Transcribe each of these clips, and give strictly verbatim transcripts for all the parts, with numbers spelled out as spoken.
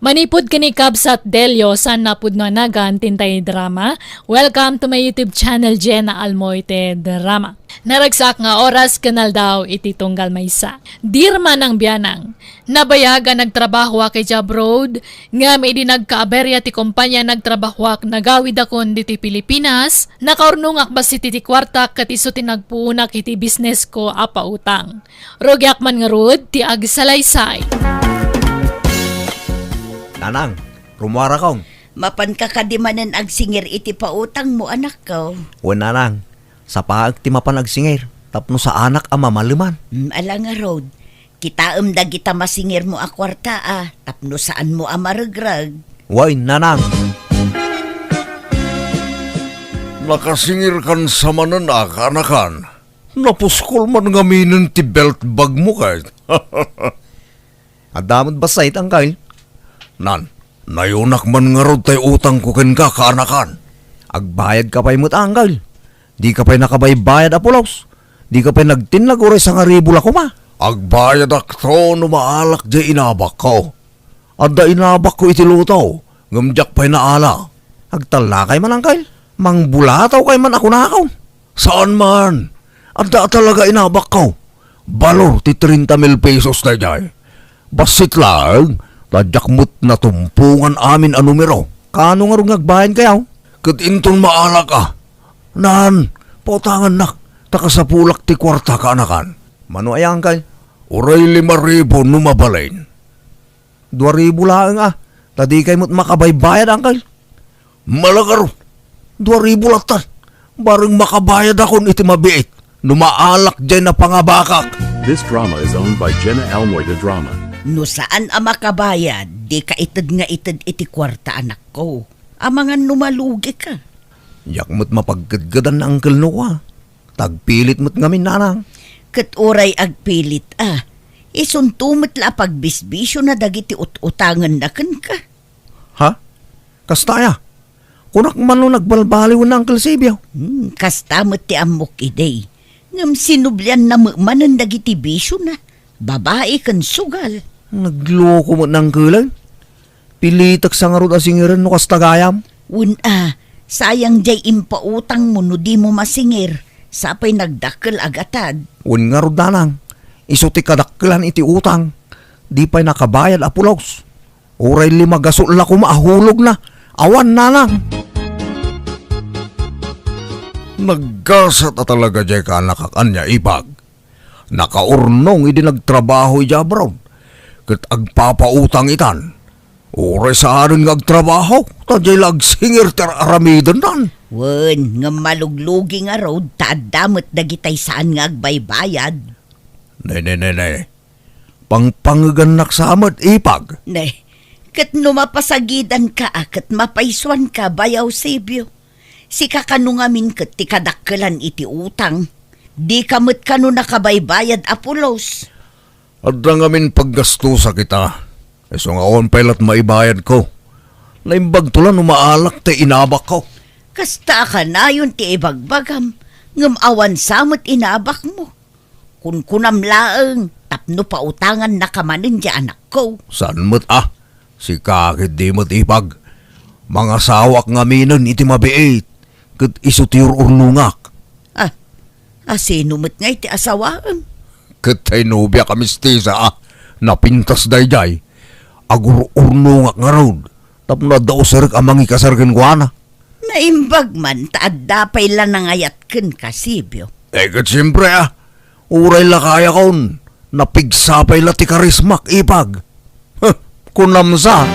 Manipud ken ni Kabsat Delio, saan napudno a nagan ti intay drama. Welcome to my YouTube channel, Jenna Almoite Drama. Naragsak nga oras ken aldaw iti tunggal maysa. Dear manang bianang, nabayag a nagtrabahoak iti abroad, ngem idi nagkaaberya ti kompania nagtrabahoak, nagawidakon ditoy Pilipinas, nakaurnongak bassit iti kuarta ket isu ti nagpuonak iti businessko a pautang. Rugiak man ngarud ti agsalaysay. Nanang, rummuarakon. Mapanka kadi manen agsingir iti pautangmo, anakko? Wen, nanang. Sapaek ti mapan agsingir tapno saanak a mamaleman. Mm, ala ngarud. Kitaem dagita masingirmo a kuarta a tapno saanmo a maregreg. Wen, nanang. Nakasingirkan sa manen a kaanakan. Napuskol man ngaminen ti belt bagmo ket. Adda met bassit, angkel. Nan, nayunak man ngarud tay utangko kenka, kaanakan. Agbayadka pay met, angkel. Dika pay nakabaybayad a pulos. Dika pay nagtinnag uray sangaribu la koma. Agbayadakto no maalak diay inabakko. Adda inabakko iti luto, ngem diak pay naala. Agtallakay man, angkel. Mangbulatawkay man a kunakon. Saan man. Adda talaga inabakko. Balor ti treinta mil pesos daydiay. Bassit laeng, ta diak met natumpongan amin a numero. Kaano ngarud nga agbayadkayo? Ket inton maalak a. Nan, pautangannak, ta kasapulak ti kuarta, kaanakan. Mano aya, angkel? Uray lima ribu no mabalin. Dua ribu laeng a, ta dikay met makabaybayad, angkel. Malagaro, dua ribu latta. Bareng makabayadakon iti mabiit no maalak diay napangabakak. This drama is owned by Jenna Almoy de Drama. No saan a makabayad, dika ited nga ited iti kuarta, anakko. Amangan no malugika. Diak met mapagkedkedan, angkel, no kua. Ta agpilit met ngamin, nanang. Ket uray agpilit a, isunto met la a pagbisbisiona dagiti ut-utangenna kenka. Ha? Kasta aya? Kunak man no nagbalbaliwen, Uncle Sibio. Hmm, kasta met ti ammok idi. Ngem sinublianna met manen dagiti bisiona, babai ken sugal. Nagloko met, Uncle, ay. Pilitek sa ngarud a singiren no kasta gayam. Wen a, sayang diay impautangmo no dimo masingir, sa pay nagdakkel a gatad. Wen ngarud, nanang, isu ti kadakkelan iti utang. Di pay nakabayad a pulos. Uray lima gasut la koma a hulogna. Awan, nanang. Naggasat a talaga diay kaanakak ania, Ipag. Nakaurnong idi nagtrabaho idiay abroad, ket agpapautang itan. Uray saanen nga agtrabaho, ta diay la agsingir ti ar-aramidennan. Wen, ngem maluglugi ngarud, ta adda met dagitay saan nga agbaybayad. Ne, ne, ne, ne. Pangpangegannak sa met, Ipag. Ne, ket no mapasagidanka a ket mapaysuanka, Bayaw Sibio. Sika kano ngamin ket ti kadakkelan iti utang. Dika met kano nakabaybayad a pulos. Adda ngamin paggastosak ita. Isu nga awan pay lat maibayadko. Naimbagto la no maalak ti inabakko. Kasta a kanayon ti ibagbagam, ngem awan sa met inabakmo. Kunkunam laeng tapno pautangannaka manen ti anakko. Saan met a? Sika ketdi met, Ipag. Mangasawaak ngaminen iti mabiit, ket isu ti ur-urnongak. Ah, asino met ngay ti asawaem? Ket tay nobiak a mistisa a napintas daydiay. Agur-urnongak ngarud tapno adda userek a mangikasar kenkuana. Naimbag man ta adda pay la nangayat kenka, Sibio. Eh, ket siempre a, uray lakayakon, napigsa pay la ti karismak, Ipag. Huh, kunam sa.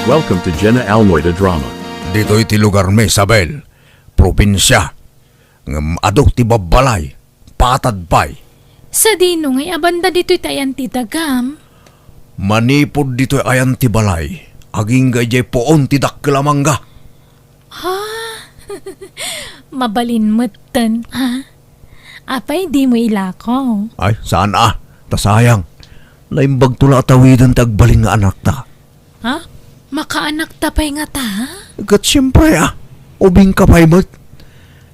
Welcome to Jenna Almoy de Drama. Ditoy ti lugarmi, Isabel. Probinsia. Ngem adu ti babbalay. Patad pay. Sadino ngay a banda ditoy ti ayan ti dagam? Manipud ditoy ayan ti balay, agingga idiay puon ti dakkel a mangga. Ha? Mabalin metten, ha? Apay dimo ilako? Ay, saan a. Ta sayang. Naimbagto la a tawiden ti agbalin nga anakta. Ha? Makaanakta pay ngata? Ket siempre a, ubingka pay met.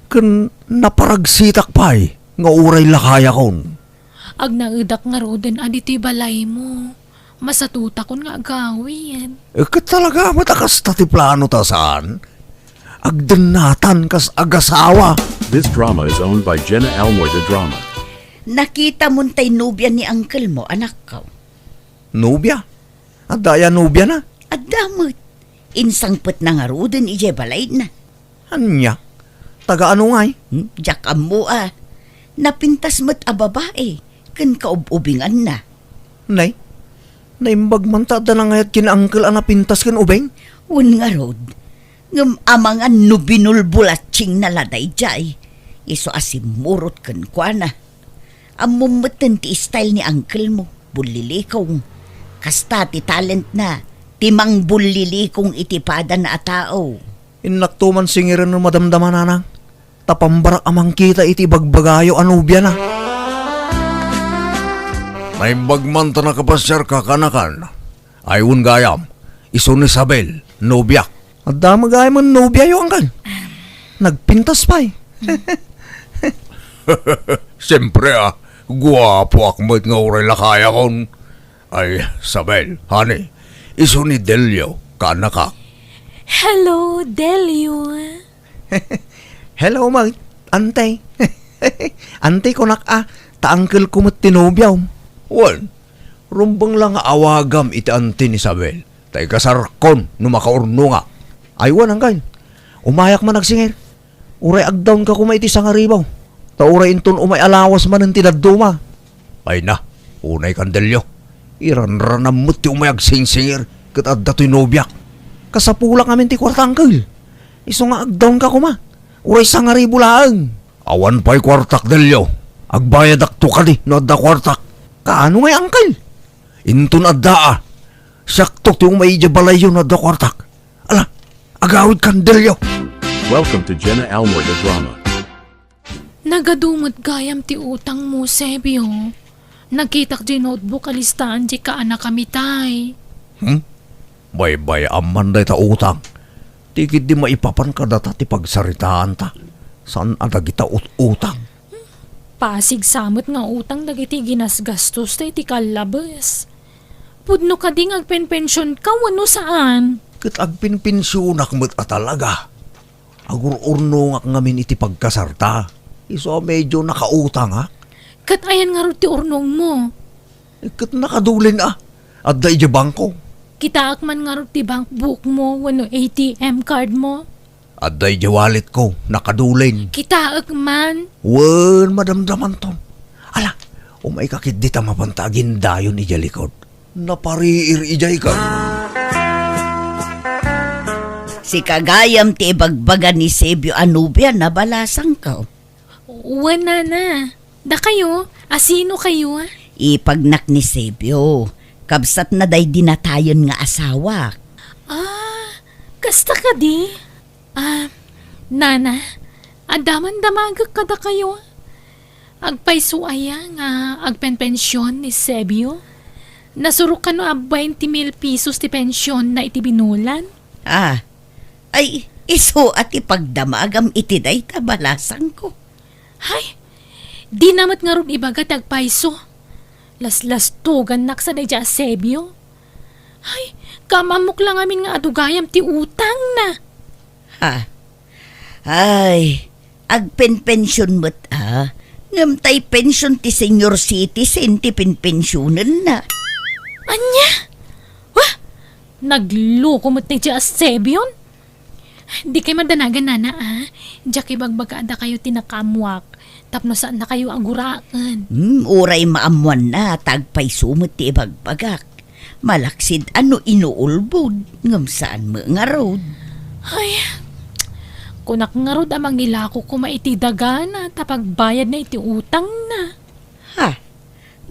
Ken naparagsitak pay nga uray lakayakon. Agnaedak ngaruden a ditoy balaymo. Masatutakon nga agawid. Eh, ket talaga met a kasta ti plano ta saan? Agdennatan kas agasawa. This drama is owned by Jenna Almoy de Drama. Nakita mon tay nobia ni uncle mo, anakko? Nobia? Adda aya nobiana? Adda met. Insangpetna ngaruden idiay balayna. Ania? Taga ano ngay? Hmm? Diak ammo a. Napintas met a babai ken kaub-ubinganna. Nay, naimbag man ta adda nangayat ken uncle a napintas ken ubing? Wen ngarud, ngem amangan no binulbulatsingna la daydiay, isu a simmurot kenkuana. Ammom metten ti style ni uncle mo, bullilikong. Kasta ti talentna, ti mangbullilikong iti padana a tao. Innakto man singiren no madamdama, nanang, ta pambarak a mangkita iti ibagbagayo a nobiana. Naimbag man ta nakapasiarka, kanakan. Ay, wen gayam, isu ni Isabel, nobiak. Adda met gayam nobia, uncle. Nagpintas pay. Siempre, a, guapoak met nga uray lakayakon. Ay, Isabel, honey, isu ni Delio, kanakak. Hello, Delio. Hello, ma-, ante. Ante, kunak a, ta uncle ko met ti nobiam. Wen, rumbeng la nga awagam iti ante ni Isabel, ta ikasarkon no makaurnongak. Ay, wen, uncle, umayak man agsingir. Uray agdawnka koma iti sangaribaw, ta uray inton umay a lawas manen ti dadduma. Ay na, unay kan Delio. Iranranam met ti umay agsingsingir ket adda toy nobiak. Kasapulak ngamin ti kuarta, uncle. Isu nga agdawnka koma. Uray sangaribu laeng. Awan pay kuartak, Delio. Agbayadakto kadi no adda kuartak. Kaano ngay, uncle? Inton adda a, siakto ti umay idiay balayyo no adda kuartak. Ala, agawid kan Delio. Welcome to Jenna Almoy the Drama. Nagadu met gayam ti utang mo, Sebio. Nakitak di notebook a listaan di kaanakami tay. Hmm? Baybay-am man dayta utang. Ti ketdi maipapan kadata ti pagsaritaanta. Saan a dagita ut-utang? Pasig sa met nga utang dagiti ginasgastos ta iti kallabes. Pudno kadi nga agpenpensionka wenno saan? Ket agpenpensionak met a talaga. Agur-urnongak ngamin iti pagkasarta. Isu a medio nakautangak. Ket ayan ngarud ti urnongmo? Eh, ket nakadulen a. Adda idiay bangko. Kitaek man ngarud ti bank book mo wenno A T M card mo? Adda idiay wallet ko, nakadulen. Kitaek man. Wen, madamdamanton. Ala, umayka ketdi ta mapanta agindayon idiay likod. Napariir idiay ka. Sika gayam ti ibagbaga ni Sebio a nobia na, balasangko. Wen, nana. Dakayo, a sino kayo? Ipagnak ni Sebio. Kabsatna daydi natayen nga asawak. Ah, kasta kadi? Ah, nana, adda man damagek kadakayo. Agpayso aya nga agpenpension ni Sebio? Nasurok kano a bainte mil pesos ti pensionna iti binulan? Ah, ay, isu a ti pagdamagam iti dayta, balasangko. Hay, dina met ngarud ibaga ti agpayso. Laslastogannak sa daydiay a Sebio. Hay, kaam-ammok la ngamin nga adu gayam ti utangna. Ha? Ay, agpenpension met a. Ngem tay pension ti senior citizen ti penpensionenna. Ania? Wah! Nagloko met daydiay a Sebion. Dikay madanagan, nana, a. Diak ibagbaga a dakayo ti nakaammoak tapno saannakayo a guraen. Hmm, uray maammoanna ta agpayso met ti ibagbagak. Malaksid a no inuulbod, ngem saan met ngarud. Ay, kunak ngarud a mangilako koma iti dagana ta pagbayadna iti utangna. Ha?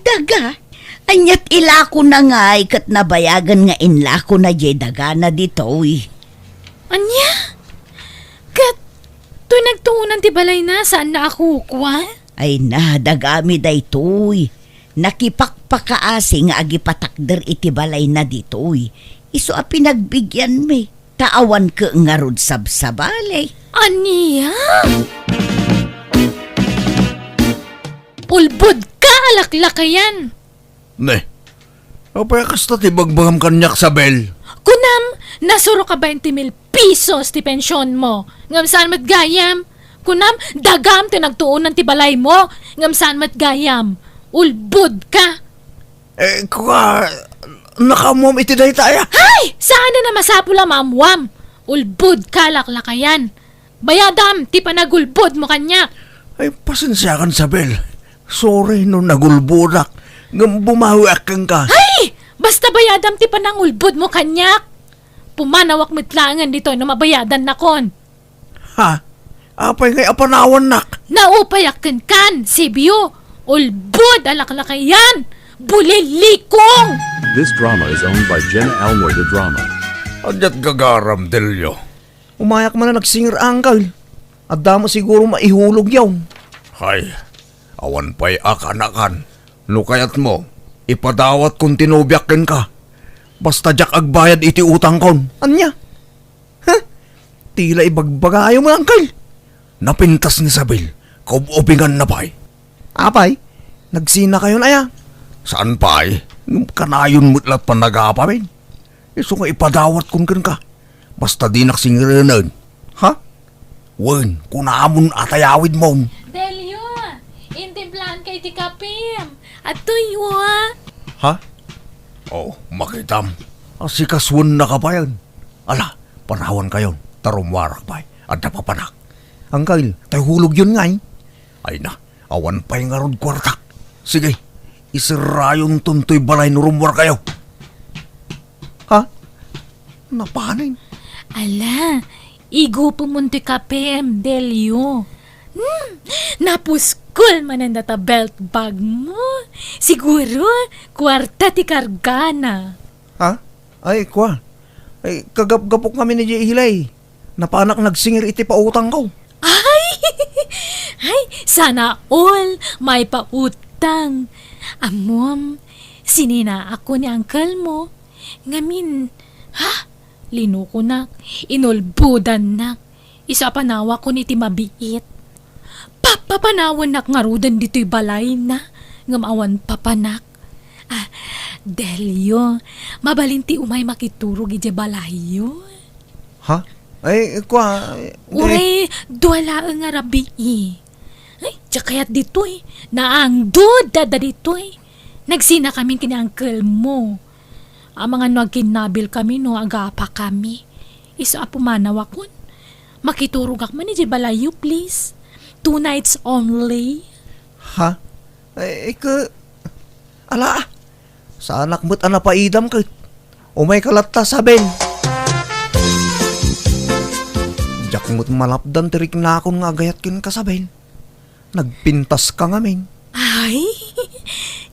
Daga? Ania't ilakona ngay ket nabayagen nga inlakona diay dagana ditoy? Ania? Ket toy nagtuonan ti balayna, saanna a kukua? Ay na, dagami daytoy. Nakipakpakaasi nga agipatakder iti balayna ditoy. Isu a pinagbigianmi. Ta awan ket ngarud sabsabali. Ania? Ulbod ka a laklakayan! Ne. Apay a kasta ti bagbagam kaniak, Sabel? Kunam, nasuro ka bainte mil pesos ti pensionmo. Ngem saan met gayam? Kunam, dagam ti nagtuonan ti balaymo. Ngem saan met gayam? Ulbod ka. Eh, kua, nakaammoam iti dayta aya? Hay! Saan a masapul a maammoam. Ulbod ka, laklakayan. Bayadam ti panagulbodmo kaniak. Ay, pasensiakan, Sabel. Sorry no nagulbodak. Ngem bumawiak kenka. Hay! Basta bayadam ti panangulbodmo kaniak. Pumanawak met laengen ditoy no mabayadannakon. Ha? Apay ngay a panawannak? Naupayak kenkan, Sibio. Ulbod a laklakayan. Bulilikong! This drama is owned by Jenna Almoy de Drama. Adiat gagaram, Delio. Umayak man a nagsingir, Uncle. Adda met siguro maihulogyo. Hay, awan pay a kaanakan. No kayatmo, ipadawatkon ti nobiak kenka. Basta diak agbayad iti utangkon. Ania? Huh? Tila ibagbagayo met, Uncle. Napintas ni Isabel. Kaub-ubinganna pay. Apay, nagsinakayon aya? Saan pay? Ngem kanayon met la't panagapamin. Isu nga ipadawatkon kenka. Basta dinak singirenen. Ha? Wen, kunamon a tayawidmon. Delio, intimplaanka iti kapim. Adtoy, wa. Ha? Oh, makitam. Asikasuennaka payen. Ala, panawankayon, ta rummuarak pay. Adda papanak. Uncle, tay hulogyon ngay. Ay na, awan pay ngarud kuartak. Sige, iserrayonton toy balay no rummuarkayo. Ha? Napanen? Ala, igupemon toy kapim, Delio. Hmm, napuskol manen data belt bag mo. Siguro, kuarta ti kargana. Ha? Ay, kua. Ay, kagapgapok ngamin idiay ilay. Napanak nagsingir iti pautangko. Ay! Ay, sana all maipautang. Ammom, sininaakon ni uncle mo. Ngamin, ha? Linukonak, inulbodannak. Isu a panawakon iti mabiit. Papapanawannak ngaruden ditoy balayna, ngem awan papanak. Ah, Delio, mabalin ti umay makiturog idiay balayyo. Ha? Ay, kua, eh, Uray, dua laeng a rabii. Ay, diak kayat ditoy. Naangdod dada ditoy. Nagsinakamin ken ni uncle mo. Amangan no agkinnabilkami no agapakami. Isu a pumanawakon. Makiturogak man idiay balayyo, please. Two nights only. Ha? Ay, ke, ala, saanak met a napaidam ket umayka latta, Isabel. Diak met malapdan ti riknakon nga agayat kenka, Isabel. Nagpintaska ngamin. Ay,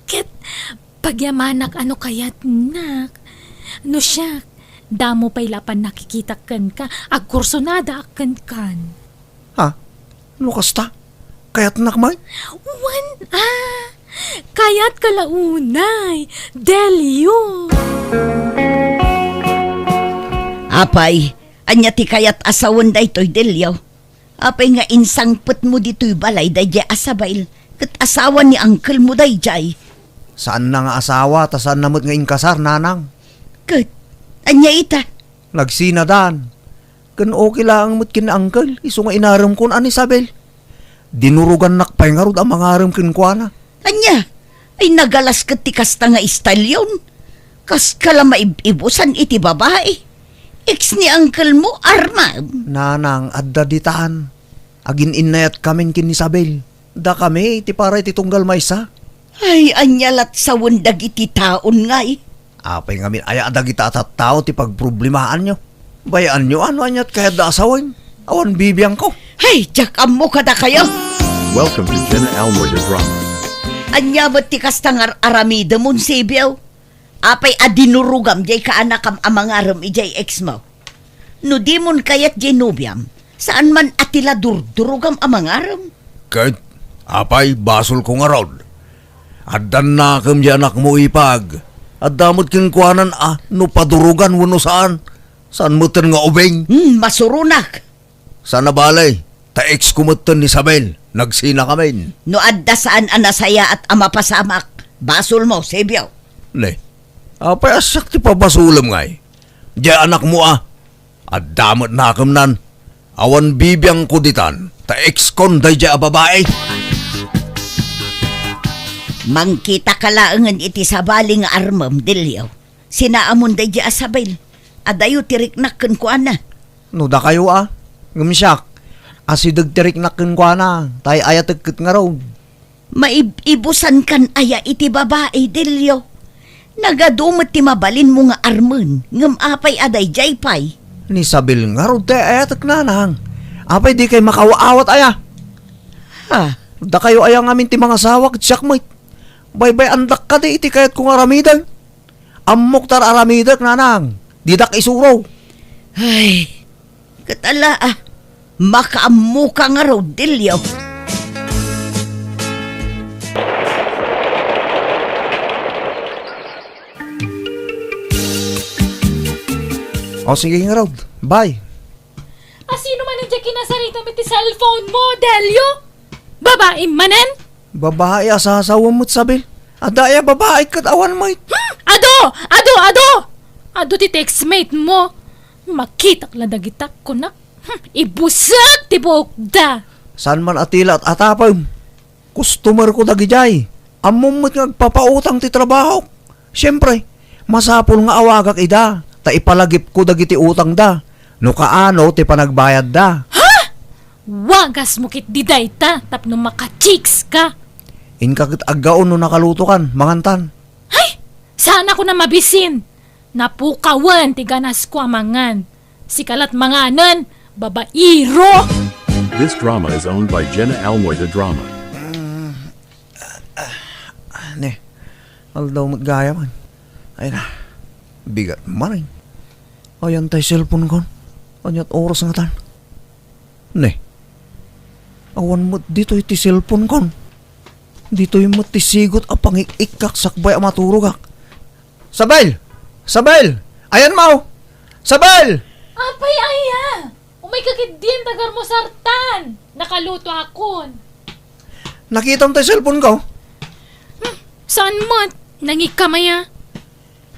ket pagyamanak a no kayatnak. No siak, damo pay la a pannakikitak kenka, agkursonadaak kenkan. Ha? No kasta? Kayatnak man? Wen a! Kayatka la unay, Delio! Apay, ania ti kayat a sawen daytoy, Delio? Apay nga insangpetmo ditoy balay daydiay a Isabel ket asawa ni uncle mo daydiay? Saanna nga asawa, ta saanna met nga inkasar, nanang. Ket, ania ita? Nagsinadan. Ken okay laeng met ken ni uncle, isu nga inaremkon a ni Isabel. Dinurogannak pay ngarud a mangarem kenkuana. Ania? Ay, nagalas ket ti kasta nga istalyon. Kaska la maib-ibusan iti babai. Ex ni uncle mo, armam. Nanang, adda ditan. Agin-innayatkamin ken ni Isabel. Dakami ti para iti tunggal maysa. Ay, ania lat sawen dagiti taon ngay? Apay ngamin aya a dagita a tattao ti pagproblemaanyo? Bay-anyo a no aniat kayatda a sawen? Awan bibiangko. Hay, diak ammo kadakayo. Welcome to Jenna Almoy the Drama. Ania met ti kasta nga ar-aramidemon, Sibio? Apay a dinurogam diay kaanakam a mangarem idiay ex mo? No dimon kayat diay nobiam, saan man a ti la durdurogam a mangarem? Ket, apay, basolko ngarud. Addan nakem diay anakmo, ipag. Adda met kenkuanan a no padurogan wenno saan. Saan metten nga ubing? Hmm, masuronak. Saan a bale, ta ex ko metten ni Isabel, nagsinakamin. No adda saan a nasayaat a mapasamak, basolmo, Sibio. Ne, Apay a siak ti pabasolem ngay? Diay anakmo a. Adda met nakemnan. Awan bibiangko ditan, ta ex-kon daydiay a babai. Mangkitaka laengen iti sabali nga armem, Delio. Sinaamon daydiay a sabil. Adayo ti riknak kenkuana. No dakayo a, ngem siak, asideg ti riknak kenkuana, ta ay-ayatek ket ngarud. Maib-ibusankan aya iti babai, Delio? Nagadu met ti mabalinmo nga armen, ngem apay a daydiay pay? Ni sabil ngarud ti ay-ayatek, nanang. Apay dikay makaawat aya? Ha? Dakayo aya ngamin ti mangasawa ket siak met. Baybay-andak kadi iti kayatko nga aramiden. Ammok ta ar-aramidek, nanang. Didak isuro. Ay, ket ala, ah, makaammoka ngarud, Delio. O, sige ngarud. Bye. Asino manen diay kinasaritam iti cellphone mo, Delio? Babai manen? Babai a sasawem met, sabil. Adda aya babai ket awan met. Hmm! Adu! Adu! Adu! Adu ti textmate mo. Makitak la dagita, kunak. Hmm, ibusek ti buokda. Saan man a tila at atapem. Customer ko dagidiay. Ammom met nga agpapautang ti trabahok. Siempre, masapul nga awagak ida, ta ipalagipko dagiti utangda. No kaano ti panagbayadda. Ha? Wagasmo ketdi dayta tapno maka-chicks ka. Inka ket aggaon no nakalutokan, mangantan. Hay! Saanakon a mabisin. Napukawen ti ganasko a mangan. Sika la't manganen, babairo! This drama is owned by Jenna Almoy, the drama. Ne, aldaw met gayam. Ay na, bigat man, eh. Ayan tay cellphone kon. Ania't oras ngatan? Ne, awan met ditoy ti cellphone kon. Ditoy met ti sigot a pangik-ikkak sakbay a maturogak. Sabel! Sabel! Ayan mo! Sabel! Apay aya? Umayka ketdin, tagarmusartan. Nakalutoakon. Nakitam tay cellphone ko? Hmm, saan met? Nangikam aya?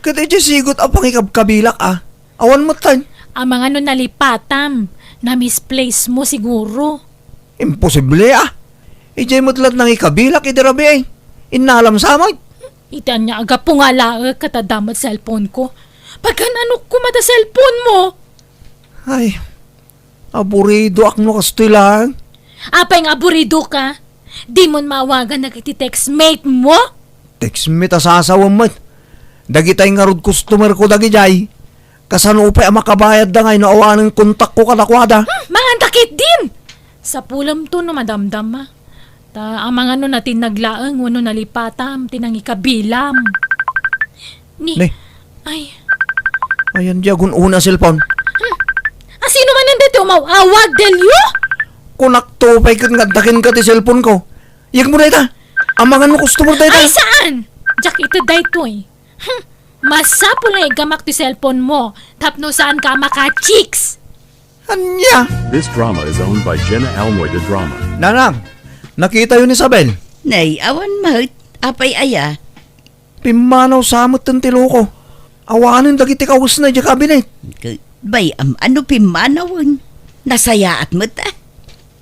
Ket idiay sigot a pangikabkabilak, a. Awan met tay. Amangan no nalipatam. Na-misplace mo siguro. Imposible, a. Idiay met la't nangikabilak idi rabii. Innalam sa met. Iti ania a gapu nga alaek ket adda met cellphone ko. Pagan-anok koma ta cellphone mo? Ay, aburidoak no kastoy laeng. Apay nga aburidoka? Dimon maawagan dagiti textmate mo? Textmate a sasawem met. Dagitay ngarud customer ko dagidiay. Kasano pay a makabayadda ngay no awanen kontakko kadakuada? Hmm, manganta ketdin! Sapulemto no madamdama. Ta amangan no natinnag laeng wenno nalipatam ti nangikabilam. Ni, Ne. Ay. Ayan diay agun-una a cellphone. Hmm. Asino manen daytoy umaw-awag, Delio? Kunakto pay ket nga adda kenka ti cellphone ko. Yegmo dayta. Amangan no customer dayta. Ay, saan? Diak ited daytoy. Hmm. Masapul nga igamak ti cellphone mo tapno saanka a maka-chicks. Ania? This drama is owned by Jenna Almoy, the drama. Nanang, nakitayo ni Isabel? Nay, awan met. Apay aya? Pimmanaw sa met ti loko. Awanen dagiti kawesna idiay kabinet. K-, bay, am-, ano pimmanawen? Nasayaat met, a.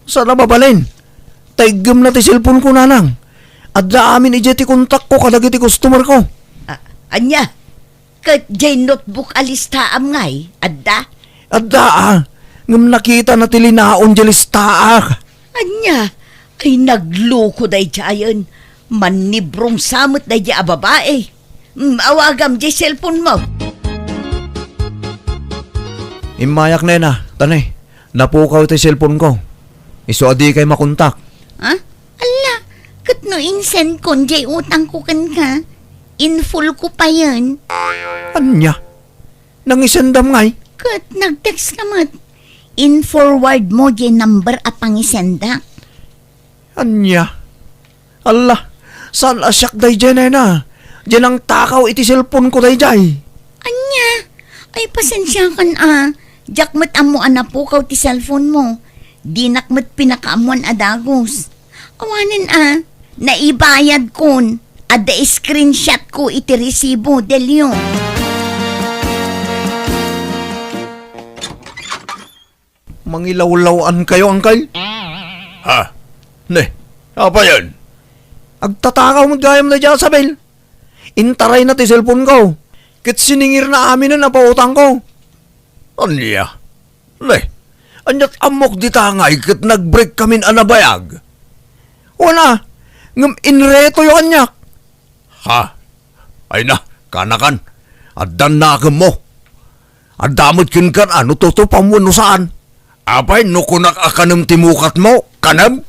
Saan a mabalin. Taygem na ti cellphone ko, nanang. Adda amin idiay ti kontak ko kadagiti customer ko. A-, ania? Ket diay notebook a listaam ngay, adda? Adda, a. Ngem nakita na ti linaon diay listaak. Ania? Ay, nagloko daydiayen. Mannibrong sa met daydiay a babai. Mm, awagam diay cellphone mo. Immayak, nena. Tani, napukaw ti cellphone ko. Isu a dikay makontak. Ha? Ala, ket no insend kon diay utang ko kenka, in-full ko payen. Ania? Nangisendam ngay? Ket nag-text ka met. In-forward mo diay number a pangisendak. Ania? Alla, saan a siak daydiay, nena? Diay nangtakaw iti cellphone ko daydiay. Ania? Ay, pasensiakan a. Diak met ammo a napukaw ti cellphone mo. Dinak met pinakaammoan a dagus. Awanen a, naibayad kon. Adda screenshot ko iti resibo, Delio. Mangilawlaw-an kayo, Uncle? Ha? Ne, apayen? Agtatakaw met gayam daydiay a Sabel. Intarayna ti cellphone ko. Ket siningirna aminen a pautang ko. Ania? Ne, ania't ammok dita ngay ket nag-break kamin a nabayag? Wen a, ngem inretoyo kaniak. Ha? Ay na, kanakan. Addan nakemmo. Adda met kenka a no tutupam wenno saan. Apay no kunak a kanem ti mukatmo? Kanem?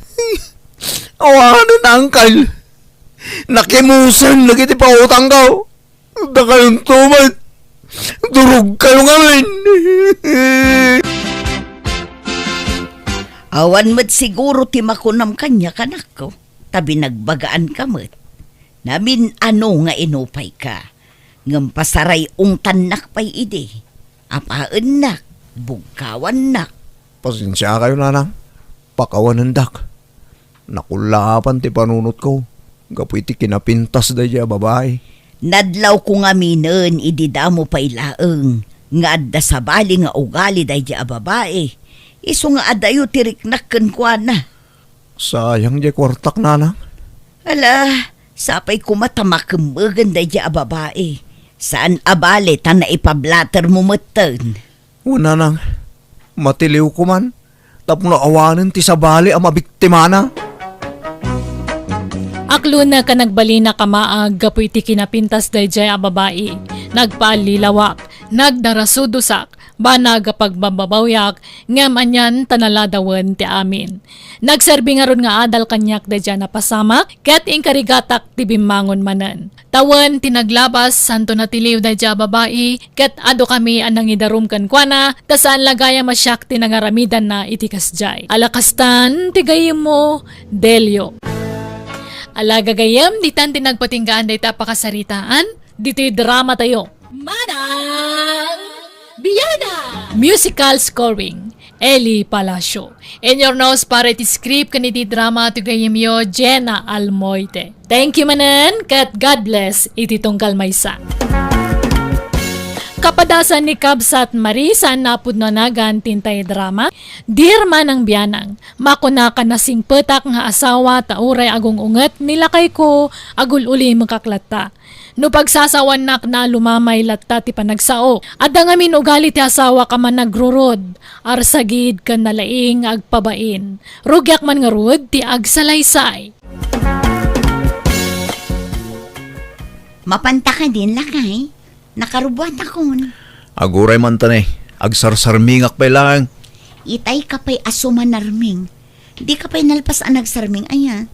Awanen, Uncle. Nakimusen dagiti pautangko. Dakayonto met. Durogkayo ngamin. Awan met siguro ti makunam kaniak, anakko, ta binagbagaanka met. Namin-ano nga inupayka, ngem pasaray-ungtannak pay idi. Apaennak, bugkawannak. Pasensiakayo, nanang. Pakawanendak. Nakullaapan ti panunotko gapu iti kinapintas daydiay a babai. Nadlawko ngaminen idi damo pay laeng nga adda sabali nga ugali daydiay a babai. Isu nga adayo ti riknak kenkuana. Sayang diay kuartak, nanang. Ala, sapay koma ta makemmegen daydiay a babai. Saan a bale ta naipablatermo metten. Wen, nanang, matiliwko man tapno awanen ti sabali a mabiktimana. Aklonek a nagbalinak a maag gapu iti kinapintas daydiay a babai. Nagpaallilawak, nagdarasudosak, banag a pagbababawyak, ngem anian ta naladawen ti amin. Nagserbi ngarud nga adal kaniak daydiay a napasamak, ket inkarigatak ti bimmangon manen. Tawen ti naglabas, santo natiliw daydiay a babai, ket adukami a nangidarum kenkuana, ta saan la gayam a siak ti nangaramidanna iti kasdiay. Ala kastan ti gayyemmo, Delio. Ala gagayyem, ditan ti nagpatinggaan dayta a pakasaritaan, ditoy dramatayo. Manang Biana! Musical scoring, Eli Palacio. Inyurnos para iti script ken iti drama ti gayyemyo, Jenna Almoite. Thank you manen, ket God bless iti tunggal maysa. Kapadasan ni Kabsat Marie, saan a pudno a nagan ti intay drama, Dear Manang Bianang, makunak a nasingpetak nga asawa ta uray agung-unget ni lakayko, agul-ulimekak latta. No pagsasawanak na lumamay latta ti panagsao. Adda ngamin ugali ti asawak a managrurod, arsagid ken nalaing nga agpabain. Rugiak man ngarud ti agsalaysay. Mapanta kadin, lakay? Nakarubbuatakon. Aguray man ta ne, agsarsarmingak pay laeng. Itay ka pay a sumanarming. Di ka pay nalpas a nagsarming aya.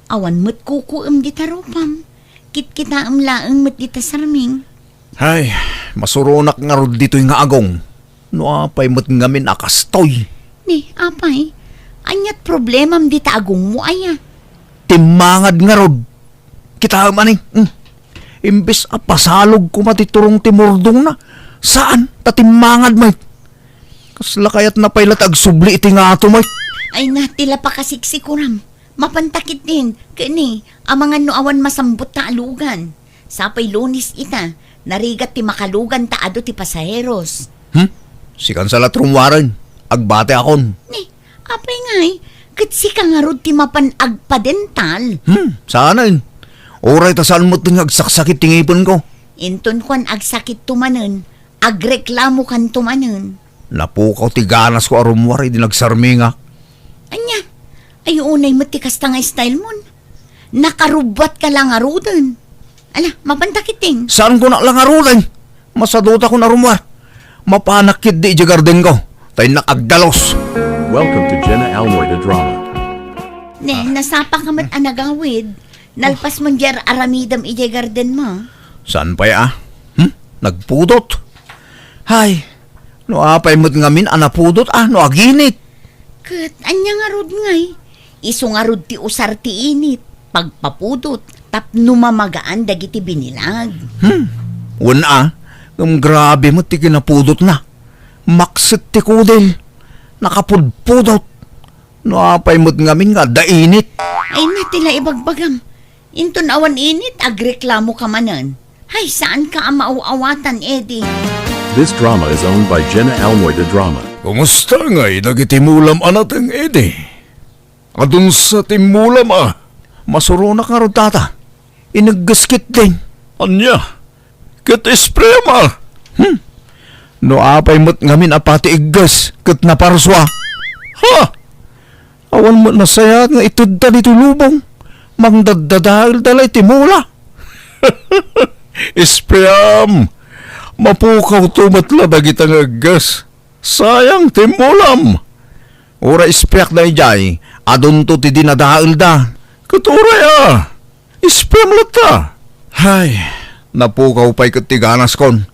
Awan met kukuem dita rupam. Kitkitaem laeng met dita sarming. Ay, masuronak ngarud ditoy nga agong. No apay met ngamin a kastoy. Ni, apay, ania't problemam dita agongmo aya? Timmangad ngarud. Kitaem ani, hmm. Imbes a pasalog koma ti turong ti murdongna, saan ta timmangad met. Kasla kayatna pay la ti agsubli iti ngato met. Ay na, ti la pakasiksikuram. Mapanta ketdin, ken ni, amangan no awan masambut ta alugan. Sapay Lunes ita, narigat ti makalugan ta adu ti pasaheros. Hmm? Sikan sa la ti rummuaren, agbatiakon. Ni, apay ngay, ket sika ngarud ti mapan agpadental. Hmm, saanen. Uray ta saan met nga agsaksakit ti ngipenko. Inton kuan agsakitto manen, agreklamokanto manen. Napukaw ti ganasko a rummuar idi nagsarmingak. Ania? Ay, unay met ti kasta nga style mon. Nakarubbuatka la ngaruden. Ala, mapanta ketdin. Saanko la ngaruden? Masadutakon a rummuar. Mapanak ketdi idiay gardenko. Ta innak agdalus. Welcome to Jenna Almoy the Drama. Ne, nasapaka met a nagawid. Nalpas mon diay aramidem idiay gardenmo. Saan pay a? Hmm? Nagpudot? Hay, no apay met ngamin a napudot a no aginit. Ket ania ngarud ngay? Isu ngarud ti usar ti init, pagpapudot, tapno mamagaan dagiti binilag. Hmm, wen a, ngem grabe met ti kinapudotna. Makset ti kudil, nakapudpudot. No apay met ngamin nga adda init. Ay na, ti la ibagbagam. Inton awan init, agreklamoka manen. Hay, saanka a maaw-awatan, Eddie. This drama is owned by Jenna Almoy de Drama. Kumusta ngay dagiti mulam a nateng, Eddie? Adunsa ti mulam a? Masuronak ngarud, tata. Inegges ketdin. Ania? Ket isprayam a? Hmm. No apay met ngamin a pati igges ket naparsua? Ha? Awan met nasayaat nga itedda ditoy lubong. Mangdaddadaelda la iti mula. Isprayam! Mapukawto met la dagita nga igges. Sayang ti mulam! Uray isprayakda idiay, adunto ti dinadaelda. Ket uray a, isprayam latta. Hay, napukaw pay ket ti ganaskon.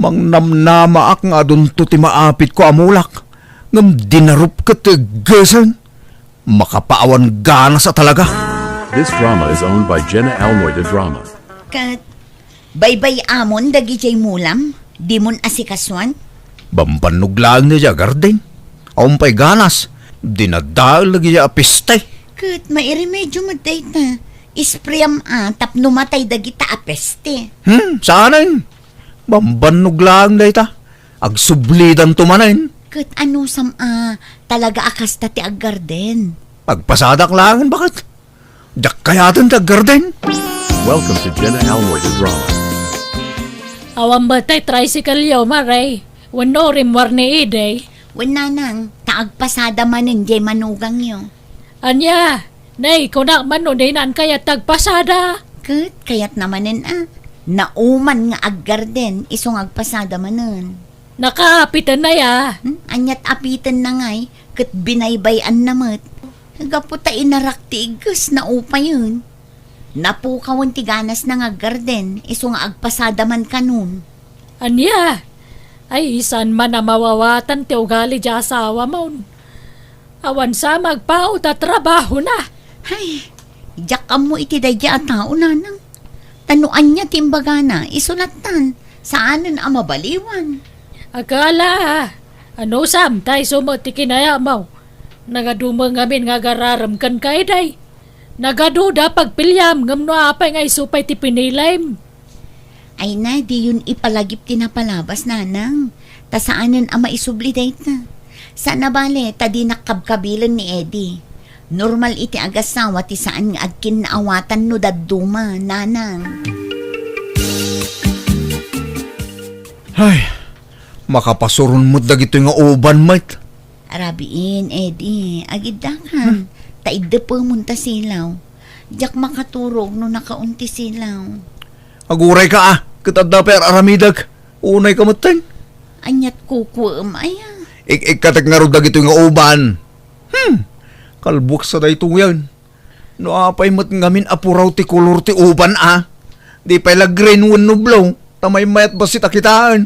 Mangnamnamaak nga adunto ti maapitko a mulak, ngem dinarup ket ti eggesen. Makapaawan ganas a talaga. This drama is owned by Jenna Almoy de Drama. Ket baybay-amon dagidiay mulam, dimon asikasuan? Bambannog laeng daydiay a garden. Awan pay ganas. Dinadael dagidiay a peste. Ket mairemedio met dayta. Isprayam a tapno matay dagita a peste. Hmm, saanen? Bambannog laeng dayta. Agsublidanto manen. Ket anusam a talaga a kasta ti aggarden? Agpasadak laengen, baket. Diak kayaten ti aggarden. Welcome to Jenna Almoy the Drama. Awan met tay tricycle-yo, Mare? Wenno rimmuar ni Eddie? Wen, nanang, ta agpasada manen diay manugangyo. Ania? Nay, kunak man no dinaan kayat ti agpasada. Ket kayatna manen a. Nauman nga aggarden, isu nga agpasada manen. Nakaapiten na ya. Hmm? Aniat apiten na ngay, ket binaybay-an na met. Gapu ta inarak ti igges, naupayen. Napukawen ti ganasna nga aggarden, isu nga agpasada man kanon. Ania? Ay, saan man a mawawatan ti ugali diay asawamon. Awan sa magpaut a trabahona. Hay, diak ammo iti daydiay a tao, nanang. Ta no ania ti imbagana, isu lattan, saanen a mabaliwan. Akala, anusam, ta isu met ti kinayatmo. Nagadu met ngamin nga agararem kenka, Eddie. Nagaduda pagpiliam, ngem no apay nga isu pay ti pinilim? Ay na, diyon ipalagip ti napalabas, nanang. Ta saanen a maisubli dayta. Saan a bale, ta dinak kabkabilen ni Eddie. Normal iti agassawa ti saan nga agkinnaawatan no dadduma, nanang. Ay, makapasuron met dagitoy nga uban met. Arabiin, Eddie, agiddakan. Hmm. Ta iddepemon ta silaw. Diak makaturog no nakaon ti silaw. Agurayka a, ket adda pay ar-aramidek. Unayka metten. Aniat kukuem aya? Ik-ikkatek ngarud dagitoy nga uban. Hmm, kalbuek sa daytoyen. No apay met ngamin a puraw ti kolor ti uban a. Di pay la green wenno blue, ta maymayat bassit a kitaen.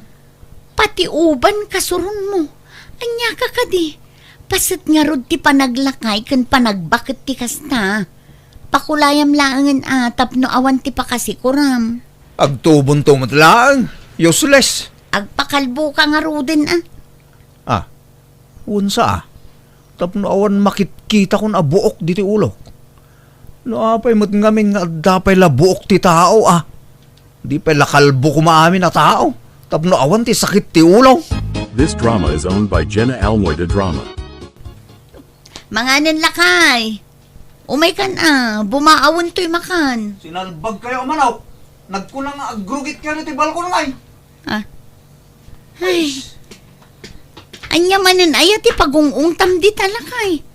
Pati uban kasuronmo. Aniaka kadi? Paset ngarud ti panaglakay ken panagbaket ti kasta. Pakulayam laengen a tapno awan ti pakasikuram. Agtubonto met laeng. Useless. Agpakalboka ngaruden a. Ah, wen sa a. Tapno awan makitkitakon a buok ditoy ulok. No apay met ngamin nga adda pay la buok ti tao a. Di pay la kalbo koma amin a tao tapno awan ti sakit ti ulo. This drama is owned by Jenna Almoy de Drama. Manganen lakay. Umaykan a, bumaawen toy makan. Sinalbag kayo a manok. Nagkuna nga agrugit kayo ti balkon ngay. Ah. Ay. Anya manen aya ti pagungungtam dita lakay.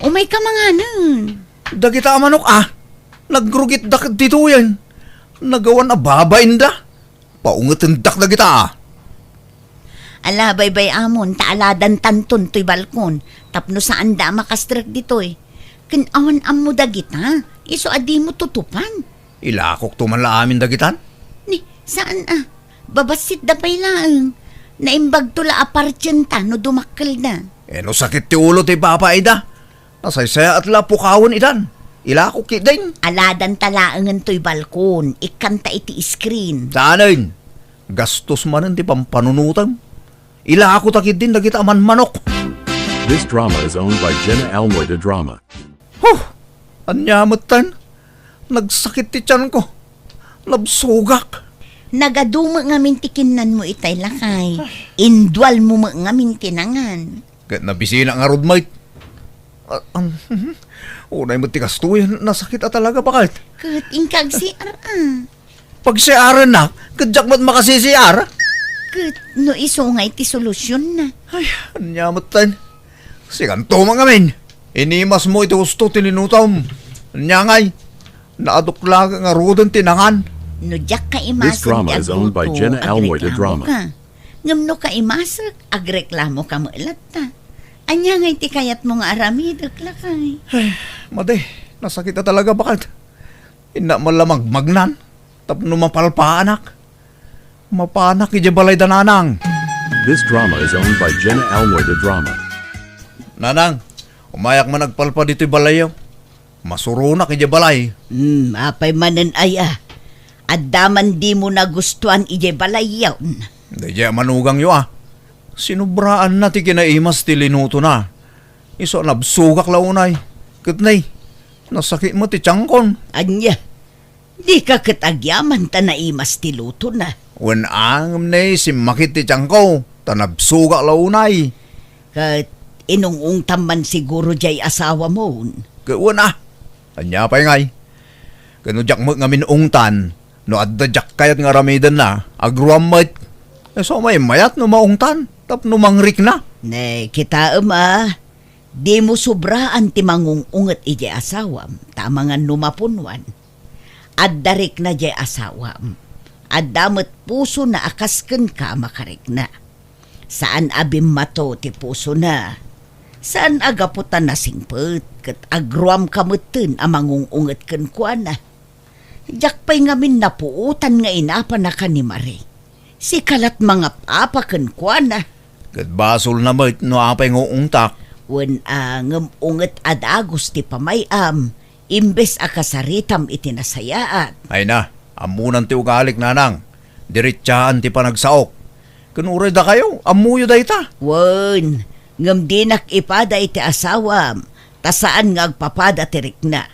Umayka manganen. Dagita a manok a, nagrugitda ket ditoyen. Nagawan a babainda. Paungetendak dagita a. Ala, baybay-amon, ta aladantanton toy balkon, tapno saanda a makastrek ditoy. Ken awan ammo dagita, isu a dimo tutupan. Ilakokto man la amin dagitan? Ni, saan a? Babassitda pay laeng. Naimbagto la a partienta no dumakkelda. E no sakit ti ulo ti babaida, nasaysayaat la a pukawen idan. Ilakok ketdin. Aladanta laengen toy balkon, ikkanta iti screen. Saanen? Gastos manen ti pampanunotem. Ilakota ketdin dagita a manmanok. This drama is owned by Jenna Almoy de Drama. Huh! Ania metten? Nagsakit ti tianko. Nabsogak. Nagadu met ngamin ti kinnanmo itay, lakay. Indualmo met ngamin ti nangan. Ket nabisinak ngarud met. Ah, um, unay met ti kastoy, nasakit a talaga, baket. Ket inka agsiar, a. Pagsiarennak, ket diak met makasisiar. Ket no isu ngay ti solusionna. Ay, ania metten? Sikanto met ngamin. Inimasmo iti husto ti linutom. Ania ngay? Naaduk laeng ngaruden ti nangan. No diak kaimasen ti agluto, agreklamoka. This drama is owned by Jenna Almoy, the drama. Ngem no kaimasek, agreklamoka met latta. Ania ngay ti kayatmo nga aramidek, lakay? Ay, madi, nasakit a talaga, baket. Innak man la magmagnan tapno mapalpaanak. Mapanak idiay balay da nanang. This drama is owned by Jenna Almoy, the drama. Nanang, umayak man agpalpa ditoy balayyo. Masuronak idiay balay. Hmm, apay manen aya? Adda man dimo nagustuan idiay balayyo? Daydiay a manugangyo, a. Sinubraanna ti kinaimas ti linutona. Isu a nabsogak la unay. Ket nay, nasakit met ti tiankon. Ania? Dika ket agyaman ta naimas ti lutona? Wen a, ngem nay, simmakit ti tianko, ta nabsogak la unay. Ket inung-ungtam man siguro diay asawamon? Ket wen a, ania pay ngay? Ket no diak met ngamin ungtan, no adda diak kayat nga aramidenna, agruam met. Isu a maymayat no maungtan, tapno mangrikna. Ne, kitaem a, dimo sobraan ti mangung-unget idiay asawam, ta amangan no mapunuan. Adda rikna diay asawam. Adda met pusona a kas kenka a makarikna. Saan a bimmato ti pusona. Saan a gapu ta nasingpet ket agruamka metten a mangung-unget kenkuana. Diak pay ngamin napuotan nga inapanaka ni Marie. Sika lat mangap-apa kenkuana. Ket basolna met no apay nga uungtak. Wen a, ngem unget a dagus ti pamay-am, imbes a kasaritam iti nasayaat. Ay na, ammonan ti ugalik, nanang. Diretsaan ti panagsaok. Ken uray dakayo, ammoyo dayta. Wen, ngem dinak ipada iti asawam, ta saan nga agpapada ti rikna.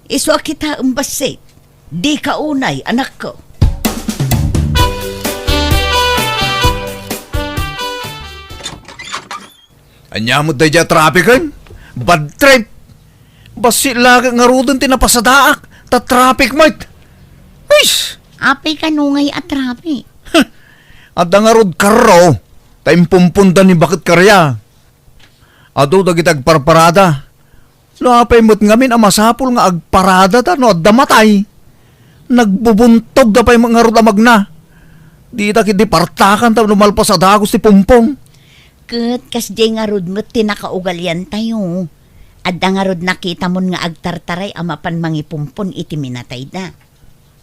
Isu a kitaem bassit. Dika unay, anakko. Ania met daydiay a trapiken? Bad trip! Bassit laeng ngaruden ti napasadaak, ta traffic met! Huys! Apay kano ngay a traffic? Adda ngarud karro, ta impumponda ni Baket Karya. Adu dagiti agparparada. No apay met ngamin a masapul nga agparadada no adda matay? Nagbubuntogda pay met ngarud a magna. Dita ketdi partakan tapno malpas a dagus ti pumpon. Ket kasdiay ngarud met ti nakaugaliantayo. Adda ngarud nakitamon nga agtartaray a mapan mangipumpon iti minatayda?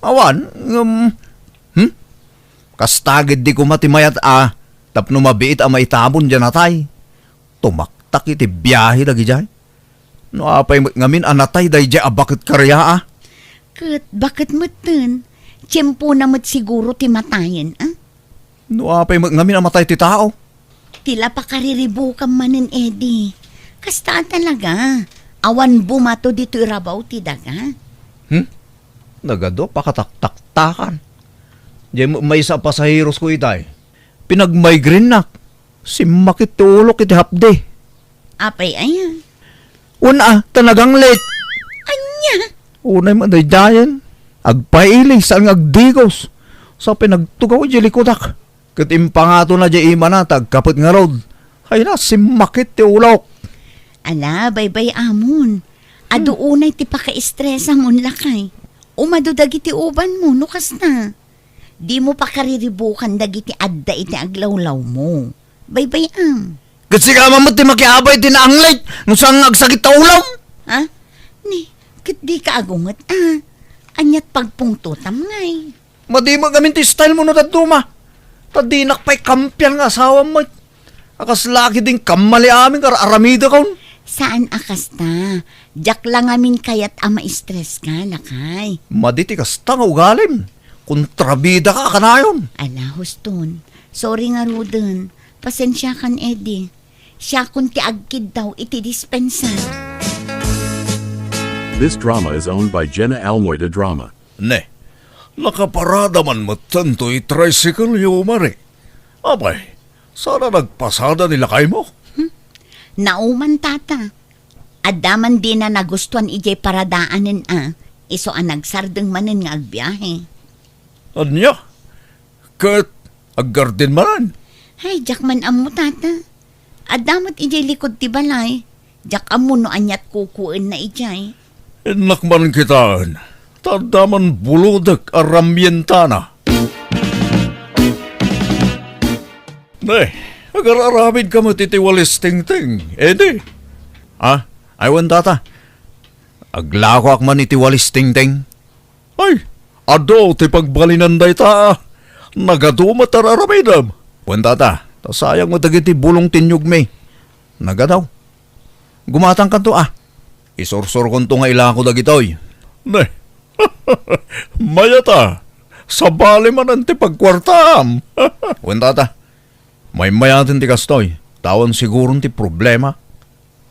Awan, ngem, hmm? Kasta ketdi koma ti mayat a tapno mabiit a maitabon diay natay. Tumaktak iti biahe dagidiay. No apay met ngamin a natay daydiay a Baket Karya a? Ket baket metten, tiempona met siguro ti matayen, a? No apay met ngamin a matay ti tao? Ti la pakariribukan manen, Eddie. Kasta a talaga. Awan bumato ditoy rabaw ti daga. Hmm? Nagadu a pakataktaktakan. Diay met maysa a pasaherosko itay. Pinagmigrainenak. Simmakit ti ulok iti hapdi. Apay aya? Wen a, ta naganglit. Ania? Unay met daydiayen. Agpaili, saan nga agdigos. Sa pinagtugaw idiay likudak. Ket impangatona diay imana ta agkapet ngarud. Ay na, simmakit ti ulok. Ala, baybay-amon. Adu Hmm. unay ti pakaestresamon, lakay. Umadu dagiti ubanmo no kasta. Dimo pakariribukan dagiti adda iti aglawlawmo. Baybay-am. Ket sika man met ti makiabay iti naanglit no saan nga agsakit ta ulom. Ha? Ni, ket dika agunget, a? Ania't pagpungtotam ngay? Madi met ngamin ti stylemo no dadduma. Ta dinak pay kampian nga asawam met. A kasla ketdin kammali amin nga ar-aramidakon. Saan a kasta. Diak la ngamin kayat a maistreska, lakay. Madi ti kasta nga ugalim. Kontrabidaka a kanayon. Ala, huston. Sorry ngaruden. Pasensiakan, Eddie. Siakon ti agkiddaw iti dispensa. This drama is owned by Jenna Almoy de Drama. Ne, nakaparada man metten toy tricycle-yo, Mare. Apay, saan a nagpasada ni lakaymo? Hmm? Nauman, Tata. Adda man dina nagustuan idiay paradaanen a, isu a nagsardeng manen nga agbiahe. Ania? Ket aggardin manen? Ay, diak man ammo, Tata. Adda met idiay likud ti balay. Diak ammo no aniat kukuenna idiay. Innak man kitaen, ta adda man bulodek a ramyentana. Ne, agar-aramidka met iti walis Tingting, Eddie. Ah, ay wen, Tata. Aglakoak man iti walis Tingting. Ay, adu ti pagbalinan dayta. Nagadu met ar-aramidem. Wen, Tata, ta sayang met dagiti bulong ti inyugmi. Nagadu. Gumatangkanto a. Isursurkonto nga ilako dagitoy. Ne. Mayat a. Sabali manen ti pagkuartaam. Wen, Tata. Maymayaten ti kastoy. Ta awan siguron ti problema.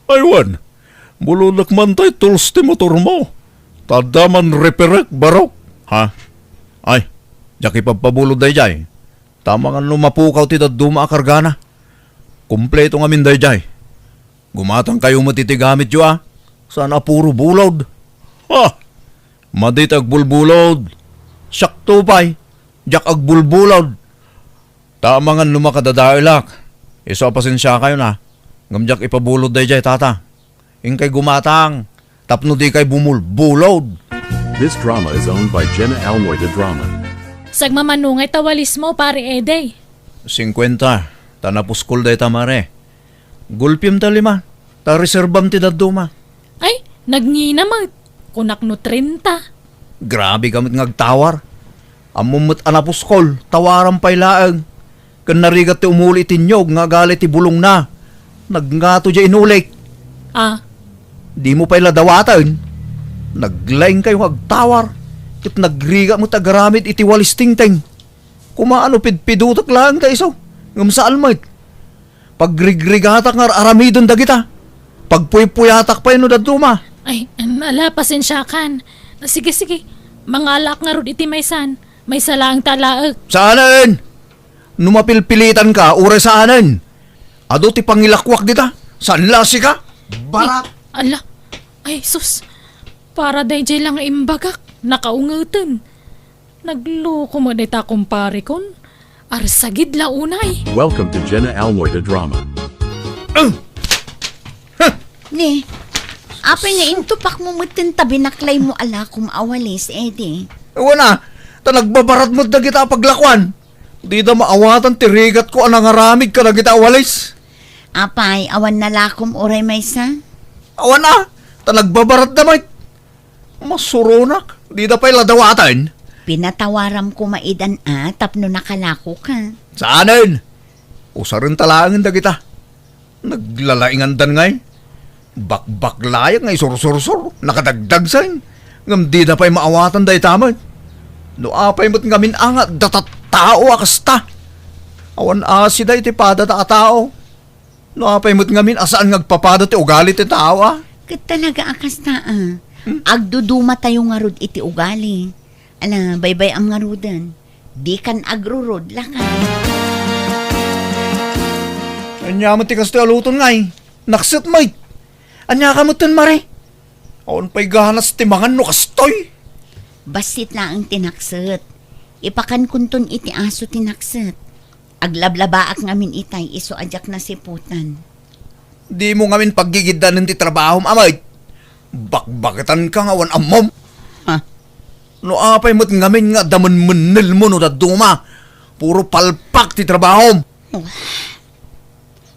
Ay wen, bulodek man tay tools ti motormo. Ta adda man reperek, barok. Ha? Ay, diak ipabpabulod daydiay. Ta amangan no mapukaw ti dadduma a kargana. Kompleto ngamin daydiay. Gumatangkayo met iti gamityo a. Saan a puro bulod. Ha? Madi ti agbulbulod. Siakto pay, diak agbulbulod. Ta amangan no makadadaelak. Isu a pasensiakayon a. Ngem diak ipabulod daydiay, Tata. Inkay gumatang tapno dikay bumulbulod. This drama is owned by Jenna Almoy de Drama. Sagmamano ngay ta walismo, Pare Eddie? Singkuenta. Ta napuskol dayta, Mare. Gulpim ta lima, ta reserbam ti dadduma. Ay, nagngina met. Kunak no trenta. Grabe ka met nga agtawar. Ammom met a napuskol, tawaram pay laeng. Ken narigat ti umuli iti inyog nga agali ti bulongna. Nagngato diay inulik. Ah. Dimo pay la dawaten. Naglaingkayo nga agtawar. Ket nagrigat met agaramid iti walis Tingting. Koma no pidpidotek laeng ta isu, ngem saan met. Pagrigrigatak nga ar-aramiden dagita. Pagpuypuyatak pay no dadduma. Ay, ala, pasensiakan. Sige, sige. Mangalaak ngarud iti maysan. Maysa laeng ta alaek. Saanen! No mapilpilitanka, uray saanen. Adu ti pangilakuak dita. Saan la sika? Barat! Ay, ala. Ay, sus. Para daydiay la nga imbagak. Nakaungeten. Nagloko met dayta kumpareko. Arsagid la unay. Welcome to Jenna Almoy the Drama. Ni, apay nga intupakmo metten ta binaklaymo a lakom a walis, Eddie? Awan a, ta nagbabarat met dagita a paglakuan. Dida maawatan ti rigatko a nangaramid kadagita a walis. Apay, awan na lakom uray maysa? Awan a, ta nagbabaratda met. Masuronak, dida pay la dawaten. Pinatawaram koma idan a tapno nakalakoka. Saanen? Usarenta laengen dagita. Naglalaingandan ngay. Bakbaklayag nga isursursor, nakadagdagsen. Ngem dida pay maawatan dayta met. No apay met ngamin a nga adda tattao a kasta. Awan asi dayta padada a tao. No apay met ngamin a saan nga agpapada ti ugali ti tao, a? Ket talaga a kasta, a. Hmm? Agdudumatayo ngarud iti ugali. Ala, baybay-am ngaruden. Dikan agrurod, laka. Ania met ti kastoy a luton ngay? Nakset met. Ania ka metten, Mare? Awan pay ganas ti mangan no kastoy. Bassit laeng ti nakset. Ipakankonton iti aso ti nakset. Aglablabaak ngamin itay isu a diak nasiputan. Dimo ngamin paggigiddanen ti trabahom, a met. Bakbaketanka nga awan ammom. Ha? No apay met ngamin nga adda menmennelmo no dadduma, puro palpak ti trabahom.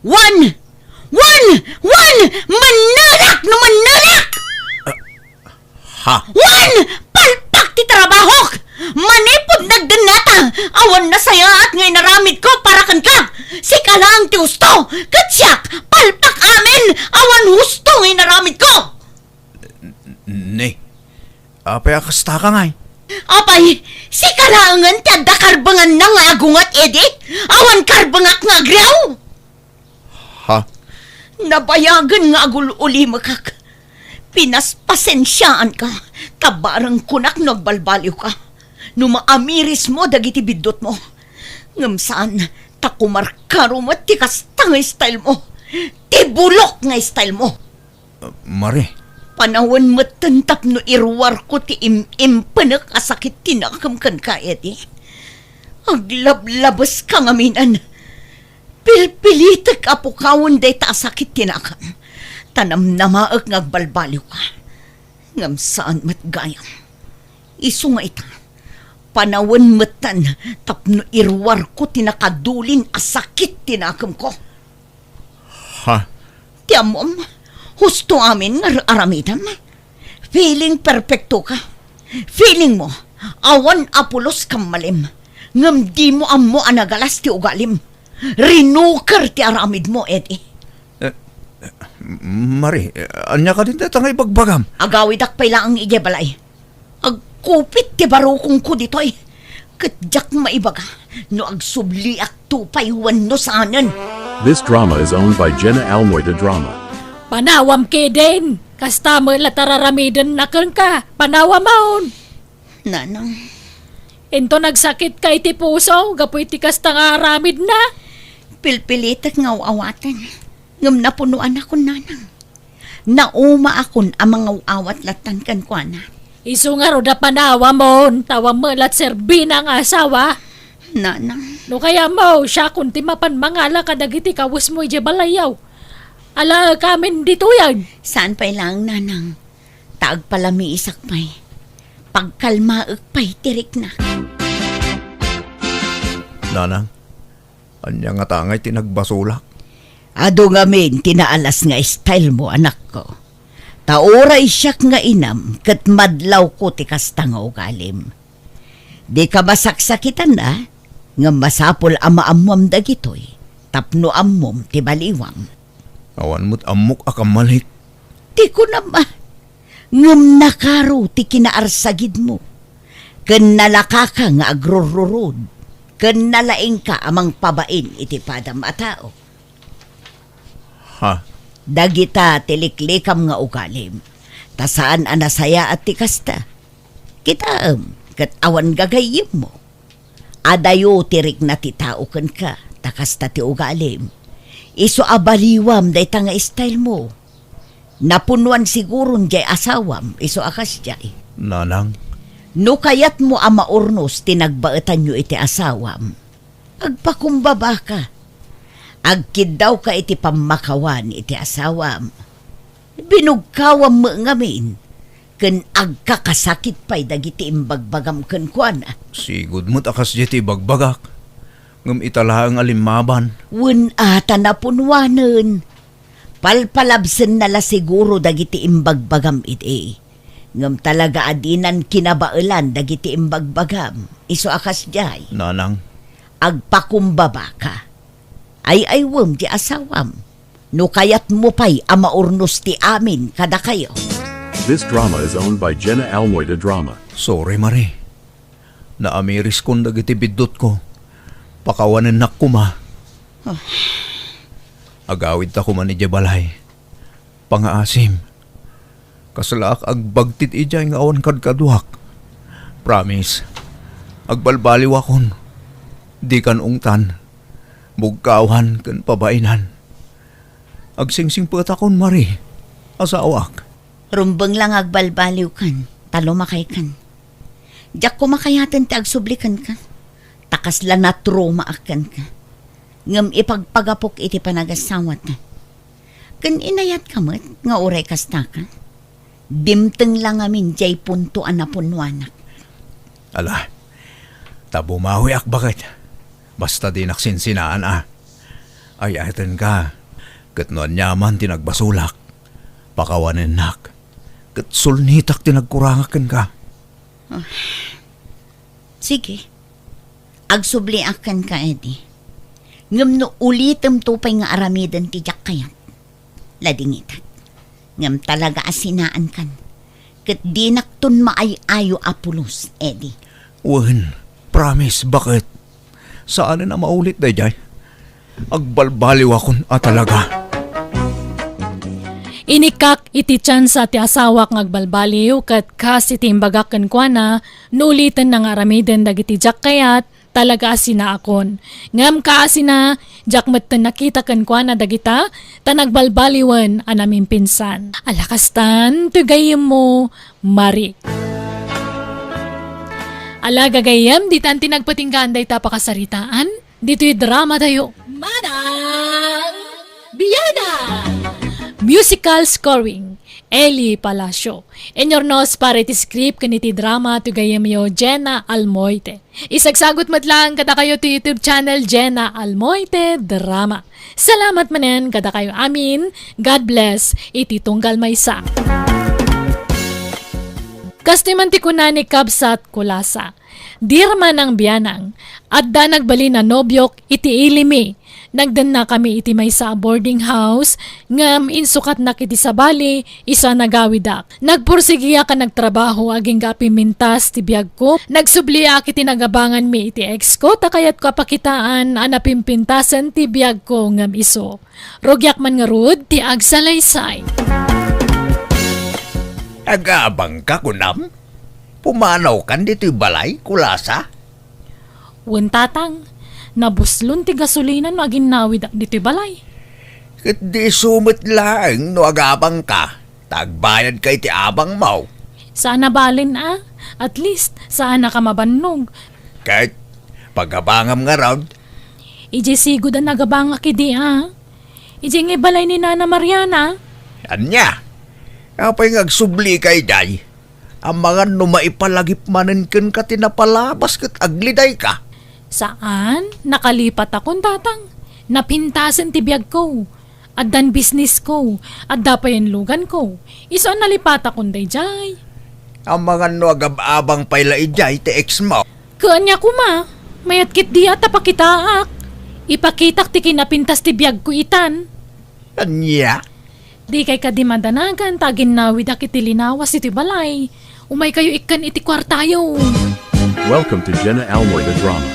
Wen! Wen! Wen! Mannelak no mannelak! Ha? Wen! Palpak ti trabahok! Manipud nagdennata, awan nasayaat nga inaramidko para kenka! Sika laeng ti husto, ket siak, palpak amin, awan husto nga inaramidko! Ni, apay a kasta ka ngay? Apay, sika laengen ti adda karbenganna nga agunget idi? Awan karbengak nga agriaw? Ha? Nabayagen nga agul-ulimekak. Pinaspasensiaanka, ta bareng kunak no agbalbaliwka, no maamirismo dagiti biddutmo. Ngem saan, ta kumarkaro met ti kasta nga stylemo. Ti bulok nga stylemo. Mari. Panawen metten tapno iruarko ti im-impenek a sakit ti nakem kenka, Eddie. Aglablabeska ngaminen. Pilpilitek a pukawen dayta a sakit ti nakem. Ta namnamaek nga agbalbaliwka. Ngem saan met gayam. Isu nga ita, panawen metten tapno iruarko ti nakadulin a sakit ti nakemko. Ha? Ti ammom, husto amin nga ar-aramidem. Feeling perfecto ka. Feeling mo, awan a pulos kammalim. Ngem dimo ammo a nagalas ti ugalim. Rinuker ti aramidmo, Eddie. Eh, Mari, eh, ania kadin dayta nga ibagbagam? Agawidak pay laeng idiay balay. Agkupit ti barukongko ditoy. Ket diak maibaga no agsubliakto pay wenno saanen. This drama is owned by Jenna Almoy de Drama. Panawam, Keden! Kasta met la ti ar-aramidenna kenka. Panawamon! Nanang. Inton agsakitka iti puso gapu iti kasta nga aramidna? Pilpilitek nga aw-awaten. Ngem napunoanakon, Nanang. Naumaakon a mangaw-awat lattan kenkuana. Isu ngarud a panawamon, ta awan met la ti serbina nga asawa. Nanang. No kayatmo, siakon ti mapan mangala kadagiti kawesmo idiay balayyo. Alaek amin ditoyen. Saan pay laeng, Nanang. Ta agpalamiisak pay. Pagkalmaek pay ti riknak. Nanang, ania ngata ngay ti nagbasolak? Adu ngamin ti naalas nga stylemo, anakko. Ta uray siak nga inam ket madlawko ti kasta nga ugalim. Dika masaksakitan a, ngem masapul a maammuam dagitoy, tapno ammom ti baliwam. Awan met ammok a kammalik. Ti kunam a, ngem nakaro ti kinaarsagidmo, ken nalakaka nga agrurrurod, ken nalaingka a mangpabain iti padam a tao. Ha? Dagita ti liklikam nga ugalim, ta saan a nasayaat ti kasta. Kitaem, ket awan gagayyemmo. Adayo ti rikna ti tao kenka, ta kasta ti ugalim. Isu a baliwam dayta nga stylemo. Napunoan siguron diay asawam, isu a kasdiay. Nanang. No kayatmo a maurnos ti nagbaetanyo iti asawam, agpakumbabaka. Agkiddawka iti pammakawan iti asawam. Binugkawam met ngamin, ken agkakasakit pay dagiti imbagbagam kenkuana. Sigud met a kasdiay ti ibagbagak, ngem ita laeng a limmaban. Wen a ta napunoanen. Palpalabsenna la siguro dagiti imbagbagam idi. Ngem talaga a dinan kinabaelan dagiti imbagbagam. Isu a kasdiay. Nanang. Agpakumbabaka. Ay-aywem ti asawam. No kayatmo pay a maurnos ti amin kadakayo. This drama is owned by Jenna Almoy de Drama. Sorry, Mari. Naamiriskon dagiti biddutko. Pakawanennak koma. Ah. Agawidta koma idiay balay. Pangaasim. Kaslaak agbagtit idiay nga awan kadkaduak. Promise. Agbalbaliwakon. Dikan ungtan. Bugkawan ken pabainan. Agsingsingpetakon, Mari. Asawak. Rumbeng la nga agbalbaliwkan, ta lumakaykan. Diak koma kayaten ti agsubli kenka, ta kasla natromaak kenka. Ngem ipagpagapok iti panagasawata. Ken inayatka met nga uray kastaka. Dimteng la ngamin diay punto a napunnoanak. Ala, ta bumawiak baket. Basta dinak sinsinaan a. Ay-ayatenka, ket no aniaman ti nagbasolak, pakawanennak, ket sulnitak ti nagkurangak kenka. Ah. Sige. Agsubliak kenka, Eddie. Ngem no ulitemto pay nga aramiden ti diak kayat, ladingitak. Ngem talaga a sinaankan. Ket dinakton maay-ayo a pulos, Eddie. Wen, promise, baket. Saanen a maulit daydiay. Agbalbaliwakon a talaga. Inikkak iti tiansa ti asawak nga agbalbaliw, ket kas iti imbagak kenkuana, no ulitenna nga aramiden dagiti diak kayat, talaga a sinaakon. Ngem kaasina, diak metten nakita kenkuana dagita, ta nagbalbaliwen a namimpinsan. Ala kastan, toy gayyemmo, Mari. Ala gagayyem, ditan ti nagpatinggaan dayta pakasaritaan. Ditoy drama tayo. Manang Biana! Musical scoring, Eli Palacio. Inyurnos para iti script ken iti drama ti gayyemyo, Jenna Almoite. Isagsagut met laeng kadakayo ti YouTube channel, Jenna Almoite Drama. Salamat manen kadakayo amin. God bless iti tunggal maysa. Kastoy man ti kuna ni Kabsat Kulasa. Dear Manang Bianang, adda nagbalin a nobiok iti ili mi. Nagdennakami iti maysa a boarding house, ngem insukatnak iti sabali, isu a nagawidak. Nagpursigiak a nagtrabaho agingga a pimmintas ti biagko. Nagsubliak iti nagabanganmi iti ex ko ta kayatko a pakitaan a napimpintasen ti biagko ngem isu. Rugiak man ngarud ti agsalaysay. Agabangka, kunam? Pumanawkan ditoy balay, Kulasa? Wen, Tatang, nabuslon ti gasolina no aginnawidak ditoy balay. Ket di isu met laeng no agabangka, ta agbayadka iti abangmo. Saan a balen a, at least, saanaka mabannog. Ket pagabangam ngarud? Idiay sigud a nagabangak idi a. Idiay ngay balay ni Nana Mariana. Ania? Apay nga agsublika idiay? Amangan no maipalagip manen kenka ti napalabas ket aglidayka. Saan, nakalipatakon, Tatang. Napintasen ti biagko. Addan bisnisko. Adda payen luganko. Isu a nalipatakon daydiay. Amangan no agab-abang pay la idiay ti ex mo. Ket ania koma, mayat ketdi a ta pakitaak. Ipakitak ti kinapintas ti biagko itan. Ania? Dikay kadi madanagan ta aginnawidak iti linawas iti balay. Umaykayo ikkan iti kuartayo. Welcome to Jenna Almoy the Drama.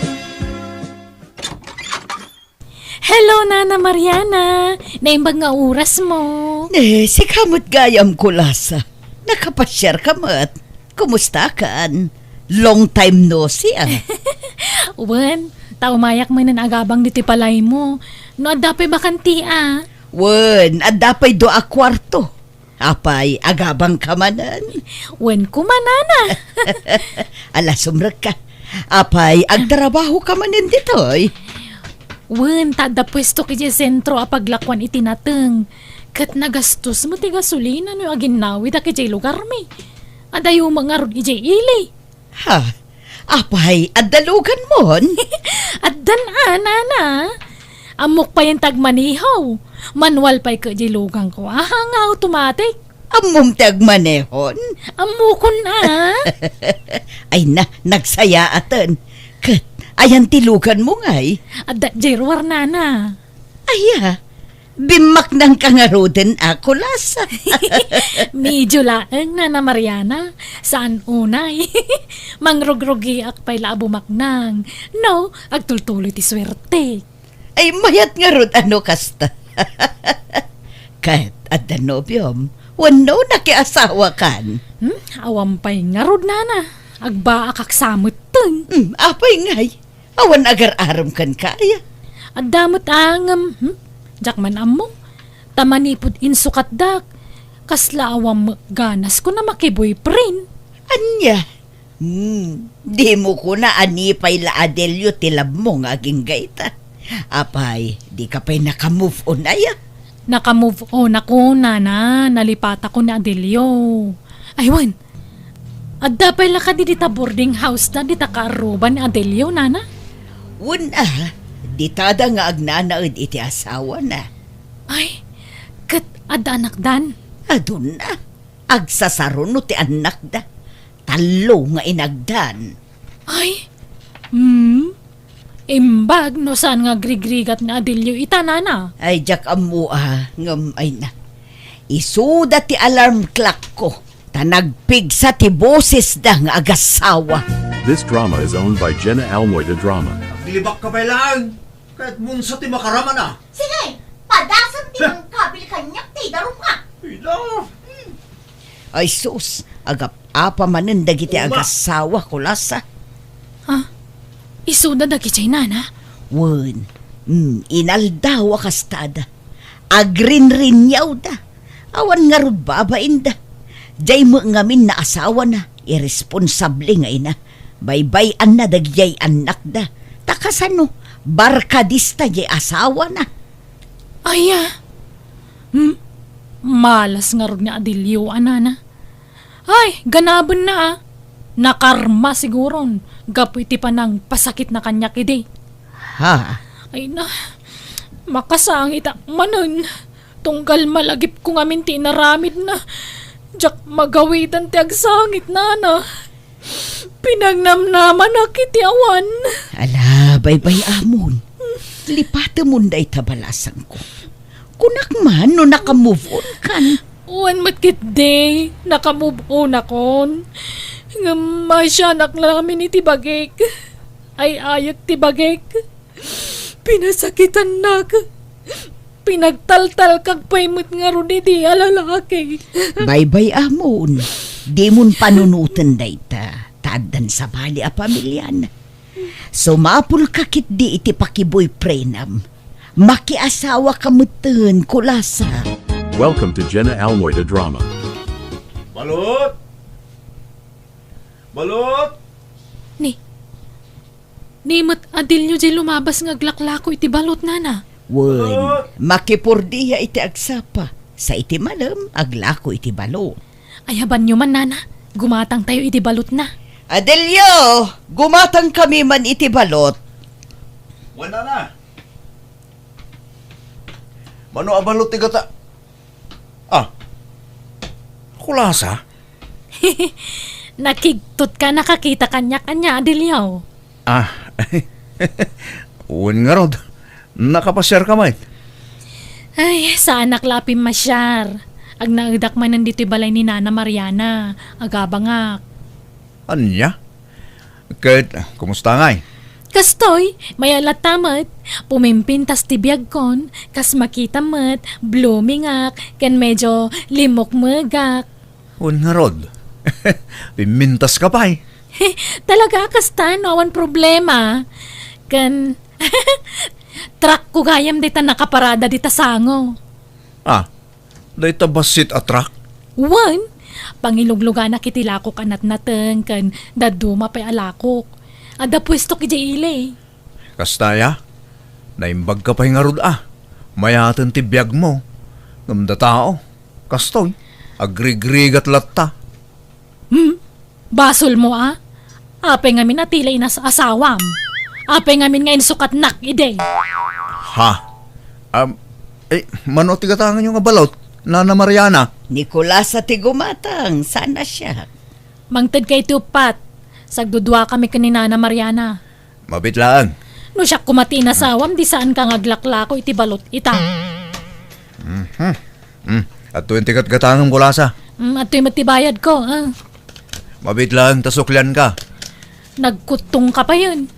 Hello, Nana Mariana! Naimbag nga orasmo. Eh, sika met gayam, Kulasa. Nakapasiarka met. Kumustakan? Long time no see, ah. Wen, ta umayak manen agabang ditoy balaymo. No adda pay bakante, ah. Wen, adda pay dua a kuarto. Apay, agabangka manen? Wen koma, Nana. Ala, sumrekka. Apay, agtrabahoka manen ditoy? Wen, ta adda puestok idiay sentro a paglakuan iti nateng. Ket nagastos met ti gasolina no aginnawidak idiay lugarmi. Adayo met ngarud idiay ili. Ha? Apay, adda luganmon? Addan a, Nana. Ammok payen ti agmaneho. Manual pay ket diay lugangko. Aha nga automatic? Ammom ti agmanehon? Ammokon a. Ay na, nagsayaaten. Ket, ayan ti luganmo ngay? Adda diay ruar, Nana. Aya, bimmaknangka ngaruden a, Kulasa. Medio laeng, Nana Mariana. Saan unay. Mangrugrugiak pay la a bumaknang. No, agtultuloy ti suertek. Ay, mayat ngarud a no kasta. Ket, adda nobiom? Wenno nakiasawakan? Hmm? Awan pay ngarud, Nana. Agbaakak sa metten. Hmm, apay ngay? Awan agar-arem kenka aya? Adda met a ngem, hmm? Diak man ammo. Ta manipud insukatdak, kasla awan met ganasko a maki-boyfriend. Ania? Hmm, dimo kuna a ni pay la Adelio ti labmo nga agingga ita. Apay, dika pay naka-move on aya? Naka-move on ako, Nana. Nalipatakon ni Adelio. Ay, wen. Adda pay la kadi dita boarding house da, dita kaarruba ni Adelio, Nana? Wen a, ditada nga agnanaed iti asawana. Ay, ket adda anakdan? Aduna. Agsasaro no ti annakda. Tallo nga inagdan. Ay, hmm. Imbag no saan nga agrigrigat ni Adelio ita, Nana? Ay, diak ammo a, ngem ay na. Isuda ti alarm clock ko, ta nagpigsa ti bosesda nga agassawa. This drama is owned by Jenna Almoy the Drama. Aglibakka pay laeng, ket munsa ti makaramana. Sige, padasem ti mangkabil kaniak ti idarumka. Ay sus, agap-apa manen dagiti Uma. Agasawa, Kulasa. Ha? Isuda dagiti nana? Wen, mm, inaldaw a kastada. Agrinrinniawda. Awan ngarud babainda. Diay met ngamin naasawana, irresponsable nga ina. Baybay-anna dagidiay annakda. Ta kasano, barkadista diay asawana. Aya? Hmm? Malas ngarud ni Adelio, a nana. Ay, ganabenna, a. Nakarma siguron gapu iti panangpasakitna kaniak idi. Ha? Ay na, makasangit a manen. Tunggal malagipko ngamin ti inaramidna. Diak magawidan ti agsangit, nana. Pinagnamnamanak iti awan. Ala, baybay-amon. Lipatemon dayta balasangko. Kunak man no naka-move on kan. Wen met ketdi, naka-move on akon. Ngem maasianak lamin iti bagik. Ay-ayek ti bagik. Pinasakitannak. Pinagtaltalkak pay met ngarud iti a lalaki. Baybay-amon, dimon panunoten dayta, ta addan sabali a pamilian. Sumapulka ketdi iti pakiboyfriendam. Makiasawaka metten, Kulasa. Welcome to Jenna Almoy the Drama. Balut! Balut! Ni, ni met Adelio diay lumabas nga aglaklako iti balut, nana. Wen, makipurdiya iti agsapa. Sa iti malem, aglako iti balut. Ayabanyo man, nana. Gumatangtayo iti balutna. Adelio, gumatangkami man iti balut. Wen, nana. Mano a balut ti gata? Ah. Kulasa? Nakigtot ka, nakakita kaniak ania, Adelio? Ah. Wen ngarud. Nakapasiar ka met? Ay, saanak la a pimmasiar. Agnaedak manen ditoy balay ni Nana Mariana. Agabangak. Ania? Ket, kumusta ngay? Kastoy, mayat latta met. Pumimpintas ti biagkon, kas makita met, bloomingak, ken medyo limukmegak. Wen ngarud. Pimmintas ka pay. Talaga a kasta no awan problema. Ken, truck ko gayam dita nakaparada dita sango. Ah, dayta bassit a truck? Wen, pangilugluganak iti lakok a natnateng ken dadduma pay a lakok. Adda puestok idiay ili. Kasta aya? Naimbag ka pay ngarud a. Mayaten ti biagmo. Ngem datao, kastoy, agrigrigat latta. Hmm? Basolmo a? Apay ngamin a ti la inas-asawam? Apay ngamin nga insukatnak idi? Ha? Am, eh, mano ti gatanganyo nga balut, Nana Mariana? Nicolas a ti gumatang, saan a siak. Mangted ka iti uppat. Sagdudua kami ken ni Nana Mariana. Mabiit laeng. No siak koma ti inasawam, di saan ka nga aglaklako iti balut ita. Mhm. Mm. Adtoy ti gatgatangem, Kulasa. Mm, adtoy met ti bayad ko, ah. Mabiit laeng ta suklian ka. Nagkuttong ka payen.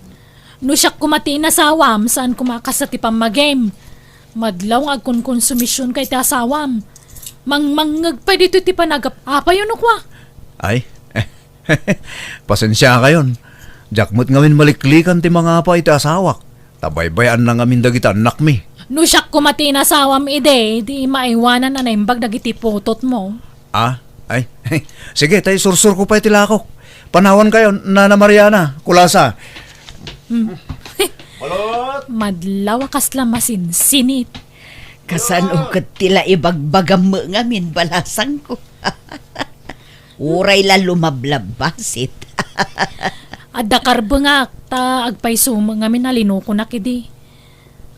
No siak koma ti inasawam, saan koma a kasta ti pammagim. Madlaw nga agkonkonsumision ka iti asawam. Mangmangngeg pay ditoy ti panagap-apayo no kua. Ay, pasensiakayon. Diak met ngamin maliklikan ti mangapa iti asawak. Ta baybay-anna ngamin dagiti annakmi. No siak koma ti inasawam idi, di maaywanan a naimbag dagiti putotmo. Ah, ay, sige, tay sursurko pay ti lakok. Panawankayon, Nana Mariana, Kulasa. Hmm. Balot! Madlaw a kasla masinsinit. Kasano ket ti la ibagbagam met ngamin, balasangko? Uray la lumablabbasit. Adda karbengak, ta agpayso met ngamin a linukonak idi.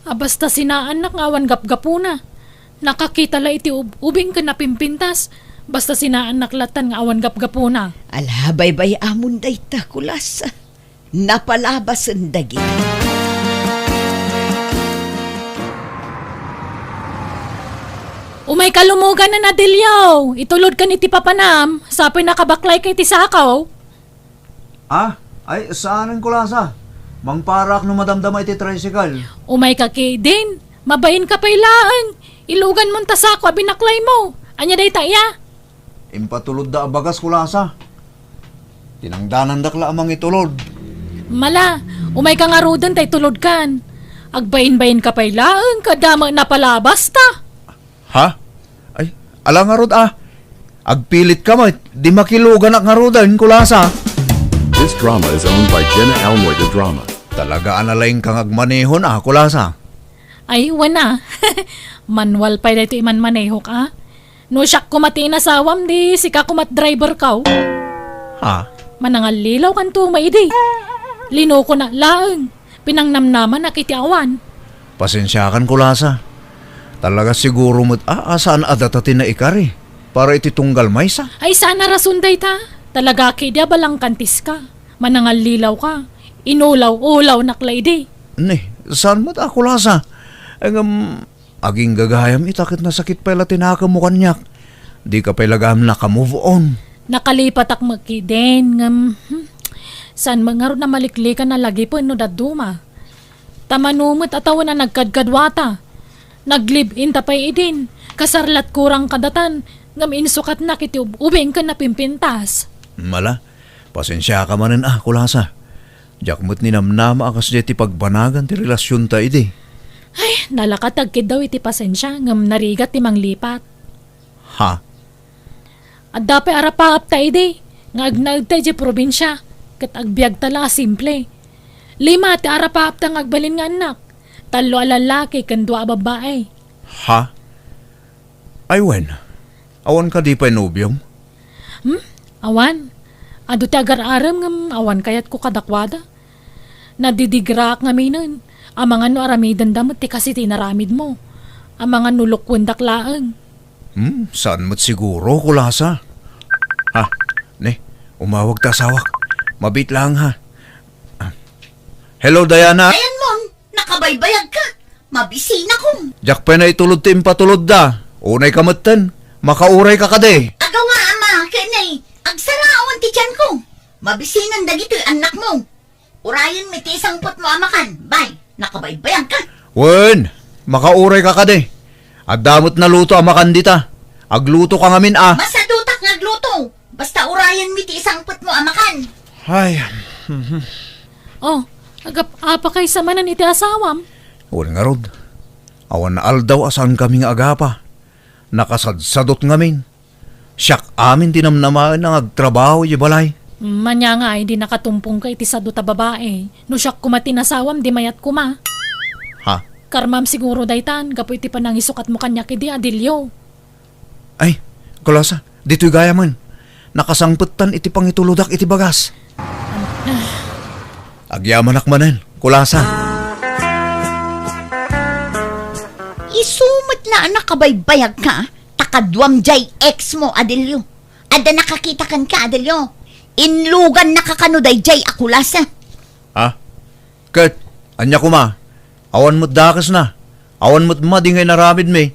A, basta sinaannak nga awan gapgapuna. Nakakita la iti ub-, ubing ken napimpintas. Basta sinaannak lattan nga awan gapgapuna. Ala, baybay-amon dayta, Kulas. Napalabasen dagiti. Umayka lumuganan, Adelio. Itulodkan iti papanam. Sa pay nakabaklayka iti sako. Ah, ay, saanen, Kulasa. Mangparak no madamdama iti tricycle. Umayka ketdin. Mabainka pay laeng. Iluganmon ta sako a binaklaymo. Ania dayta, iya? Impatulodda a bagas, Kulasa. Tinangdanandak la a mangitulod. Mala, umayka ngaruden ta itulodkan. Agbainbainka pay laeng, kada met napalabasta. Ha? Ay, ala ngarud a. Agpilitka met, di makiluganak ngaruden, Kulasa. This drama is owned by Jenna Almoy de Drama. Talaga a nalaingka nga agmanehon a, Kulasa. Ay, wen a. Manual pay daytoy imanmanehok a. No siak koma ti inasawam, di sika komat driverko. Ha? Manangallilaw kanto maidi. Linukonak laeng. Pinangnamnamanak iti awan. Pasensiakan, Kulasa. Talaga siguro met a, a saan a data ti naikari para iti tunggal maysa. Ay, saan a rason dayta. Talaga ketdi a balangkantiska. Manangallilaw ka. Inulaw-ulawnak la idi. Ne, saan met a, Kulasa? Ngem, aging gagayam ita ket nasakit pay la ti nakemmo kaniak. Dika pay la gayam naka-move on. Nakalipatak met ketdin, ngem, hmm, saan met ngarud a maliklikan a lagipen no dadduma. Ta mano met a tawen a nagkadkaduata. Nag-live-in ta pay idin, kasar la't kurang kadatan, ngem insukatnak iti ub-ubing ken napimpintas. Mala, pasensiaka manen a, Kulasa. Diak met ninamnama a kasdiay ti pagbanagan ti relasionta idi. Ay, nalaka ti agkiddaw iti pasensia, ngem narigat ti manglipat. Ha? Adda pay arapaapta idi, nga agnaedta idiay probinsia, ket agbiagta la a simple. Lima ti arapaapta nga agbalin nga annak, tallo a lallaki ken dua a babbai. Ha? Ay wen, awan kadi pay nobiom? Hmm? Awan. Adu ti agar-arem ngem awan kayatko kadakuada. Nadidigraak ngaminen. Amangan no aramidenda met ti kas iti inaramidmo. Amangan no lukwendak laeng. Hmm, saan met siguro, Kulasa? Ha? Ne, umawag ta asawak. Mabiit laeng ha. Ah. Hello, Diana? Ayan mon, nakabaybayag ka. Mabisina ko. Diak pay naitulod ti impatulodda. Unay ka metten. Makauray ka kadi. Agawa, ama, ken nay, agsaraon ti tiyan ko. Mabisinan dagitoy annak mo. Urayen mi ti isangpet mo a makan. Bay, nakabaybayag ka. Wen, makauray ka kadi. Adda met naluto a makan dita. Agluto ka ngamin a. Masadutak nga agluto. Basta urayen mi ti isangpet mo a makan. Ay. Mhm. Oh, agap-apa kaysa manen iti asawam? Wen ngarud. Awan aldaw a saan kami nga agapa. Nakasadsadot ngamin. Siak amin ti namnamaen nga agtrabaho iti balay. Mania nga ay di nakatumpong ka iti sadot a babae. No siak koma ti nasawam, di mayat koma. Ha? Karmam siguro daytan, gapu iti panangisukatmo kaniak idi, Adelio. Ay, Kulasa, ditoy gayamen. Nakasangpettan iti pangitulodak iti bagas. Agyamanak manen, Kulasa. Isu met la a nakabaybayag ka, ta kaduam jay ex mo, Adelio. Adda nakakita kenka, Adelio. Inlugannaka kano dayjay a Kulasa. Ha? Ket, ania koma? Awan met dakesna. Awan met madi nga inaramidmi.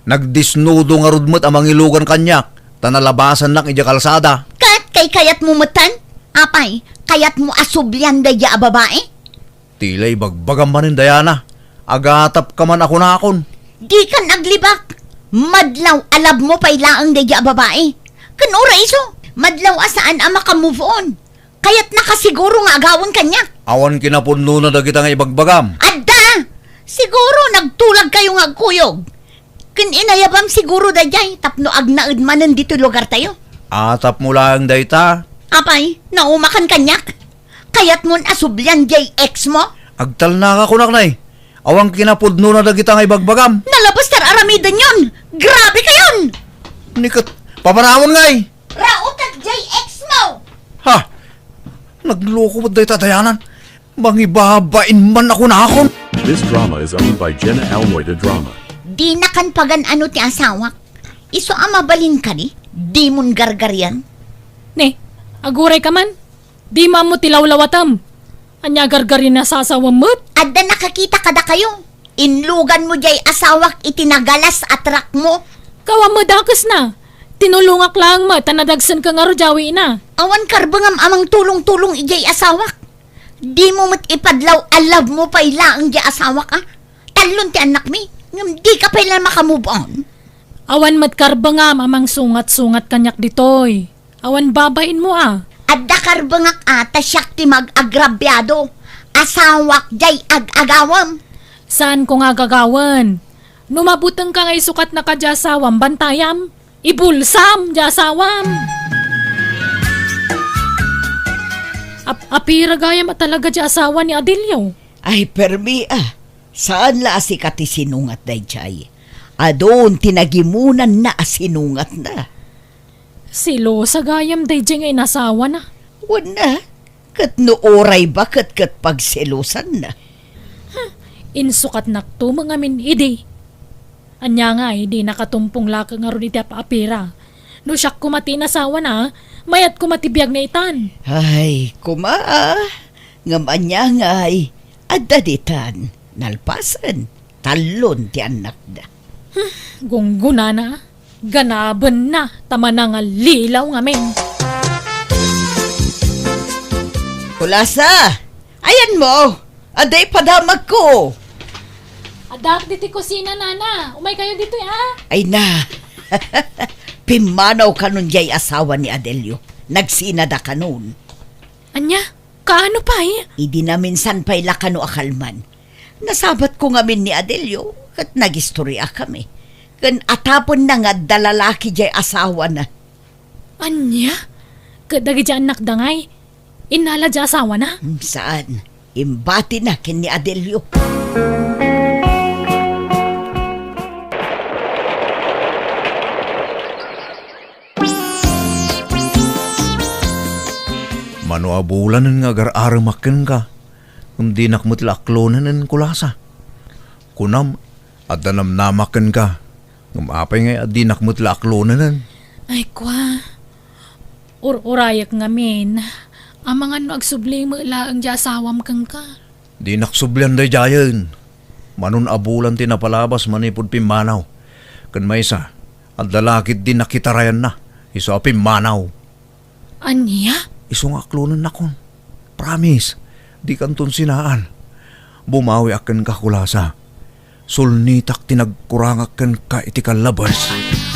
Nagdesnudo ngarud met a mangilugan kaniak, ta nalabasannak idiay kalsada. Ket kaykayatmo metten? Apay, kayatmo a sublian daydiay a babae? Ti la ibagbagam manen, Diana. Agatapka man a kunakon. Dikan aglibak. Madlaw a love mo pay laeng daydiay a babae. Ken uray isu, madlaw a saan a maka-move on. Kayatnaka siguro nga agawen kaniak. Awan kinapudnona dagita nga ibagbagam. Adda! Siguro nagtulagkayo nga agkuyog. Ken inayabam siguro dayjay tapno agnaed manen ditoy lugartayo. Atapmo laeng dayta. Apay, naumakan kaniak? Kayatmon a sublian jay ex mo? Agtalnaka kunak, nay. Awan kinapudnona dagita nga ibagbagam. Nalabas ti ar-aramidenyon! Grabe kayon! Ni ket, papanawon ngay! Raotek jay ex mo! Ha? Nagloko met dayta, Diana. Mangibabain man a kunakon. This drama is owned by Jenna Almoy de Drama. Dinakan pagan-ano ti asawak. Isu a mabalin kadi, dimon gargarian. Ne, aguray ka man. Dimo ammo ti lawlawatam. Ania gargarian a sasawem met? Adda nakakita kadakayo. Inluganmo jay asawak iti nagalas a truck mo. Kawam met dakesna. Tinulongak laeng met ta nadagsenka ngarud a awiina. Awan karbengam a mangtulong-tulong idiay asawak. Dimo met ipadlaw a love mo pay laeng jay asawak a. Tallon ti annakmi, ngem dika pay la maka-move on. Awan met karbengam a mangsungat-sungat kaniak ditoy. Awan babainmo a. Adda karbengak a ta siak ti mag-agrabiado. Asawak jay ag-agawem. Saanko nga agagawen? No mabutengka nga isukatnaka diay asawam, bantayam. Ibulsam diay asawam. Ap-, apira gayam a talaga diay asawa ni Adelio? Ay, permi a. Saan la a sika ti sinungat daydiay. Adun ti nagimunanna a sinungatna. Selosa gayam daydiay nga inasawana. Wen a, ket no uray baket ket pagselosanna. Hmm, insukatnakto met ngamin idi. Ania ngay, dinaka tumpong laeng ngarud iti ap-apira. No siak koma ti inasawana, mayat koma ti biagna itan. Ay, koma a. Ngem ania ngay, adda ditan, nalpasen, tallon ti annakda. Hmm, gunggonana, ganabenna, ta manangallilaw ngamin. Kulasa! Ayanmo! Adda ipadamagko! Addaak ditoy kusina, nana. Umay kayo ditoy, a? Ay na! Pimmanaw kanon diay asawa ni Adelio. Nagsinada kanon. Ania? Kaano pay? Idi naminsan pay la kano a kalman. Nasabatko ngamin ni Adelio, ket nagistoriakami. Ken atapenna nga adda lalaki diay asawana. Ania? Ket dagiti annakda ngay, innala diay asawana? Hmm, saan. Imbatina ken ni Adelio. Mano a bulanen nga agar-aremak kenka, ngem dinak met la aklonen, Kulasa. Kunam, adda namnamak kenka, ngem apay ngay a dinak met la aklonen? Ay, kua, ur-urayek ngamin. Amangan no agsubli met laeng diay asawam kenka. Dinak sublian daydiayen. Mano a bulan ti napalabas manipud pimmanaw. Ken maysa, adda la ketdi nakitarayanna, isu a pimmanaw. Ania? Isu nga aklonennakon. Promise, dikanton sinaan. Bumawiak kenka, Kulasa. Sulnitak ti nagkurangak kenka iti kallabes.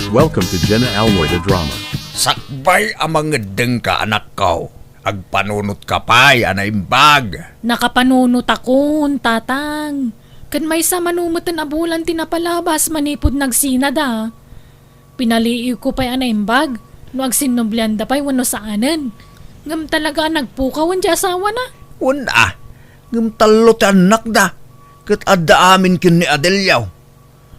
Welcome to Jenna Almoy the Drama. Sakbay a mangeddengka, anakko. Agpanunotka pay a naimbag. Nakapanunotakon, tatang. Ken maysa mano meten a bulan ti napalabas manipud nagsinada. Pinaliiwko pay a naimbag no agsinnublianda pay wenno saanen. Ngem talaga a nagpukawen diay asawana. Wen a, ngem tallo ti annakda, ket adda amin ken ni Adelio.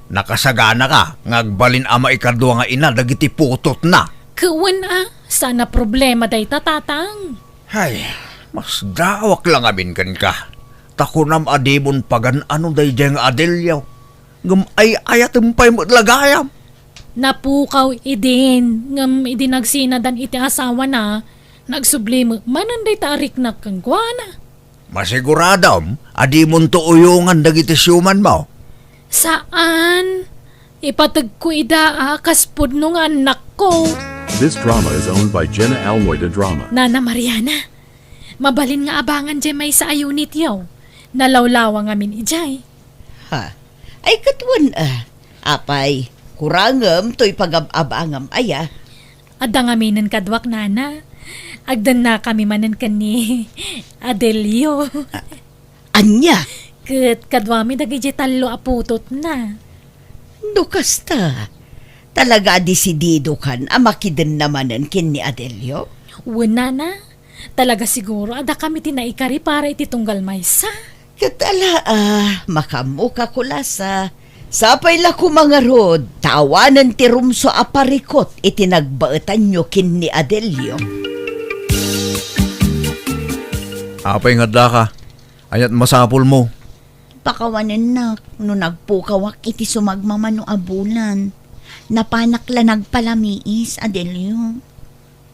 Nakasaganaka nga agbalin a maikadua nga ina dagiti putotna. Ket wen a, saan a problema dayta, tatang. Hay, masdaawak la ngamin kenka. Ta kunam a dimon pagan-ano daydiay nga Adelio. Ngem ay-ayatem pay met la gayam. Napukaw idin, ngem idi nagsinadan iti asawana, nagsubli met manen dayta a riknak kenkuana. Masiguradom a dimonto uyongan dagiti siumanmo? Saan. Ipategko ida a kas pudno nga annakko. This drama is owned by Jenna Almoy de Drama. Nana Mariana, mabalin nga abangan diay maysa a unityo. Nalawlawa ngamin idiay. Ha? Ay, ket wen a. Apay, kurangem toy pagab-abangam aya? Adda ngaminen kaduak, nana. Agdennakami manen ken ni Adelio. A-, ania? Ket kaduami dagiti tallo a putotna. No kasta, talaga a desididokan a makidenna manen ken ni Adelio? Wen, nana. Talaga siguro a dakami ti naikari para iti tunggal maysa. Ket ala a, makaammoka, Kulasa. Sapay la koma ngarud ta awanen ti rumsua a parikut iti nagbaetanyo ken ni Adelio. Apay nga addaka? Ania't masapulmo? Pakawanennak no nagpukawak iti sumagmamano a bulan. Napanak la nagpalamiis, Adelio.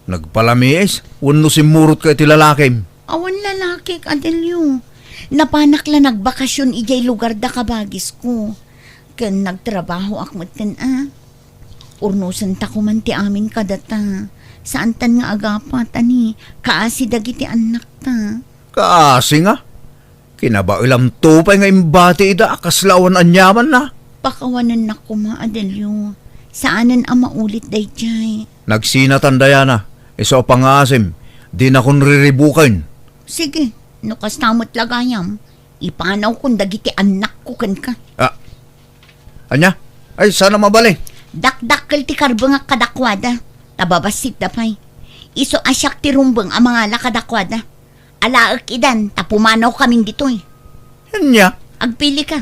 Nagpalamiis wenno simmurotka iti lalakim? Awan lalakik, Adelio. Napanak la nagbakasyon idiay lugarda kabagisko. Ken nagtrabahoak metten a. Urnosenta koman ti amin kadata. Saantan nga agapat, ani, kaasi dagiti annakta. Kaasi nga? Kinabaelamto pay nga imbati ida a kasla awan aniamanna. Pakawanennak koma, Adelio. Saanen a maulit daydiay. Nagsinatan, Diana. Isu a pangngaasim, dinakon riribuken. Sige, no kasta met la gayam, ipanawkon dagiti annakko kenka. Ah, ania? Ay, saan a mabalin. Dakdakkel ti karbengak kadakuada, ta babassit da pay. Isu a siak ti rumbeng a mangala kadakuada. Alaek idan, ta pumanawkamin ditoy. Ania? Agpilika.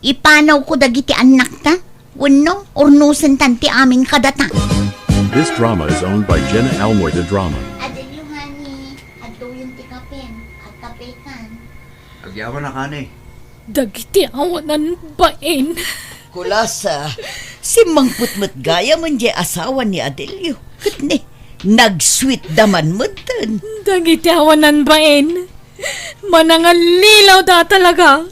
Ipanawko dagiti annakta, wenno urnosentan ti amin kadata. This drama is owned by Jenna Almoy, the drama. Adelio, honey, adtoyen ti kapen. Agkapekan. Agyaman a, honey. Dagiti awanan bain. Kulasa, simmangpet met gayam diay asawa ni Adelio. Ket ne, nag-sweet da man metten. Dagiti awanan bain. Manangallilaw da talaga.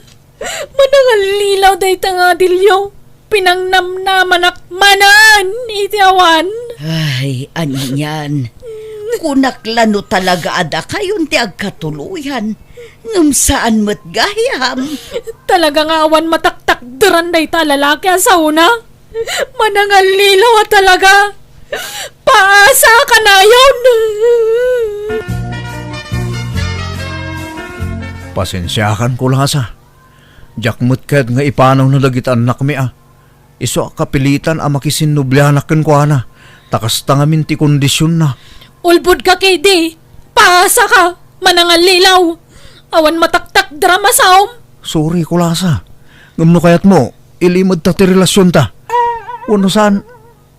Manangallilaw dayta nga Adelio. Pinangnamnamanak manen iti awan. Ay, anian. Kunak la no talaga a dakayon ti agkatuloyan. Ngem saan met gayam. Talaga nga awan mataktakderan dayta a lalaki a saona. Manangallilaw a talaga. Paasa a kanayon. Pasensiakan, Kulasa. Diak met kayat nga ipanawna dagiti annakmi a. Isu a kapilitan a makisinnublianak kenkuana, ta kasta ngamin ti kondisionna. Ulbodka ketdi! Paasaka! Manangallilaw! Awan mataktakderam a saom! Sorry, Kulasa. Ngem no kayatmo, ilimedta ti relasionta. Wenno saan,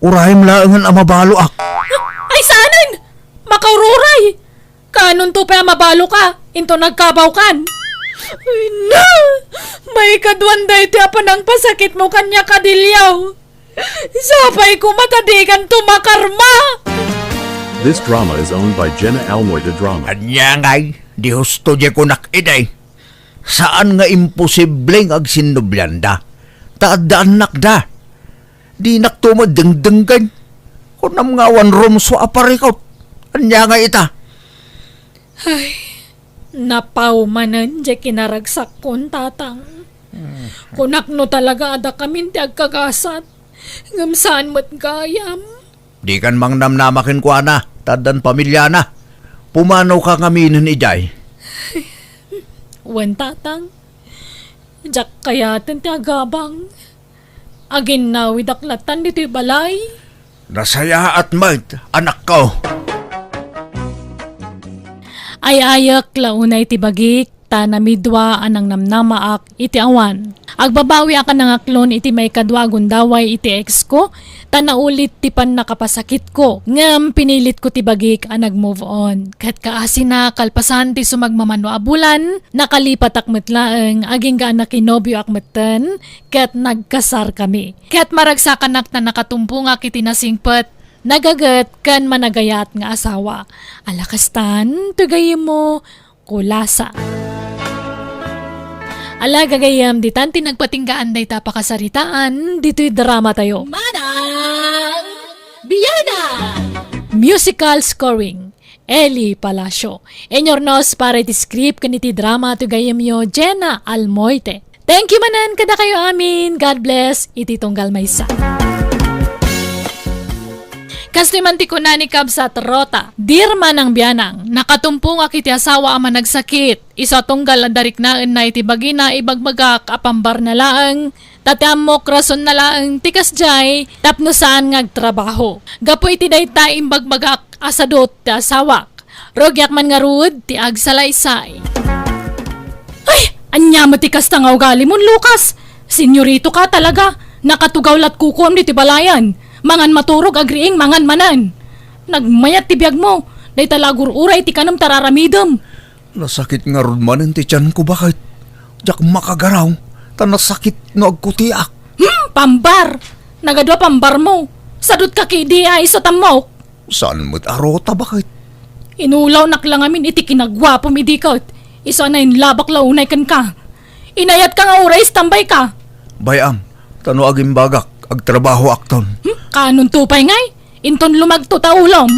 urayem laengen a mabaloak. Ay, saanen! Makaururay! Kaanonto pay a mabaloka, inton agkabawkan? Ay, na! Maikaduan daytoy a panangpasakitmo kaniak, Adelio. Sapay koma ta dikanto makarma! This drama is owned by Jenna Almoy, the drama. Ania ngay, di husto diay kunak idi. Saan nga imposible nga agsinnublianda, ta adda annakda. Dinakto madengdenggen. Kunam nga awan rumsua a parikut. Ania ngay ita? Ay, napaw manen diay kinaragsakkon, Tatang. Kunak no talaga a dakamin ti agkagasat, ngem saan met gayam. Dikan mangnamnama kenkuana, ta addan pamiliana. Pumanawka ngaminen idiay. Wen, Tatang. Diak kayaten ti agabang. Aginnawidak latan ditoy balay. Nasayaat met, anakko. Ay-ayek la unay ti bagik, ta namidua a nangnamnamaak iti awan. Agbabawiak a nangaklon iti maikadua a gundaway iti ex-ko, ta naulit ti pannakapasakitko, ngem pinilitko ti bagik a nag-move on. Ket kaasina, kalpasan ti sumagmamano a bulan, nakalipatak met laeng, agingga a nakinobioak metten, ket nagkasarkami. Ket maragsakanak ta nakatumpongak iti nasingpet, nagaget, ken managayat nga asawa. Ala kastan, ti gayyemmo, Kulasa. Ala, gagayyem, ditan ti nagpatinggaan dayta pakasaritaan, ditoy dramatayo. Manang Biana! Musical scoring, Eli Palacio. Inurnos para iti script ken iti drama ti gayyemyo, Jenna Almoite. Thank you manen kadakayo amin. God bless iti tunggal maysa. Kastoy man ti kuna ni Kabsat Rota, "Dear Manang Bianang, nakatumpongak iti asawa a managsakit. Isu a tunggal adda riknaenna iti bagina, ibagbagak a pambarna laeng, ta ti ammok rasonna laeng ti kasdiay, tapno saan nga agtrabaho. Gapu iti dayta, imbagbagak a sadut ti asawak. Rugiak man ngarud ti agsalaysay." Ay, ania met ti kasta nga ugalimon, Lucas? Senyorito ka talaga. Nakatugaw lat kukuam ditoy balayan. Mangan maturog, agriing, mangan manen. Nagmayat ti biagmo. Dayta la agur-uray ti kanem ta raramidem. Nasakit ngarud manen ti tianko, baket. Diak makagaraw, ta nasakit no agkutiak. Hmm, pambar! Nagadua pambarmo. Sadutka ketdi a isu a ammok. Saan met a Rota, baket? Inulawnak la ngamin iti kinaguapom idi ket isu a nainlabak la unay kenka. Inayatka nga uray istambayka. Bay-am, ta no agimbagak, agtrabahoakton. Hmm? Kaanonto pay ngay? Inton lumagto ta ulom.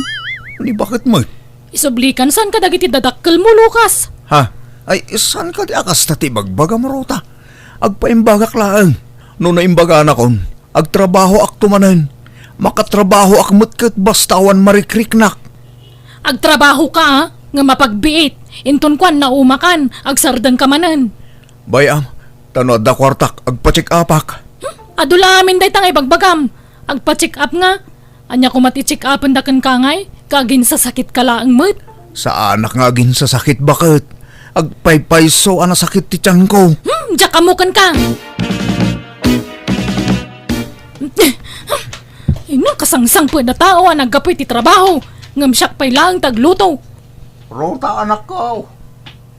Ni baket met? Isublikan saan kadagiti dadakkelmo, Lucas. Ha? Ay, saan kadi a kasta ti ibagbagam, Rota? Agpaimbagak laeng. No naimbaganakon, agtrabahoakto manen. Makatrabahoak met ket basta awan marikriknak. Agtrabahoka, a, nga mapagbiit. Inton kuan, naumakan, agsardengka manen. Bay-am, ta no adda kuartak, agpa-check-upak. Hmm? Adu la amin dayta nga ibagbagam. Agpa-check-up nga. Ania koma ti check-upenda kenka ngay? Kaginsasakitka laeng met. Saanak nga aginsasakit, baket. Agpaypayso a nasakit ti tianko. Hmm, diak ammo kenka. Ino kasangsangpet a tao a naggapu iti trabaho, ngem siak pay laeng ti agluto. Ruta, anakko,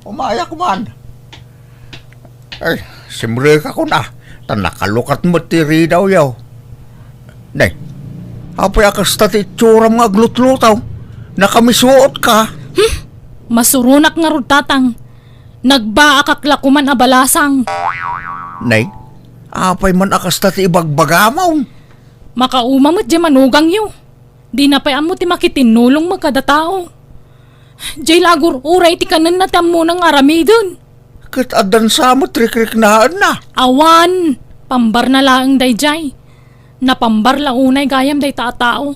umayak man. Ay, simrek ako na, ta nakalukat met ti ridawyo. Nay, apay a kasta ti itsuram nga aglutluto? Nakamisuot ka? Hmm? Masuronak ngarud, Tatang. Nagbaakak la koman a balasang. Nay, apay man a kasta ti ibagbagam? Makauma met diay manugangyo. Dina pay ammo ti makitinnulong met kada tao. Diay la agur-uray ti kanenna ti ammona nga aramiden. Ket addan sa met rikriknaenna? Awan, pambarna laeng daydiay. Napambar la unay gayam dayta a tao.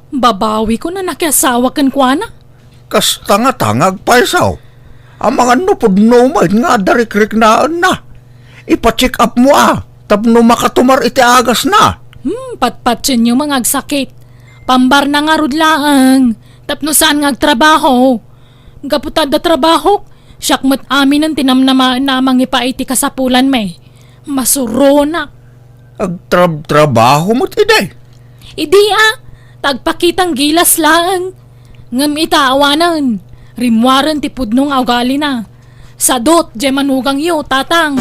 Babawikon a nakiasawa kenkuana. Kasta ngata nga agpayso? Amangan no pudno met nga adda rikriknaenna. Ipa-check-upmo a, tapno makatumar iti agasna. Hmm, patpatienyo nga agsakit. Pambarna ngarud laeng, tapno saan nga agtrabaho. Gapu ta adda trabahok, siak met aminen ti namnamaenna a mangipaay iti kasapulanmi. Masuronak. Agtrabtrabaho met idi? Idi a, ta agpakitang gilas laeng. Ngem ita awanen, rimmuaren ti pudno nga ugalina. Sadut diay manugangyo, Tatang.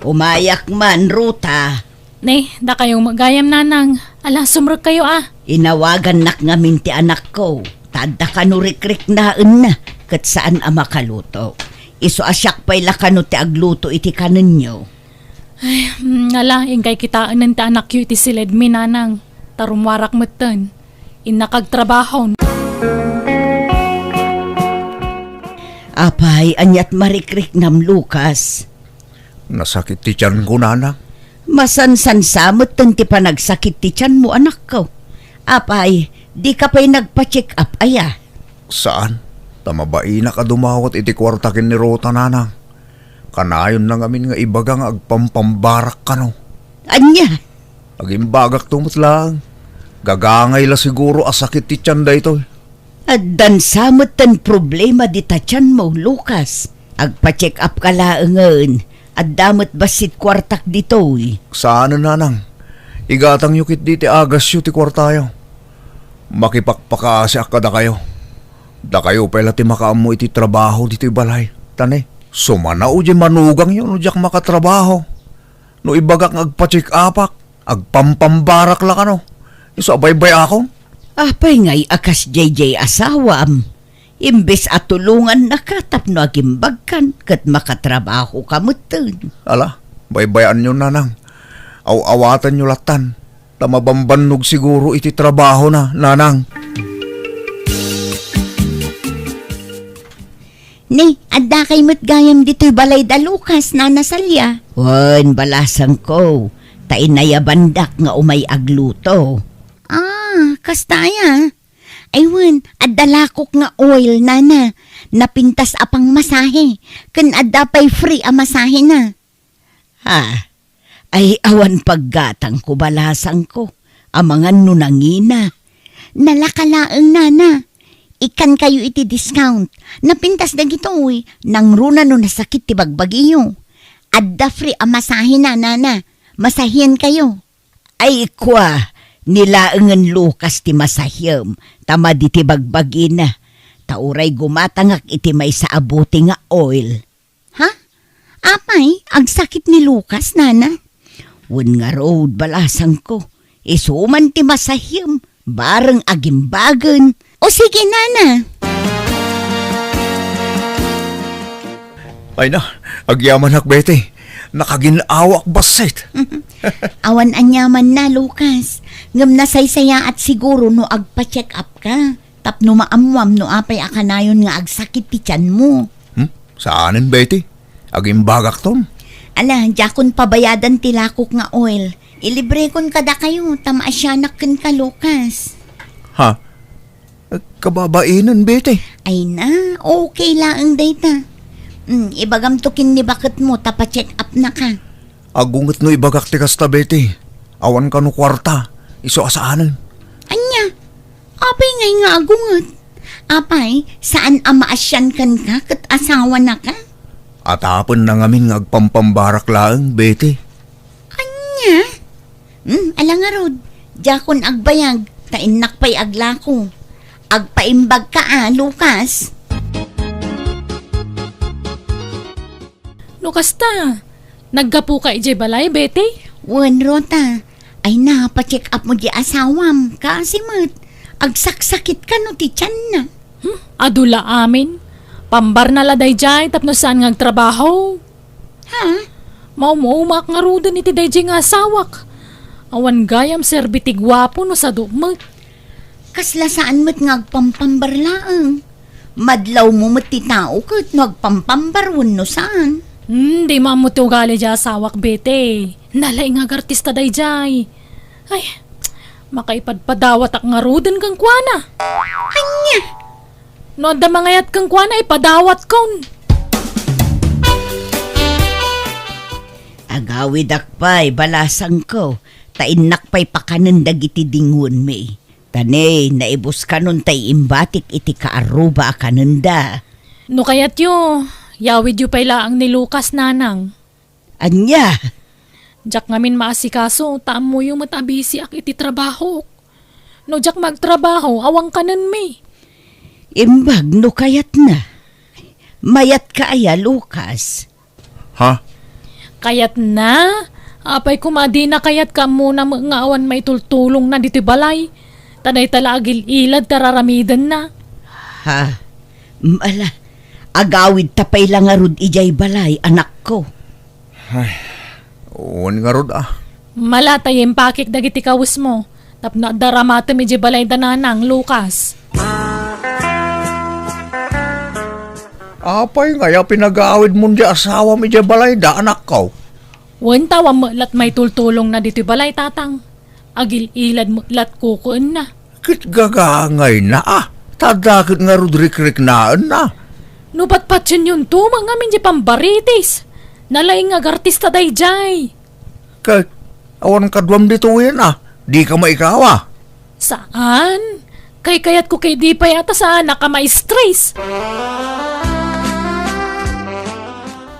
Umayak man, Ruta. Ne, dakayo met gayam, Nanang. Ala, sumrekkayo a. Inawagannak ngamin ti anakko, ta adda kano rikriknaenna, ket saan a makaluto. Isu a siak pay la kano ti agluto iti kanenyo. Ay, mm, ala, inkay kitaenen ti anakyo iti siledmi, Nanang. Ta rummuarak metten. Innak agtrabahon. Apay, aniat marikriknam, Lucas? Nasakit ti tianko, Nanang. Masansansa metten ti panagsakit ti tianmo, anakko. Apay, dika pay nagpa-check-up aya? Saan. Ta mabainak a dumawat iti kuarta ken ni Ruta, Nanang. Kanayonna ngamin nga ibaga nga agpampambarak kano. Ania? Agimbagakto met laeng. Gagangay la siguro a sakit ti tian daytoy. Addan sa metten problema dita tianmo, Lucas. Agpa-check-up ka laengen. Adda met bassit kuartak ditoy. Saanen, Nanang. Igatangyo ketdi ti agasyo ti kuartayo. Makipakpakaasiak kadakayo. Dakayo pay la ti makaammo iti trabaho ditoy balay. Ta ne, sumanao diay manugangyo no diak makatrabaho. No ibagak nga agpa-check-upak, agpampambarak la kano. Isu a baybay-akon. Apay ngay a kasdiay diay asawam? Imbes a tulongannaka tapno agimbagkan ket makatrabahoka metten. Ala, baybay-anyo, Nanang. Aw-awatanyo lattan, ta mabambannog siguro iti trabahona, Nanang. Ni, addakay met gayam ditoy balay da Lucas, Nana Salia? Wen, balasangko, ta inayabandak nga umay agluto. Ah, kasta aya? Ay wen, adda lakok nga oil, Nana. Napintas a pangmasahe. Ken adda pay free a masahena. Ah, ay awan paggatangko, balasangko. Amangan no nangina. Nalaka laeng, Nana. Ikkankayo iti discount. Napintas dagitoy. Nangruna no nasakit ti bagbagiyo. Adda free a masahena, Nana. Masahiankayo. Ay kua, ni laengen Lucas ti masahiem, ta madi ti bagbagina, ta uray gumatangak iti maysa a bote nga oil. Ha? Apay, agsakit ni Lucas, Nana? Wen ngarud, balasangko, isu man ti masahiem, bareng agimbagen. O sige, Nana. Ay na, agyamanak, Betty. Nakagin-awak bassit. Awan aniamanna, Lucas. Ngem nasaysayaat siguro no agpa-check-up ka. Tapno maammuam no apay a kanayon nga agsakit ti tianmo. Hmm? Saanen, Betty? Agimbagakton. Ala, diakon pabayadan ti lakok nga oil. Ilibrekon kadakayo, ta maasianak kenka, Lucas. Ha? Kababainen, Betty? Ay na, okay laeng dayta. Hmm, ibagamto ken ni baketmo, ta pa-check up na ka. Agunget no ibagak ti kasta, Betty. Awan kano kuarta, isu a saanen. Ania? Apay ngay nga agunget? Apay, saan a maasian kenka ket asawana ka? Atapenna ngamin nga agpampambarak laeng, Betty. Ania? Hmm, ala ngarud, diakon agbayag, ta innak pay aglako. Agpaimbag ka a, Lucas. No kasta, naggapuka idiay balay, Betty? Wen, Rota. Ay na, pa-check up mo di asawam. Kaasi met, agsaksakit kano ti tianna. Hmm? Adu la amin. Pambarna la daydiay tapno saan nga agtrabaho. Ha? Maum-umaak ngaruden iti daydiay nga asawak. Awan gayam serbi ti guapo no sadu met. Kasla saan met nga agpampambar laeng. Madlawmo met ti tao ket no agpampambar wenno saan. Hmm, dimo ammo ti ugali diay asawak, Betty. Nalaing nga agartista daydiay. Ay, makaipadpadawatak ngaruden kenkuana. Ania? No adda mangayat kenkuana, ipadawatkon. Agawidak pay, balasangko, ta innak pay pakanen dagiti dingonmi. Ta ne, naibuskanon tay imbatik iti kaarruba a kanenda. No kayatyo, yawidyo pay laeng ni Lucas, nanang. Ania? Diak ngamin maasikaso, ta ammoyo met a bisiak iti trabahok. No diak magtrabaho, awan kanenmi. Imbag no kayatna. Mayatka aya, Lucas? Ha? Kayatna? Apay koma a dina kayat, kaammo na met nga awan maitultulongna ditoy balay. Ta dayta la agil-ilad ti ar-aramidenna. Ha? Ala, agawidta pay la ngarud idiay balay, anakko. Ay, wen ngarud a. Mala ta impakik dagiti kawesmo, tapno adda ramatem idiay balayda, nanang, Lucas. Apay ngay a pinagawidmon di asawam idiay balayda, anakko? Wen, ta awan met lat maitultulongna ditoy balay, tatang. Agil-ilad met lat kukuenna. Ket gagangayna a. Ta adda ket ngarud rikriknaenna. No patpationyonto met ngamin di pambaritis. Nalaing nga agartista daydiay. Ket awan kaduam ditoyen a. Dika maikaw a. Saan? Kaykayatko ket di pay a ta saanak a ma-stress.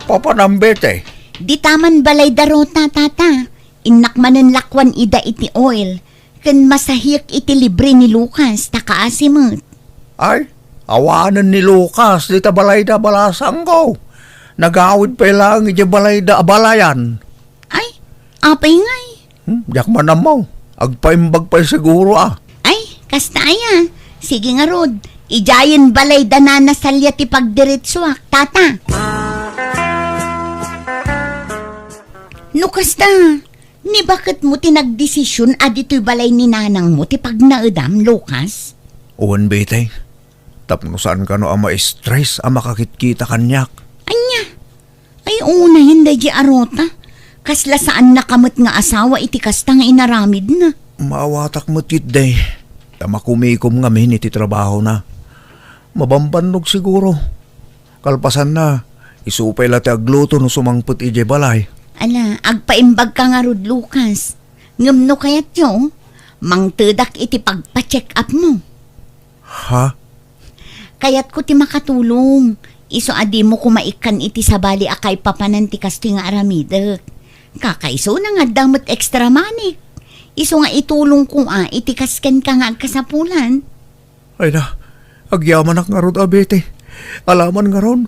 Papanam, Betty? Dita man balayda, Rota, tata. Innak manen lakuan ida iti oil, ken masahiek iti libre ni Lucas, ta kaasi met. Ay, awanen ni Lucas dita balayda, balasangko. Nagawid pay laeng idiay balayda a balayan. Ay, apay ngay? Hmm, diak man ammo. Agpaimbag pay siguro a. Ay, kasta aya. Sige ngarud, idiayen balayda nana Salia ti pagdiretsuak, tata. No kasta, ni baketmo ti nagdesision a ditoy balay ni nanangmo ti pagnaedam, Lucas? Wen, Betty. Tapno saan kano a ma-stress a makakitkita kaniak. Ania? Ay, unayen daydi a Rota. Kasla saannaka met nga asawa iti kasta nga inaramidna. Maawatak met ketdi. Ta makumikom ngamin iti trabahona. Mabambannog siguro. Kalpasanna, isu pay la ti agluto no sumangpet idiay balay. Ala, agpaimbag ka ngarud, Lucas. Ngem no kayatyo, mangtedak iti pagpa-check up mo. Ha? Kayatko ti makatulong. Isu a dimo koma ikkan iti sabali a kaipapanan ti kastoy nga aramidek. Kakaisuna nga adda met extra money. Isu nga itulongko a iti kas kenka nga agkasapulan. Ay na, agyamanak ngarud a Betty. Alaman ngarud,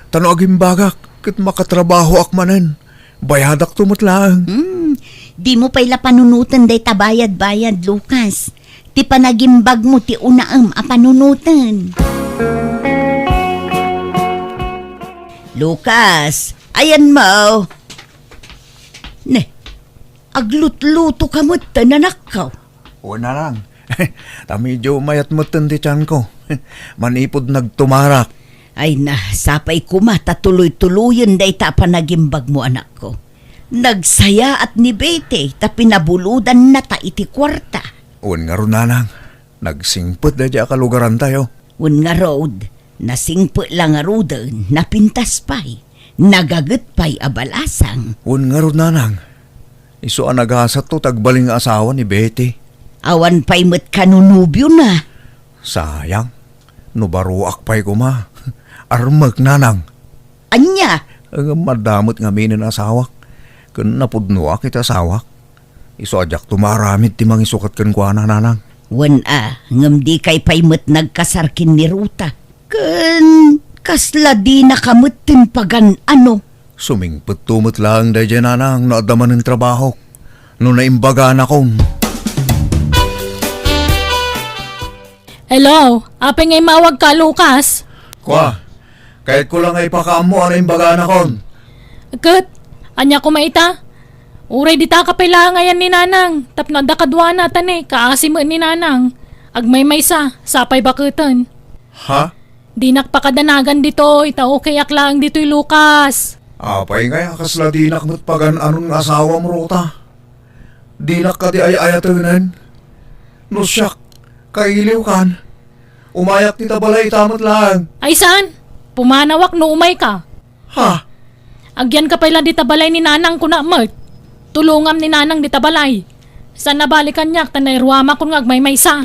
ta no agimbagak, ket makatrabahoak manen. Bayadakto met laeng. Hmm, dimo pay la panunoten dayta bayad-bayad, Lucas. Ti panagimbagmo ti unaem a panunoten. Lucas, ayanmo. Ne, aglutluto ka met, anakko. Wen, nanang. Ta medio mayat metten ti tianko. Manipud nagtumarak. Ay na, sapay koma ta tuloy-tuloyen dayta a panagimbagmo, anakko. Nagsayaat ni Betty ta pinabulodannata iti kuarta. Wen ngarud, nanang, nagsingpet daydiay a kalugarantayo. Wen ngarud, nasingpet la ngaruden, napintas pay. Nagaget pay a balasang. Wen ngarud, nanang, isu a nagasatto ti agbalin nga asawa ni Betty. Awan pay met kano nobiona. Sayang. No baruak pay koma. Armek, nanang. Ania? Ngem adda met ngamin asawak. Ken napudnoak iti asawak. Isu a diakto maaramid ti mangisukat kenkuana, nanang. Wen a, ngem dikay pay met nagkasar ken ni Ruta. Ken kasla dinaka met ti impagan-ano. Sumingpetto met laeng daydiay, nanang, no adda manen trabahok. No naimbaganakon. Hello, apay nga immawagka, Lucas? Kua, kayatko la nga ipakaammo a naimbaganakon. Ket, ania koma ita? Uray ditaka pay laeng ayan ni nanang, tapno adda kaduana, ta ne, kaasi met ni nanang. Agmaymaysa, sapay baketen. Ha? Dinak pakadanagan ditoy, ta okayak laeng ditoy, Lucas. Apay ngay a kasla dinak met pagan-anon nga asawam, Ruta? Dinak kadi ay-ayatenen? No siak, kailiwkan. Umayak dita balay ita met laeng. Ay saan? Pumanawak no umayka. Ha? Agyanka pay la dita balay ni nanang, kunak met. Tulongam ni nanang dita balay. Saan a bali kaniak ta nairuamakon nga agmaymaysa.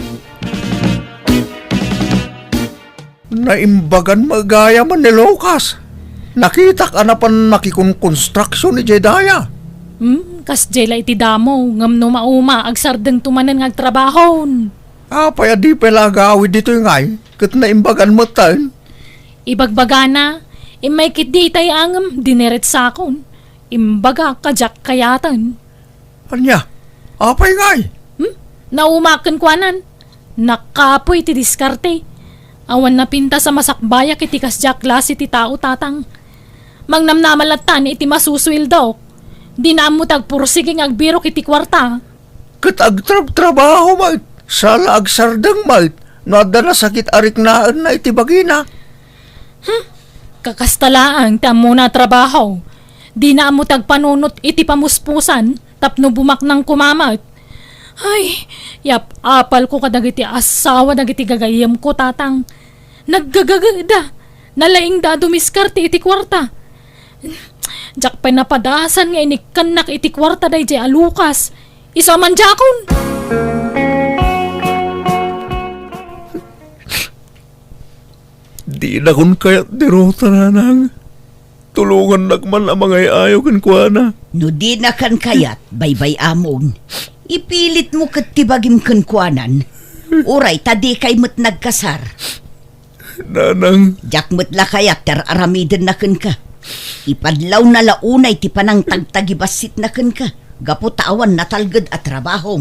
Naimbagan met gayam ni Lucas. Nakitak a napan nakikonkonstruction idiay daya. Hmm, kasdiay la iti damo, ngem no mauma, agsardengto manen nga agtrabahon. Apay a di pay la agawid ditoy ngay, ket naimbagan metten? Ibagbagana, immay ketdi itay a ngem dineretsakon. Imbagak a diak kayaten. Ania? Apay ngay? Hmm? Naumaken kuanan. Nakapoy ti diskarte. Awan napintas a masakbayak iti kasdiay a klase ti tao, tatang. Mangnamnama lattan iti masusueldok. Dina ammo ti agpursigi nga agbirok iti kuarta. Ket agtrabtrabaho met, saan la agsardeng met no adda nasakit a riknaenna iti bagina. Hmm, kakasta laeng ti ammona a trabaho. Dina ammo ti agpanunot iti pamuspusan tapno bumaknang koma met. Ay, yap-apalko kadagiti asawa dagiti gagayyemko, tatang. Naggagageda. Nalaingda a dumiskarte iti kuarta. Diak pay napadasan nga inikkannak iti kuarta daydiay a Lucas. Isu a mandiakon. Dinakon kayat ni Ruta, nanang. Tulongannak man a mangay-ayo kenkuana. No dinakan kayat, baybay-amon. Ipilitmo ket ti bagim kenkuanan. Uray ta dikay met nagkasar. Nanang. Diak met la kayat ti ar-aramidenna kenka. Ipadlawna la unay ti panangtagtagibasitna kenka gapu ta awan natalged a trabahom.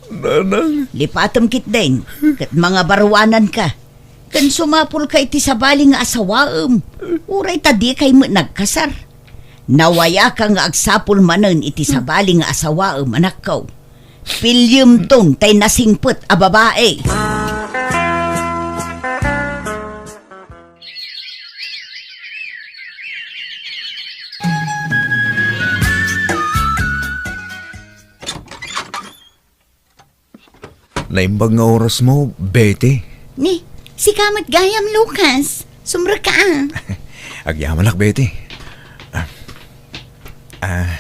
Nanang. Lipatem ketdin, ket mangabaruananka. Ken sumapulka iti sabali nga asawaem, uray ta dikay met nagkasar. Nawayaka nga agsapul manen iti sabali nga asawaem, anakko. Pilyemton tay nasingpet a babai. Naimbag nga orasmo, Betty. Ni, sika met gayam, Lucas. Sumrekka, a. Agyamanak, Betty. Ah, ah,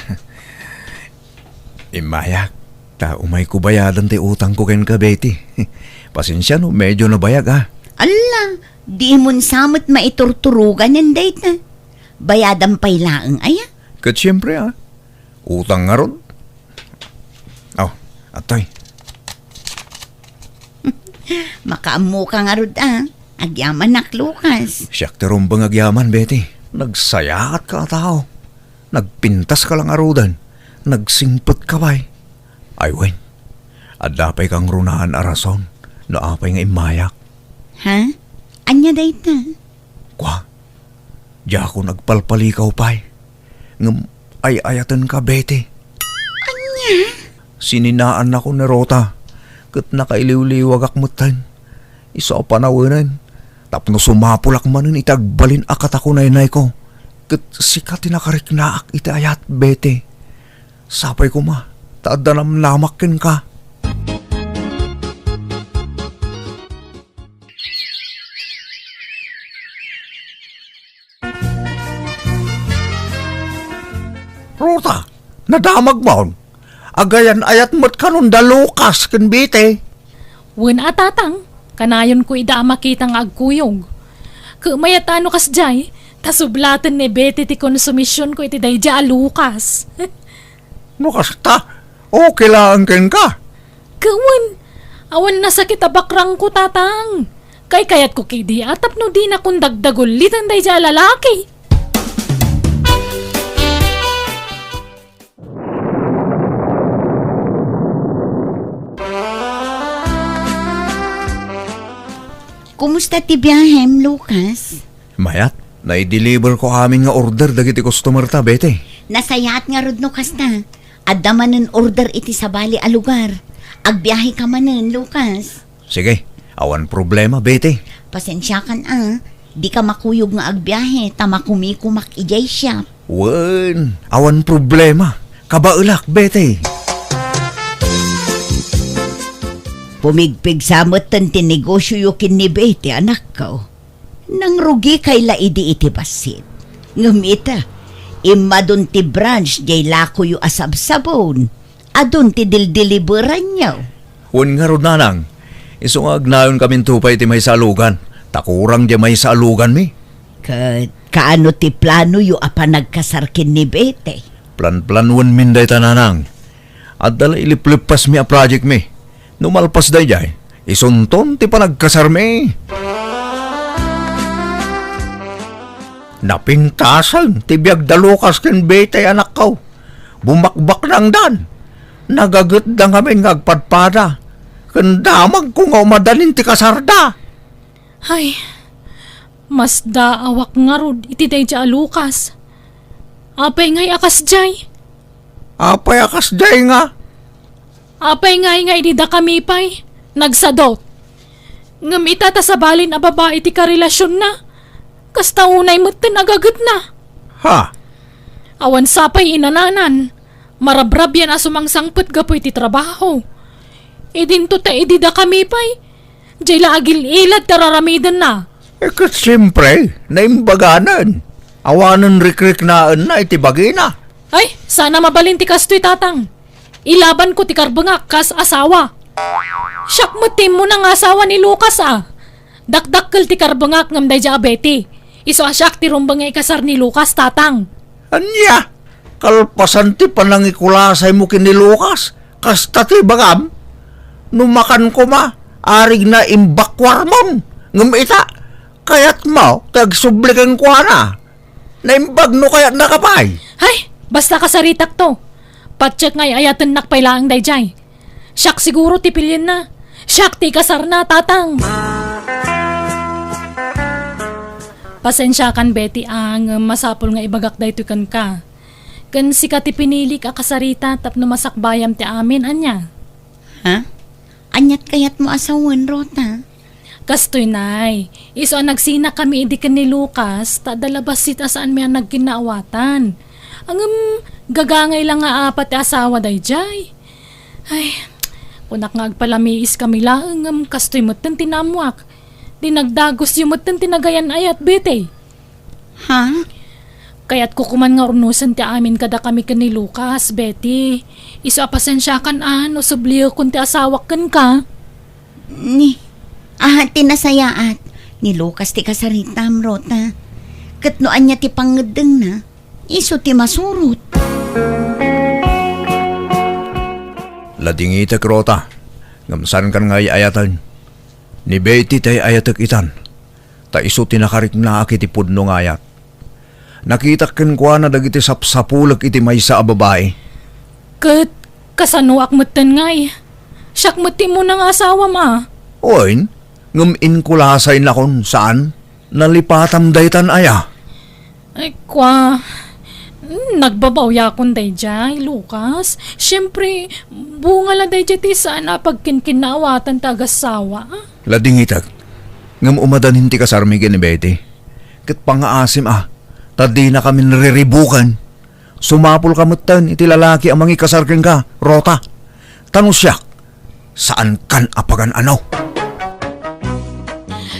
immayak, ta umayko bayadan ti utangko kenka, Betty. Pasensia no medyo nabayag, a. Alla, dimon sa met maiturturogan dayta. Bayadam pay laeng, aya? Ket siempre, a. Utang ngarud. Aw, atoy. Makaammoka ngarud, a. Agyamanak, Lucas. Siak ti rumbeng agyaman, Betty. Nagsayaatka a tao. Nagpintaska la ngaruden. Nagsingpetka pay. Ay wen, adda pay kangrunaan a rason no apay nga immayak. Ha? Ania dayta? Kua, diakon agpalpalikaw pay. Ngem ay-ayatenka, Betty. Ania? Sininaannakon ni Ruta, ket nakailiwliwagak metten. Isu a panawenen, Tapno sumapulak manen iti agbalin a katakunaynayko, ket sika ti nakariknaak iti ayat, Betty. Sapay koma ta adda namnamak kenka. Rota, nadamagmon. Agayan-ayat met kanon da Lucas ken Betty. Wen a, Tatang, kanayonko ida a makita nga agkuyog. Ket mayat a no kasdiay, ta sublaten ni Betty ti konsumisionko iti daydiay a Lucas. No kasta, okay laeng kenka. Ket wen, awan nasakit a bakrangko, Tatang. Kaykayatko ketdi a tapno dinakon dagdaguliten daydiay a lalaki. Kumusta ti biahem, Lucas? Mayat, naideliverko amin nga order dagiti customerta, Betty. Nasayaat ngarud no kasta. Adda manen order iti sabali a lugar. Agbiaheka manen, Lucas. Sige, awan problema, Betty. Pasensiakan a, dika makuyog nga agbiahe ta makumikomak idiay siak. Wen, awan problema. Kabaelak, Betty. Pumigpigsa metten ti negosioyo ken ni Betty, anakko. Nangrugikay la idi iti bassit. Ngem ita, immadun ti branch diay lakoyo a sabsabon. Adun ti dildiliberanyo. Wen ngarud, nanang, isu nga agnayonkaminto pay iti maysa a lugan, ta kurang diay maysa a luganmi. Ket kaano ti planoyo a panagkasar ken ni Betty? Planplanuenmin dayta, nanang. Adda la iliplippasmi a projectmi. No malpas daydiay, isunton ti panagkasarmi. Napintasen ti biag da Lucas ken Betty, anakko. Bumakbaknangdan. Nagagetda ngamin nga agpadpada. Ken damagko nga umadanin ti kasarda. Ay, masdaawak ngarud iti daydiay a Lucas. Apay ngay a kasdiay? Apay a kasdiay nga? Apay ngay nga idi dakami pay nagsadot? Ngem ita ta sabalin a babai ti karelasionna, kasta unay metten a gagetna. Ha? Awan sapay inananan, marabrabian a sumangsangpet gapu iti trabaho. Idinto ta idi dakami pay, diay la agil-ilad ti ar-aramidenna. Eh, ket siempre, naimbaganen. Awanen rikriknaenna iti bagina. Ay, saan a mabalin ti kastoy, Tatang. Ilabanko ti karbengak kas asawa. Siak met ti immuna nga asawa ni Lucas a. Dakdakkel ti karbengak ngem daydiay a Betty. Isu a siak ti rumbeng nga ikasar ni Lucas, Tatang. Ania? Kalpasan ti panangikulasaymo ken ni Lucas, kasta ti ibagam? No makan koma, arigna imbakuarmon. Ngem ita, kayatmo ti agsubli kenkuana. Naimbag no kayatnaka pay. Hay, basta kasaritakto. Patiek nga ay-ayatennak pay laeng daydiay. Siak siguro ti pilienna. Siak ti ikasarna, Tatang. Pasensiakan, Betty, a, ngem masapul nga ibagak daytoy kenka. Ken sika ti pinilik a kasarita tapno masakbayam ti amin, ania? Ha? Aniat kayatmo a sawen, Rota? Kastoy, Nay. Isu a nagsinakami idi ken ni Lucas, ta adda la bassit a saanmi a nagkinnaawatan. Ngem, gagangay la nga apat ti asawa daydiay. Ay, kunak nga agpalamiiskami laeng, ngem kastoy metten ti naammoak. Di nagdagusyo metten ti nagayan-ayat, Betty. Ha? Kayatko koman nga urnosen ti amin kadakami ken ni Lucas, Betty. Isu a pasensiakan a no subliekon ti asawak kenka. Ni, ah, ti nasayaat. Ni Lucas ti kasaritam, Rota. Ket no ania ti pangngeddengna, isu ti masurot. Ladingitek, Rota. Ngem saankan nga ay-ayaten. Ni Betty ti ay-ayatek itan. Ta isu ti nakariknaak iti pudno nga ayat. Nakitak kenkuana dagiti sapsapulek iti maysa a babai. Ket kasanoak metten ngay? Siak met ti immuna nga asawam a. Wen, ngem inkulasaynakon, saan? Nalipatam daytan aya? Ay, kua, mm, nagbabawyakon daydiay, Lucas. Siempre, bunga la daydiay ti saan a pagkinkinnaawatan ti agassawa. Ladingitek. Ngem umadanin ti kasarmi ken ni Betty. Ket pangngaasim a, ta dinakamin riribuken. Sumapulka metten iti lalaki a mangikasar kenka, Rota. Ta no siak, saankan a pagan-ano.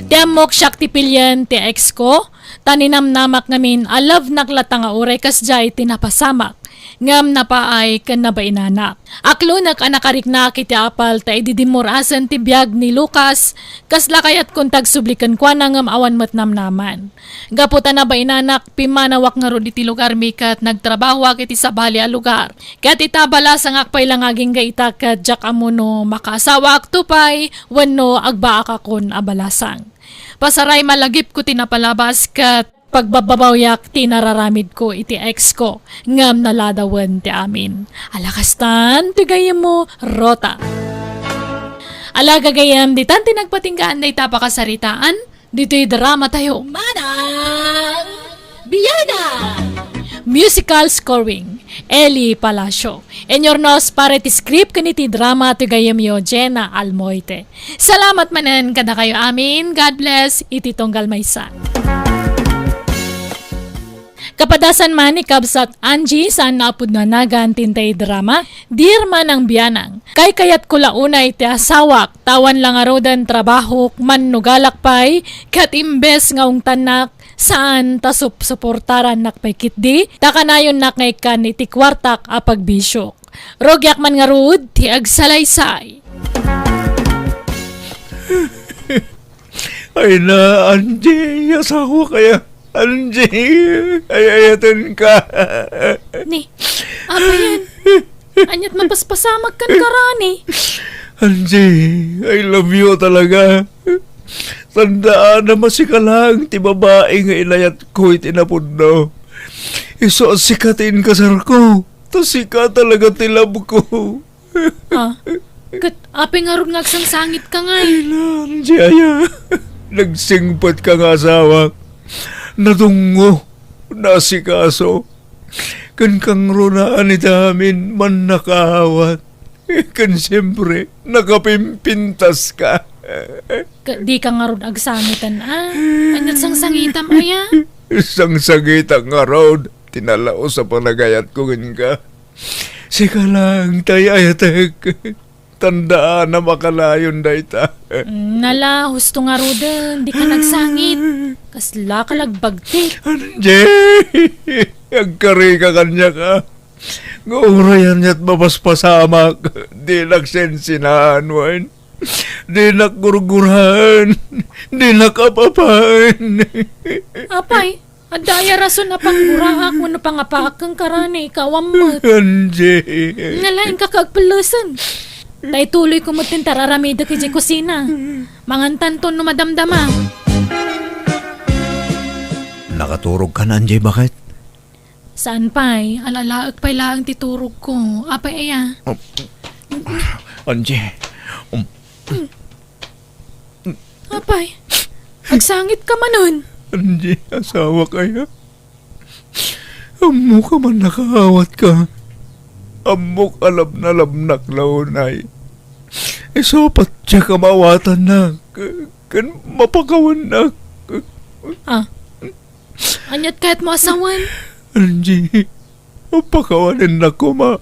Ti ammok, siak ti pilien ti ex ko, ta ninamnamak ngamin a love nak latta nga uray kasdiay ti napasamak, ngem napaay ken nabainanak. Aklonek a nakariknak iti apal ta idi dimmurasen ti biag ni Lucas, kasla kayatkon tagsubli kenkuana ngem awan met namnaman. Gapu ta nabainanak, pimmanawak ngarud iti lugarmi ket nagtrabahoak iti sabali a lugar. Ket ita, balasangak pay la nga agingga ita ket diak ammo no makaasawaakto pay wenno agbaakakon a balasang. Pasaray, malagipko ti napalabas ket pagbababawyak ti nararamidko iti ex ko, ngem naladawen ti amin. Ala kastan ti gayyemmo, Rota. Ala gagayyem, ditan ti nagpatinggaan dayta pakasaritaan, ditoy drama tayo. Manang Biana! Musical scoring, Eli Palacio. Inyurnos para iti script ken iti drama ti gayyemyo, Jenna Almoite. Salamat manen kadakayo amin. God bless iti tunggal maysa. Kapadasan man ni Kabsat Angie, saan nga apudno a nagan ti intay drama, Dear Manang Bianang, kaykayatko la unay ti asawak, ta awan la ngaruden trabahok, mannugalak pay, ket imbes nga ungtannak, saan ta sup-, suportarannak pay ketdi, ta kanayonnak nga ikkan iti kuartak a pagbisiok. Rugiak man ngarud ti agsalaysay. Ay na, Angie, asawak aya. Angie, ay-ayatenka. Ni, apayen? Ania't napaspasamak kenka, Rani? Angie, I love you talaga. Tandaanam a sika laeng ti babai nga inayatko iti napudno. Isu a sika ti inkasarko. Ta sika talaga ti love ko. Ah, ket apay ngarud nga agsangsangitka ngay? Ay, Angie aya. Nagsingpetka nga asawak. Nadungngo, naasikaso. Ken kangrunaan iti amin, mannakaawat. Ken siempre, nakapimpintaska. Ket dika ngarud agsangiten, a? Ania't sangsangitam aya? Sangsangitak ngarud ti nalaus a panagayatko kenka. Sika laeng ti ay-ayatek. Tandaanam a kanayon dayta. Mm, nala, husto ngaruden, dika nagsangit. Kaslaka la agbagtik. Angie! Agkarika kaniak a. Nga uray ania't mapaspasamak, dinak sensenaan wen. Dinak gurguraen. Dinak ap-apaen. Apay, adda aya rason a pangguraak wenno pangapaak kenka, Rani, ikaw ammet. Angie. Nalaing ka kaagpellesen. Ta ituloyko met ti ar-aramidek idiay kusina. Mangantanton no madamdama. Nakaturogkan, Angie, baket? Saan pay, al-alaek pay laeng ti turogko. Apay aya? Oh, Angie. Um. Apay, agsangit ka manen. Angie, asawak aya. Ammok a mannakaawatka. Ammok a labnalabnak la unay. Isu a patiek a maawatannak ken mapakawannak. Ah, ania't kayatmo a sawen? Angie, pakawanennak koma.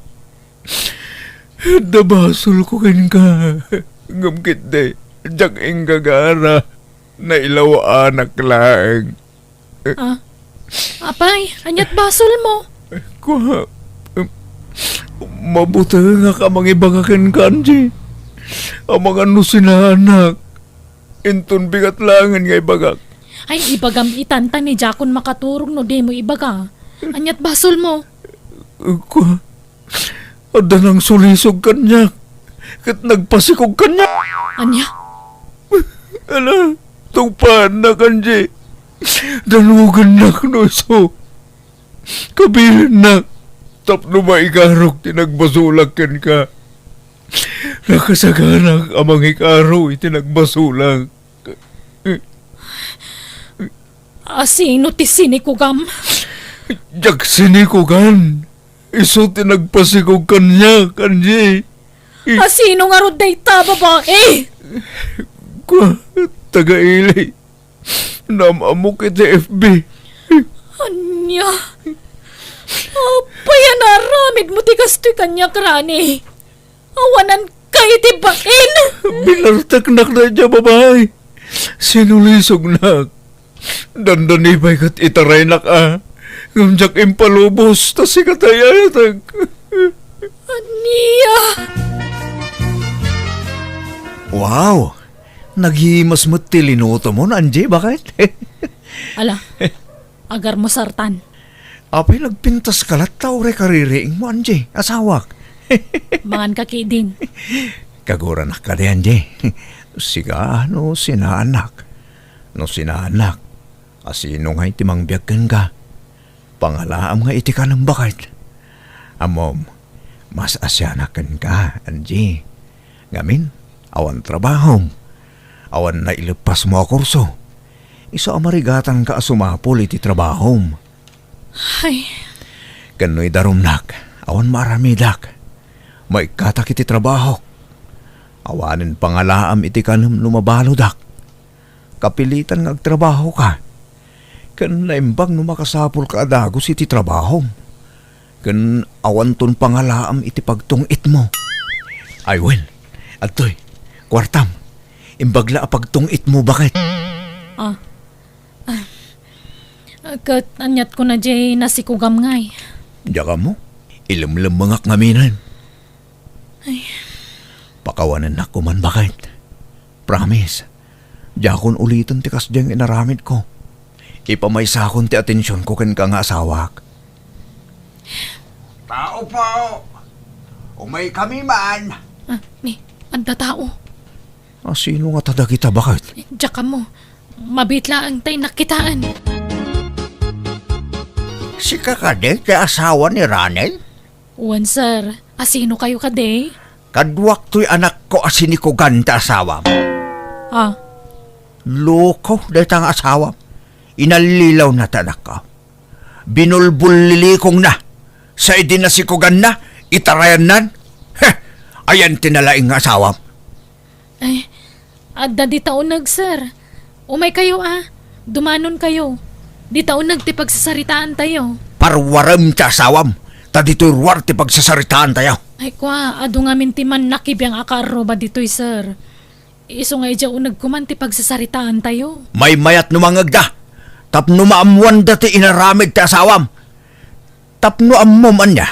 Adda basolko kenka. Ngem ketdi, diak inggagara. Nailawaanak laeng. Ah? Apay, ania't basolmo? Kua, mabutengak a mangibaga kenka, Angie. Amangan no sinaannak. Inton bigat laengen nga ibagak. Ay, ibagam itan ta ni diakon makaturog no dimo ibaga. Ania't basolmo? Kua, adda nangsulisog kaniak, ket nagpasikog kaniak. Ania? Ala, tungpaannak, Angie. Danugennak no isu. Kabilinnak tapno maikarok ti nagbasolak kenka. Nakasaganak a mangikaro iti nagbasolak. Asino ti sinikogam? Diak sinikogan. Isu ti nagpasikog kaniak, Angie. Asino ngarud dayta, babai? Kua, Taga-ili. Naam-ammok iti F B. Ania? Apay a naaramidmo ti kastoy kaniak, Rani? Awananka iti bain! Binarteknak daydiay a babai. Sinulisognak. Dandani pay ket itaraynak a. Ngem diak impalubos, ta sika ti ay-ayatek. Ania? Wow! Naghimas met ti linutomon, Angie, baket? Ala, agarmo sartan. Apay, nagpintaska latta uray kaririingmo, Angie, asawak? Manganka ketdin. Kaguranak kadi, Angie. Sika, no sinaannak. No sinaannak, asino ngay ti mangbiag kenka? Pangalaam nga iti kanem, baket. Ammom, mas asianak kenka, Angie. Ngamin, awan trabahom. Awan naileppasmo a kurso. Isu a marigatanka a sumapul iti trabahom. Ay. Ken no idarumnak, awan maaramidak. Maikkatak iti trabahok. Awanen pangalaam iti kanem no mabaludak. Kapilitan nga agtrabahoka. Ken naimbag no makasapulka a dagus iti trabahom. Ken awanton pangalaam iti pagtung-itmo. Ay, wen, adtoy, kuartam. Imbag la a pagtung-itmo, baket. Ah. Ah. Ket aniatko na diay nasikogam ngay? Diak ammo. Ilemlemmengak ngaminen. Ay. Pakawanennak koman, baket. Promise. Diakon uliten ti kasdiay nga inaramidko. Ipamaysakon ti atensionko kenka nga asawak. Tao po! Umaykami man! Ah, ni, adda tao. Asino ngata dagita, baket? Diak ammo. Mabiit laeng ta innak kitaen. Sika kadi ti asawa ni Rani? Wen, sir. Asinokayo kadi? Kaduak toy anakko a sinikogan ti asawam. Ah. Loko dayta nga asawam. Inallilawna ti anakko. Binulbullilikongna. Sa idi nasikoganna, itarayannan. Heh! Ayan ti nalaing nga asawam. Ay, adda dita uneg, sir. Umaykayo, a. Dumanonkayo. Dita uneg ti pagsasaritaantayo. Parwarem ti asawam, ta ditoy ruar ti pagsasaritaantayo. Ay, kua, adu ngamin ti mannakibiang a kaarruba ditoy, sir. Isu nga idiay uneg koman ti pagsasaritaantayo. Maymayat no mangngegda, tapno maammoanda ti inaramid ti asawam. Tapno ammom ania,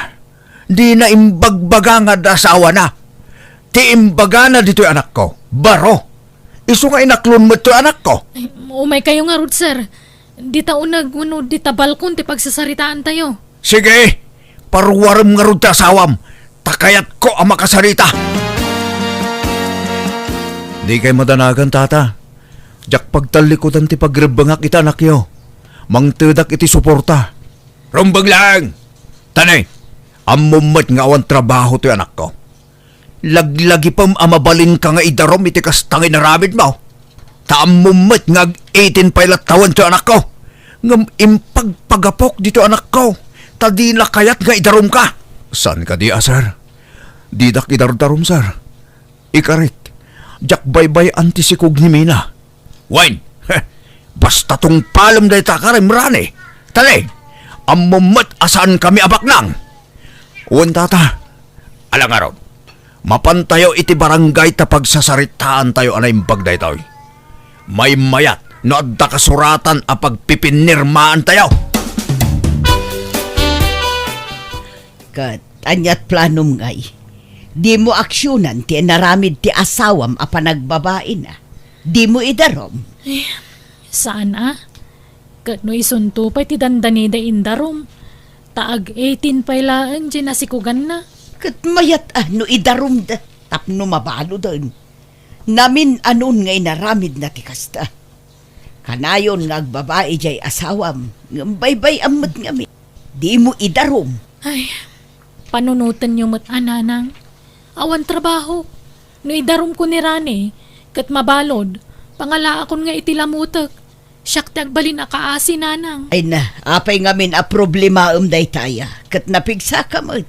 dina imbagbaga nga adda asawana. Ti imbagana ditoy anakko, baro. Isu nga inaklon met toy anakko. Ay, umaykayo ngarud, sir. Dita uneg wenno dita balkon ti pagsasaritaantayo. Sige, parwarem ngarud ti asawam, ta kayatko a makasarita. Dikay madanagan, tata. Diak pagtallikudan ti pagrebbengak iti anakyo. Mangtedak iti suporta. Rumbeng laeng! Tani, ammom met nga awan trabaho toy anakko. Laglagipem a mabalinka nga idarum iti kasta nga inaramidmo. Ta ammom met nga ag-eighteen pay latta wen toy anakko. Ngem impagpagapok ditoy anakko, ta dina kayat nga idarumka. Saan kadi a, sir? Didak idardarum, sir. Ikarik, diak baybay-an ti sikog ni Mina. Wen, heh, basta tungpalem dayta a karim, Rani. Tali, ammom met a saankami a baknang. Wen, tata. Ala ngarud, mapantayo iti barangay ta pagsasaritaantayo a naimbag daytoy. Maymayat no adda kasuratan a pagpipinirmaantayo. Ket aniat planom ngay? Dimo aksionan ti inaramid ti asawam a panagbabaina. Dimo idarum. Eh, saan a? Ket no isunto pay ti dandanida indarum, ta ag-eighteen pay laeng diay nasikoganna. Ket mayat a no idarumda tapno mabaludan. Namin-anon nga inaramidna ti kasta. Kanayon nga agbabai diay asawam, ngem baybay-am met ngamin. Dimo idarum. Ay, panunotenyo met a, nanang. Awan trabaho. No idarumko ni Rani, ket mabalud, pangalaakon nga iti lamutek. Siak ti agbalin a kaasi, nanang. Ay na, apay ngamin a problemaem daytaya, ket napigsaka met.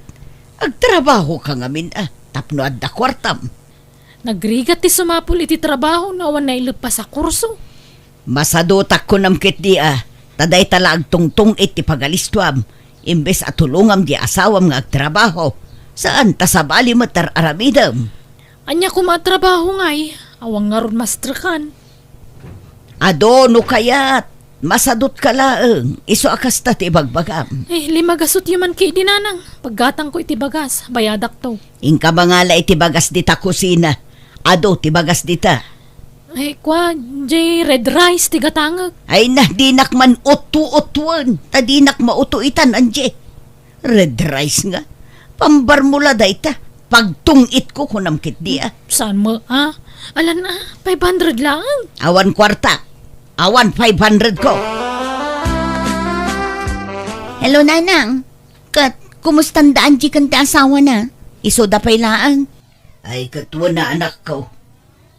Agtrabahoka ngamin a, tapno adda kuartam. Nagrigat ti sumapul iti trabaho no awan naileppas a kurso. Masadutak kunam ketdi a, ta dayta la agtungtung-it ti pagalistuam, imbes a tulongam di asawam nga agtrabaho. Saan ta sabali met ar-aramidem. Ania koma a trabaho ngay? Awan ngarud mastrekan. Adu no kayat, masadutka laeng, isu a kasta ti ibagbagam. Eh, limagasutyo man ketdi nanang. Paggatangko iti bagas, bayadakto. Inka mangala iti bagas dita kusina. Adu ti bagas dita. Eh, kua, jay red rice ti gatangek. Ay na, dinak man uttu-uttuen, ta dinak mautuitan, Angie. Red rice nga. Pambarmula dayta. Pagtung-itko kunam ketdi a. Saan mo, ah? Alan, ah, five hundred laeng. Awan kuarta. Awan five hundred ko. Hello, Nanang. Ket, kumusta da Angie ken ti asawana? Isuda pay laeng. Ay, ket wen a, anakko.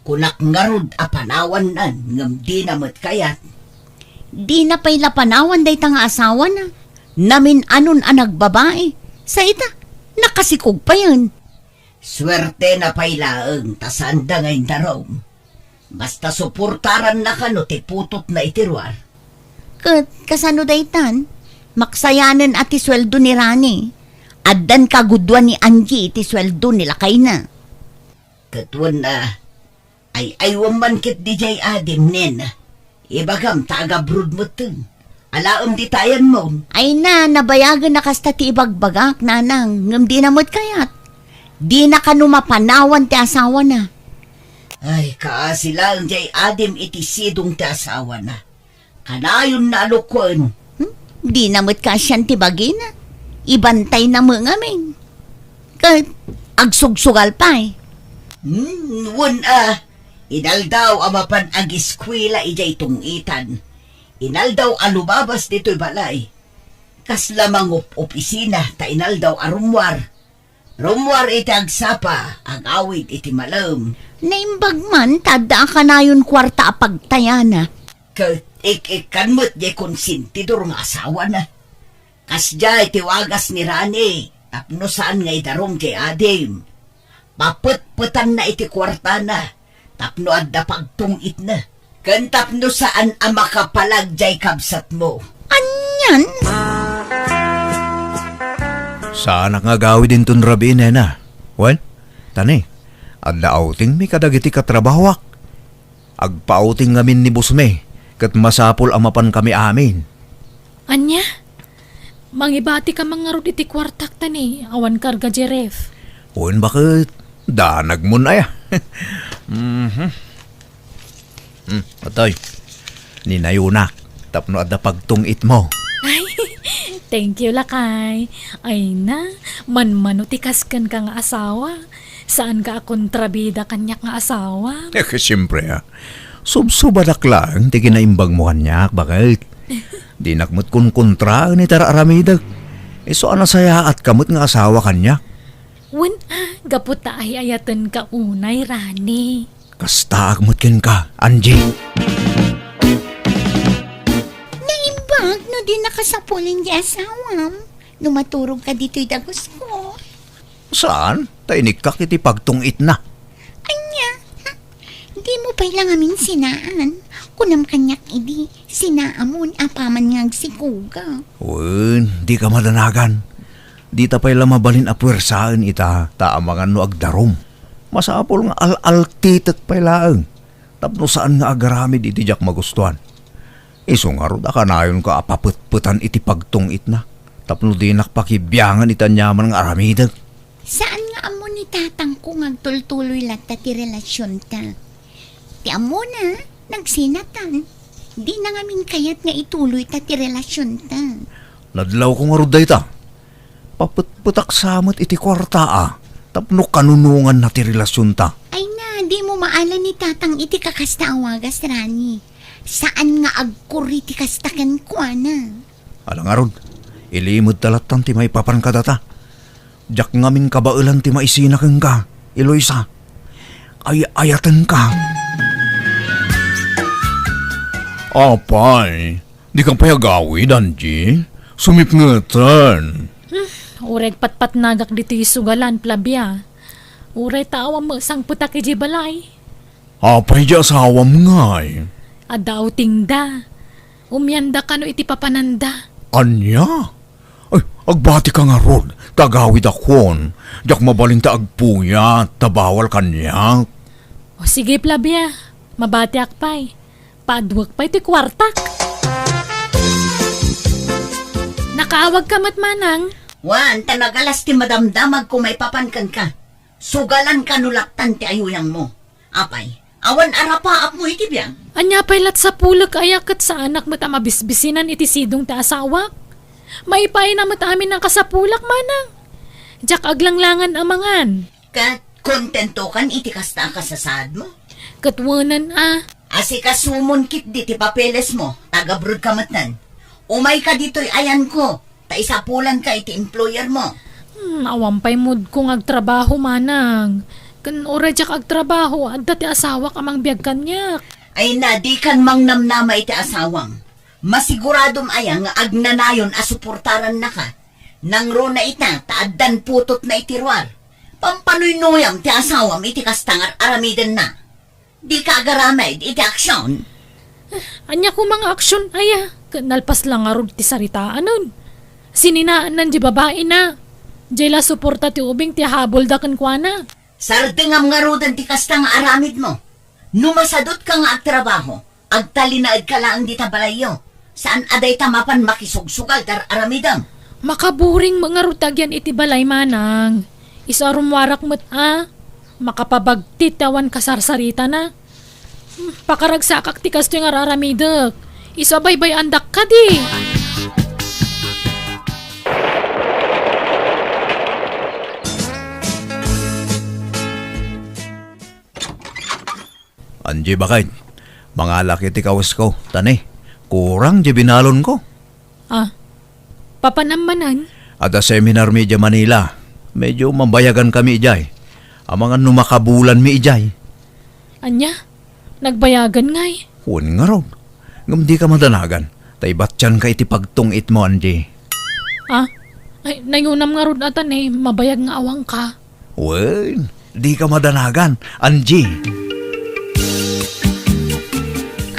Kunak ngarud a panawannan ngem dina met kayat. Dina pay la panawan dayta nga asawana. Namin-anon a nagbabai. Sa ita, nakasikog payen. Suertena pay laeng ta saanda nga indarum. Basta suportaranna kano ti putotna iti ruar. Ket kasano daytan? Maksayanen a ti sueldo ni Rani. Addan kagudoan ni Angie iti sueldo ni lakayna. Ket wen a, ay-aywem man ketdi jay adim, nena. Ibagam ta agabroad metten. Alaem dita ayanmo. Ay na, nabayagen a kasta ti ibagbagak, nanang, ngem dina met kayat. Dina kano mapanawan ti asawana. Ay, kaasi laeng jay adim iti sidong ti asawana. Kanayonna a lukuen. Hmm? Dina met kaasian ti bagina. Ibantayna met ngamin. Ket agsugsugal pay. Hmm, wen a, inaldaw a mapan agiskuela idiay tung-itan. Inaldaw a lumabas ditoy balay. Kasla mangup-opisina ta inaldaw a rummuar. Rummuar iti agsapa, agawid iti malem. Naimbag man ta adda a kanayon kuarta a pagtayana. Ket ik-ikkan met jay konsentidor nga asawana. Kasdiay ti wagas ni Rani, tapno saan nga idarum jay adim. Papetpetanna iti kuartana, tapno adda pagtung-itna. Ken tapno saan a makapalag jay kabsatmo. Anian? Saanak nga agawid inton rabii, nena. Wen, tani, adda outingmi kadagiti katrabahoak. Agpa-outing ngamin ni bossmi, ket masapul a mapankami amin. Ania? Mangibatika man ngarud iti kuartak, tani, awan karga jay ref. Wen, baket, danagmon aya. Mhm. Hmm, atoy. Ninayonak tapno adda pagtung-itmo. Ay, thank you, lakay. Ay na, manmano ti kas kenka nga asawa. Saanka a kontrabida kaniak nga asawa. Eh, siempre, ah. Subsubadak laeng ti kinaimbagmo kaniak, baket. Dinak met konkontraen iti ar-aramidek. Isu a nasayaatka met nga asawa kaniak. Wen a, gapu ta ay-ayatenka unay, Rani. Kastaak met kenka, Angie. Naimbag no di nakasapulen ti asawam no maturogka ditoy dagusko. Saan? Ta inikkak iti pagtung-itna. Ania? Hm? Dimo pay la ngamin sinaan. Kunam kaniak idi, sinaamon apaman nga agsikuga. Wen, dika madanagan. Dita pay la mabalin a puersaen ita, ta amangan no agdarum. Masapul nga al-altitek pay laeng, tapno saan nga agaramid iti diak magustuan. Isu ngarud a kanayonka a papetpetan iti pagtung-itna, tapno dinak pakibiangan iti aniaman nga aramidek. Saan nga ammo ni tatangko nga agtultuloy latta ti relasionta. Ti ammona, nagsinatan. Dina ngamin kayat nga ituloyta ti relasionta. Nadlawko ngarud dayta. Papetpetak sa met iti kuarta a, tapno kanunonganna ti relasionta. Ay na, dimo maala ni tatang iti kakasta a wagas, Rani. Saan nga agkuri ti kasta kenkuana. Ala ngarud, ilimedta lattan ti maipapan kadata. Diak ngamin kabaelan ti maisina kenka, Eloisa. Ay-ayatenka. Apay, dika pay agawid, Angie? Sumipngeten. Hmm, uray patpatnagak ditoy sugalan, Flavia. Uray ta awan met sangpetak idiay balay. Apay di asawam ngay? Adda outingda. Umianda kano iti papananda. Ania? Ay, agbatika ngarud, ta agawidakon. Diak mabalin ta agpuyat, ta bawal kaniak. O sige, Flavia. Mabatiak pay. Paduek pay ti kuartak. Nakaawagka met, manang? Wen, ta nagalas ti madamdamagko maipapan kenka. Sugalan kano lattan ti ayuyangmo. Apay, awan arapaapmo iti biag? Ania pay lat sapulek aya ket saanak met a mabisbisinan iti sidong ti asawak? Maipaayna met amin a kasapulak, manang. Diak aglanglangan a mangan. Ket kontentokan iti kasta a kasasaadmo? Ket wenen a. Asikasumon ketdi ti papelesmo, ta agabrodka metten. Umayka ditoy ayanko, ta isapulanka iti employermo. Hmm, awan pay moodko nga agtrabaho, manang. Ken uray diak agtrabaho, adda ti asawak a mangbiag kaniak. Ay na, dikan mangnamnama iti asawam. Masiguradom aya nga agnanayon a suportarannaka? Nangruna ita, ta addan putotna iti ruar. Pampanuynuyam ti asawam iti kasta nga ar-aramidenna. Dika agaramed iti aksion. Ania koma nga aksion aya? Ket nalpas la ngarud ti saritaanna. Sininaannan diay babaina. Diay la suporta ti ubing ti habolda kenkuana. Sardengam ngaruden ti kasta nga aramidmo. No masadutka nga agtrabaho, agtalinaedka laeng dita balayyo. Saan a dayta mapan makisugsugal ti ar-aramidem. Makaburing met ngarud ti agyan iti balay, manang. Isu a rummuarak met a makapabagtit ti awan kasarsaritana. Hmm, pakaragsakak ti kastoy nga ar-aramidek. Isu a baybay-andak kadi. Angie, baket, mangalak iti kawesko, ta ne, kurang diay binalonko. Ah, papanam manen? Adda seminarmi idiay Manila. Medyo mabayagankami idiay. Amangan no makabulanmi idiay. Ania? Nagbayagan ngay? Wen ngarud. Ngem dika madanagan, ta ibatianka iti pagtung-itmo, Angie. Ah? Ay, nayunam ngarud a ta ne, mabayag nga awanka. Wen, dika madanagan, Angie.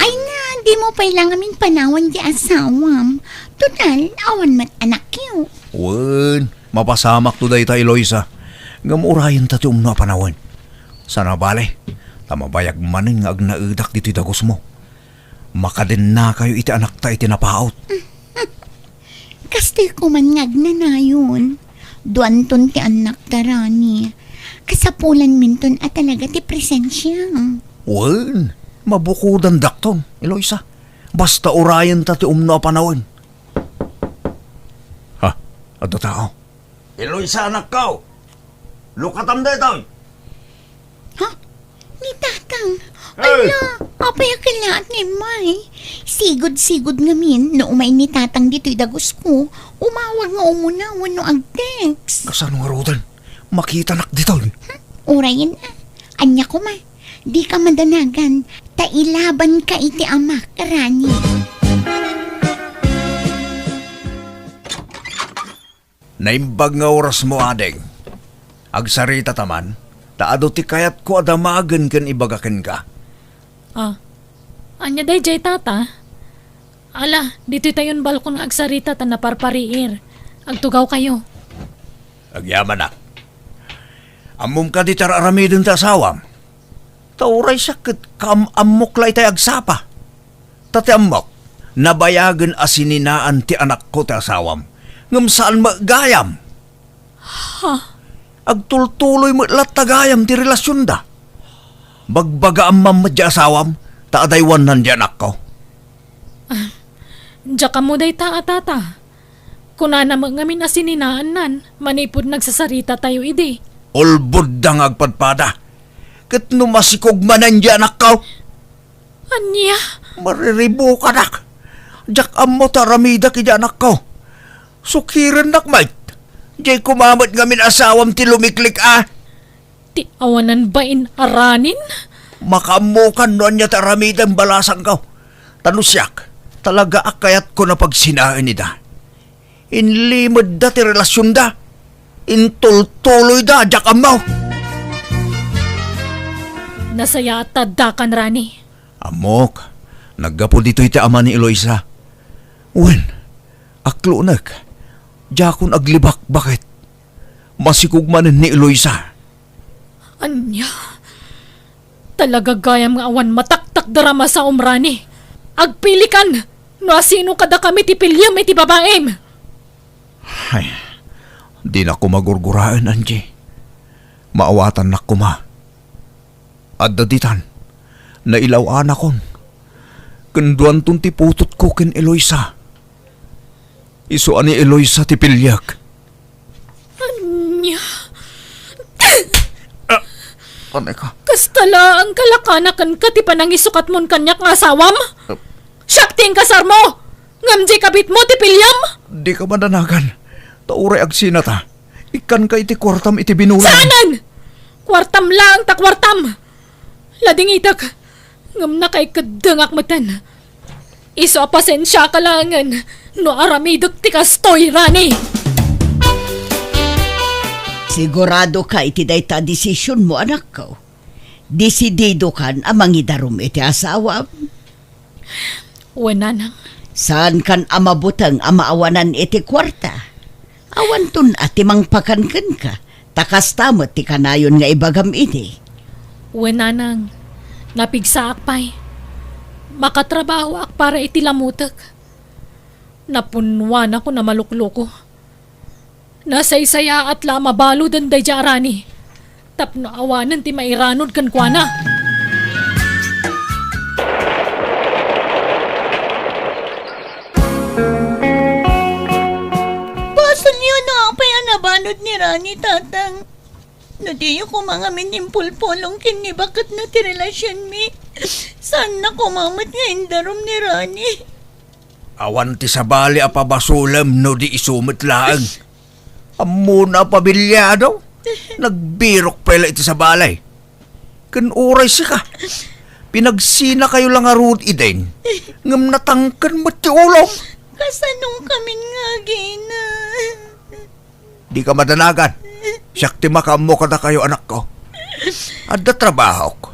Ay na, dimo pay la ngamin panawan ti asawam. Total, awan met anakyo. Wen, mapasamakto dayta, Eloisa. Ngem urayenta ti umno a panawen. Saan a bale, ta mabayag manen nga agnaedak ditoy dagusmo. Makadennakayo iti anakta iti napaut. Kastoy koman nga agnanayon. Duanton ti annakta, Rani. Kasapulanminton a talaga ti presensia. Wen, mabukudandakton, Eloisa. Basta urayenta ti umno a panawen. Ha, adda tao. Eloisa, anakko! Lukatam daytoy! Ha? Ni Tatang? Hey! Ala, apay a kellaat nga immay? Sigud-sigud ngamin, no umay ni Tatang ditoy dagusko, umawag nga umuna wenno ag-text. Kasano ngaruden? Makitanak ditoy. Hmm? Urayen a. Ania koma, dika madanagan, ta ilabanka iti amak, Rani. Naimbag nga orasmo, ading. Agsaritata man, ta adu ti kayatko a damagen ken ibaga kenka. Ah, ania daydiay, Tata? Ala, ditoytayon balkon nga agsarita ta naparpariir. Agtugawkayo. Agyamanak. Ammom kadi ti ar-aramiden ti asawam? Ta uray siak ket kaam-ammok la itay agsapa. Ta ti ammok, nabayagen a sininaan ti anakko ti asawam, ngem saan met gayam. Ha? Agtultuloy met latta gayam ti relasionda. Bagbagaam man met ti asawam, ta adaywannan ti anakko. Ah, diak ammo dayta a, Tata. Kunana met ngamin a sininaannan manipud nagsasaritatayo idi. Ulbodda nga agpadpada. Ket no masikog manen ti anakko? Ania? Mariribukadak. Diak ammo ti aramidek idi anakko. Sukirennak met. Diay koma met ngamin asawam ti lumiklik a. Ti awanan bain a Ranin? Makaammokan no ania ti aramidem, balasangko. Ta no siak, talaga a kayatko a pagsinaen ida. Inlimedda ti relasionda. Intultuloyda, diak ammo. Nasayaat ta addakan, Rani. Ammok, naggapu ditoy ti ama ni Eloisa. Wen, aklonek, diakon aglibakbaket. Masikog manen ni Eloisa. Ania? Talaga gayam nga awan mataktakder a masaom, Rani. Agpilikan no asino kadakami ti piliem iti babaim. Ay, dinak koma gurguraen, Angie. Maawatannak koma. Adda ditan, nailaw-anakon. Ken duanton ti putotko ken Eloisa. Isu a ni Eloisa ti piliek. Ania? Ah, anay ka? Kasta laeng kalakanakenka ti panangisukatmon kaniak nga asawam? Ah. Siak ti inkasarmo! Ngem di kabitmo ti piliam? Dika madanagan. Ta uray agsinata, ikkanka iti kuartam iti binulan. Saanen! Kuartam laeng ta kuartam! Ladingitek, ngem nakaikeddengak metten. Isu a pasensiaka laengen no aramidek ti kastoy, Rani. Siguradoka iti dayta a desisionmo, anakko? Desididokan a mangidarum iti asawam? Wen, nanang. Saankan a mabuteng a maawanan iti kuarta? Awanton a ti mangpakan kenka, ta kasta met ti kanayon nga ibagam idi. Wen, nanang, napigsaak pay. Makatrabahoak para iti lamutek. Napunnuanakon a malukloko. Nasaysayaat la a mabaloden daydiay a Rani tapno awanen ti mairanod kenkuana. Basolyo no apay a nabalod ni Rani, Tatang. No diyo koma ngamin impulpulong ken ni baketna ti relasionmi, saanna koma met nga indarum ni Rani. Awan ti sabali a pabasolem no di isu met laeng. Ammona a pamilyado. Nagbirok pay la iti sabali. Ken uray sika, pinagsinakayo la ngarud idin, ngem natangken met ti ulom. Kasano kamin nga agina? Dika madanagan. Siak ti makaammo kadakayo, anakko. Adda trabahok.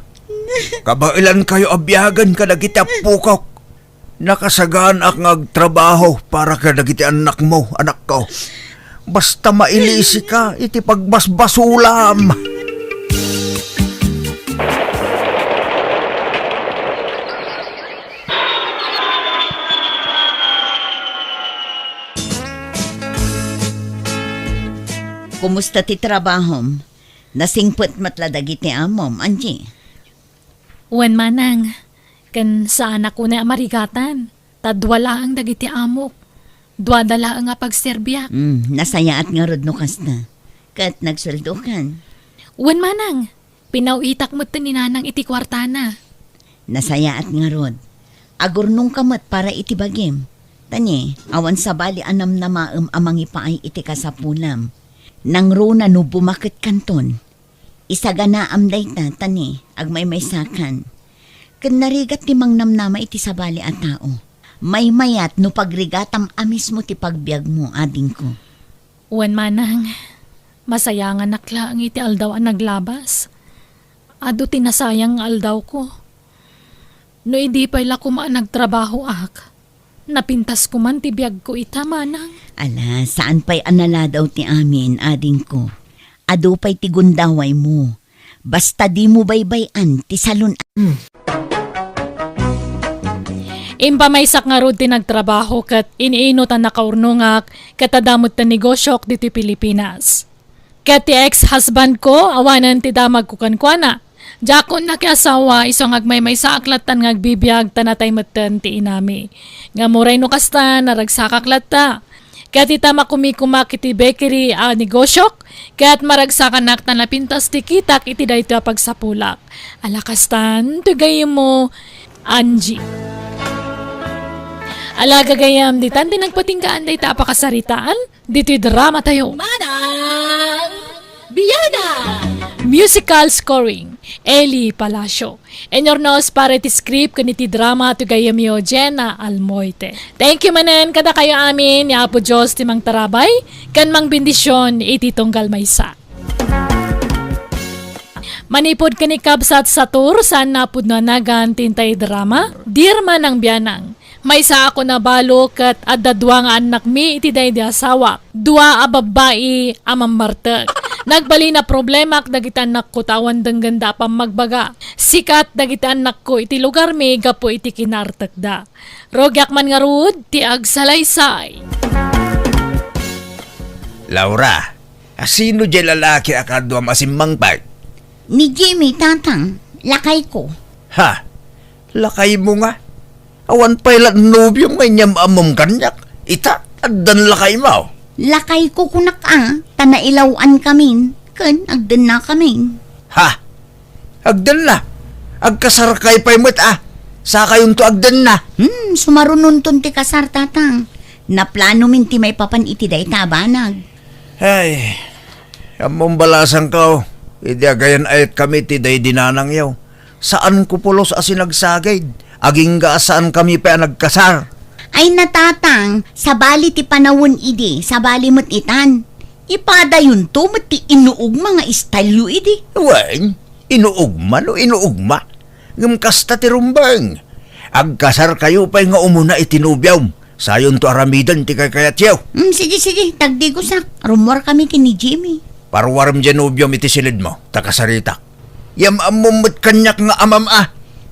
Kabaelankayo a biagen kadagiti appokok. Nakasaganaak nga agtrabaho para kadagiti annakmo, anakko. Basta mailisika iti pagbasbasolam. Kumusta ti trabahom? Nasingpet met la dagiti amom, Angie? Wen, manang, ken saanak unay a marigatan, ta dua laeng dagiti amok. Duada laeng a pagserbiak. Mm, nasayaat ngarud no kasta. Ket nagsueldokan. Wen, manang, pinaw-itak met ni nanang iti kuartana. Nasayaat ngarud. Agurnongka met para iti bagim. Ta ni, awan sabali a namnamaem a mangipaay iti kasapulam. Nangruna no bumaketkanton. Isaganaam dayta, ta ni, agmaymaysakan. Ken narigat ti mangnamnama iti sabali a tao. Maymayat no pagrigatam a mismo ti pagbiagmo, adingko. Wen, manang, masayanganak laeng iti aldaw a naglabas. Adu ti nasayang nga aldawko. No idi pay la koma a nagtrabahoak, napintas koman ti biagko ita, manang. Ala, saan pay a naladaw ti amin, adingko. Adu pay ti gundawaymo. Basta dimo baybay-an ti salun-, Impamaysak ngarud ti nagtrabaho ket iniinot a nakaurnongak ket adda met ti negosiok ditoy Pilipinas. Ket ti ex-husband ko, awanen ti damagko kenkuana. Diakon nakiasawa, isu nga agmaymaysaak lattan nga agbibiag, ta natay metten ti inami. Ngem uray no kasta, naragsakak latta. Ket ita, makumikumak iti bakery a negosiok, ket maragsakanak ta napintas ti kitak iti daytoy a pagsapulak. Ala kastan, ti gayyemmo, Angie. Ala gagayyem, ditan ti nagpatinggaan dayta a pakasaritaan. Ditoy drama tayo. Manang Biada! Musical scoring, Eli Palacio. Inurnos para iti script ken iti drama ti gayyemyo, Jenna Almoite. Thank you manen kadakayo amin, ni Apo Dios ti mangtarabay ken mangbendisyon iti tunggal maysa. Manipud ken ni Kabsat Sator, saan a pudno a nagan ti intay drama, Dirma nang Bianang. Maysa a kunabalo ket adda dua nga annakmi iti daydi asawak. Dua a babbai a mammartek. Nagbalin a problemak dagiti annakko ta awan denggenda a pammagbaga. Sikat dagiti annakko iti lugarmi gapu iti kinartekda. Rugiak man ngarud ti agsalaysay. Laura, a sino diay lalaki a kaaduam a simmangpet? Ni Jimmy, Tatang, lakayko. Ha? Lakaymo nga? Awan pay la nobiom nga inyam-ammom kaniak. Ita, addan lakaymo. Lakayko kunak a, ta nailaw-ankamin, ken agdennakamin. Ha? Agdenna? Agkasarkay pay met a. Sakayonto agdenna. Hmm, sumarunonton ti kasar, Tatang. Naplanomin ti maipapan iti dayta a banag. Ay, ammom balasangko, idi agayan-ayatkami ti daydi nanangyo. Saanko pulos a sinagsagid, agingga a saankami pay a nagkasar. Ay na, Tatang, sabali ti panawen idi, sabali met itan. Ipadayonto met ti inuugma nga style-yo idi. Wen, inuugma no inuugma. Ngem kasta ti rumbeng. Agkasarkayo pay nga umuna iti nobiom. Sayonto aramiden ti kaykayatyo. Mm, sige, sige, tagdigosak. Rummuarkami ken ni Jimmy. Paruarem diay nobiom iti silidmo, ta kasaritak. Yam-ammom met kaniak nga amam a.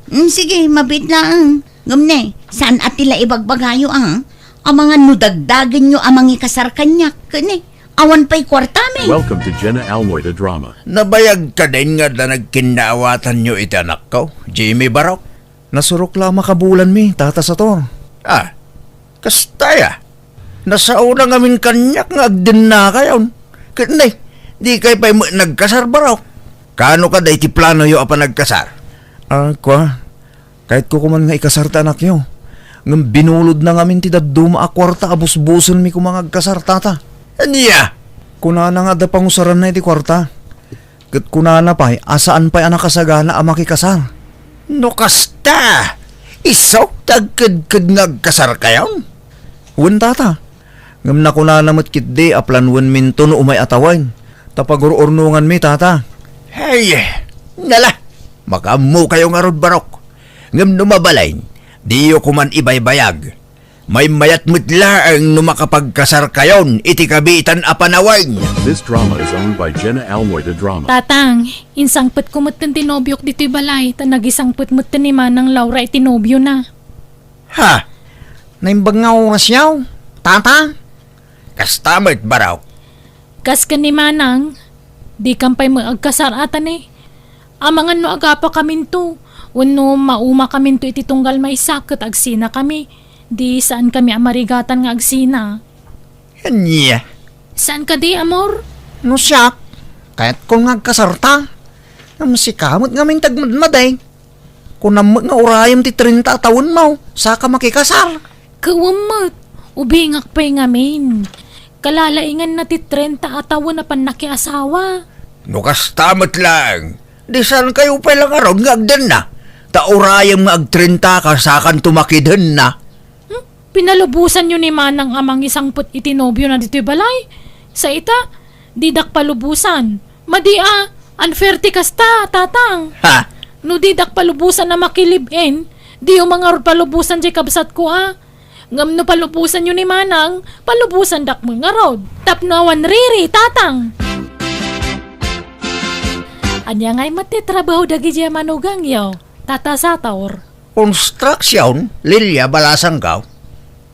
Mm, sige, mabiit laeng. Ngem ne, saan a ti la ibagbagayo a? Amangan no dagdagenyo a mangikasar kaniak, ket ne, awan pay kuartami. Welcome to Jenna Almoy the Drama. Nabayag kadin nga adda nagkinnaawatanyo iti anakko, Jimmy Barok? Nasurok la a makabulanmi, Tata Sator. Ah, kasta aya? Nasaona ngamin kaniak nga agdennakayon. Ket ne, dikay pay met nagkasar, Barok? Kaano kadi ti planoyo a panagkasar? Ah, kua, kayatko koman nga ikasar ti anakyo. Ngem binulodna ngamin ti dadduma a kuarta a busbusenmi koma nga agkasar, Tata. Ania? Kunana nga adda pangusaranna iti kuarta. Ket kunana pay a saan pay a nakasagana a makikasar. No kasta, isu ti agkedked nga agkasarkayon? Wen, Tata. Ngem nakunana met ketdi a planwenminto no umay a tawen, ta pagur-urnonganmi, Tata. Hey, nala, makaammokayo ngarud, Barok. Ngem no mabalin, diyo koman ibaybayag. Maymayat met laeng no makapagkasarkayon iti kabiitan a panawen. This drama is owned by Jenna Almoy the Drama. Tatang, insangpetko metten ti nobiok ditoy balay, ta nagisangpet metten ni Manang Laura iti nobiona. Ha? Naimbag nga orasyo, Tata? Kasta met, Barok. Kas ken ni Manang, dikan pay met agkasar, Tatang. Amangan no agapakaminto, wenno maumakaminto iti tunggal maysa ket agsinakami, di saankami a marigatan nga agsina. Ania? Saan kadi, amor? No siak, kayatko nga agkasarta. Ngem sika met ngamin ti agmadmadi. Kunam met nga urayem ti trenta a tawenmo, saka makikasar. Ket wen met, ubingak pay ngamin. Kalalainganna ti trenta a tawen a pannakiasawa. No kasta met laeng, di saankayo pay la ngarud nga agdenna, ta urayem nga agtrentaka sakanto makidenna. Hmm? Pinalubosanyo ni Manang a mangisangpet iti nobiona ditoy balay? Sa ita, didak palubosan. Madi a, unfair ti kasta, Tatang. Ha? No didak palubosan a makilive-in, diyo man ngarud palubosan diay kabsatko a. Ngem no palubosanyo ni Manang, palubosandak met ngarud. Tapno awan riri, Tatang. Ania ngay met ti trabaho dagidiay a manugangyo, Tata Sator? Construction, Lilia, balasangko.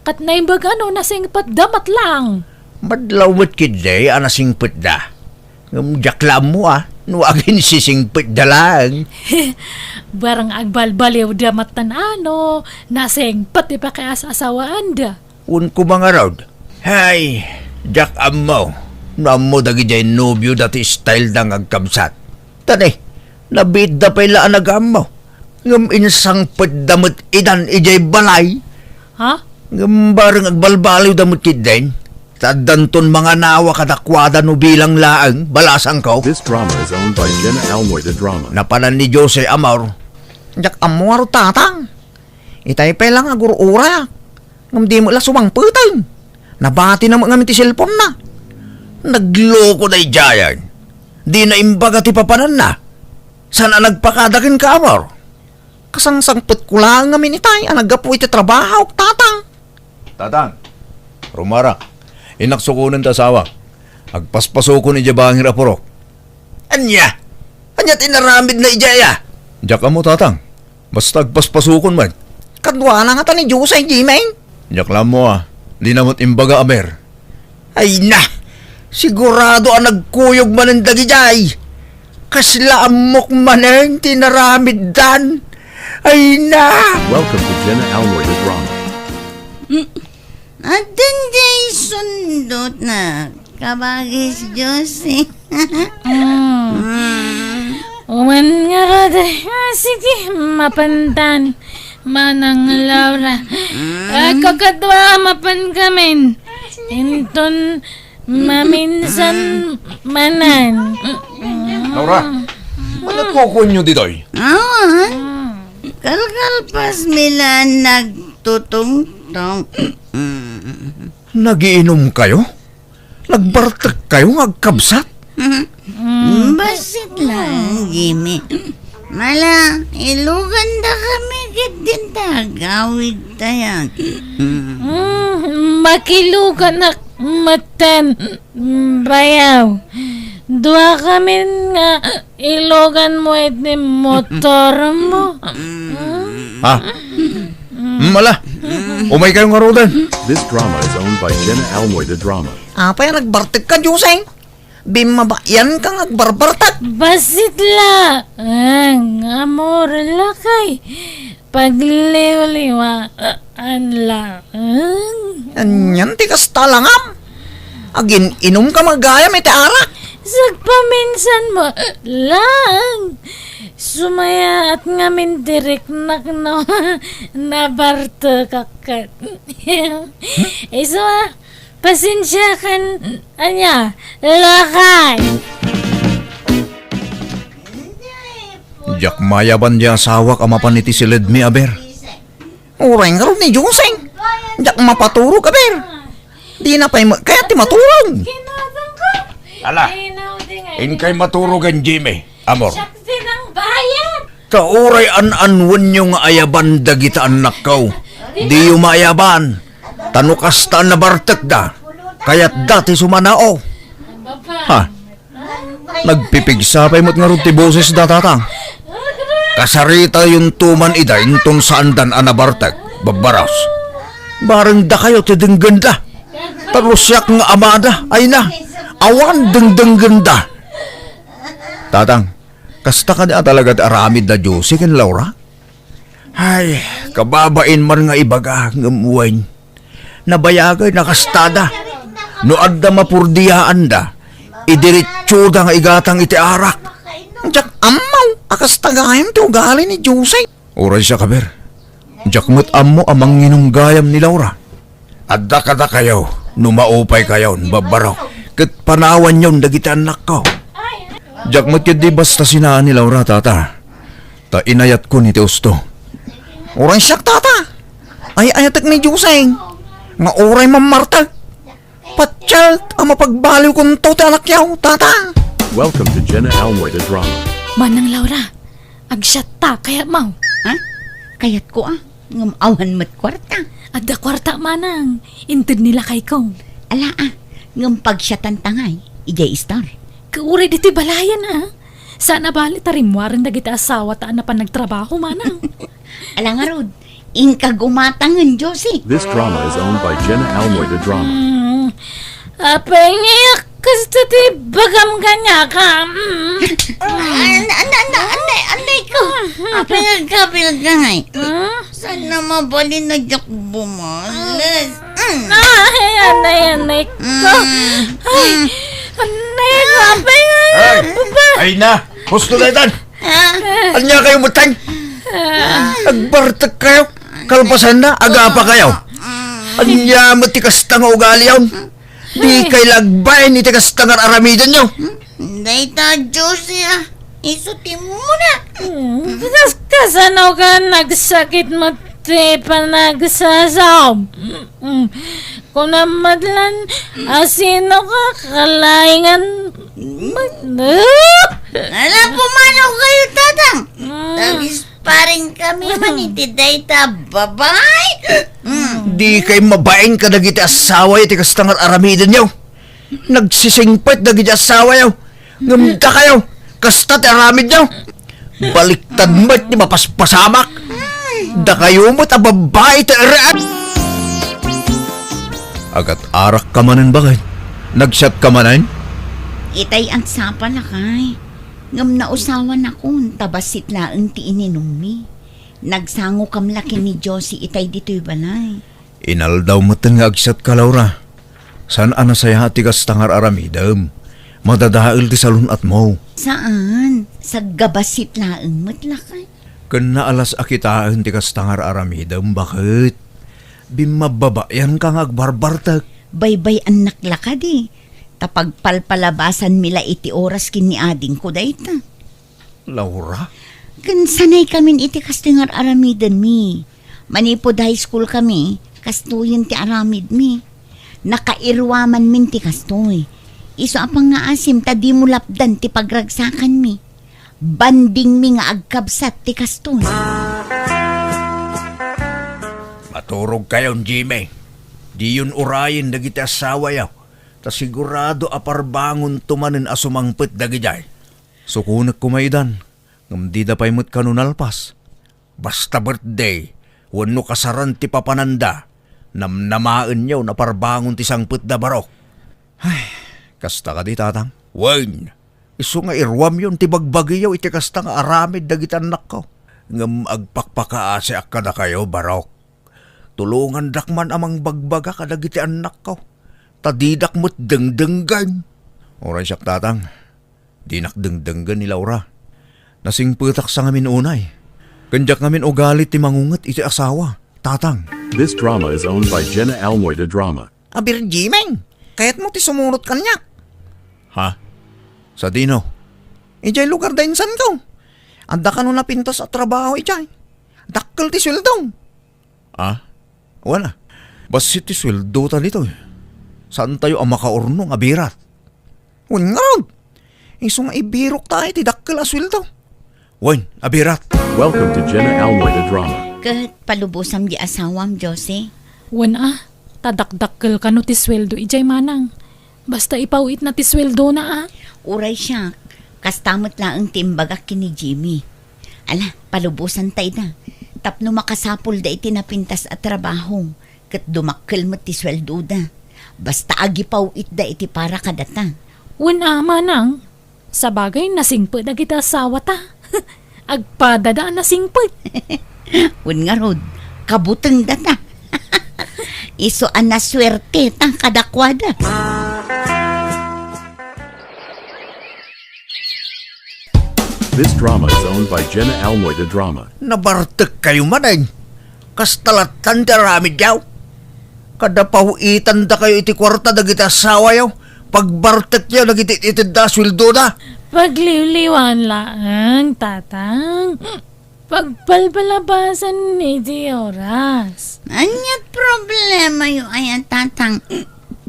Ket naimbag a no nasingpetda met laeng. Madlaw met ketdi a nasingpetda. Ngem diak la ammo a no aginsisingpetda laeng. Barang agbalbaliwda met tan a no nasingpet ti pakias-asawaanda. Wen koma ngarud, hay, diak ammo no ammo dagidiay nobioda ti styleda nga agkabsat. Ta ne, nabiitda pay la a nagaammo. Ngem insangpetda met idan idiay balay. Ha? Ngem bareng agbalbaliwda met ketdin. Ta addanton manganawa kadakuada no bilang laeng, balasangko. This drama is owned by Jenna Almoy the Drama. Napanan ni Jose Amor. Diak ammo ngarud, Tatang. Itay pay la nga agur-urayak. Ngem di met la sumangpeten. Nabatina met ngamin ti cellphone-na. Nagloko daydiayen. Di naimbaga ti papananna. Saan a nagpakada kenka, Amor? Kasangsangpetko laeng ngamin itay a naggapu iti trabahok, Tatang. Tatang, rumarak. Innak sukonen ti asawak. Agpaspasukon idiay bangir a purok. Ania? Ania ti inaramidna idiay, a? Diak ammo, Tatang. Basta agpaspasukon met. Kaduana ngata ni Jose, Jimmy? Diak la ammo, a. Dina met imbaga, Aber. Ay na! Sigurado a nagkuyog manen dagidiay. Kasla ammok manen ti naramiddan. Ay na! Welcome to Jenna Almoy the Drama. Mm. Addan jay sundotna, kabagis Jose. Mm. Mm. Wen ngarud, a, sige, mapantan. Manang Laura. Mm. A, kakadua, mapankamin. Inton maminsan manen. Laura, ano kukuenyo ditoy? Awan. Kalkalpasmi la nagtutungtong. Nagiinumkayo? Nagbartekkayo nga agkabsat? Mhm. Mm. Bassit laeng, Jimmy. Mala, ilugandakami ket dinta agawidtayo. Mm. Mm, makiluganak metten, bayaw. Duakamin nga iluganmo iti motormo. Mm. Ha? Mm, ala. Umaykayo ngaruden. This drama is owned by Jenna Almoy the Drama. Apay a nagbartekka, Joseng? Bimmabaianka nga agbarbartek. Bassit la. Ang amor lakay. Pagliwliwaan la. Ang. Anian ti kasta langam? Agin-inumka met gayam iti arak? Sagpaminsanmo lang. Sumayaat ngamin ti riknak no nabartekak ket. Isu a, pasensiakan, ania, lakay. Diak mayaban ti asawak a mapan iti siledmi, Aber. Uray ngarud ni Joseng. Diak mapaturog, Aber. Dina pay met kayat ti maturog. Ala, inkay maturogen, Jimmy, amor. Ta uray an-anwenyo nga ayaban dagita annakko, diyo maayaban. Ta no kasta a nabartekda, kayatda ti sumanao. Ha? Nagpipigsa pay met ngarud ti bosesda, Tatang. Kasaritayonto man ida inton saandan a nabartek, babbaros. Bareng dakayo ti denggenda. Ta no siak nga amada, ay na, awan dengdenggenda. Tatang, kasta kadi a talaga ti aramid da Josie ken Laura? Ay, kababain man nga ibaga, ngem wen, nabayagay, nakastada. No adda mapurdiaanda, idiretsoda nga igatang iti arak. Diak ammo a kasta gayam ti ugali ni Jose. Uray siak, Aber. Diak met ammo a manginum gayam ni Laura. Adda kadakayo, no maupaykayon, babbarok, ket panawanyon dagiti annakko. Diak met ketdi basta sinaan ni Laura, Tata. Ta inayatkon iti usto. Uray siak, Tata. Ay-ayatek ni Joseng nga uray mammartek, patialek a mapagbaliwkonto ti anakyo, Tata. Welcome to Jenna Almoy the Drama. Manang Laura, agsiatta, kayatmo? Ha? Kayatko a, ngem awan met kuarta. Adda kuarta, Manang. Inted ni lakayko. Ala a, ngem pagsiatanta ngay, idiay istar. Kauray ditoy balayen a. Saan a bali ta rimmuaren dagiti asawata a napan nagtrabaho, Manang. Ala ngarud, inka gumatangen, Josie. This drama is owned by Jenna Almoy the Drama. Mm. Apay nga kasta ti bagam kaniaka? Mm. An-, an-, an-, anday, anday ko. Apay nga agkabilagay? Hmm? Saan na mabalin a diak bumales? Mm. Ay, anay, anay ko. Mm. Ay, mm. Anay ko, apay nga, ay, baba. Ay na, husto daytan. Ah. Ania kayo, mutang? Ah. Agbartek kayo. Kalpasan na, agapa kayo. Mm. Ania met ti kasta nga ugaliyon? Di kay lagbayen iti kasta nga ar-aramidenyo. Dayta, Josie a, isu ti muna. Mm, kas-, kasano ka nagsakit met ti panagsasaom? Mm, kunam met lan, asino ka kalaingan? Mag-, Ala, pumanaw kayo, Tatang. Mm. Tagisparing kami man iti dayta babae. Mm. Di kay mabain kadagiti asawayo ti kasta nga ar-aramidenyo. Nagsisingpet dagiti asawayo. Ngem dakayo, kasta ti aramidyo. Baliktad met ti mapaspasamak. Dakayo met a babbai ti eret. Agat-arakka manen, baket? Nagsiatka manen? Itay agsapa, lakay. Ngem nausawanakon, ta bassit laeng ti ininummi. Nagsangokam la ken ni Josie itay ditoy balay. Inaldaw metten nga agsiatka, Laura. Saan a nasayaat ti kasta nga ar-aramidem. Madadael ti salun-atmo. Saan? Saggabassit laeng met, lakay. Ken naalas a kitaen ti kasta nga ar-aramidem, baket? Bimmabbabayanka nga agbarbartek. Baybay-annak la kadi. Ta pagpalpalabasanmi la iti oras ken ni adingko dayta. Laura? Ken sanay kamin iti kastoy nga ar-aramidenmi. Manipud high school kami, kastoyen ti aramidmi. Nakairuamanmin ti kastoy. Isu a pangngaasim ta dimo lapdan ti pagragsakanmi. Bandingmi nga agkabsat ti kastoy. Maturogkayon, Jimmy. Diyon urayen dagiti asawayo, ta sigurado a parbangonto manen a sumangpet dagidiay. Sukonek koma idan, ngem dida pay met kano nalpas. Basta birthday wenno kasaran ti papananda, namnamaenyo a parbangon ti sangpetda, barok. Ay, kasta kadi, Tatang? Wen, isu nga iruamyon ti bagbagiyo iti kasta nga aramid dagiti annakko. Ngem agpakpakaasiak kadakayo, barok. Tulongandak man a mangbagbaga kadagiti annakko, ta didak met dengdenggen. Uray siak, Tatang. Dinak dengdenggen ni Laura. Nasingpetak sa ngamin unay. Ken diak ngamin ugali ti mangunget iti asawa, Tatang. This drama is owned by Jenna Almoy de Drama. Abir, Jimeng, kayatmo ti sumurot kaniak? Ha? Sadino? Idiay lugar da insanko. Adda kano napintas a trabaho idiay. Dakkel ti sueldo. Ah? Wen a. Bassit ti sueldota ditoy. Saantayo a makaurnong a birat. Wen ngarud, isu nga ibirokta iti dakkel a sueldo. Wen, a birat. Welcome to Jenna Almoy the Drama. Ket palubosam di asawam, Josie. Wen a, ta dakdakkel kano ti sueldo idiay manang. Basta ipaw-itna ti sueldona a. Uray siak, kasta met laeng ti imbagak ken ni Jimmy. Ala, palubosanta ida. Tapno makasapulda iti napintas a trabaho, ket dumakkel met ti sueldoda. Basta agipaw-itda iti para kadata. Wen a, manang. Sabagay, nasingpet dagiti asawata. Agpadada a nasingpet. Wen ngarud, kabutengdata. Isu a nasuerteta kadakuada. This drama is owned by Jenna Almoy de Drama. Nabartekkayo manen. Kasta lattan ti aramidyo. Kada paw-itandakayo iti kuarta dagiti asawayo, pagbartekyo dagiti itedda a sueldoda. Pagliwliwan laeng, Tatang. Pagpalpalabasan iti oras. Ania ti problemayo aya, Tatang?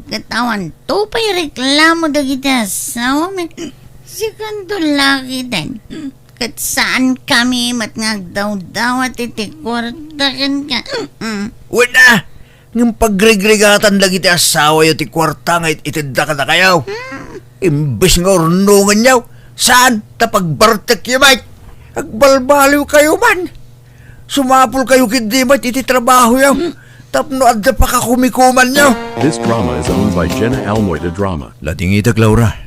Ket awanto pay reklamo dagiti asawami. Sikanto lakiten. Ket saankami met nga agdawdawat iti kuarta kenka. Mm. Wen a, ngem pagrigrigatan dagiti asawayo ti kuarta nga it-itedda kadakayo. Mm. Imbes nga urnongenyo, saan ta pagbartekyo met. Agbalbaliwkayo man. Sumapulkayo ketdi met iti trabahoyo. Mm. Tapno adda pakakumikumanyo. This drama is owned by Jenna Almoy the Drama. Ladingitek, Laura.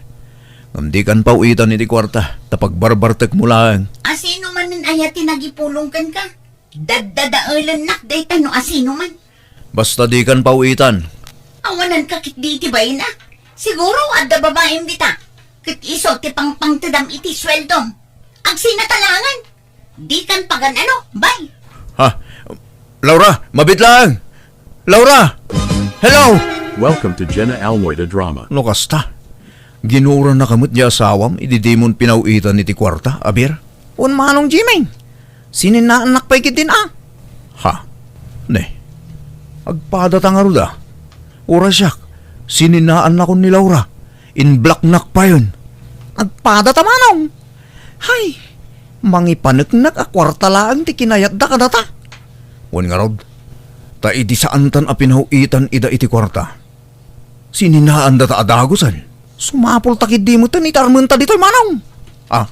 Ngem dikan paw-itan iti kuarta, ta pagbarbartekmo laeng. Asino manen aya ti nagipulong kenka? Daddadaelennak dayta no asino man. Basta dikan paw-itan. Awananka ketdi iti bain a. Siguro adda babaim dita. Ket isu ti pangpangtedam iti sueldom. Agsinatalangan. Dikan pagan-ano, bay. Ha? Laura, mabiit laeng. Laura! Hello! Welcome to Jenna Almoy the Drama. No kasta, ginurannaka met ti asawam idi dimon pinaw-itan iti kuarta, Abir? Wen manong Jimmy, sininnaannak pay ketdin a. Ha? Ne. Agpadata ngarud a. Uray siak, sininnaannakon ni Laura. Inblocknak payen. Agpadata manong. Hay, mangipaneknek a kuarta laeng ti kinayatda kadata. Wen ngarud, ta idi saantan a pinaw-itan ida iti kuarta, sininaandata a dagusen. Sumapulta ketdi metten iti armenta ditoy, manong. Ah,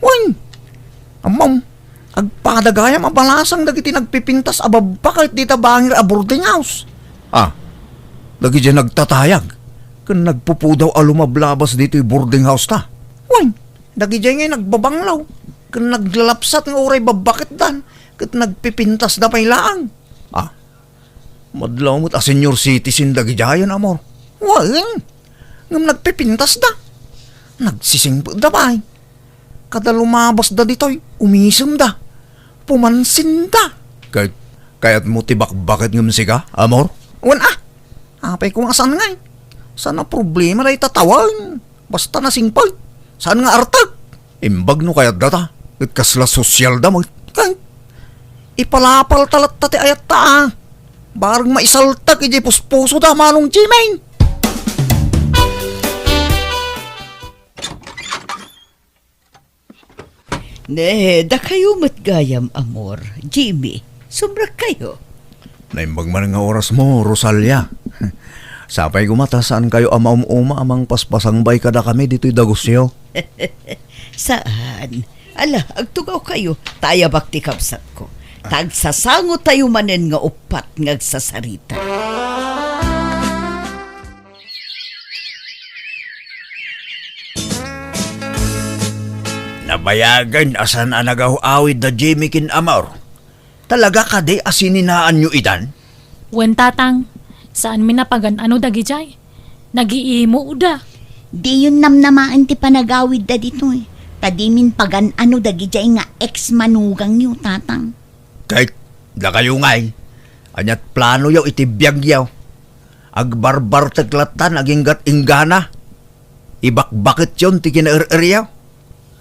wen, ammom, agpada gayam a balasang dagiti nagpipintas a babbaket dita bangir a boarding house. Ah, dagidiay nagtatayag ken nagpupudaw a lumablabas ditoy boarding house ta. Wen, dagidiay ngay nagbabanglaw ken naglalapsat nga uray babbaketdan ket nagpipintasda pay laeng. Ah, madlaw met a senior citizen dagidiayen, Amor. Wen, ngem nagpipintasda. Nagsisingpetda pay. Kada lumabasda ditoy, umisemda. Pumansinda. Kay, kayatmo ti bakbaket ngem sika, Amor? Wen a. Apay ko nga saan ngay. Saan a problema dayta tawen. Basta nasingpet. Saan nga artek. Imbag no kayatda ta, ket kasla sosyalda met. Kay, ipalapalta latta ti ayatta, a. Bareng maisaltek idiay puspusoda, Manong Jimmy. Ne, dakayo met gayam, Amor. Jimmy, sumrekkayo. Naimbag man nga orasmo, Rosalia. Sapay koma ta saankayo a maum-uma a mangpaspasangbay kadakami ditoy dagusyo. Saan. Ala, agtugawkayo, ta ayabak ti kabsatko. Ta agsasangotayo manen nga uppat nga agsasarita. Nabayagen a saan a nagaw-awid da Jimmy ken Amor. Talaga kadi a sininaanyo idan? Wen, Tatang, saanmin a pagan-ano dagidiay. Nagiimoda. Diyon namnamaen ti panagawidda ditoy, ta dimin pagan-ano dagidiay nga ex-manugangyo, Tatang. Ket dakayo ngay, ania't planoyo iti biagyo? Agbarbartek lattan aginggat inggana. Ibakbaketyon ti kinaer-eryo.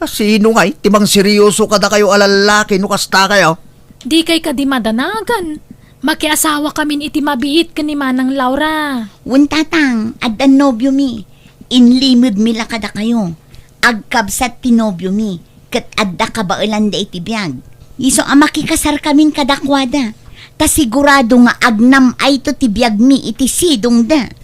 A, sino ngay ti mangseryoso kadakayo a lallaki no kastakayo? Dikay kadi madanagan. Makiasawakamin iti mabiit ken ni Manang Laura. Wen, Tatang, addan nobiomi. Inlimedmi la kadakayo. Agkabsat ti nobiomi, ket adda kabaelanda iti biag. Isu a makikasarkamin kadakuada, ta sigurado nga agnam-ayto ti biagmi iti sidongda.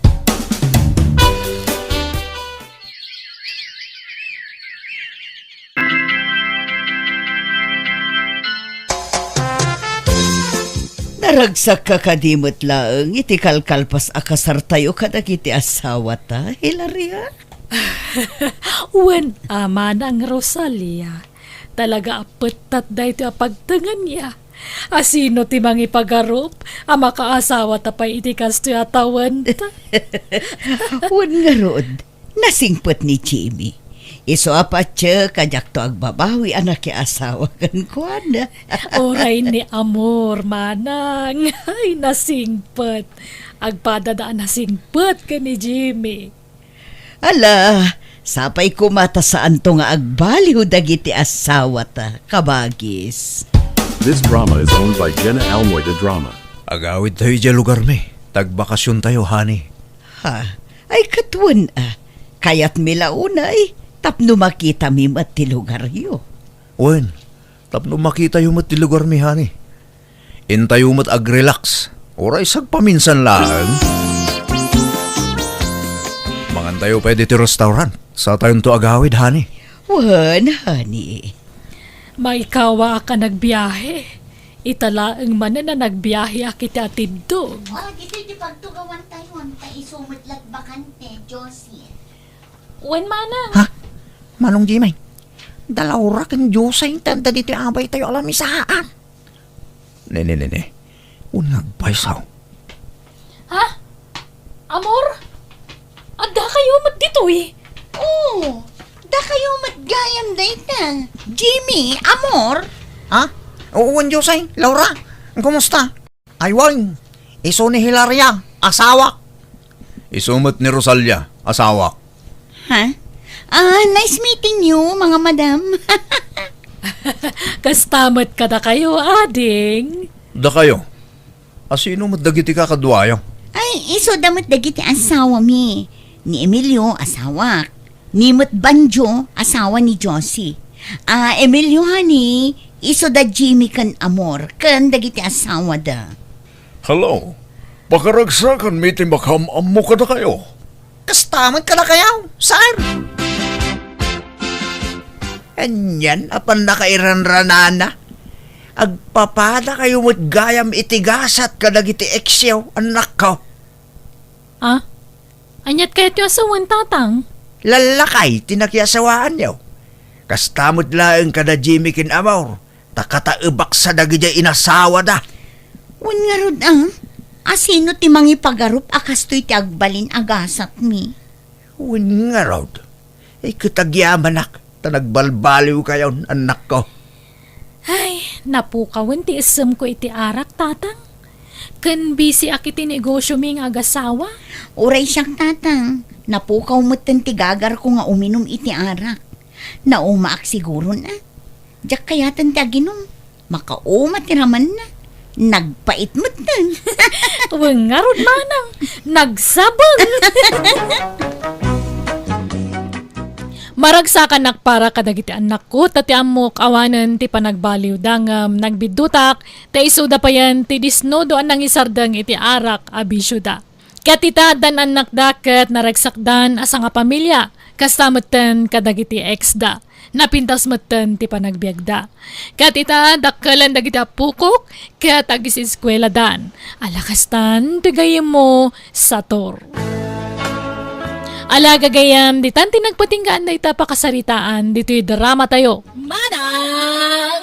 Naragsakka kadi met laeng iti kalkalpas a kasartayo kadagiti asawata, Hilaria? Wen a, Manang Rosalia, talaga a pettat daytoy a pagtengenyo. A, sino ti mangipagarup a makaasawata pay iti kastoy a tawenta? Wen ngarud, nasingpet ni Jimmy. Isu a patiek a diakto agbabawi a nakiasawa kenkuana. Uray ni Amor, Manang. Ay, nasingpet. Agpadada a nasingpet ken ni Jimmy. Ala, sapay koma ta saanto nga agbaliw dagiti asawata, kabagis. This drama is owned by Jenna Almoy de Drama. Agawidtayo idiay lugarmi. Tagbakasiontayo, honey. Ha? Ay, ket wen a. Kayatmi la unay tapno makitami met ti lugaryo. Wen, tapno makitayo met ti lugarmi, honey. Intayo met agrelax. Uray sagpaminsan laeng. Mangantayo pay ditoy restaurant. Satayonto agawid, honey. Wen, honey. Maikawaak a nagbiahe. Ita laeng manen a nagbiaheak iti atiddog. O, ditoy ti pagtugawantayon, ta isu met la ti bakante, Josie. Wen, Manang. Ha? Manong Jimmy, da Laura ken Josie, ta adda ditoy abaytayo a lamisaan. Ne, ne, ne, ne. Wen nga agpaysaw. Ha? Amor? Addakayo met ditoy? Oo, dakayo met gayam dayta. Jimmy, Amor. Ha? Oo, wen Josie, Laura. Kumusta? Ay, wen. Isu ni Hilaria, asawak. Isu met ni Rosalia, asawak. Ha? Ah, nice meeting you, mga madam. Kasta met kadakayo, ading. Dakayo? A, sino met dagiti kakaduayo? Ay, isuda met dagiti asawami. Ni Emilio, asawak. Ni met Banjo, asawa ni Josie. Ah, Emilio, honey, isu da Jimmy ken Amor, ken dagiti asawada. Hello. Pakaragsakanmi ti makaam-ammo kadakayo. Kasta met kadakayo, sir. Anian a pannakairanranana. Agpapadakayo met gayam iti gasat kadagiti eksyo, annakko. Ah? Aniat kayatyo a sawen, Tatang? Lallakay ti nakiasawaanyo. Kasta met laeng kada Jimmy ken Amor, ta kataebaksa dagidiay inasawada. Wen ngarud, ah? Asino ti mangipagarup a kastoy ti agbalin a gasatmi? Wen ngarud, iket agyamanak, ta nagbalbaliwkayon, annakko. Ay, napukawen ti isemko iti arak, Tatang. Ken bisiak iti negosyomi nga agasawa. Uray siak, Tatang. Napukaw metten ti gagarko nga uminum iti arak. Naumaak siguron, a. Diak kayaten ti aginum. Makauma ti ramanna. Nagpait metten. Wen ngarud, manang. Nagsabeng. Maragsakanak para kadagiti annakko, ta ti ammok awanen ti panagbaliwda, ngem nagbiddutak ta isuda payen ti disnudo a nangisardeng iti arak a bisioda. Ket ita, addan annakda ket naragsakdan a sangapamilia, kasta metten kadagiti exda. Napintas metten ti panagbiagda. Ket ita, dakkelen dagiti appokok, ket agiseskueladan. Ala kastan ti gayyemmo, Sator. Ala gagayyem, ditan ti nagpatinggaan dayta pakasaritaan ditoy dramatayo. Manang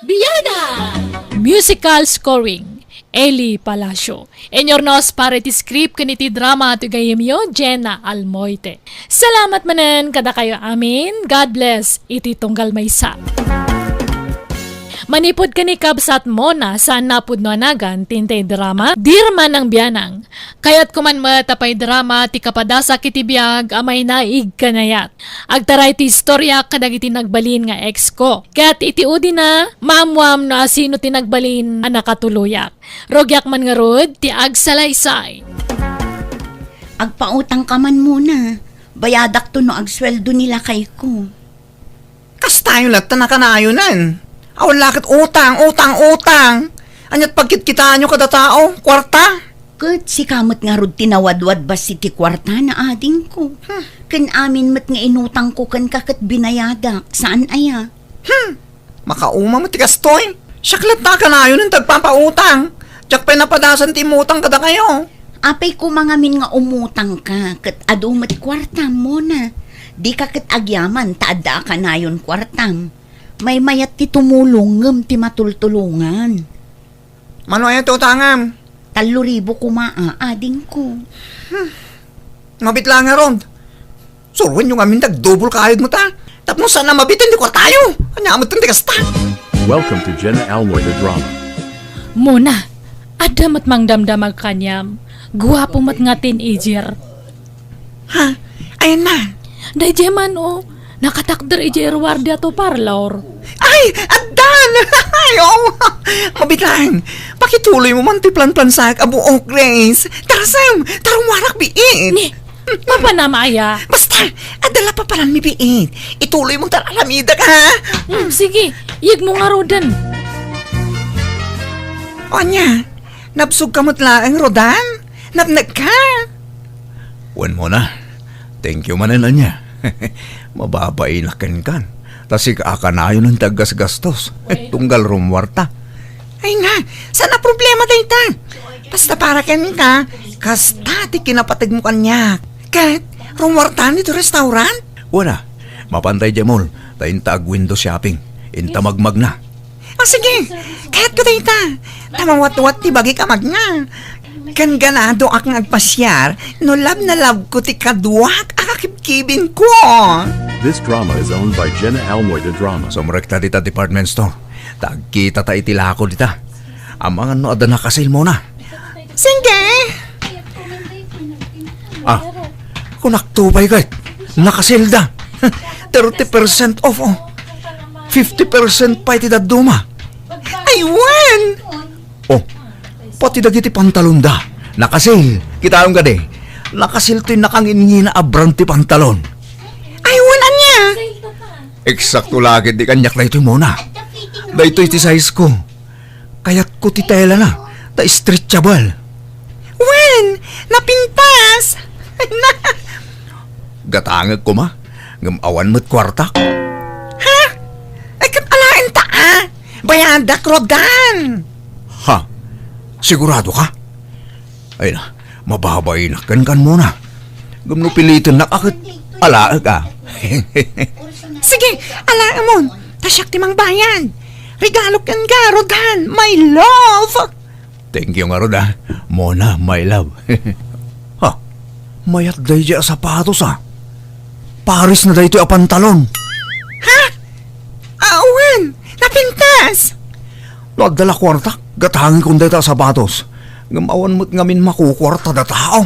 Bianang! Musical scoring, Eli Palacio. Inurnos para iti script ken iti drama ti gayyemyo, Jenna Almoite. Salamat manen kadakayo amin. God bless iti tunggal maysa. Manipud ken ni kabsat Mona, saan a pudno a nagan ti intay drama, Dirma nang Bianang. Kayatko man met a paidrama ti kapadasak iti biag a mainaig ken ayat. Agtaray ti istoriak kadagiti nagbalin nga ex ko. Ket iti udina, maammoam no asino ti nagbalin a nakatuloyak. Rugiak man ngarud ti agsalaysay. Agpautangka man, Mona. Bayadakto no agsueldo ni lakayko. Kastayo latta nakanayonen. Awan la ket utang, utang, utang. Aniat pagkitkitaanyo kada tao, kuarta? Ket sika met ngarud ti nawadwad bassit ti kuartana, adingko. Hmm. Ken amin met nga inutangko kenka ket binayadak, saan aya? Hmm. Makauma met ti kastoy. Siak latta kanayonen ti agpapautang. Diak pay napadasan ti immutang kadakayo. Apay koma ngamin nga umutangka, ket adu met kuartam, Mona. Dika ket agyaman ta adda a kanayon kuartam. Maymayat ti tumulong ngem ti matultulongan. Mano aya ti utangam? Tallo ribu koma, a, adingko. Hmm. Mabit la ngarud. Suroenyo ngamin ti agdubol kayod met, a. Tapno saan a mabiten ti kuartayo. Ania met ti kasta? Welcome to Jenna Almoy the Drama. Mona, adda met mangdamdamag kaniam. Guapo met nga teenager. Ha? Ayan na. Daydiay man, o. Nakatakder idiay ruardia to parlor. Ay, addan! Ay, oo. Mabit lang. Pakituloy mo man ti planplansak a buok, Grace. Tarasem, tarumwarak biit. Ni, papanam aya? Basta, adda la papananmi biit. Ituloy mo ta aramidek, ha? Hmm, sige, yegmo ngaruden. O ania, nabsog ka met laeng, Rodan? Napnekka? Wen, Mona, thank you manen ania. Mababainak kenkan. Ta sika a kanayonen ti aggasgastos. Tunggal rummuarta. Ay nga, saan a problema dayta? Basta para kenka, kasta ti kinapategmo kaniak. Ket, rummuarta ditoy restaurant? Wen a, mapanta idiay mall, ta inta ag-window shopping. Inta magmagna. O sige, kayatko dayta. Ta mawatwat ti bagik a magna. Ken ganadoak nga agpasiar no love na love ko ti kaduak a kakibkibin ko. This drama is owned by Jenna Almoy the Drama. Sumrekta dita department store. Ta agkitata iti lako dita. Amangan no adda nakasil, Mona. Sige. Ah, kunakto pay ket. Nakaselda. Thirty percent off, o. Fifty percent pay ti dadduma. Ay, wen! O, pati dagiti pantalonda. Nakasel. Kitaem kadi. Nakasel toy nakangingina a brand ti pantalon. Ay, wen, ania? Eksakto la ket ti kaniak daytoy, Mona. Daytoy ti size ko. Kayatko ti telana, ta stretchable. Wen, napintas! Gatangek koma, ngem awan met kuartak. Ha? Ay, ket alaen ta, a? Bayadak, Rodan! Ha? Sigurado ka? Ay na, mababainak kenka, Mona. Ngem no pilitennak a ket alaek, a. Sige, alaemon. Ta siak ti mangbayad. Regalo kenka, Rodan, my love. Thank you ngarud, a, Mona, my love. Ha? Mayat daydiay a sapatos, a. Pares na daytoy a pantalon. Ha? Awan, napintas. No adda la kuartak, gatangekon dayta a sapatos. Ngem awan met ngamin makukuarta da tao.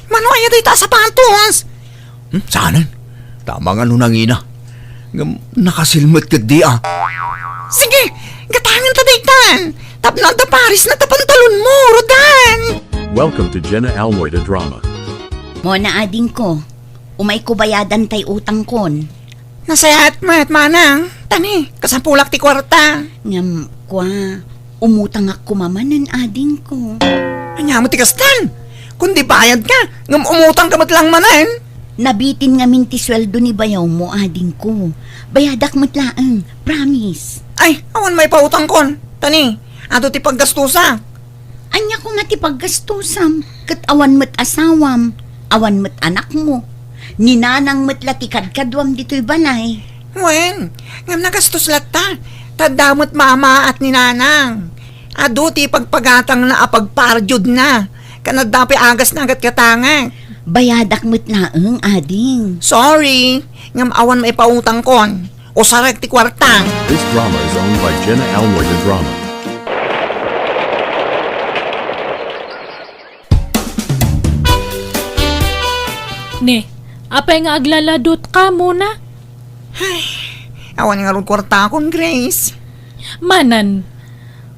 Mano aya dayta a sapatos? Hmm, saanen? Tama nga no nangina. Ngem nakasilmet ketdi, a. Sige, gatangen ta daytan. Tapno adda pares na ta pantalon mo, Rodan. Welcome to Jenna Almoy the Drama. Mona, adingko, umayko bayadan tay utangkon. Nasayaat met, manang. Tani, kasapulak ti kuarta. Ngem, kua, umutangak koma manen, adingko. Ania met ti kastan? Kundi bayadka, ngem umutangka met lang manen? Nabitin ngamin ti sueldo ni bayawmo, adingko. Bayadak met laeng, promise. Ay, awan maipautangkon. Tani, adu ti paggastusak. Ania koma ti paggastusam? Ket awan met asawam, awan met anakmo. Ni nanang met la ti kadkaduam ditoy balay. Wen, ngem nagastos latta. Ta adda met mamaat ni nanang. Adu ti pagpagatangna a pagpardiodna. Ken adda pay agasna a gatgatangek. Bayadak met laeng, ading. Sorry, ngem awan maipautangkon. Usarek ti kuarta. This drama is owned by Jenna Almoy the Drama. Ne, apay nga aglaladutka, Mona? Ay, awan ngarud kuartakon, Grace. Manen,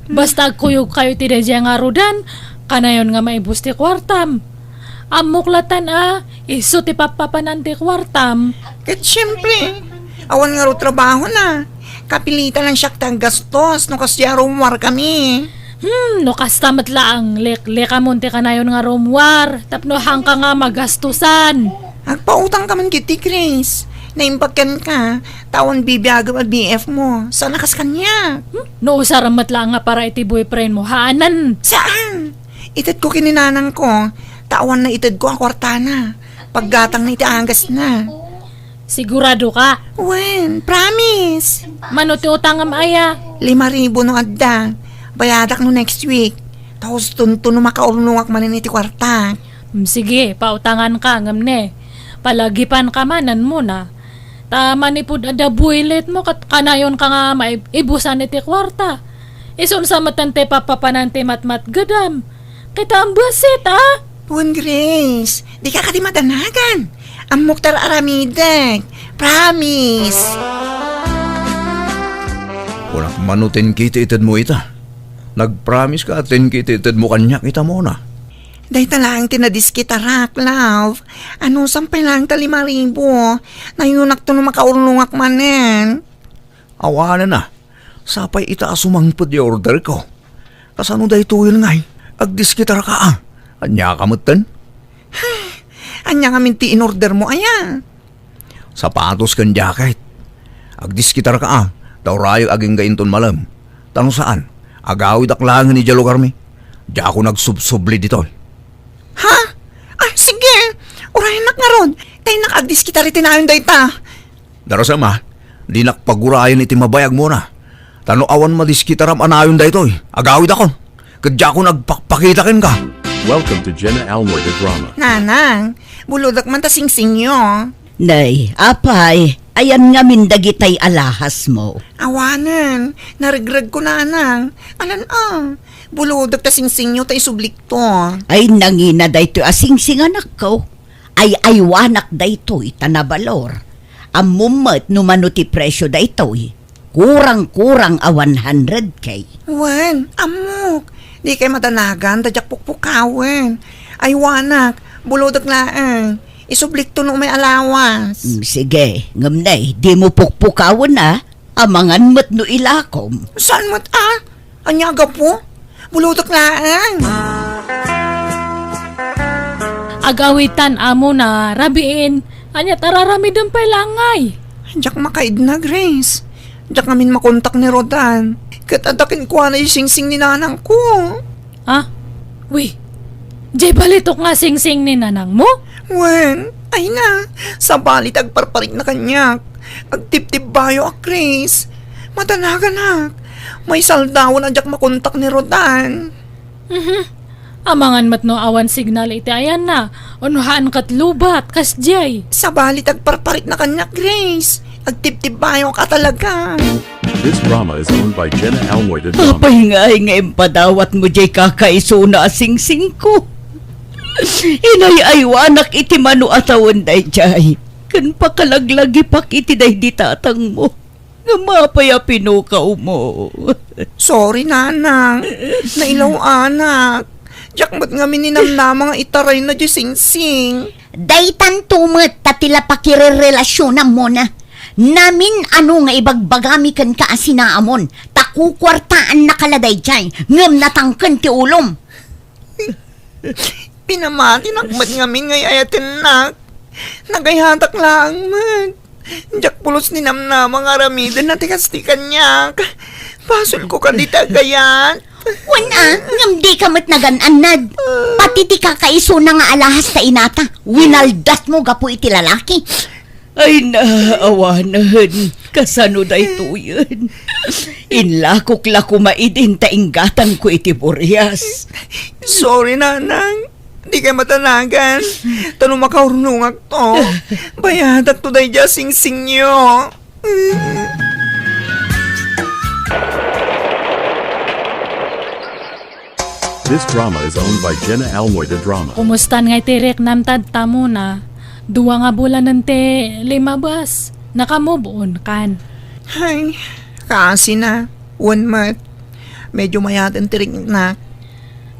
basta agkuyogkayo iti daydiay a ngarudan, kanayon nga maibus ti kuartam. Ammok latan a, isu ti pappapanan ti kuartam. Ket siempre, awan ngarud trabahona. Kapilitan lang siak ti aggastos no kasdiay a rummuarkami. Hmm, no kasta met laeng, leklekamon ti kanayon nga rummuar, tapno haanka nga magastusan. Agpautangka man ketdi, Grace. Naimbag kenka, ta awan bibiagem a B F mo. Saan a kas kaniak? Hmm? No usarem met laeng nga para iti boyfriend mo, haanen. Saan? Itedko ken ni nanangko, ta awan naitedko a kuartana. Paggatangna iti agasna. Sigurado ka? Wen, promise. Mano ti utangem aya? Lima ribu no adda. Bayadak no next week. Ta hustonto no makaurnongak manen iti kuarta. Hmm, sige, pautanganka, ngem ne, palagipanka manen, Mona. Ta manipud adda builit mo, ket kanayonka nga maibusan iti kuarta. Isun sa met ti pappapanan ti matmatgedam. Kita ang buwasit, a? Wen, Grace, dika kadi madanagan. Ammok ti ar-aramidek. Promise. Kunak mano ten K ti itedmo ita. Nag-promise ka ten K ti itedmo kaniak ita, Mona. Dayta laeng ti nadiskitarak, love. Anusam pay laeng ta lima ribu. Nayunakto no makaurnongak manen. Awanen a. Sapay ita a sumangpet ti orderko. Kasano daytoyen ngay? Agdiskitarka a. Ania ka metten? Ania ngamin ti inordermo aya? Sapatos ken jacket. Agdiskitarka a, ta urayek agingga inton malem. Ta no saan, agawidak laengen idiay lugarmi. Diakon agsubsubli ditoy. Ha? Ah, sige. Urayennak ngarud. Ta innak agdiskitar iti nayon dayta. Darasem a, dinak pagurayen iti mabayag, Mona. Ta no awan madiskitaram a nayon daytoy, agawidakon. Ket diakon agpakpakita kenka. Welcome to Jenna Almoy the Drama. Nanang, bulodek man ta singsingyo. Nay, apay, ayan ngamin dagitay alahasmo? Awanen, naregregko, nanang. Alan a, bulodek ta singsingyo ta isublikto. Ay, nangina daytoy a singsing, anakko. Ay-aywanak daytoy ta nabalor. Ammom met no mano ti presio daytoy. Kurang-kurang a one hundred K. Wen, ammok. Dikay madanagan ta diak pukpukawen. Aywanak, bulodek laeng. Isublikto no may alawas. Mm, sige, ngem nay, dimo pukpukawen a. Amangan met no ilakom. Saan met a? Ania gapu? Bulutek laeng. Agawitan, amona, rabiin. Ania ta raramidem pay la ngay? Diak makaidna, Grace. Diak ngamin makontak ni Rodan. Ket adda kenkuana diay singsing ni nanangko. Ah? Wi, diay balitok nga singsing ni nanangmo? Wen, ay na, sabali ti agparparikna kaniak. Agtibtibbayo a, Grace. Madanaganak. Maisaldawen a diak makontak ni Rodan. Mhm. Amangan met no awan signal iti ayanna, wenno haan ket lowbat, kasdiay. Sabali ti agparparikna kaniak, Grace. Agtibtibbayo ka talaga. This drama is owned by Jenna Almoy de Drama. Apay ngay nga impadawatmo diay kakaisuna a singsingko? Inay-aywanak iti mano a tawen daydiay, ken pakalaglagipak iti daydi tatangmo. Ngem apay a pinukawmo? Sorry, Nanang. Nailaw-anak. Diak met ngamin ninamnama nga itarayna diay singsing. Daytanto met ta ti la pakirerelasionam, Mona. Namin-ano nga ibagbagami kenka a sinaamon, ta kukuartaannaka la daydiay, ngem natangken ti ulom. Pinamatinak met ngamin nga ay-ayatennak. Nagayatak laeng met. Diak pulos ninamnama nga aramidenna ti kasta kaniak. Basolko kadi ti agayat. Wen a, ngem dika met nagan-annad. Pati ti kakaisuna nga alahas ta inata, winaldatmo gapu iti lalaki. Ay, naawanen. Kasano daytoyen? Inlakok la koma idin ta inggatanko iti burias. Sorry, Nanang. Dikay matanagan. Ta no makaurnongakto, bayadak to daydiay a singsingyo. This drama is owned by Jenna Almoy de Drama. Kumustan ngay ti riknam, Tad, ta Mona? Dua nga bulanen ti limabas. Naka-move on kan? Ay, kaasi na. Wen met. Medyo mayaten ti riknak.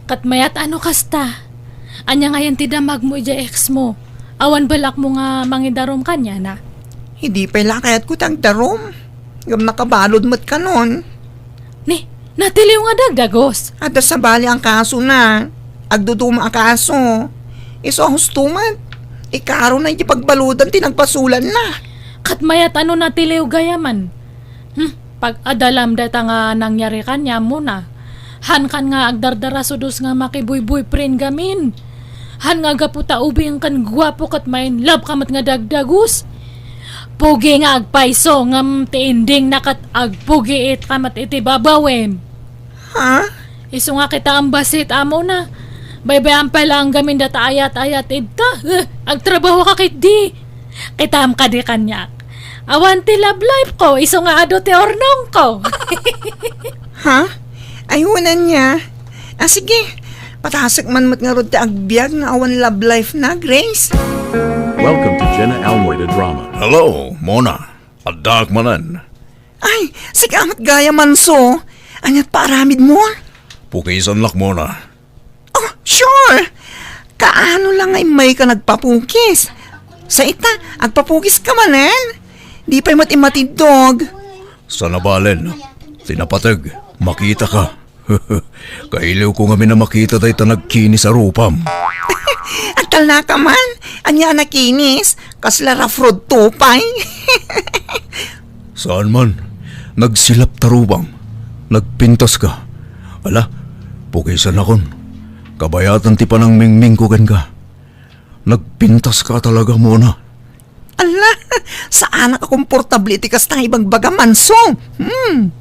Ket mayat-ano kasta? Ania ngayen ti damagmo idiay ex mo? Awan balakmo nga mangidarum kaniana? Idi pay la kayatko ti agdarum. Ngem nakabalud met kanon. Ni, natiliw nga dagdagus. Adda sabali a kasona. Agduduma a kaso. Isu a husto met. Ikarona iti pagbaludan ti nagpasulanna. Ket mayat-ano natiliw gayamen? Hmm, pag-adalam dayta nga nangyari kaniam, Mona. Hankan nga agdardara sudos nga makibuyboyfriend gamin. Han nga gapu ta ubing ken guapo ket ma-in love ka met nga dagdagus. Pugi nga agpayso ngem ti ending na ket agpugiit ka met iti babawem. Ha? Isu nga kita a basit, Mona. Baybay-am pay laeng gamin dayta ayat-ayat ita. Eh, agtrabaho ka ketdi. Kitaem kadi kaniak. Awan ti love life ko, isu nga adu ti urnong ko. Ha? Ay, wen ania. Ah, sige. Patasek man met ngarud ti agbiag nga awan love life na, Grace. Welcome to Jenna Almoy de Drama. Hello, Mona. Addaak manen. Ay, sika met gayam, Manso. Aniat paaramidmo? Pukisannak, Mona. Oh, sure! Kaano la nga immayka nagpapukis? Sa ita, agpapukis ka manen? Di pay met immatiddog. Sa nabalen, ti napateg, makita ka. Kailiw ko ngamin a makita dayta nagkinis a rupam. Agtalna ka man? Ania a nakinis? Kasla rough road to pay. Saan man, nagsilap ta rupam. Nagpintas ka. Ala, pukisanakon. Kabayatan ti panangmingmingko kenka. Nagpintas ka talaga, Mona. Ala, saanak a komportable iti kasta nga ibagbaga, Manso. Hmm.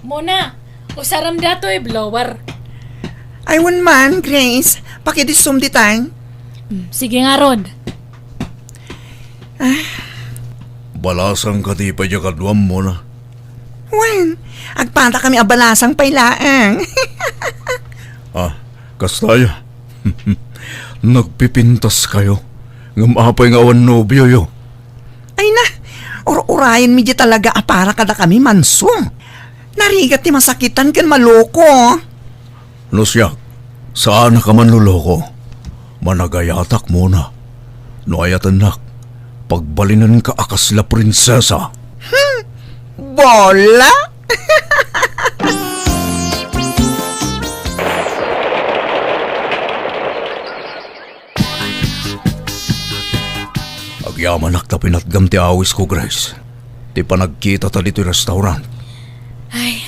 Mona, usarem datoy blower. Ay, wen man, Grace. Pakidissum ditay. Hmm, sige ngarud. Ah. Balasang kadi pay diay kaduam, Mona? Wen, agpadakami a balasang pay laeng. Ah, kasta aya. Nagpipintas kayo. Ngem apay nga awan nobioyo? Ay na, ur-urayenmi di talaga a para kadakami, Manso. Narigat ti masakitan ken maloko. No siak, saanak a manloloko. Managayatak, Mona. No ayatennak, pagbalinenka a kasla prinsesa. Bola? Agyamanak ta pinatgam ti awisko, Grace. Ti panagkitata ditoy restaurant. Ay,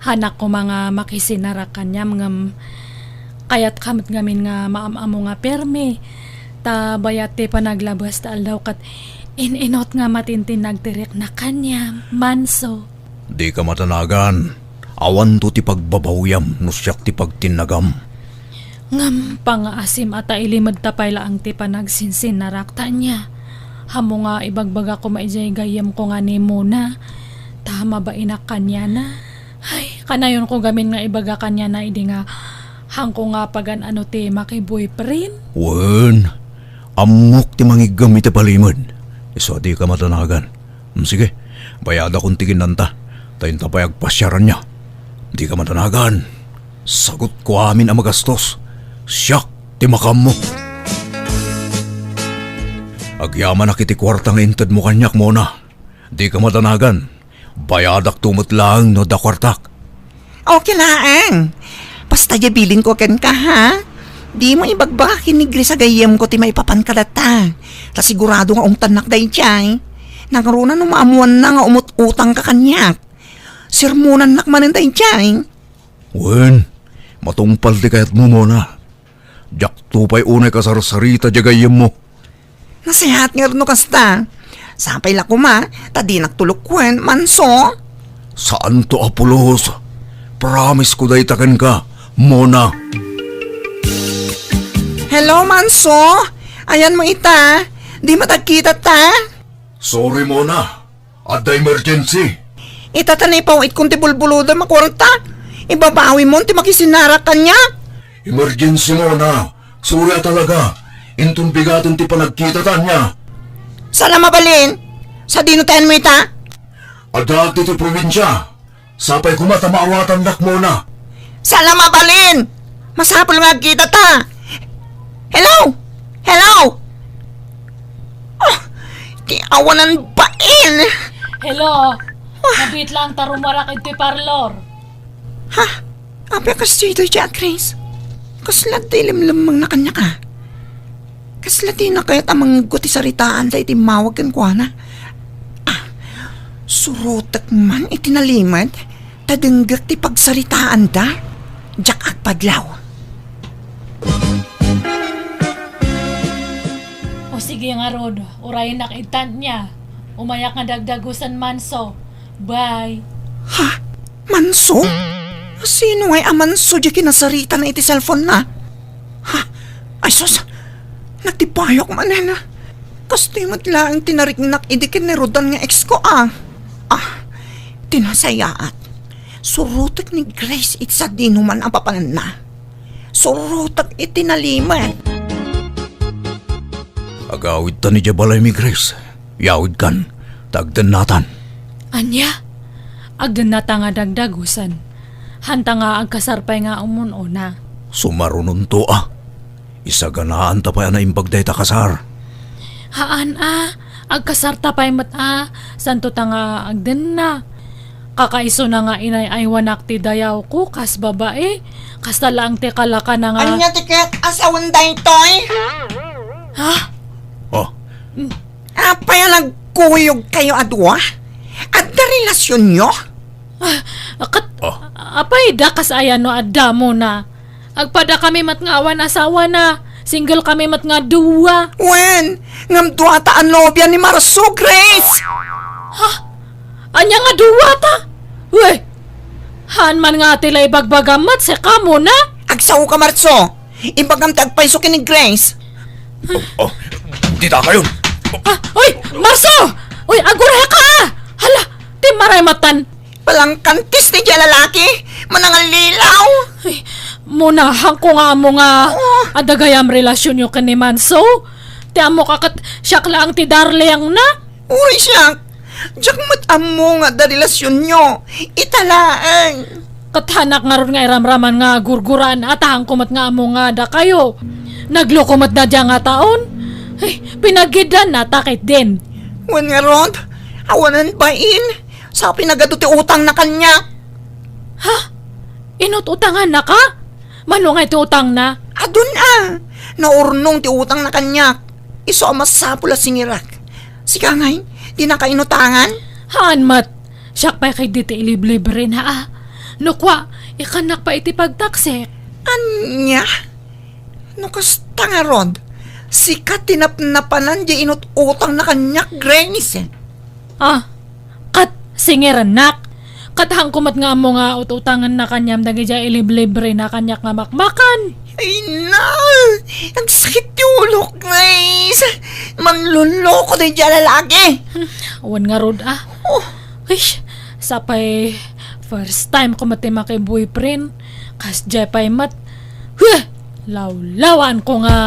hanak koma nga makisinarak kaniam ngem kayatka met ngamin nga maam-ammo nga permi. Ta bayat ti panaglabas ta aldaw ket in-inut nga matintinnag ti riknak kaniam, Manso. Dika madanagan. Awanto ti pagbabawiam no siak ti pagtinnagam. Ngem pangngaasim a ta ilimed ta pay laeng ti panagsinsinarak ta ania. Ammo nga ibagbaga koma idiay gayyemko nga ni Mona, ta mabainak kaniana. Ay, kanayonko gamin nga ibaga kaniana idi nga haanko nga pagan-ano ti maki-boyfriend. Wen, ammok ti mangiggem iti palimed. Isu a dika madanagan. Hmm, sige, bayadakon ti kinnanta. Ta inta pay agpasiaranna. Dika madanagan. Sagutko amin a magastos. Siak ti makaammo. Agyamanak iti kuarta nga intedmo kaniak, Mona. Dika madanagan. Bayadakto met laeng no adda kuartak. Okay laeng. Basta diay bilinko kenka, ha? Dimo ibagbaga ken ni Grace a gayyemko ti maipapan kadata. Ta sigurado nga ungtannak daydiay. Nangruna no maammoanna nga umut-utangka kaniak. Sermonannak manen daydiay. Wen, matungpal ti kayatmo, Mona. Diakto pay unay kasarsarita diay gayyemmo. Nasayaat ngarud no kasta. Sapay la koma, ta dinak tulokuen, Manso. Saanto a pulos. Promise ko dayta kenka, Mona. Hello, Manso. Ayanmo ita. Dimo agkitata? Sorry, Mona. Adda emergency. Ita ta naipaw-itkon ti bulbulodem a kuarta. Ibabawimon ti makisinarak kaniak. Emergency, Mona. Sorry a talaga. Inton bigaten ti panagkitata ania. Saan a mabalin? Sadino ti ayanmo ita? Addaak ditoy probinsia. Sapay koma ta maawatannak, Mona. Saan a mabalin? Masapul nga agkitata. Hello? Hello? Ah, ti awanan bain. Hello? Ah. Nabiit laeng ta rumarak iti parlor. Ha? Apay a kas daytoy, Grace? Kasla ti limlemmengna kaniak? Kasla dina kayat a mangngegko ti saritaanda iti immawag kenkuana? Ah, surotek man iti nalimed ta denggek ti pagsaritaanda. Diak agpadlaw. O sige ngarud, uraynak ita ania. Umayak nga dagdagusen, Manso. Bye. Ha? Manso? Sino ngay a Manso diay kinasaritana iti cellphone na? Ha? Ay sus! Nagtibayok manen. Kastoy met laeng ti nariknak idi ken ni Rodan nga ex ko, ah. Ah, ti nasayaat. Surotek ni Grace iti sadinoman a papananna. Surotek iti nalimed. Agawidtan idiay balaymi, Grace. Yawidkan, ta agdennatan. Ania? Agdennata nga dagdagusen. Hanta nga agkasar pay nga umun-una. Sumarunonto a. Isaganaanta pay a naimbag dayta kasar. Haan a, agkasarta pay met a, santo ta nga agdenna. Kakaisuna nga inay-aywanak ti dayawko kas babai, kasta laeng ti kalakana nga Ania ti ket a sawen daytoy? Ha? Oh. Apay a nagkuyogkayo a dua? Adda relasionyo? Ah, ket, Ah. apay da kas aya no adda Mona? Agpada kami met nga awan asawana. Single kami met nga dua. Wen, ngem duata a nobia ni Marso, Grace! Ha? Ania nga duata? Uy! Haan man nga ti la ibagbagam met, sika Mona? Agsaoka, Marso. Ibagam ti agpayso ken ni Grace. Oh, oh, dita kayon. Ah, uy, Marso! Uy, agurayka, ah! Hala, ti maray matan. Palangkantis ti dia lalaki, manangallilaw. Ay, Mona, haanko nga ammo nga Oh. adda gayam relasionyo ken ni Manso. Ti ammok a ket siak laeng ti darlingna. Uray siak, diak met ammo nga adda relasionyo. Ita laeng. Ket haanak ngarud nga iramraman nga gurguraan a ta haanko met nga ammo nga dakayo. Nagloko met da dia nga taon. Ay, pinagidanna ta ketdin. Wen ngarud, awanen bain. Sa pinagadu ti utangna kaniak. Ha? Inut-utangannaka? Mano ngay ti utangna? Adun a. Naurnong ti utangna kaniak. Isu a masapul a singirak. Sika ngay, dinaka inutangan? Haan met. Siak pay ketdi ti iliblibrena a. No kua, ikannak pay iti pagtaksik. Ania? No kasta ngarud, sika ti napnapanan diay inut-utangna kaniak, Grace. Ah, ket singirennak. Ket haanko met nga ammo nga ut-utangenna kaniam dagidiay iliblibrena kaniak nga makmakan. Ay na! Nagsakit ti ulok, Grace! Manloloko daydiay a lalaki! Hmm, awan ngarud, ah. Oh. Ish, sapay first time ko met ti maki-boyfriend. Kasdiay pay met. Huh! Lawlawaanko nga.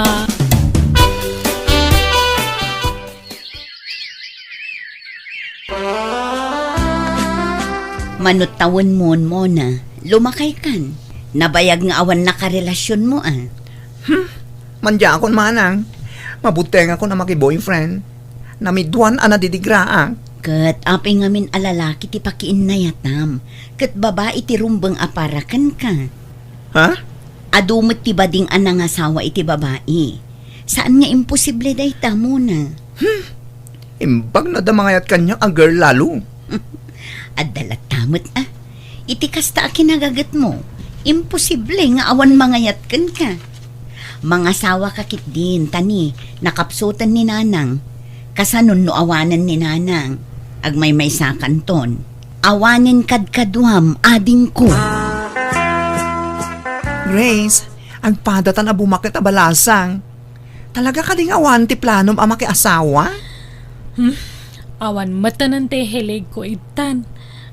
Mano tawenmon, Mona, lumakaykan. Nabayag nga awan nakarelasionmo, a. Hmm, mandiakon, manang. Mabutengakon a maki-boyfriend. Namiduan a nadidigraak. Ket apay ngamin a lalaki ti pakiinnayatam, ket babai ti rumbeng a para kenka. Ha? Adu met ti bading a nangasawa iti babai. Saan nga imposible dayta, Mona. Hmm. Imbag no adda mangayat kaniak a girl lalo. Adda latta met, a. Iti kasta a kinagagetmo, imposible nga awan mangayat kenka. Mangasawaka ketdin, ta ni, nakapsuten ni Nanang. Kasanon no awanen ni Nanang, agmaymaysakanton. Awanen kadkaduam, adingko. Grace, agpadatan a bumaket a balasang. Talaga kadi nga awan ti planom a makiasawa? Hmm, awan metten ti hiligko ittan.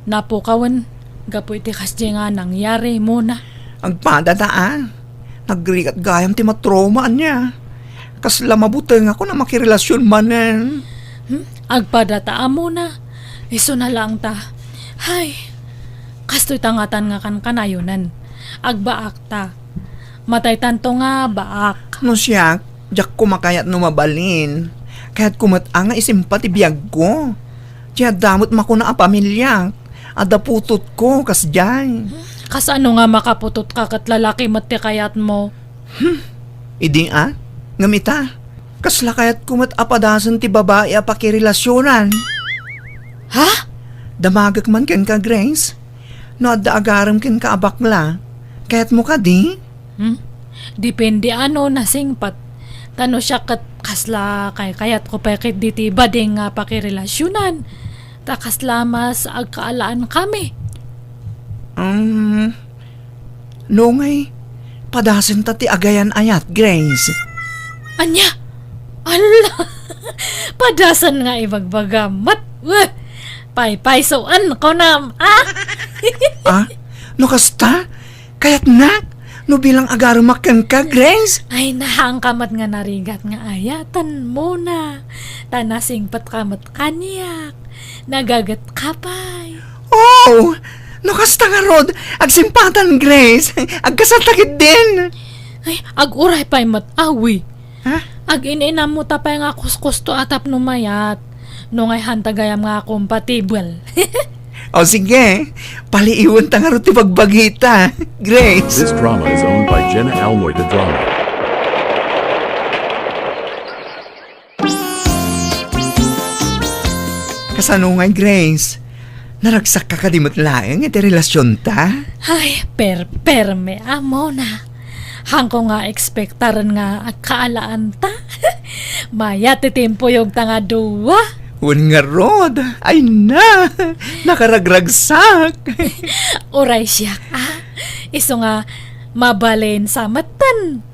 Napukawen gapu iti kasdiay nga nangyari, Mona. Agpadata a. Nagrigat gayam ti matroma ania. Kasla mabutengakon a makirelasion manen. Hmm, agpadata a, Mona. Isuna laeng ta. Hay, kastoy ta ngatan nga kankanayonen. Agbaakta. Mataytanto nga baak. No siak, diak ko makayat no mabalin. Kayatko met a nga isimpa ti biagko. Ti adda met makuna a pamiliak, adda putotko, kasdiay. Kasano nga makaputotka ket lalaki met ti kayatmo? Hmm, idi a? Ngem ita, kasla kayatko met a padasen ti babai a pakirelasionan. Ha? Damagek man kenka, Grace. No adda agarem kenka a bakla, kayatmo kadi? Hmm? Depende a no nasingpet. Ta no siak ket kasla kaykayatko pay ketdi ti bading nga pakirelasionan. Ta kasla mas agkaalaankami. Um, no ngay, padasenta ti agayan-ayat, Grace. Ania? Ala! Padasen nga ibagbagam met. Weh! Paypaysoen, kunam, ah? Ah? No kasta? Kayatnak? No bilang agaremak kenka, Grace? Ay, nahaanka met nga narigat nga ayaten, Mona. Ta nasingpetka met kaniak. Nagagetka pay. Oh! No kasta ngarud, agsimpatan, Grace. Agkasalta ketdin. Ay, aguray pay met, awi. Ha? Agin-inammo ta pay nga kuskusto a tapno mayat. No ngay hanta gayam nga compatible. O sige, paliiwen ta ngarud ti bagbagita, Grace. This drama is owned by Jenna Almoy de Drama. Kasano ngay, Grace? Naragsakka kadi met laeng iti relasionta? Ay, perperme a, Mona. Haanko nga ekspektaren nga agkaalaanta. Mayat ti timpuyogta nga dua. Wen ngarud, ay na, nakaragragsak. Uray siak, ah. Isu nga mabalin sa metten.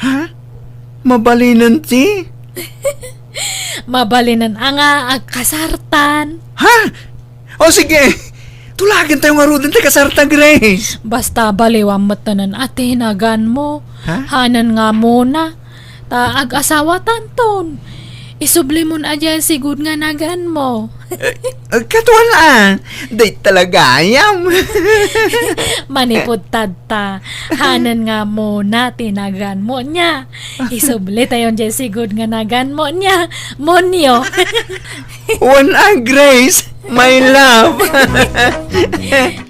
Ha? Mabalinen ti? Mabalinen a nga agkasartan. Ha? O sige, tulagentayo ngaruden ti kasarta, Grace. Basta baliwam mettenen a ti naganmo. Ha? Hanen nga Mona. Ta agasawatanton. Isublimon a diay sigud nga naganmo. Eh, eh, katuan a, dayta la gayam. Manipud tadta, hanen nga Mona ti naganmo nia. Isublitayon diay sigud nga naganmo nia, Monyo. Wen a, Grace, my love.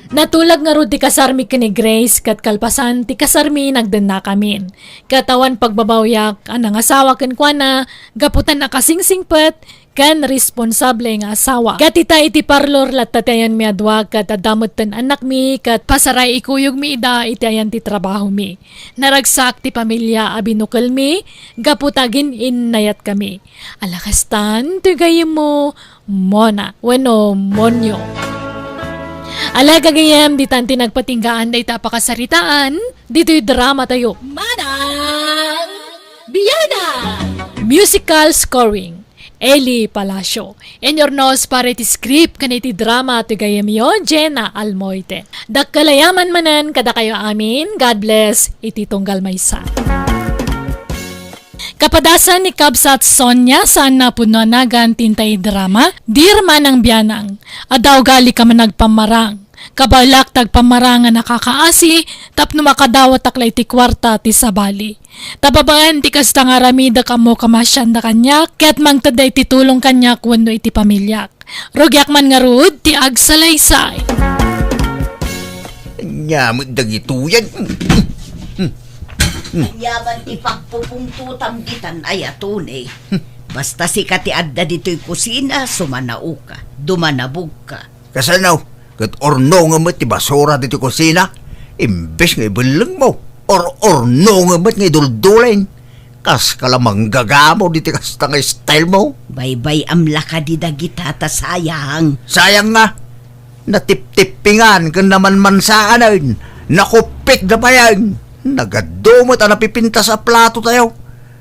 Natulag ngarud ti kasarmi ken ni Grace, ket kalpasan ti kasarmi, nagdennakamin. Ket awan pagbabawiak a nangasawa kenkuana, gapu ta nakasingsingpet ken responsable nga asawa. Ket ita iti parlor latta ti ayanmi a dua, ket adda metten annakmi, ket pasaray ikuyogmi ida iti ayan ti trabahomi. Naragsak ti pamilia a binukelmi gapu ta agin-innayatkami. Ala kastan ti gayyemmo, Mona wenno Monyo. Ala gagayyem, ditan ti nagpatinggaan dayta a pakasaritaan ditoy dramatayo. Manang Biana! Musical scoring, Eli Palacio. Inurnos para iti script ken iti drama ti gayyemyo, Jenna Almoite. Dakkel a yaman manen kadakayo amin. God bless iti tunggal maysa. Kapadasan ni Kabsat Sonia, saan a pudno a nagan ti intay drama, Dear Manang Bianang, adda ugalika man agpammarang. Kabaelak ti agpammarang a nakakaasi tapno makadawatak la iti kuarta ti sabali. Ta babaen ti kasta nga aramidek, ammok a masianda kaniak ket mangtedda iti tulong kaniak wenno iti pamiliak. Rugiak man ngarud ti agsalaysay. Ania met dagitoyen? Ania man ti pagpupungtotam ditan, aya Tony? Basta sika ti adda ditoy kusina, sumanaoka, dumanabogka. Kasano? Ket urnongem met ti basura ditoy kusina? Imbes nga ibellengmo, ur-urnongem met nga iduldulin. Kaska la manggagamon iti kasta nga style mo. Baybay-am la kadi dagita ta sayang. Sayang nga. Natiptippingan ken namanmansaanen. Nakuppit da payen. Nagadu met a napipintas a plato tayo.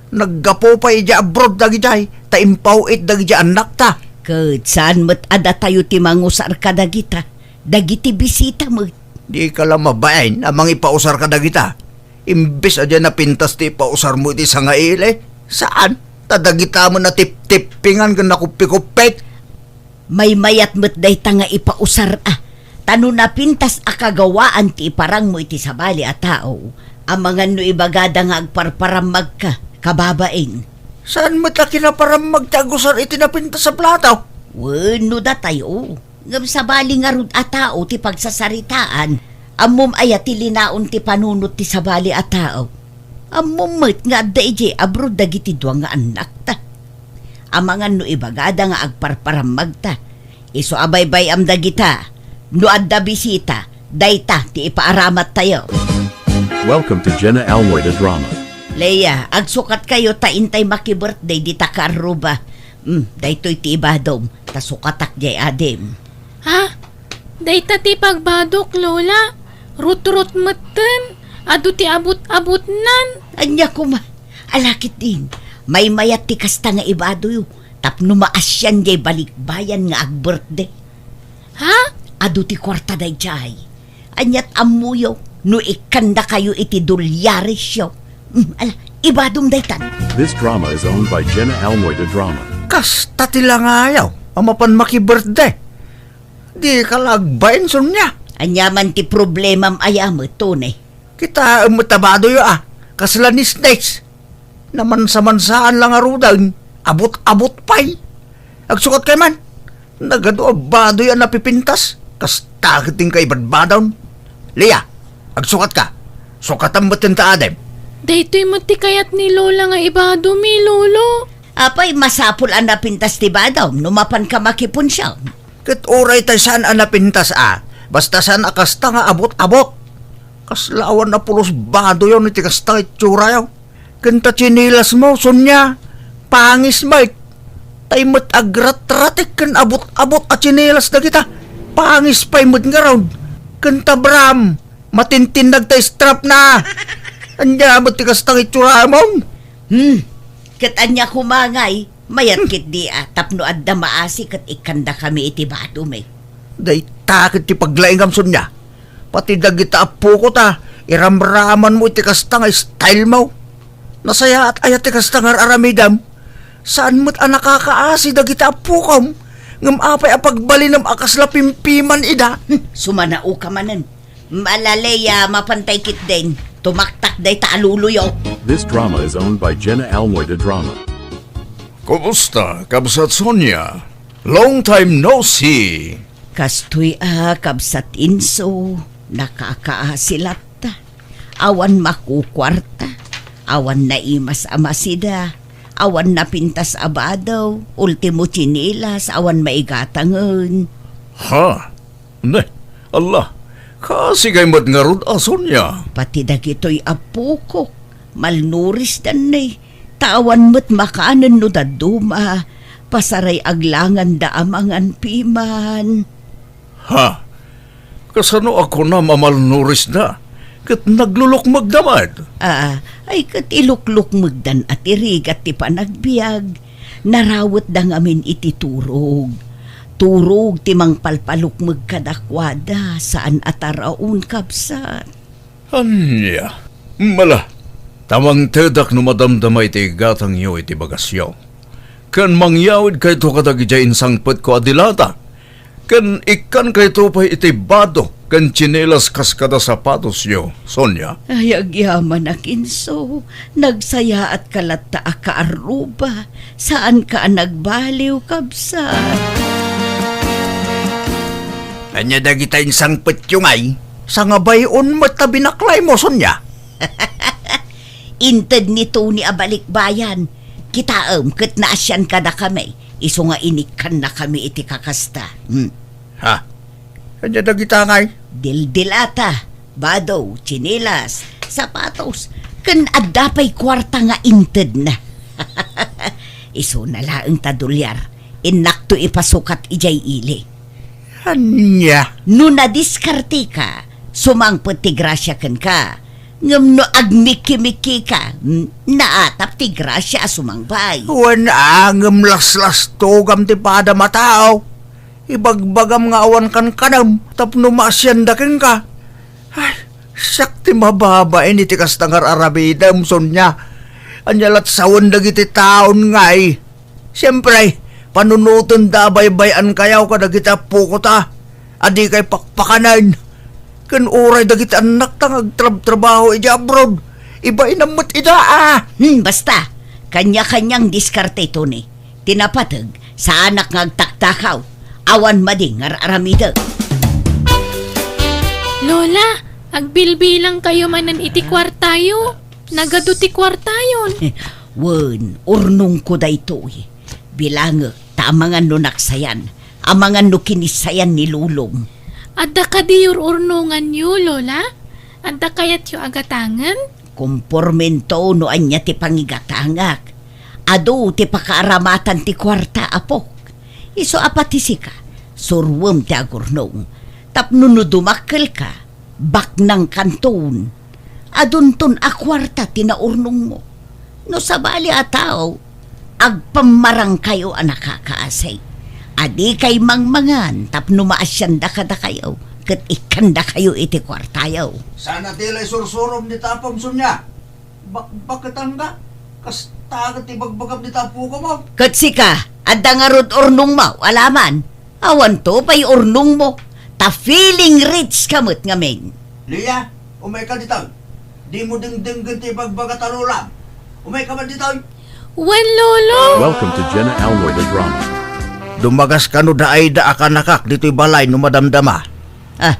Naggapu pay idiay abroad dagidiay, ta impaw-it dagidiay annakta. Ket saan met a datayo ti mangusar kadagita, dagiti bisita met. Dika la mabain a mangipausar kadagita. Imbes a diay napintas ti ipausarmo iti sangaili, saan? Ta dagita met natiptippingan ken nakuppikuppit. Maymayat met dayta nga ipausar a. Ta no napintas a kagawaan ti iparangmo iti sabali a tao, amangan no ibagada nga agparparammagka, kababain. Saan met a kinaparammag ti agusar iti napintas a plato? Wenno datayo. Ngem sabali ngarud a tao ti pagsasaritaan, ammom aya ti linaon ti panunot ti sabali a tao? Ammom met nga adda idiay abroad dagiti dua nga annakta. Amangan no ibagada nga agparparammagta, isu a baybay-am dagita. No adda bisita, dayta ti ipaaramattayo. Welcome to Jenna Almoy the Drama. Leia, agsukatkayo ta intay maki-birthday dita kaarruba. Hmm, daytoy ti ibadom, ta sukatak diay adim. Ha? Dayta ti pagbadok, Lola? Rutrot metten? Adu ti abut-abutnan? Ania koma? Ala ketdin, maymayat ti kasta nga ibadoyo tapno maasian diay balikbayan nga agbirthday. Ha? Adu ti kuarta daydiay. Aniat ammoyo no ikkandakayo iti dolyaresyo? Hmm, ala, ibadom daytan. This drama is owned by Jenna Almoy de Drama. Kasta ti langayaw a mapan maki-birthday. Dika la agbain, Sonia. Ania man ti problemam aya met, Tony? Kitaem met a badoyo a kasla nisnis. Namansa-mansaan la ngaruden, abut-abut pay. Agsukatkay man. Nagadu a badoy a napipintas. Kasta ket ti inka ibadbadon. Leia, agsukatka. Sukatam metten ta adim. Daytoy met ti kayat ni Lola nga ibadomi, Lolo. Apay, masapul a napintas ti badom no mapanka makipunsiam. Ket uray tay saan a napintas a, basta saan a kasta nga abut-abut. Kasla awan a pulos badoyon iti kasta nga itsuraya. Ken ta tsinelasmo, Sonia, pangis met. Tay met agratratik ken abut-abut a tsinelas dagita. Pangis pay met ngarud. Ken ta bram, matintinnag ta strapna. Ania met ti kasta nga itsuramon? Hmm, ket ania koma ngay? Mayat ketdi a tapno adda maasi ket ikkandakami iti badom, eh. Dayta ket ti paglaingam, Sonia. Pati dagita appoko ta, iramramanmo iti kasta nga style mo. Nasayaat aya ti kasta nga ar-aramidam? Saan met a nakakaasi dagiti appokom, ngem apay a pagbalinem a kasla pimpiman ida? Hmm, sumanaoka manen. Malaleya, mapantay ketdin. Tumaktak dayta a luluyo. This drama is owned by Jenna Almoy de Drama. Kumusta, Kabsat Sonia? Long time no see. Kastoy a, Kabsat Inso, nakakaasi latta. Awan makukuarta, awan naimas a masida, awan napintas a bado, ultimo tsinelas, awan maigatangen. Ha? Ne, Allah, kaasi kay met ngarud a Sonia. Pati dagitoy appokok, malnurisdan ne, ta awan met makanen no dadduma, pasaray aglanganda a mangan piman. Ha? Kasano a kunam a malnurisda? Ket naglulukmegda met? Ah, ay ket iluklukmegdan a ti rigat ti panagbiag. Narawetda ngamin iti turog. Turog ti mangpalpalukmeg kadakuada, saan a taraon, kabsat. Ania? Mala, ta mangtedak no madamdama iti igatangyo iti bagasyo. Ken mangyawidkayto kadagidiay insangpetko a dilata. Ken ikkankayto pay iti bado ken tsinelas kas kada sapatosyo, Sonia. Ay, agyamanak, Inso. Nagsayaatka latta a kaarruba. Saanka a nagbaliw, kabsat. Ania dagita insangpetyo ngay? Sangabay-on met ta binaklaymo, Sonia. Inted ni Tony a balikbayan. Kitaem ket naasian kadakami, isu nga inikkannakami iti kakasta. Hmm. Ha? Ania dagita ngay? Dildilata, bado, tsinelas, sapatos, ken adda pay kuarta nga intedna. Isuna laeng ta dolyar, innakto ipasukat idiay ili. Ania? No nadiskarteka, sumangpet ti grasia kenka. Ngem no agmikki-mikkika, n-, naatap ti grasia a sumangpay. Wen a, ngem laslastogam ti padam a tao. Ibagbagam nga awan kankanem tapno maasianda kenka. Ay, siak ti mababain iti kasta nga ar-aramidem, Sonia. Ania lat sawen dagiti taon ngay? Siempre, panunotenda a baybay-ankayo kadagiti appokota a dikay pakpakanen. Ken uray dagiti annakta nga agtrabtrabaho idiay abroad, ibainam met ida a. Hmm, basta, kanya-kanyang diskarte, Tony. Ti napateg, saanak nga agtaktakaw. Awan madi nga ar-aramidek. Lola, agbilbilangkayo manen iti kuartayo. Nagadu ti kuartayon. Wen, urnongko daytoy. Bilangek, ta amangan no naksayan, amangan no kinissayan ni lolom. Adda kadi ur-urnonganyo, Lola? Adda kayatyo a gatangen? Kompormento no ania ti pangigatangak. Adu ti pakaaramatan ti kuarta, apok. Isu a pati sika, suruem ti agurnong. Tapno no dumakkelka, baknangkanton. Adunton a kuarta ti naurnongmo. No sabali a tao, agpammarangkayo a nakakaasi. A dikay mangmangan tapno maasianda kadakayo, ket ikkandakayo iti kuartayo. Saan a ti lay sursurom dita apom, Sonia? Bakbaketangka? Kasta ket ti bagbagam dita apokom? Ket sika, adda ngarud urnongmo, alaman? Awanto pay urnongmo, ta feeling rich ka met ngamin. Lia, umayka ditoy. Dimo dengdenggen ti ibagbaga ta lolam. Umayka man ditoy. Wen, Lolo! Welcome to Jenna Almoy the Drama. Dumagas kano da Aida a kanakak ditoy balay no madamdama. Ah,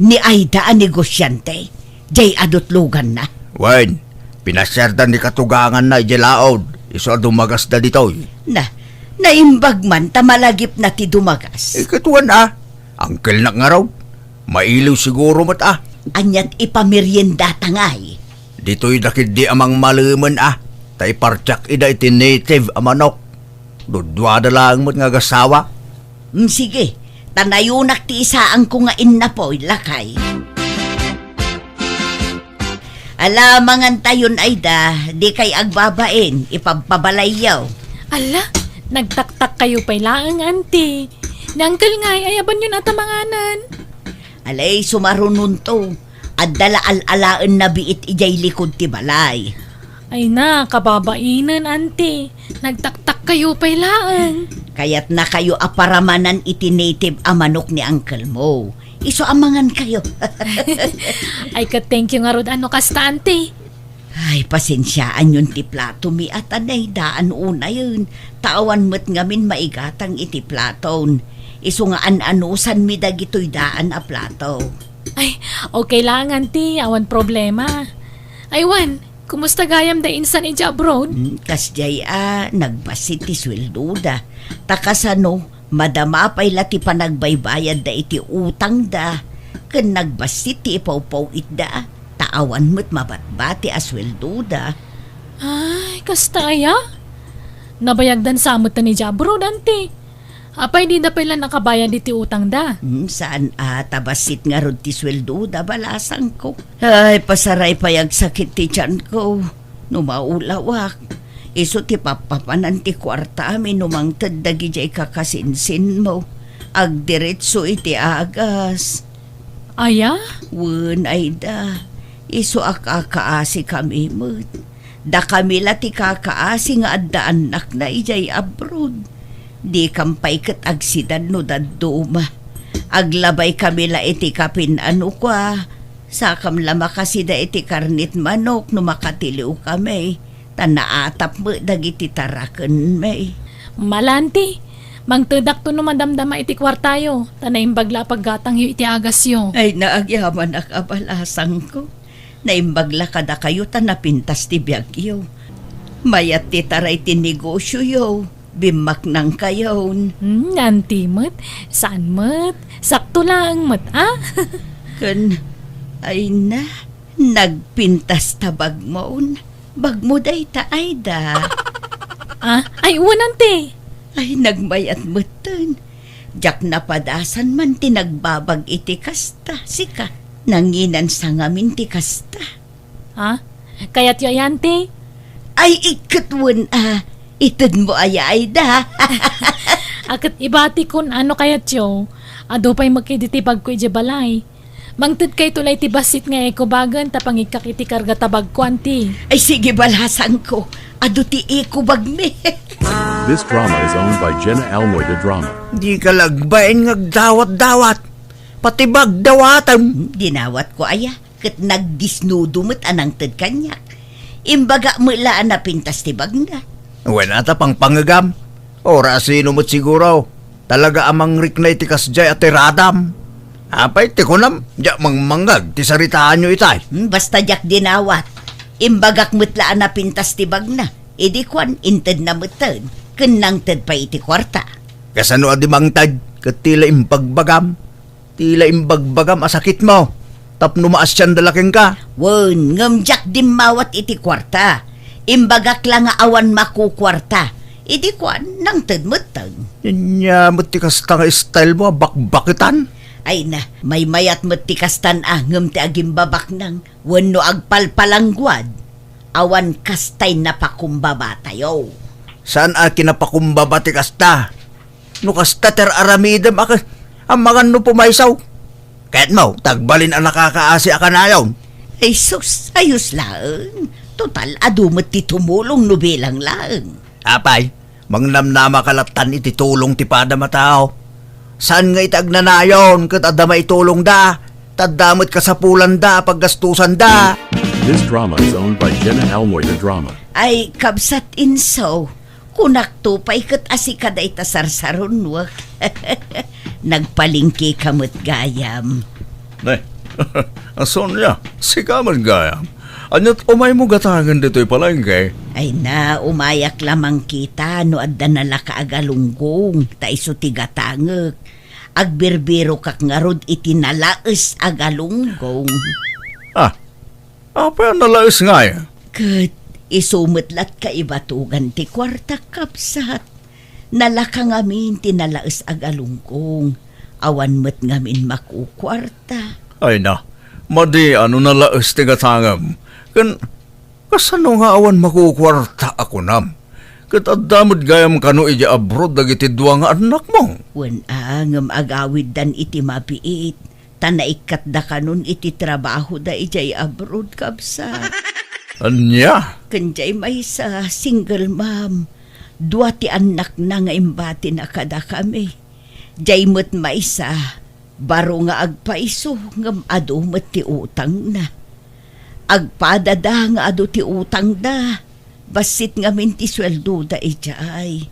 ni Aida a negosiante, jay adutloganna. Wen, pinasiarda ni katuganganna idiay laod, isu a dumagasda ditoy. Na, naimbag man ta malagipna ti dumagas. Iket wen a, angkelnak ngarud. Mailiw siguro met a. Aniat ipameriendata ngay? Ditoy da ketdi a mangmalemen a, ta ipartiak ida iti native a manok. Duduada laeng met nga agasawa. Mm, sige, ta nayonak ti isaangko nga innapoy, lakay. Ala, mangantayon, Aida, dikay agbabain, ipabpabalayyo. Ala, nagtaktakkayo pay laeng, Auntie. Ni Uncle ngay, ayabanyon a ta manganen. Alay, sumarunonto. Adda la al-alaenna biit idiay likod ti balay. Ay na, kababainen, Auntie. Nagtaktakkayo pay laeng. Kayatnakayo a paramanan iti native a manok ni uncle mo. Isu a mangankayo. Ay, ket thank you ngarud a no kasta, Auntie. Ay, pasensiaanyon ti platomi a ta naydaan unayen, ta awan met ngamin maigatang iti platon. Isu nga an-anusanmi dagitoy daan a plato. Ay, okay lang, Auntie. Awan problema. Ay, wen, kumusta gayam da insan idiay abroad? Hmm, kasdiay a, nagbassit ti sueldoda. Ta kasano, madama pay la ti panagbaybayadda iti utangda, ken nagbassit ti ipawpaw-itda, ta awan met mabatbati a sueldoda. Ay, kasta aya? Nabayagdan sa met idiay abroad, Auntie. Apay, dida pay la nakabayad iti utangda? Hmm, saan a, ta bassit ngarud ti sueldoda, balasangko. Ay, pasaray pay agsakit ti tianko. No maulawak, isu ti pappapanan ti kuartami no mangted dagidiay kakasinsinmo. Agdiretso iti agas. Aya? Wen, Aida, isu a kakaasikami met. Dakami la ti kakaasi nga adda annakna idiay abroad. Dikam pay ket agsidan no dadduma. Aglabaykami la iti kapin a nukua. Sakam la makasida iti karnit manok no makatiliwkami. Ta naatap met dagiti tarakenmi. Mala, Auntie, mangtedakto no madamdama iti kuartayo, ta naimbag la a paggatangyo iti agasyo. Ay, naagyamanak a balasangko. Naimbag la kadakayo ta napintas ti biagyo. Mayat ti taray ti negosioyo, bimmaknangkayon. Hmm, Auntie met, saan met, sakto laeng met, a? Ken, ay na, nagpintas ta bagmon. Bagmo dayta, Aida. A? Ay, wen, Auntie. Ay, nagmayat metten. Diak napadasan man ti nagbabag iti kasta, sika. Nanginansa ngamin ti kasta. Ha? Kayatyo aya, Auntie? Ay, iket wen a. Itedmo aya, Aida? A ket ibatikon a no kayatyo. Adu pay met ditoy bagko idiay balay. Mangtedkayto la iti bassit nga ekubagen ta pangikkak iti karga ta bagko, Auntie. Ay, sige, balasangko. Adu ti ekubagmi. This drama is owned by Jenna Almoy de Drama. Dika la agbain nga agdawat-dawat. Pati bagdawatem. Dinawatko aya, ket nagdisnudo met a nangted kaniak. Imbagak met la a napintas ti bagna. Wen a ta pangpangegam. Uray asino met siguro. Talaga a mangrikna iti kasdiay a tiradam. Apay ti kunam, diak mangmangngeg ti saritaanyo itay. Hmm, basta diak dinawat. Imbagak met la a napintas ti bagna. Idi kuan, intedna metten, ken nangted pay iti kuarta. Kasano a di mangted, ket ti la imbagbagam? Ti la imbagbagam a sakitmo, tapno maasianda la kenka. Wen, ngem diak dimmawat iti kuarta. Imbagak la nga awan makukuarta. Idi kuan, nangted metten. Ania met ti kasta nga style mo a bakbaketan? Ay na, maymayat met ti kastan a ngem ti agimbabaknang wenno agpalpalangguad, awan kastay napakumbabatayo. Saan a kinapakumbaba ti kasta? No kasta ti ar-aramidem a kas-, amangan no pumaysaw. Kayatmo, ta agbalin a nakakaasi a kanayon. Ay sus, ayos laeng. Total, adu met ti tumulong no bilang laeng. Apay, mangnamnama ka lattan iti tulong ti padam a tao. Saan nga iti agnanayon ket adda maitulongda, ta adda met kasapulanda a paggastusanda. This drama is owned by Jenna Almoy de Drama. Ay, kabsat Inso, kunakto pay ket a sika dayta sarsarunuek. Nagpalengkeka met gayam. Ne, a Sonia, sika met gayam. Ania't umaymo gatangen ditoy palengke? Ay na, umayak la mangkita no adda nalaka a galunggong, ta isu ti gatangek. Agbirbirokak ngarud iti nalaes a galunggong. Ah, apay a nalaes ngay? Ket isu met la't kaibatugan ti kuartak, kabsat. Nalaka ngamin ti nalaes a galunggong. Awan met ngamin makukuarta. Ay na, madi a no nalaes ti gatangem. Ken kasano nga awan makukuarta a kunam? Ket adda met gayam kano idiay abroad dagiti dua nga annakmo? Wen a, ngem agawiddan iti mabiit. Ta naikkatda kanon iti trabahoda idiay abroad, kabsat. Ania? Ken jay maysa, single mom. Dua ti annakna nga imbatina kadakami. Jay met maysa, baro nga agpaiso ngem adu met ti utangna. Agpadada nga adu ti utangda. Bassit ngamin ti sueldoda idiay.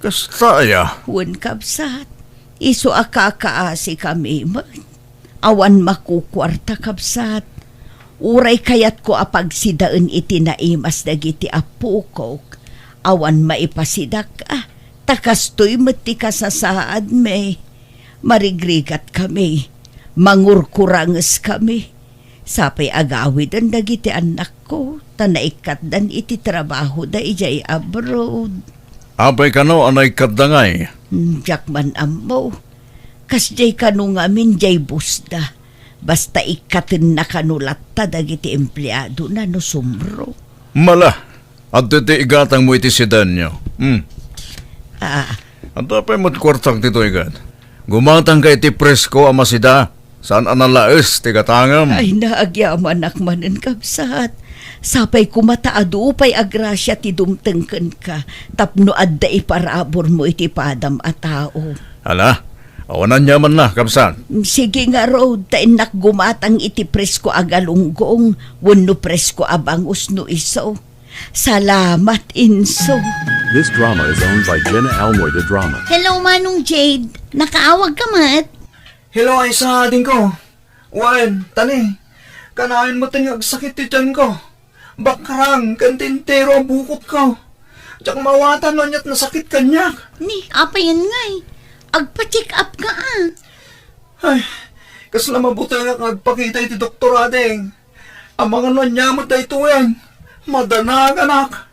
Kasta aya? Wen, kabsat. Isu a kakaasikami met. Awan makukuarta, kabsat. Uray kayatko a pagsidaen iti naimas dagiti appokok, awan maipasidak, a, ta kastoy met ti kasasaadmi. Marigrigatkami, mangurkurangeskami. Sapay agawiden dagiti annakko, ta naikkatdan iti trabahoda idiay abroad. Apay kano a naikkatda ngay? Hmm, diak man ammo. Kasdiay kano ngamin diay bossda. Basta ikkatenna kano latta dagiti empleadona no sumro. Mala, adtoy ti igatangmo iti sidaenyo. Hmm. Ah. Adda pay met kuartak ditoy, gat. Gumatangka iti presko a masida. Saan a nalaes ti gatangem? Ay, nagyamanak manen, kabsat. Sapay koma ta adu pay a grasia ti dumteng kenka tapno adda iparaburmo iti padam a tao. Ala, awan aniamanna, kabsat. Sige ngarud, ta innak gumatang iti presko a galunggong wenno presko a bangus no isu. Salamat, inso. This drama is owned by Jenna Almoy de Drama. Hello, Manong Jade. Nakaawag ka met? Hello, Aisa, adingko. Wen, tani, kanayon met nga agsakit ti tiyanko. Bakrang, ken ti entero a bukotko. Diak maawatan no aniat nasakit kaniak. Ni, apayen ngay? Agpa-check up ka, a. Ay, kasla mabutengak nga agpakita iti doktor, ading. Amangan no ania met daytoyen. Madanaganak.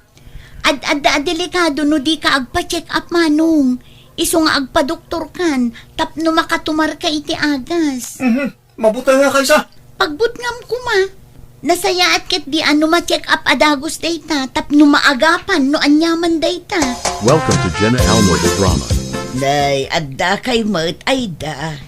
Ad-adda a delikado no dika agpa-check up, Manong. Isu nga agpadoktorkan tapno makatumarka iti agas. Mhm. Mabutengak, Aisa. Pagbutngam koma. Nasayaat ketdi a no ma-check up a dagus dayta tapno maagapan no aniaman dayta. Welcome to Jenna Almoy the Drama. Nay, adda kay met, Aida.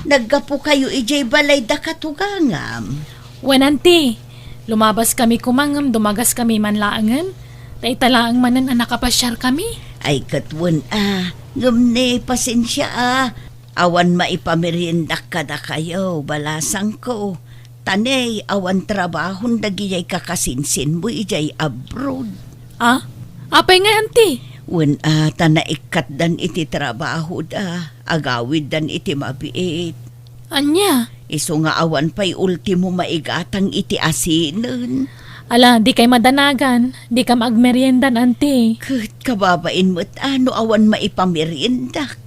Naggapukayo idiay balay da katugangam? Wen, anti. Lumabaskami koma ngem dumagaskami man laengen. Ta ita laeng manen a nakapasiarkami. Ay, ket wen a. Ngem ne, pasensia a. Awan maipameryendak kadakayo, balasangko. Ta ne, awan trabahon dagijay kakasinsinmo idiay abroad. A? Apay ngay, anti? Wen a, ta naikkatdan iti trabahoda, agawiddan iti mabiit. Ania? Isu nga awan pay ultimo maigatang iti asinen. Ala, dikay madanagan, dikam agmeriendan, anti. Ket kababain met a no awan maipameriendak.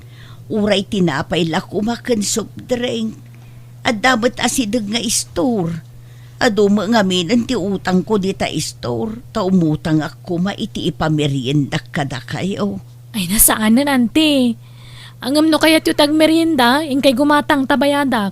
Uray tinapay la koma ken soft drink. Adda met asideg nga istor. Adu met ngaminen ti utangko dita istor, ta umutangak koma iti ipameriendak kadakayo. Ay, nasaanen, anti. Ngem no kayatyo ti agmerienda, inkay gumatang ta bayadak.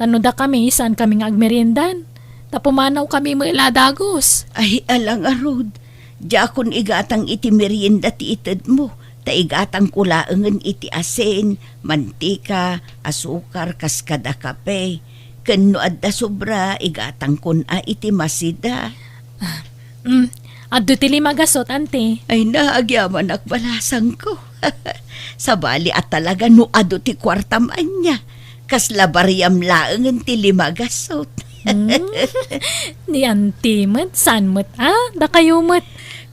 Ta no dakami, saankami nga agmeriendan. Ta pumanawkami met la dagus. Ay, ala ngarud. Diakon igatang iti merienda ti itedmo, ta igatangko laengen iti asin, mantika, asukar, kas kada kape. Ken no adda sobra, igatangkon a iti masida. Ah, mm, adda ti lima gasot, anti. Ay, nagyamanak, balasangko. Sabali a talaga no adu ti kuartam ania. Kasla bariam laengen ti lima gasot. Hmm. Ni anti met, saan met a? Dakayo met.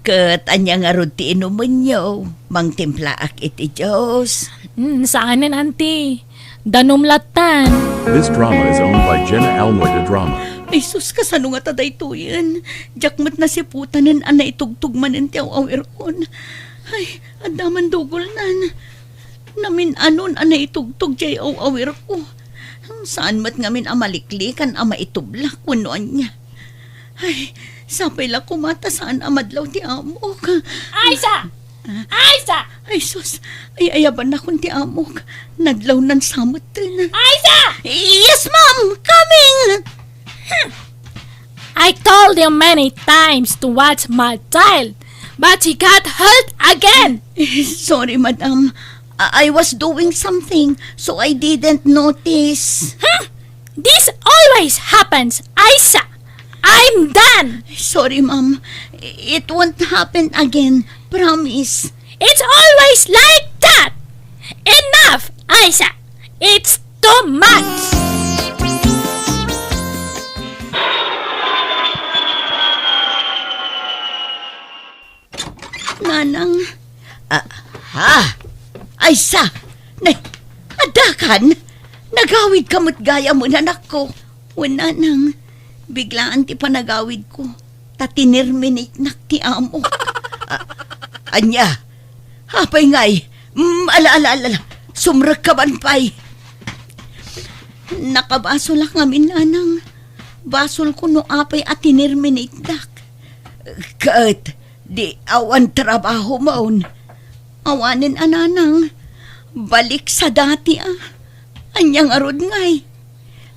Ket ania ngarud ti inumenyo? Mangtimplaak iti juice. Hmm, saanen, anti. Danum lattan. This drama is owned by Jenna Almoy de Drama. Ay sus, kasano ngata daytoyen? Diak met nasiputanen a naitugtog manen ti aw-awirkon. Ay, adda man dugolnan. Namin-anon a naitugtog diay aw-awirko. Saan met ngamin a maliklikan a maitublak wenno ania. Ay, sapay la koma ta saan a madlaw ti amok. Aisa! Ah. Aisa! Ay sus, ay-ayabannakon ti amok. Nadlawnan sa metten. Aisa! Yes, ma'am! Coming! Hmm. I told you many times to watch my child, but he got hurt again. Sorry, madam. I I was doing something, so I didn't notice. Hmm? This always happens, Aisa. I I'm done! Sorry, ma'am. It won't happen again. Promise. It's always like that! Enough, Aisa! It's too much! Nanang. Ah, ha? Aisa! Na, addakan! Nagawidka met gayam, anakko. Wen, nanang, biglaan ti panagawidko. Ta tinerminatenak ti amok. Ah, ania? Apay ngay? Mm, ala, ala, ala, ala. Sumrekka man pay. Nakabasolak ngamin, nanang. Basolko no apay a tinerminatedak. Ket di awan trabahomon. Awanen a, nanang. Balik sa dati a. Ania ngarud ngay?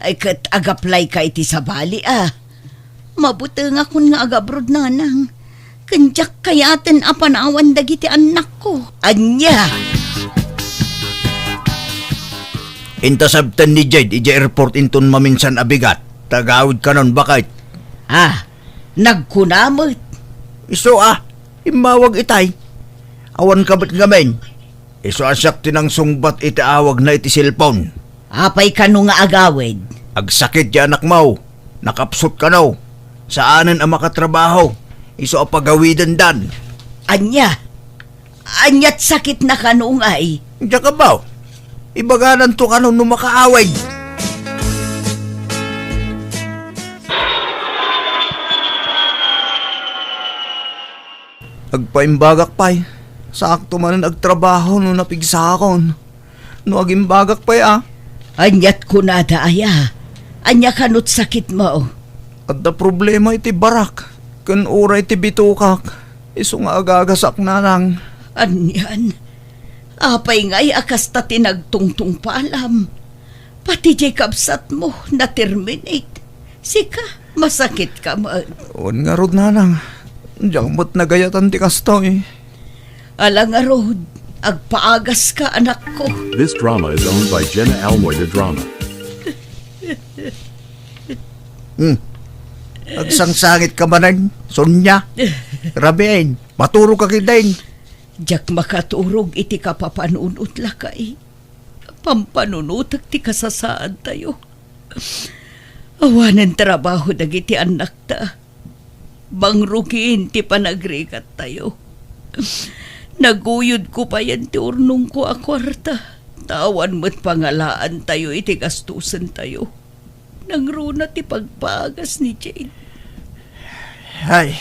Ay, ket agaplayka iti sabali a. Mabutengakon nga agabroad, nanang. Ken diak kayaten a panawan dagiti annakko. Ania? Inta sabten ni Jade idiay airport inton maminsan a bigat. Tagawid kanon, baket. Ah, nagkuna met. Isu a, immawag itay. Awan ka met ngamin. Isu a siak ti nangsungbat iti awagna iti cellphone. Apay kano nga agawid? Agsakit ti anakmo. Nakapsut kano. Saanen a makatrabaho. Isu a pagawidendan. Ania? Aniat sakitna kano ngay? Diak a bao. Ibagananto kano no makaawid. Agpaimbagak pay. Saakto manen agtrabaho no napigsakon. No agimbagak pay a. Aniat kunada aya? Ania kanot sakitmo? Adda problema iti barak ken uray ti bitukak. Isu nga agagasak, nanang. Anian? Apay ngay a kasta ti nagtungtungpalam? Pati diay kabsatmo, na-terminate. Sika, masakitka met. Wen ngarud, nanang. Diak met nagayatan ti kastoy. Ala ngarud, agpaagaska, anakko. This drama is owned by Jenna Almoy de Drama. Hmm. Agsangsangitka manen, Sonia. Rabiin, maturogka ketdin. Diak makaturog iti kapapanunot, lakay. Pampanunotek ti kasasaadtayo. Awanen trabaho dagiti annakta. Bangrugin ti panagrigattayo. Naguyodko payen ti urnongko a kuarta. Ta awan met pangalaantayo iti gastusentayo. Nangruna ti pagpagas ni Jade. Ay,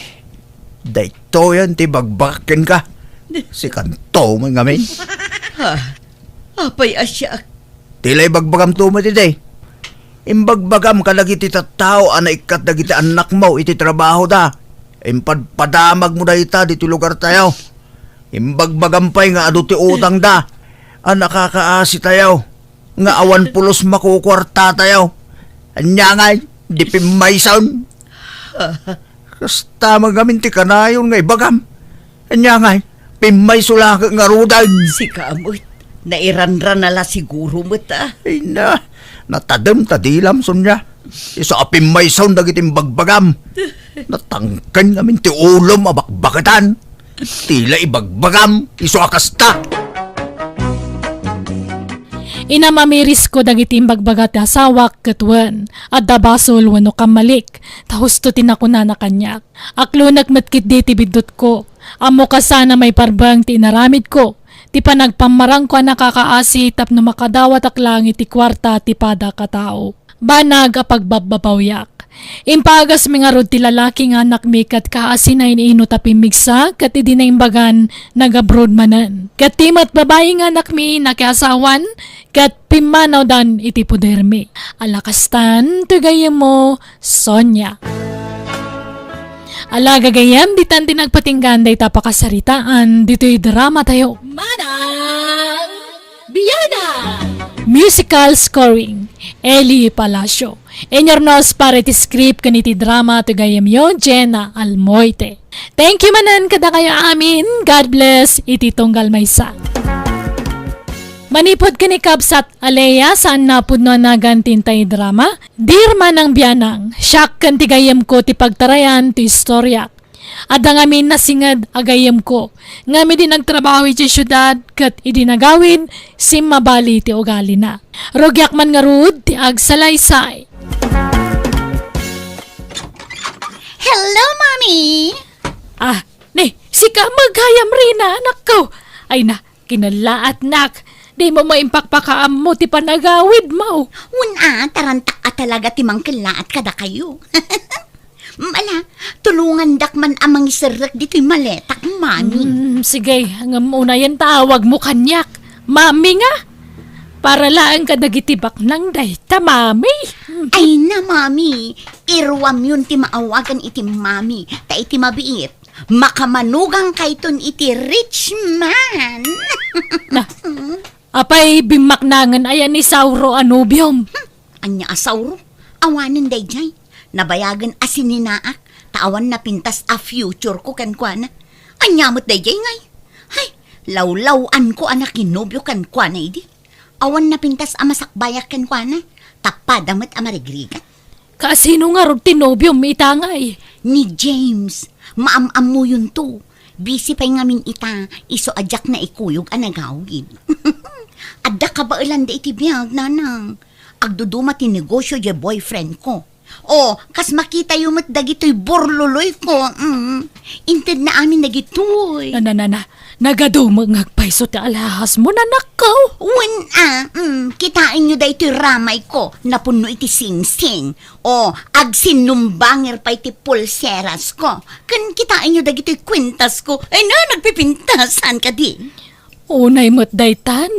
daytoyen ti ibagbagak kenka. Sikanto man ngamin. Ha? Apay a siak? Ti la ibagbagamto met idi. Imbagbagam kadagiti tattao a naikkat dagiti annakmo iti trabahoda. Impadpadamagmo dayta ditoy lugartayo. Imbagbagam pay nga adu ti utangda a nakakaasitayo. Nga awan pulos makukuartatayo. Ania ngay, di pimmayson? Kasta man ngamin ti kanayon nga ibagam. Ania ngay, pimmayso la ngaruden. Sika met, nairanran a la siguro met a. Ay na, natadem ta dilam, Sonia. Isu a pimmayson dagiti imbagbagam. Natangken ngamin ti ulom a bakbaketan. Ti la ibagbagam, isu a kasta. Inam-amirisko dagiti imbagbaga ti asawak ket wen, adda basol wenno kammalik, ta husto ti nakunana kaniak. Aklonek met ketdi ti biddutko. Ammok a saan a maiparbeng ti inaramidko, ti panagpammarangko a nakakaasi tapno makadawatak laeng iti kuarta ti padak a tao. Banag a pagbabbabawiak. Impagasmi ngarud ti lalaki nga anakmi ket kaasina in-ino ta pimmigsa ket idi naimbagan, nag-abroad manen. Ket ti met babai nga anakmi nakiasawan ket pimmanawdan iti podermi. Ala kastan, ti gayyemmo, Sonia. Ala gagayyem, ditan ti nagpatinggan dayta pakasaritaan ditoy drama tayo. Manang Biana! Musical scoring, Eli Palacio. Inyurnos para iti script ken iti drama ti gayyemyo, Jenna Almoite. Thank you manen kadakayo amin. God bless iti tunggal maysa. Manipud ken ni kabsat a Lea, saan a pudno a nagan ti intay drama, Dear Manang Bianang, siak ken ti gayyemko ti pagtarayan ti istoriak. Adda ngamin nasinged a gayyemko, ngem idi nagtrabaho idiay siudad ket idi nagawid, simmabali ti ugalina. Rugiak man ngarud ti agsalaysay. Hello, Mommy! Ah, ni, sika met gayam, Rina, anakko. Ay na, kinallaatnak. Dimo maimpakpakaammo ti panagawidmo. Wen a, tarantak a talaga ti mangkellaat kadakayo. Ala, tulongandak man a mangiserrek ditoy maletak, Mommy. Mm, sige, ngem unayen ta awagmo kaniak. Mommy nga? Para laeng kadagiti baknang dayta, Mommy. Ay na, Mommy. Iruamyon ti maawagan iti Mommy. Ta iti mabiit, makamanugang kayton iti rich man. Na, apay bimmaknangen aya ni Sauro a nobiom? Hmm, ania a Sauro? Awanen daydiay. Nabayagen a sininaak, ta awan napintas a future ko kenkuana. Ania met daydiay ngay? Hay, lawlaw-anko a nakinobio kenkuana idi. Awan napintas a masakbayak kenkuana, ta pada met a marigrigat. Kaasino ngarud ti nobiom ita ngay? Ni James, maam-ammoyonto. Busy pay ngamin ita, isu a diak naikuyog a nagawid. Adda kabaelanda iti biag, nanang. Agduduma ti negosio diay boyfriend ko. O, kas makitayo met dagitoy burluloy ko, mm. Intedna amin dagitoy. Na, na, na, na. Nagadu met nga agpayso ti alahasmo, nanakko. Wen a, mm, kitaenyo daytoy ramay ko, napunno iti singsing. O, agsinnumbanger pay ti pulseras ko. Ken kitaenyo dagitoy kuentas ko. Ay na, nagpipintas, saan kadi? Unay met daytan.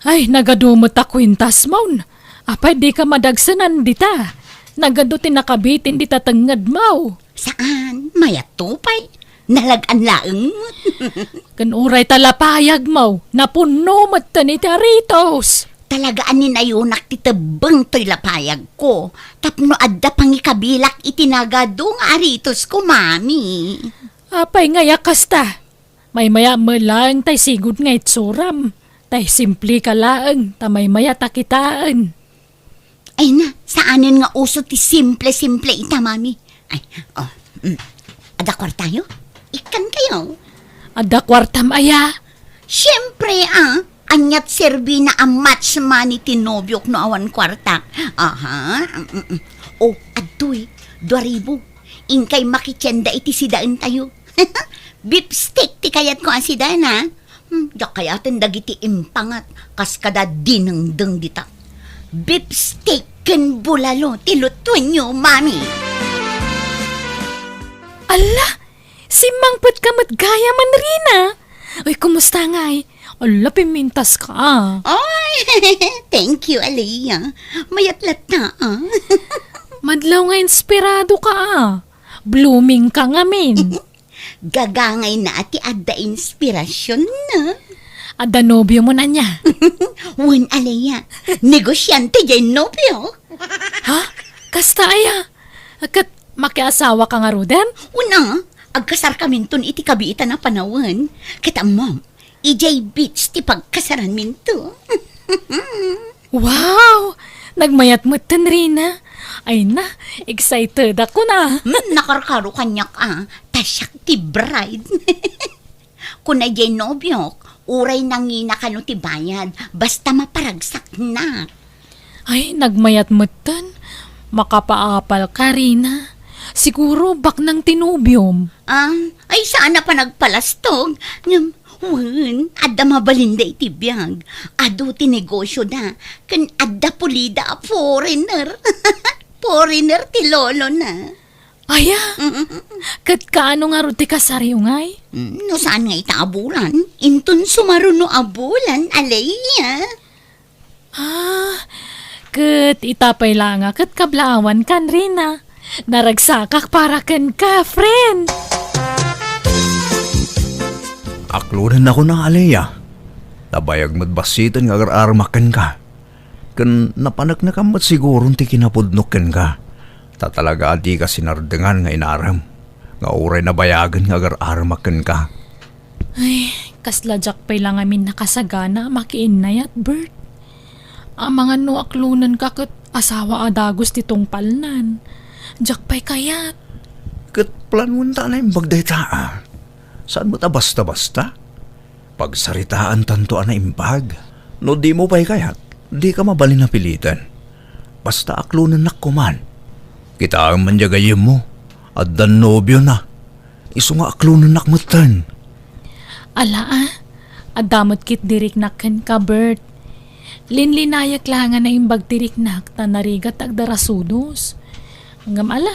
Ay, nagadu met a kuentasmon. Apay, dika madagsenan dita? Nagadu ti nakabitin dita tengngedmo. Saan, mayatto pay. Nalag-an laeng. Ken uray ta lapayagmo, napunno metten iti aritos. Talaga a ninayonak ti tebbeng toy lapayagko. Tapno adda pangikabilak iti nagadu nga aritosko, Mami. Apay ngay a kasta? Maymaya met laeng tay sigud nga itsuram. Tay simple ka laeng, ta maymaya ta kitaen. Ay na, saanen nga uso ti simple-simple ita, Mami. Ay, oh, mm. Adda kuartayo? Ikkan kayo. Adda kuartam aya? Siyempre, ah. Aniat serbina a match money ti nobiok no awan kuarta? Aha, mm, mm, mm. Oh, adtoy, dua ribu. Inkay makitienda iti sidaentayo. Beef steak ti kayatko a sidaen, ha? Hmm, diak kayaten dagiti impangat kas kada dinengdeng dita. Beef steak ken bulalo ti lutuenyo, Mami. Alla, simmangpetka met gayam, Rina. Ay, kumusta ngay? Alla, pimintas ka, ah. Ay, thank you, Alea. Mayat latta, ah. Madlaw nga inspirado ka, ah. Blooming ka ngamin. Gagangay na ti adda inspirasyon na. Adda nobio mo na niya? Wen, Alea. Negosyante diay nobio. Ha? Kasta aya? Ket makiasawa ka ngaruden? Una, agkasarkaminton iti kabiitan a panawen. Ket ammom, idiay beach ti pagkasaranminto. Wow! Nagmayat metten, Rina. Ay na, excited ako na. Hmm, nakarkaro kaniak, ah. Ta siak ti bride. Kuna diay nobiok, uray nangina kano ti bayad, basta maparagsaknak. Ay, nagmayat metten. Makapaapal ka, Rina. Siguro baknang ti nobiom. Ah, ay, saan a panagpalastog. Ngem, wen, adda mabalinda iti biag. Adu ti negosioda, ken adda pulida a foreigner. Foreigner ti lolona. Aya? Mm-mm. Ket kaano ngarud ti kasaryo ngay? Mm, no saan nga ita a bulan, inton sumaruno a bulan, Alea. Ah, ket ita pay la nga ket kablaawan kan, Rina. Naragsakak para kenka, friend. Aklodennakon, Alea. Nabayag met bassiten nga agar-aramak kenka. Ken napaneknekam met siguron ti kinapudnok kenka. Ta talaga a dika sinardengan nga inarem, nga uray nabayagen nga agar-aramak kenka. Ay, Kasla diak pay la ngamin nakasagana a makiinnayat, Bert. Amangan no aklonenka ket asawa a dagus ti tungpalnan. Diak pay kayat. Ket planuenta a naimbag dayta, a. Saan met a basta-basta? Pagsaritaantanto a naimbag. No dimo pay kayat, dika mabalin a piliten. Basta aklonennak koman. Kitaem man diay gayyemmo. Addan nobiona. Isu nga aklonennak metten. Ala, a. Adda met ket ti riknak kenka, Bert. Linlinayek la nga naimbag ti riknak ta narigat agdarasudos. Ngem ala,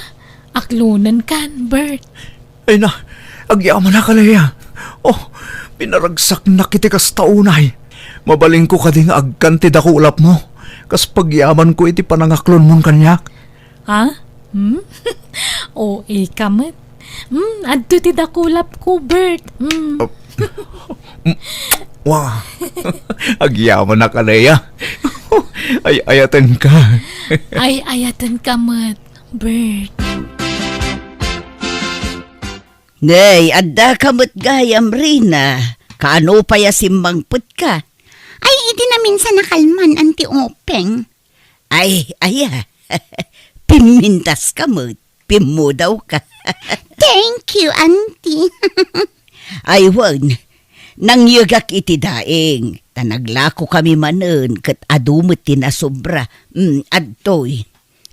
aklonenkan, Bert. Ay na, agyamanak a, Lea. Oh, pinaragsaknak iti kasta unay. Mabalinko kadi nga agkan ti dakulapmo, kas pagyamanko iti panangaklonmon kaniak? Ha? Hmm? O A ka met. Hmm, adto ti dakulapko, Bert. Hmm. Ah, mm, wa. Agyamanak a, Lea. Ay-ayatenka. Ay-ayatenka met, Bert. Nay, addaka met gayam, Rina. Kaano pay a simmangpetka? Ay, idi naminsan a kalman, Auntie Openg. Ay, aya. Pimmintaska met. Pimmudawka. Thank you, Auntie. Ay, wen. Nangyegak iti daing. Ta naglakokami manen ket adu met ti nasobra. Mm, adtoy.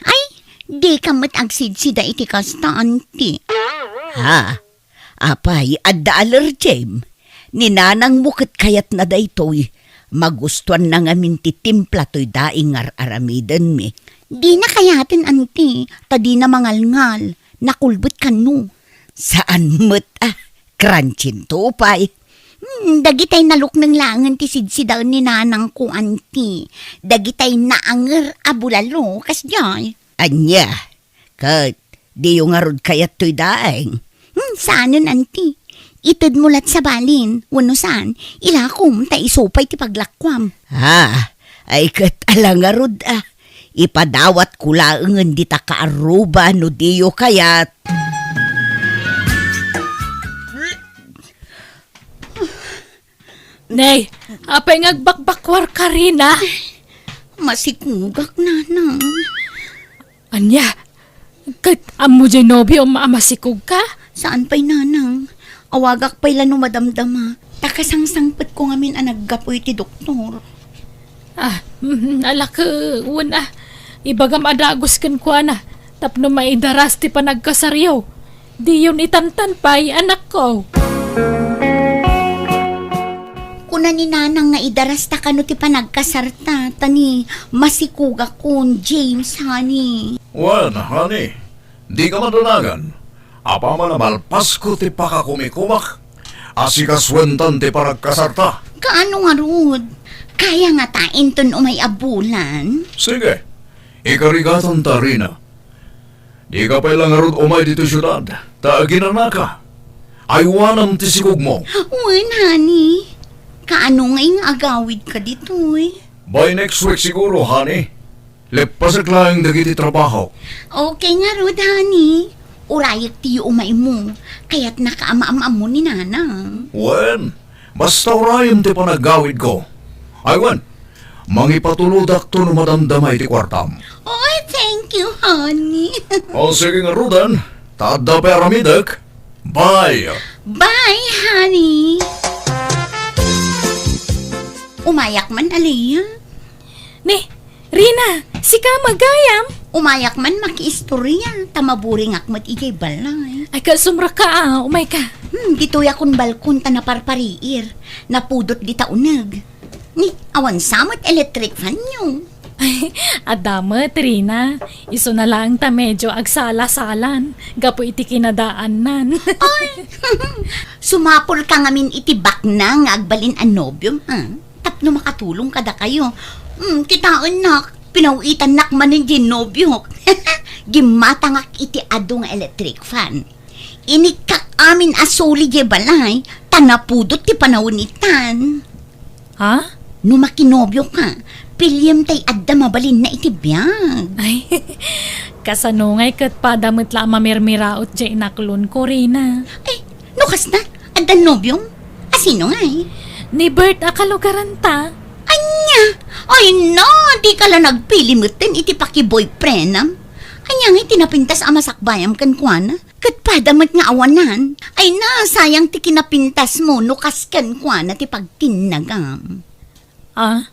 Ay, dika met agsidsida iti kasta, Auntie. Ha? Apay, adda allergem? Ni nanangmo ket kayatna daytoy. Magustuanna ngamin ti timpla toy daing nga ar-aramidenmi. Dina kayaten, Auntie, ta dina mangalngal. Nakulbet kano. Saan met a, crunchinto pay. Hmm, dagitay nalukneng laengen ti sidsidaen ni nanangko, Auntie. Dagitay naanger a bulalo, kasdiay. Ania? Ket diyo ngarud kayat toy daing? Hmm, saanen, Auntie. Itedmo lat sa balin, wenno saan, ilakom ta isu pay ti paglakuam. Ah, ay ket ala ngarud a. Ipadawatko laengen dita kaarruba no diyo kayat. Nay, apay nga agbakbakuarka, Rina? Masikugak, Nanang. Ania? Ket ammo diay nobiom a masikugka? Saan pay, Nanang. Awagak pay la no madamdama. Ta kasangsangpetko ngamin a naggapu iti doktor. Ah, mm, ala ket, wen a. Ibagam a dagus kenkuana tapno maidaras ti panagkasaryo. Diyon itantan pay, anakko. Kuna ni Nanang nga idarasta kano ti panagkasarta, ta ni masikugakon, James, honey. Wen, honey, dika madanagan. Apaman a malpasko ti pakakumikumak, asikasuentan ti panagkasarta. Kaano ngarud? Kaya ngata inton umay a bulan? Sige, ikarigatanta, Rina. Dika pay la ngarud umay ditoy siudad, ta aginanaka. Aywanam ti sikugmo. Wen, honey. Kaano ngay nga agawidka ditoy? By next week siguro, honey. Leppasek laeng dagiti trabaho. Okay ngarud, honey. Urayek ti yuumaymo. Kayatnaka a maam-ammo ni Nanang. Wen, basta urayem ti panagawidko. Ay, wen, mangipatulodakto no madamdama iti kuartam. Oy, thank you, honey. O, sige ngaruden, ta adda pay aramidek. Bye! Bye, honey! Umayak man, Alea. Ni, Rina, sika met gayam? Umayak man makiistorya, ta maburingak met idiay balay. Ay, kasumraka a, umayka. Hmm, ditoyakon balkon ta naparpariir. Napudot dita uneg. Ni, awan sa met electric fan-yo. Ay, adda met, Rina. Isuna laeng ta medyo agsala-salan gapu iti kinadaannan. Ay, sumapulka ngamin iti baknang nga agbalin a nobiom, a? Tapno makatulong kadakayo. Hmm, kitaennak, pinaw-itannak manen diay nobiok. Gimmatangak iti adu nga electric fan. Inikkak amin a suli diay balay, ta napudot ti panawen itan. Ha? No makinobioka, piliem tay adda mabalinna iti biag. Ay, kasano ngay ket pada met la a mamirmiraot diay inaklonko, Rina? Ay, no kasta, adda nobiom? A, Tino ngay? Ni Bert a kalugaranta. Ania? Ay na, dika la nagpili metten iti pakiboyfriendam. Ania ngay ti napintas a masakbayam kenkuana? Ket pada met nga awanan. Ay na, sayang ti kinapintasmo no kas kenkuana ti pagtinnagam. Ah?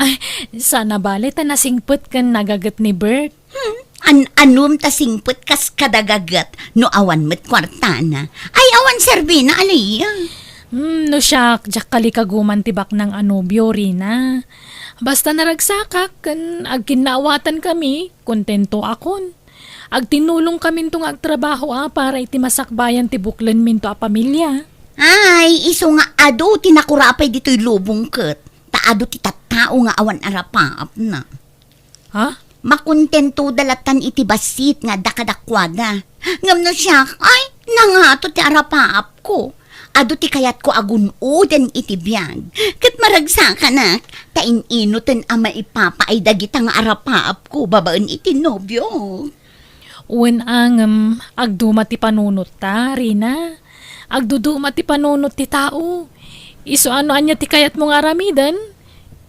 Ay, sana bale ta nasingpet ken nagaget ni Bert. Hmm, an-anom ta singpet kas kadagaget no awan met kuartana. Ay, awan serbina, Aliyah. Hmm, no siak, diak kalikaguman ti baknang a nobio, Rina. Basta naragsakak ken agkinnaawatan kami, kontento akon. Agtinulong kaminto nga agtrabaho a para iti masakbayan ti buklenminto a pamilia. Ay, isu nga adu ti nakurapay ditoy lubong ket ta adu ti tattao nga awan arapaapna. Ha? Makontento da latan iti bassit nga adda kadakuada. Ngem no siak, ay, nangato ti arapaapko. Adu ti kayatko a gun-oden iti biag. Ket maragsakanak, ta in-inoten a maipapaay dagita nga arapaapko babaen iti nobio. Wen a ngem, agduma ti panunotta, Rina. Agduduma ti panunot ti tao. Isu a no ania ti kayatmo nga aramiden,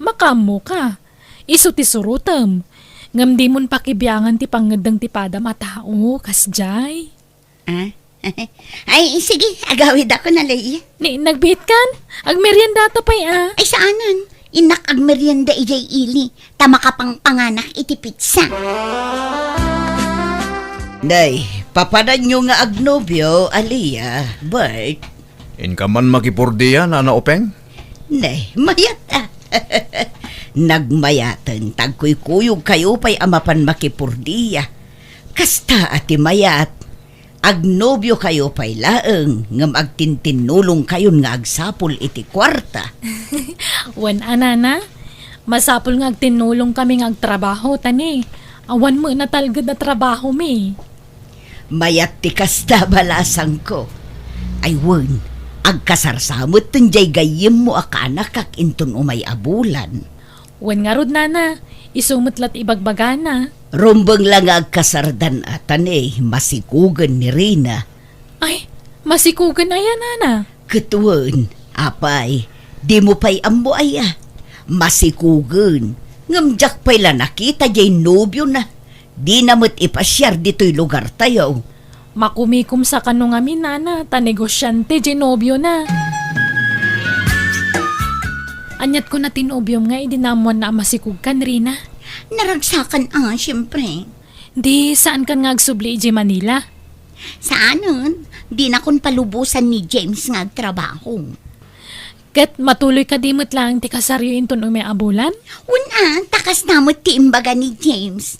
makaammoka. Isu ti surotem. Ngem dimon pakibiangan ti pangngeddeng ti padam a tao, kasdiay. Ah? Ay, sige, agawidakon, Aliyah. Ni, nagbiitkan? Agmeriendata pay, ah. Ay, saanen. Innak agmerienda idiay ili, ta makapangpanganak iti pizza. Nay, papananyo nga agnobio, Aliyah, Bert? Inka man makipordia, Nana Openg? Nay, mayat, ah. Nagmayaten, ta agkuykuyogkayo pay a mapan makipordia. Kasta a ti mayat. Agnobiokayo pay laeng ngem agtintinnulongkayon nga agsapul iti kuarta. Wen a, Nana, masapul nga agtinnulongkami nga agtrabaho, ta ni, awan met natalged a trabahomi. Mayat ti kasta, balasangko. Ay wen, agkasarsa metten diay gayyemmo a kaanakak inton umay a bulan. Wen ngarud, Nana, isu met la ti ibagbagana. Rumbeng la nga agkasardan a, ta ni, masikugen ni Rina. Ay, masikugen aya, Nana? Ket wen, apay, dimo pay ammo aya? Masikugen. Ngem diak pay la nakita diay nobiona. Dina met ipasiar ditoy lugartayo. Makumikom sa kano ngamin, Nana, ta negosiante diay nobiona. Aniat kuna ti nobiom nga idi naammoanna a masikogkan, Rina? Naragsakan a, siempre. Di, saankan nga agsubli idiay Manila? Saanen, dinakon palubosan ni James nga agtrabaho. Ket matuloy kadi met laeng ti kasaryo inton umay a bulan? Wen a, ta kasta met ti imbaga ni James.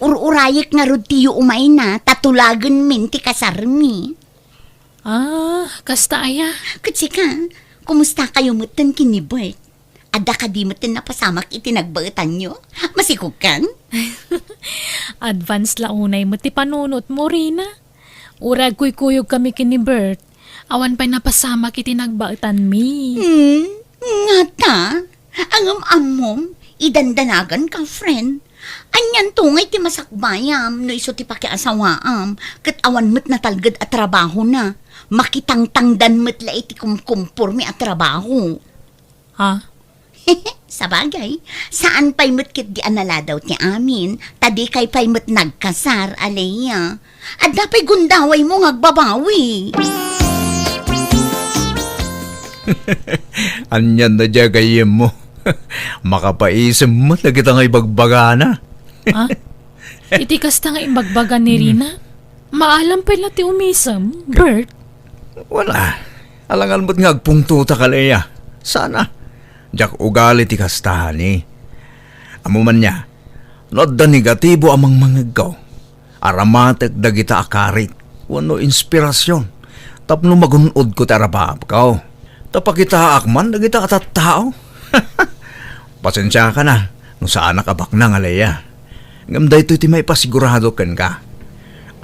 Ur-urayek ngarud ti yuumayna, ta tulagenmin ti kasarmi. Ah, kasta aya? Ket sika, kumustakayo metten ken ni Bert? Adda kadi metten napasamak iti nagbaetanyo? Masikogkan? Advance la unay met ti panunotmo, Rina. Uray agkuykuyogkami ken ni Bert, awan pay napasamak iti nagbaetanmi. Hmm, ngata? Ngem ammom, idandanaganka, friend. Anianto ngay ti masakbayam no isu ti pakiasawaam, ket awan met natalged a trabahona. Makitangtangdan met la iti kumkumpormi a trabaho. Ha? Sabagay, saan pay met ketdi a naladaw ti amin, ta dikay pay met nagkasar, Aliyah. Adda pay gundawaymo nga agbabawi. Anian na diay gayyemmo? Makapaisem met dagita nga ibagbagana. Ha? Iti kasta nga imbagbaga ni Rina, maalam pay la ti umisem, Bert. Wala. Alangan met nga agpungtotak, Aliyah. Sana. Diak ugali ti kasta, honey. Ammom ania, no adda negatibo a mangmangegko, aramatek dagita a karit wenno inspirasion tapno magun-odko ti arapaapko. Ta pakitaak man dagita a tattao. Pasensiakan a no saanak a baknang, Aliyah. Ngem daytoy ti maipasigurado kenka.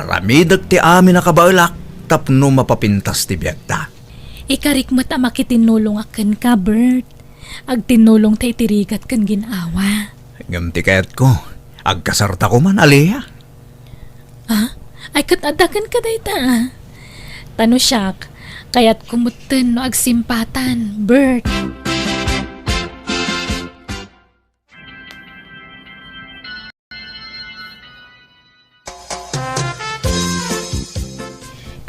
Aramidek ti amin a kabaelak tapno mapapintas ti biagta. Ikarik met a makitinnulongak kenka, Bert. Agtinnulongta iti rigat ken gin-awa. Ngem ti kayatko, agkasarta koma, Aliyah. Ah? Ay, ket adda kenka dayta, ah. Ta no siak, Kayatko metten no agsimpatan, Bert.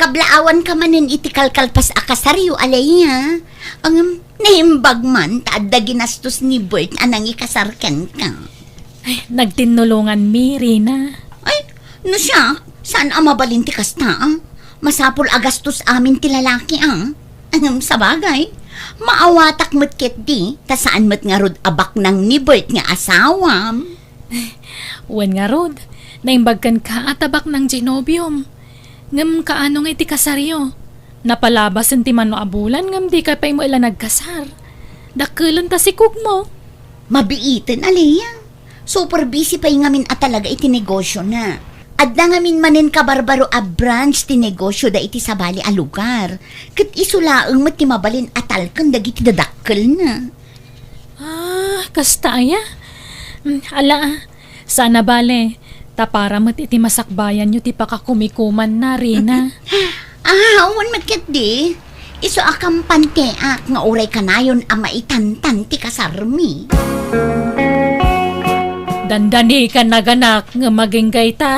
Kablaawanka manen iti kalkalpas a kasaryo, Alea. Ngem, naimbag man ta adda ginastos ni Bert a nangikasar kenka. Ay, nagtinnulonganmi, Rina. Ay, no siak, saan a mabalin ti kasta, a? Masapul a gastos amin ti lalaki, a? Ngem, sabagay, maawatak met ketdi, ta saan met ngarud a baknang ni Bert nga asawam. Wen ngarud, naimbag kenka a ta baknang diay nobiom. Ngem kaano nga iti kasaryo? Napalabasen ti mano a bulan ngem dikay pay met la nagkasar. Dakkelen ta sikogmo. Mabiiten, Alea. Super busy pay ngamin a talaga iti negosiona. Adda ngamin manen kabarbaro a branch ti negosio da iti sabali a lugar. Ket isu laeng met ti mabalin a talken dagiti dadakkelna. Ah, kasta aya? Mm, ala, ah. Saan a bale, ta para met iti masakbayanyo ti pakakumikumanna, Rina. Ah, awan met ketdi. Isu a kampanteak nga uray kanayon a maitantan ti kasarmi. Dandani ka naganak nga maginggayta.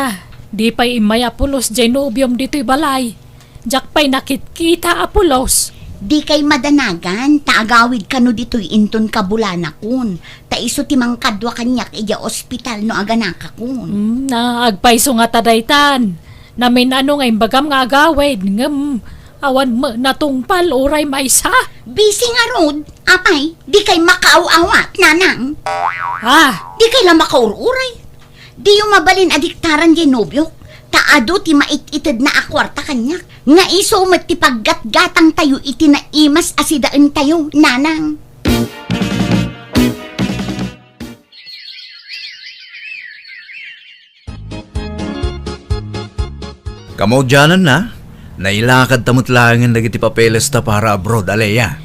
Di pay immay a pulos jay nobiom ditoy balay. Diak pay nakitkita a pulos. Dikay madanagan, ta agawid kano ditoy inton kabulanakon, ta isu ti mangkadua kaniak idiay ospital no aganakakon. Hmm, na, agpayso ngata daytan. Namin-ano nga imbagam nga agawid, ngem awan met natungpal uray maysa. Busy ngarud, apay, dikay makaaw-awat, nanang. Ah! Dikay la makaur-uray. Diyo mabalin a diktaran jay nobiok, ta adu ti mait-itedna a kuarta kaniak, nga isu met ti paggatgatangtayo iti naimas a sidaentayo, nanang. Kamaudiananna, nailakadta met laengen dagiti papelesta para abroad, Alea.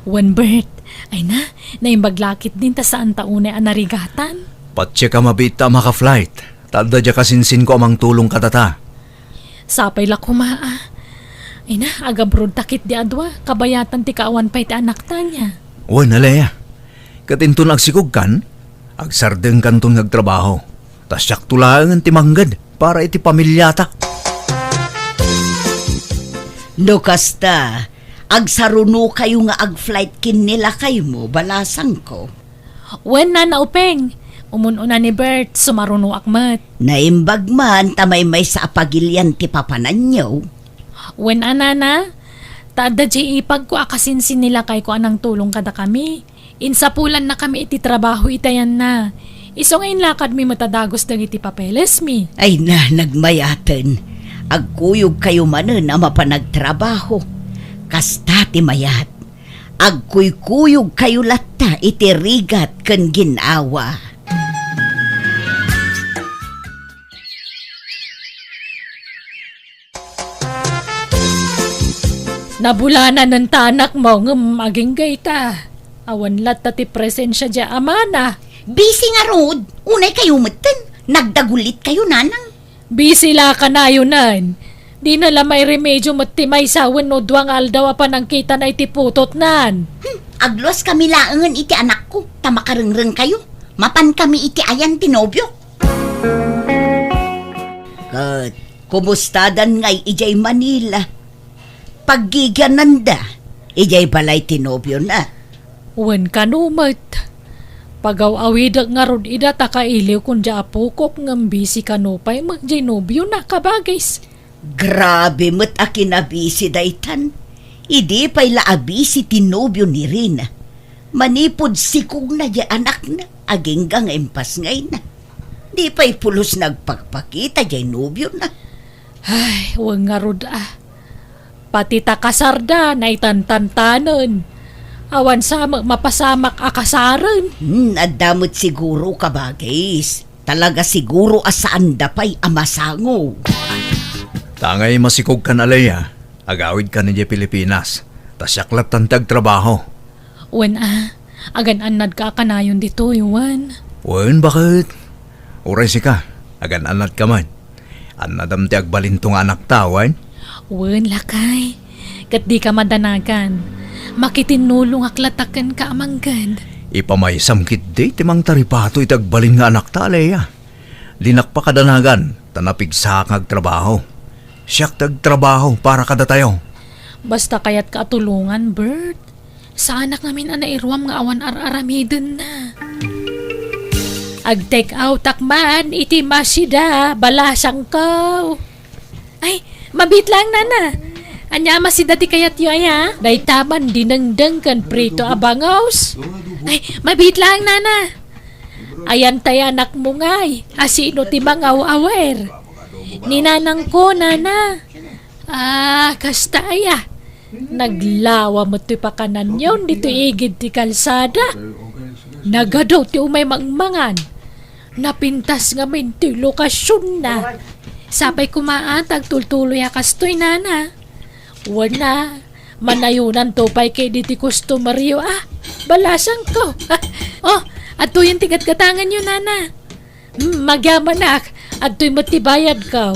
Wen, Bert, ay na, naimbag la ketdin ta saanta unay a narigatan. Patse ka mabiit ta maka-flight. Ta adda diay kasinsinko a mangtulong kadata. Sapay la koma, a. Ay na, agabroad ta ketdi a dua, kabayatan ti kaawan pay ti anakta nia. Wen, Alea. Ket inton agsikogkan, agsardengkanton nga agtrabaho. Ta siakto laengen ti mangged para iti pamiliata. No kasta, agsarunokayo nga ag-flight ken ni lakaymo, balasangko. Wen, Nana Upeng, umun-una ni Bert, sumarunoak met. Naimbag man ta maymaysa a pagilian ti papananyo. Wen a, Nana, ta adda diay ipagko a kasinsin ni lakayko a nangtulong kadakami. Insapulannakami iti trabaho iti ayanna. Isu nga inlakadmi met a dagus dagiti papelesmi. Ay na, nagmayaten. Agkuyogkayo manen a mapan agtrabaho. Kasta ti mayat. Agkuykuyogkayo latta iti rigat ken gin-awa. Nabulananen ta anakmo ngem agingga ita. Awan latta ti presensia diay amana. Busy ngarud. Unay kayo metten. Nagdagulitkayo, nanang. Busy la kanayonen. Dina la mairemedio met ti maysa wenno dua nga aldaw a panangkitana iti putotnan. Hmm, agluaskami laengen iti anakko, ta makarengrengkayo. Mapankami iti ayan ti nobiok. Ket kumustadan ngay idiay Manila? Paggigiananda idiay balay ti nobiona. Wen kano met. Pagaw-awidek ngarud ida ta kailiwkon diay apokok ngem busy kano pay met diay nobiona, kabagis. Grabe met a kinabisi daytan. Idi pay la a busy ti nobio ni Rina. Manipud sikogna diay anakna, agingga nga impasngayna. Di pay pulos nagpakpakita diay nobiona. Ay, wen ngarud a. Pati ta kasarda, naitantantanen. Awan sa met mapasamak a kasaren. Hmm, adda met siguro, kabagis. Talaga siguro a saanda pay a masango. Tangay masikogkan, Alea. Agawidkan idiay Pilipinas. Ta siak lattan ti agtrabaho. Wen a, agan-annadka a kanayon ditoy, wen? Wen, baket? Uray sika, agan-annadka met. Annadam ti agbalinto nga anakta, wen? Wen, lakay. Ket dika madanagan. Makitinnulongak latta kenka a mangged. Ipamaysam ketdi ti mangtaripato iti agbalin nga anakta, Alea. Dinak pakadanagan, ta napigsaak nga agtrabaho. Siak ti agtrabaho para kadatayo. Basta kayatka a tulongan, Bert. Saanak ngamin a nairuam nga awan ar-aramidenna. Ag-take outak man iti masida, balasangko. Ay, mabiit laeng, nana. Ania a masida ti kayatyo aya? Dayta man dinengdeng ken prito a bangus. Ay, mabiit laeng, nana. Ayan tay anakmo ngay, a sino ti mangaw-awer? Ni nanangko, nana. Ah, kasta aya. Naglawa met ti pakananyon ditoy igid ti kalsada. Nagadu ti umay mangmangan. Napintas ngamin ti lokasionna. Sapay koma a ta agtultuloy a kastoy, nana. Wen a, manayonanto pay ketdi ti customeryo a. Balasangko. Oh, adtoyen ti gatgatanganyo, nana. Hmm, magyamanak. Adtoy met ti bayadko.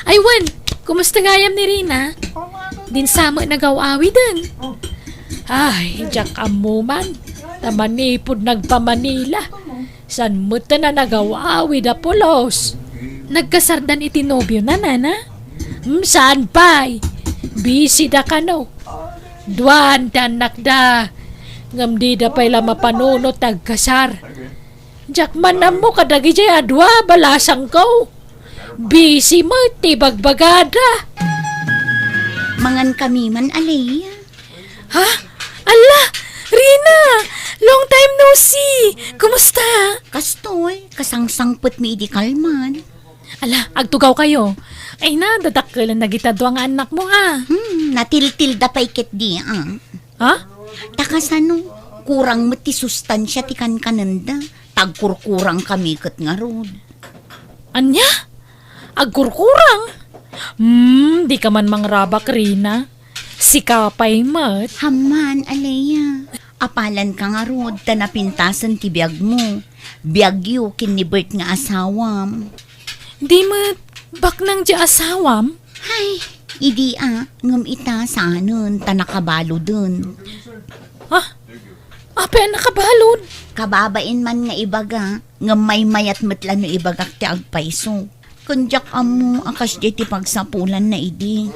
Ay, wen, kumusta gayam ni Rina? Dinsa met nagaw-awiden. Ay, diak ammo man. Ta manipud nagpa-Manila, saan met a nagaw-awid a pulos? Nagkasardan iti nobiona, nana? Hmm, saan pay? Busy da kano. Duan ti annakda. Ngem dida pay la mapanunot ti agkasar. Diak man ammo kadagijay a dua, balasangko. Busy met ti bagbagada. Mangan kami man, Alea. Ha? Alla, Rina! Long time no see! Kumusta? Kastoy, kasangsangpetmi idi kalman. Ala, agtugawkayo. Ay na, dadakkelen dagita dua nga annakmo, a. Hmm, natiltilda pay ketdi, a. Ha? Ta kasano, kurang met ti sustansia ti kankanenda. Ta agkurkurangkami ket ngarud. Ania? Agkurkurang? Hmm, dika man mangrabak, Rina. Sika pay met. Amman, Alea. Apalanka ngarud ta napintasen ti biagmo. Biagyo ken ni Bert nga asawam. Di met baknang ti asawam? Ay, idi a, ngem ita saanen ta nakabaluden. Ha? Apay a nakabalud? Kababain man nga ibaga, ngem maymayat met la no ibagak ti agpayso. Ken diak ammo a kasdiay ti pagsapulanna idi.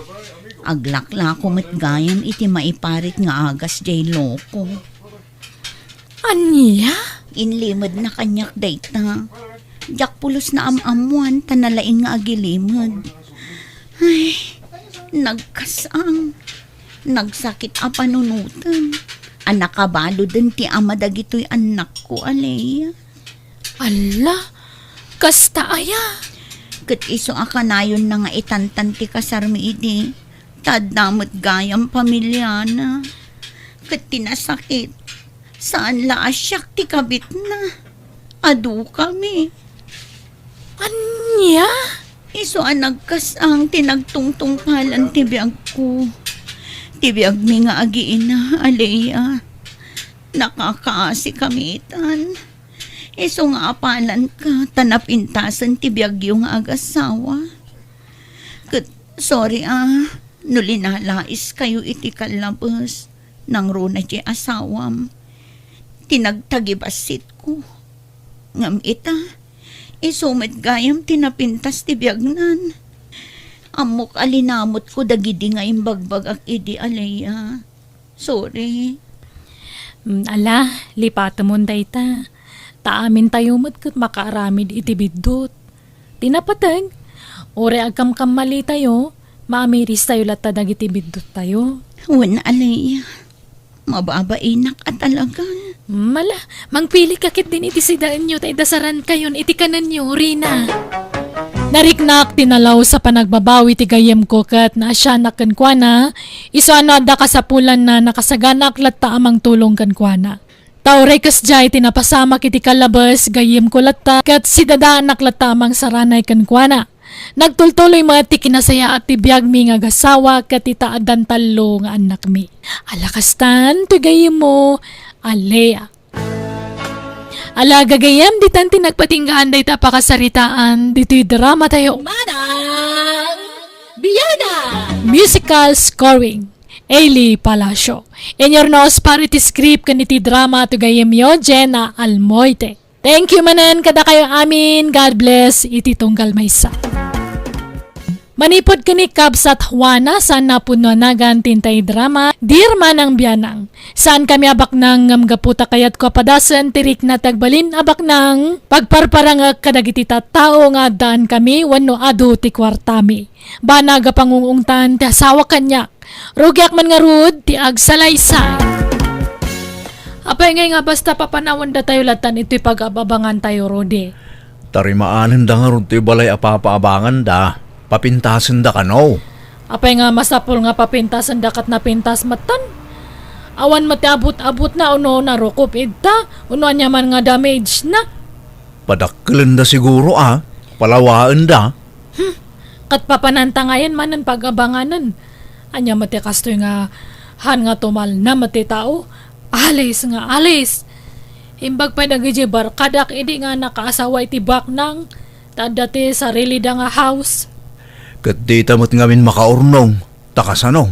Aglaklako met gayam iti maiparit nga agas diay loko. Ania? Inlimedna kaniak dayta. Diak pulos naam-ammoan ta nalaing nga agilimed. Ay, nagkas-ang. Nagsakit a panunoten a nakabaluden ti ama dagitoy annakko, Alea. Alla, kasta aya? Ket isu a kanayonna nga itantan ti kasarmi idi, ta adda met gayam pamiliana. Ket ti nasakit, saan la a siak ti kabitna. Adukami. Ania? Isu a nagkas-ang ti nagtungtungpalan ti biagko. Ti biagmi nga agiina, Alea. Nakakaasikamitan. Isu nga apalanka, ta napintasen ti biagyo nga agasawa. Ket, sorry a, no linalaiskayo iti kallabes, nangruna ti asawam. Ti nagtagibassitko. Ngem ita, isu met gayam ti napintas ti biagnan. Ammok a linamutko dagidi nga imbagbagak idi, Alea. Sorry. Mm, ala, lipatemon dayta. Ta amintayo met ket makaaramid iti biddut. Ti napateg, uray agkamkammalitayo, maamiristayo latta dagiti bidduttayo. Wen, Alea. Mababainak a talagan. Mm, ala, mangpilika ketdin iti sidaenyo ta idasarankayon iti kanenyo, Rina. Nariknak ti nalaus a panagbabawi ti gayyemko ket naasianak kenkuana, isu a no adda kasapulanna, nakasaganak latta a mangtulong kenkuana. Ta uray kasdiay ti napasamak iti kallabes, gayyemko latta, ket sidadaanak latta a mangsaranay kenkuana. Nagtultuloy met ti kinasayaat ti biagmi nga agasawa ket ita addan tallo nga annakmi. Ala kastan, ti gayyemmo, Alea. Ala, gagayyem, ditan ti nagpatinggaan dayta a pakasaritaan ditoy dramatayo. Manang Biana! Musical scoring. Ailey Palacio. Inyurnos para iti script ken iti drama ti gayyemyo, Jenna Almoite. Thank you manen kadakayo amin. God bless iti tunggal maysa. Manipud ken ni Kabsat Juana, saan a pudno a nagan ti intay drama, Dirmanang Bianang. Saan kami a baknang ngem gapu ta kayatko a padasen ti rikna ti agbalin a baknang pagparparangek kadagiti tattao nga addaan kami wenno adu ti kuartami. Banag a pangung-ungtan ti asawa kaniak. Rugiak man ngarud ti agsalaysay. Apay ngay nga basta papanawendatayo lattan itoy pag-ab-abangantayo, Rudy? Tarimaanenda ngarud toy balay a papaabanganda. Papintasenda kano? Apay nga masapul nga papintasenda ket napintas metten? Awan met ti abut-abutna, uno narukop idta, uno ania man nga damage na. Padakkelenda siguro a, palawaenda. Hmm. Ket papananta ngayen manen pag-abanganen. Ania met ti kastoy nga han nga tumalna met ti tao? Alis nga alis. Imbag pay dagiti barkadak idi nga nakaasawa iti baknang, ta adda ti sarilida nga house. Ket dita met ngamin makaurnong. Ta kasano?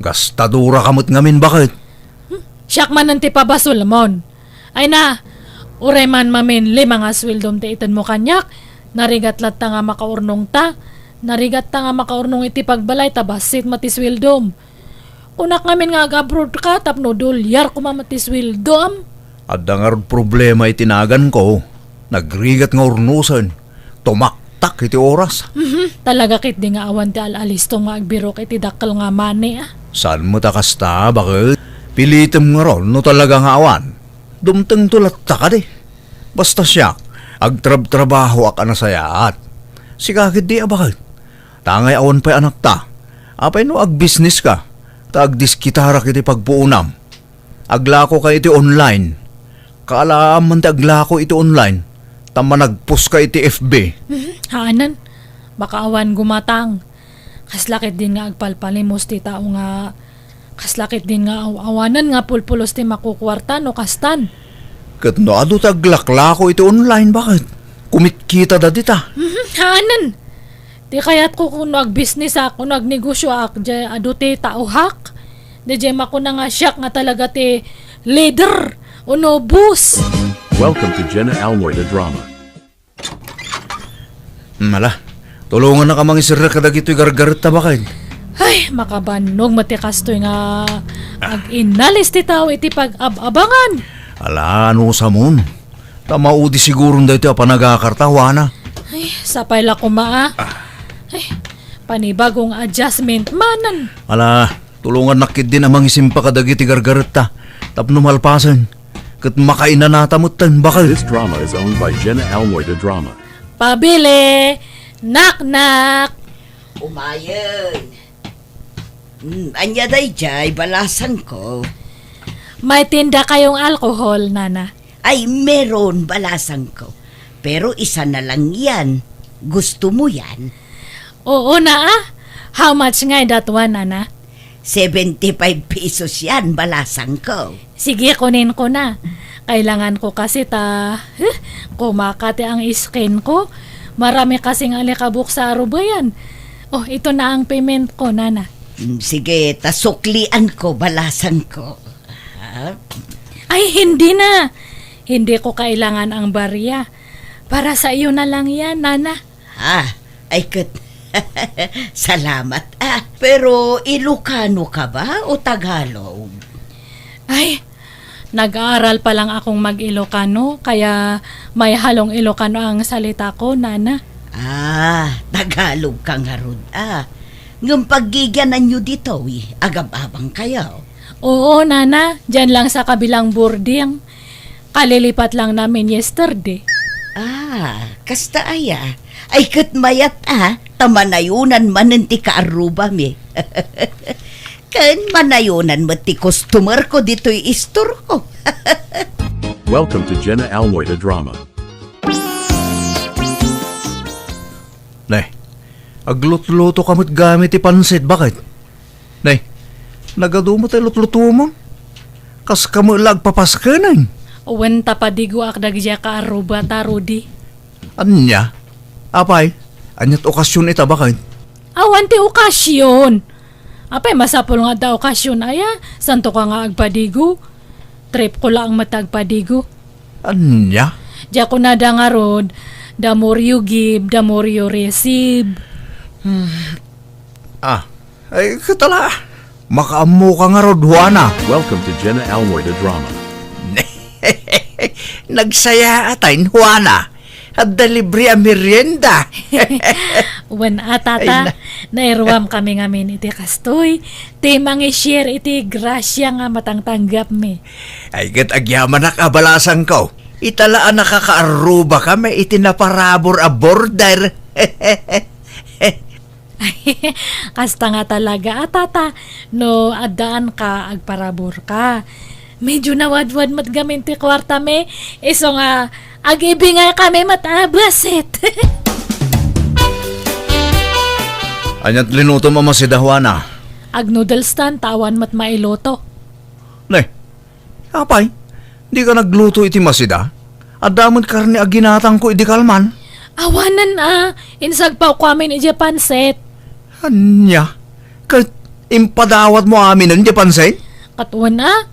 Gastadora ka met ngamin, baket? Hmm, siak manen ti pabasolmon. Ay na, uray man mamin lima nga sueldom ti itenmo kaniak, narigat latta nga makaurnongta. Narigatta nga makaurnong iti pagbalay ta bassit met ti sueldom. Kunak ngamin nga ag-abroad ka tapno dolyar koma met ti sueldom. Adda ngarud problema iti naganko. Nagrigat nga urnosen. Tumaktak iti oras. Mhm. Talaga ketdi nga awan ti al-alistom nga agbirok iti dakkel nga money, a? Saan met a kasta, baket? Pilitem ngarud no talaga nga awan. Dumtengto latta kadi. Basta siak, agtrabtrabahoak a nasayaat. Sika ketdi a baket. Tangay awan pay anakta. Apay no agbisnis ka, ta agdiskitarak iti pagpuonam. Aglako ka iti online. Kaalaam man ti aglako iti online, ta managpos ka iti F B. Mhm, haanan. Baka awan gumatang. Kasla ketdin nga agpalpalimos ti tao nga, kasla ketdin nga aw-awanen nga pulpulos ti makukuarta no kastan. Ket no adu ti aglaklako iti online, baket? Kumitkitada dita. Mhm, haanan. Ti kayatko kuno agbisnisak, kuno agnegosioak, diay adu ti taohak. Diay makuna nga siak nga talaga ti leader, uno boss. Welcome to Jenna Almoy the Drama. Hmm, ala, tulongannaka mangiserrek kadagitoy gargaretta, baket. Ay, makabannog met ti kastoy nga ag-inalis ti tao iti pag-ab-abangan. Ala, anusamon. Ta maudi siguron daytoy a panagakarta, Juana. Ay, sapay la koma, a. Ah. Ay, panibagong adjustment manen. Ala, tulongannak ketdin a mangisimpa kadagiti gargaretta tapno malpasen. Ket makainanata metten, baket. This drama is owned by Jenna Almoy de Drama. Pabili! Naknak! Umayen! Hmm, ania daydiay, balasangko? May tinda kayong alcohol, Nana? Ay, meron, balasangko. Pero isa na lang yan. Gusto mo yan? Oo na, a. How much ngay that one, Nana? Seventy-five pesos yan, balasangko. Sige, kunin ko na. Kailangan ko kasi ta, huh, kumakati ang skin ko. Marami kasing alikabok sa arubayan. Oh, ito na ang payment ko, Nana. Mm, sige, ta suklian ko, balasangko. Ha? Ay, hindi na. Hindi ko kailangan ang barya. Para sa iyo na lang yan, Nana. Ah, ay ket. Salamat, ah. Pero Ilocano ka ba o Tagalog? Ay, nag-aaral pa lang akong mag-Ilocano, kaya may halong Ilocano ang salita ko, Nana. Ah, Tagalog ka ngarud, ah. Ngem paggigiananyo ditoy, agab-abang kayo. Oo, Nana, diyan lang sa kabilang boarding. Kalilipat lang namin yesterday. Ah, kasta aya. Ay, ket mayat, ah, ta manayonan manen ti kaarrubami. Ken manayonan met ti customer ko ditoy istorko. Welcome to Jenna Almoy the Drama. Ne, aglutluto ka met gami ti pansit, baket? Ne, nagadu met ti lutlutomon? Kas ka met la agpapaskenen? Wen ta padigoak dagiti kaarrubata, Rudy. Ania? Apay, aniat okasion ita, baket? Awan ti okasion. Apay, masapul nga adda okasion aya, santo ka nga agpadigo. Trip ko laeng met agpadigo. Ania? Diak kunada ngarud, the more you give, the more you receive. Ah, ay, katala. Makaammo ka ngarud, Juana. Welcome to Jenna Almoy the Drama. Nagsayaat, Juana. Adda libre a merienda. Wen a, tata, ay, na- nairuam kami ngamin iti kastoy. Ti mangi-share iti grasia nga matangtanggapmi. Ay, ket agyamanak a balasangko. Ita la a nakakaarruba kami iti naparabur a border. Kasta nga talaga a, tata, no addaan ka, agparabur ka. Medyo nawadwad met gamin ti kuartami, isu nga agibingay kami met a basit. Aniat linutom a masida, Juana? Ag-noodles tan, ta awan met mailuto. Ne, apay, di ka nagluto iti masida? Adda met karne a ginatangko idi kalman. Awanen a, insagpawko amin idiay pansit. Ania? Ket impadawatmo aminen diay pansit? Ket wen a,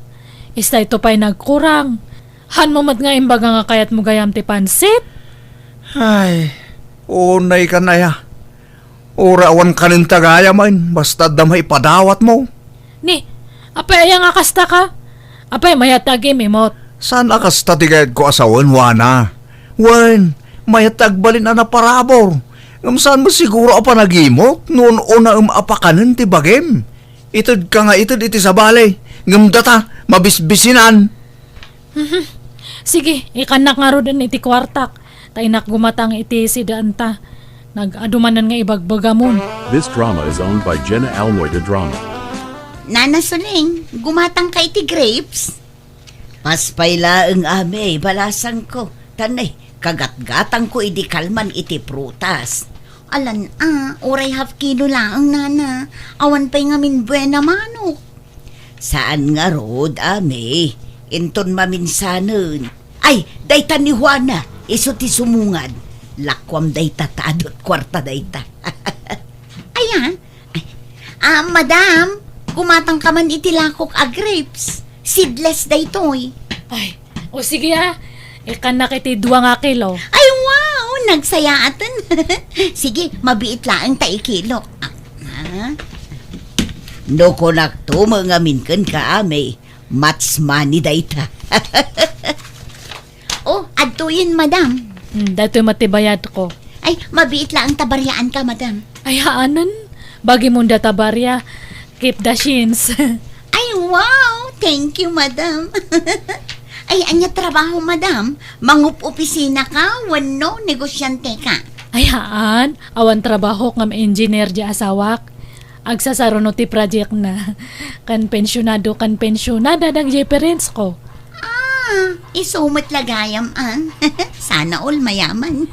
istayto pay nagkurang. Hanmo met nga imbaga nga kayatmo gayam ti pansit? Ay, unay kan aya. Uray awan kanen ta gayam, basta adda maipadawatmo. Ni, apay aya nga kasta ka? Apay mayat ti agimimot? Saan a kasta ti kayatko a sawen, Juana? Wen, mayat ti agbalin a naparabur. Ngem saan met siguro a panagimot no un-unaem a pakanen ti bagim? Itedka nga ited iti sabali, ngem data, mabisbisinan. Mhm. Sige, ikannak ngaruden iti kuartak, ta innak gumatang iti sidaanta. Nag-adu manen nga ibagbagamon. This drama is owned by Jenna Almoy the Drama. Nana Suling, gumatang ka iti grapes? Paspay laeng, Ami, balasangko. Tan, eh, kagatgatangko idi kalman iti prutas. Alan a, uray half kilo laeng, Nana. Awan pay ngamin buena manok. Saan ngarud, Ami. Inton maminsanen. Ay, dayta ni Juana, isu ti sumungad. Lakuam dayta ta adu ti kuarta dayta. Aya? Ay, ah, madam, gumatang ka man iti lakok a grapes. Seedless daytoy. Ay, o sige a. Ikannak iti dua nga kilo. Ay, wow! Nagsayaaten. Sige, mabiit laeng ta ikilo. Ah, ah. No kunakto met ngamin kenka, Ami, match money dayta. Oh, adtoyen, madam. Hmm, daytoy met ti bayadko. Ay, mabiit laeng ta bariaanka, madam. Ay, haanen. Bagimon data baria. Keep the change. Ay, wow! Thank you, madam. Ay, ania trabaho, madam? Mangup-opisina ka wenno negosyante ka? Ay, haan. Awan trabahok ngem engineer ti asawak. Agsasaruno ti project na. Ken pensionado, ken pensionada dagiti parents ko. Ah, isu met la gayam, ah. Sana all mayaman.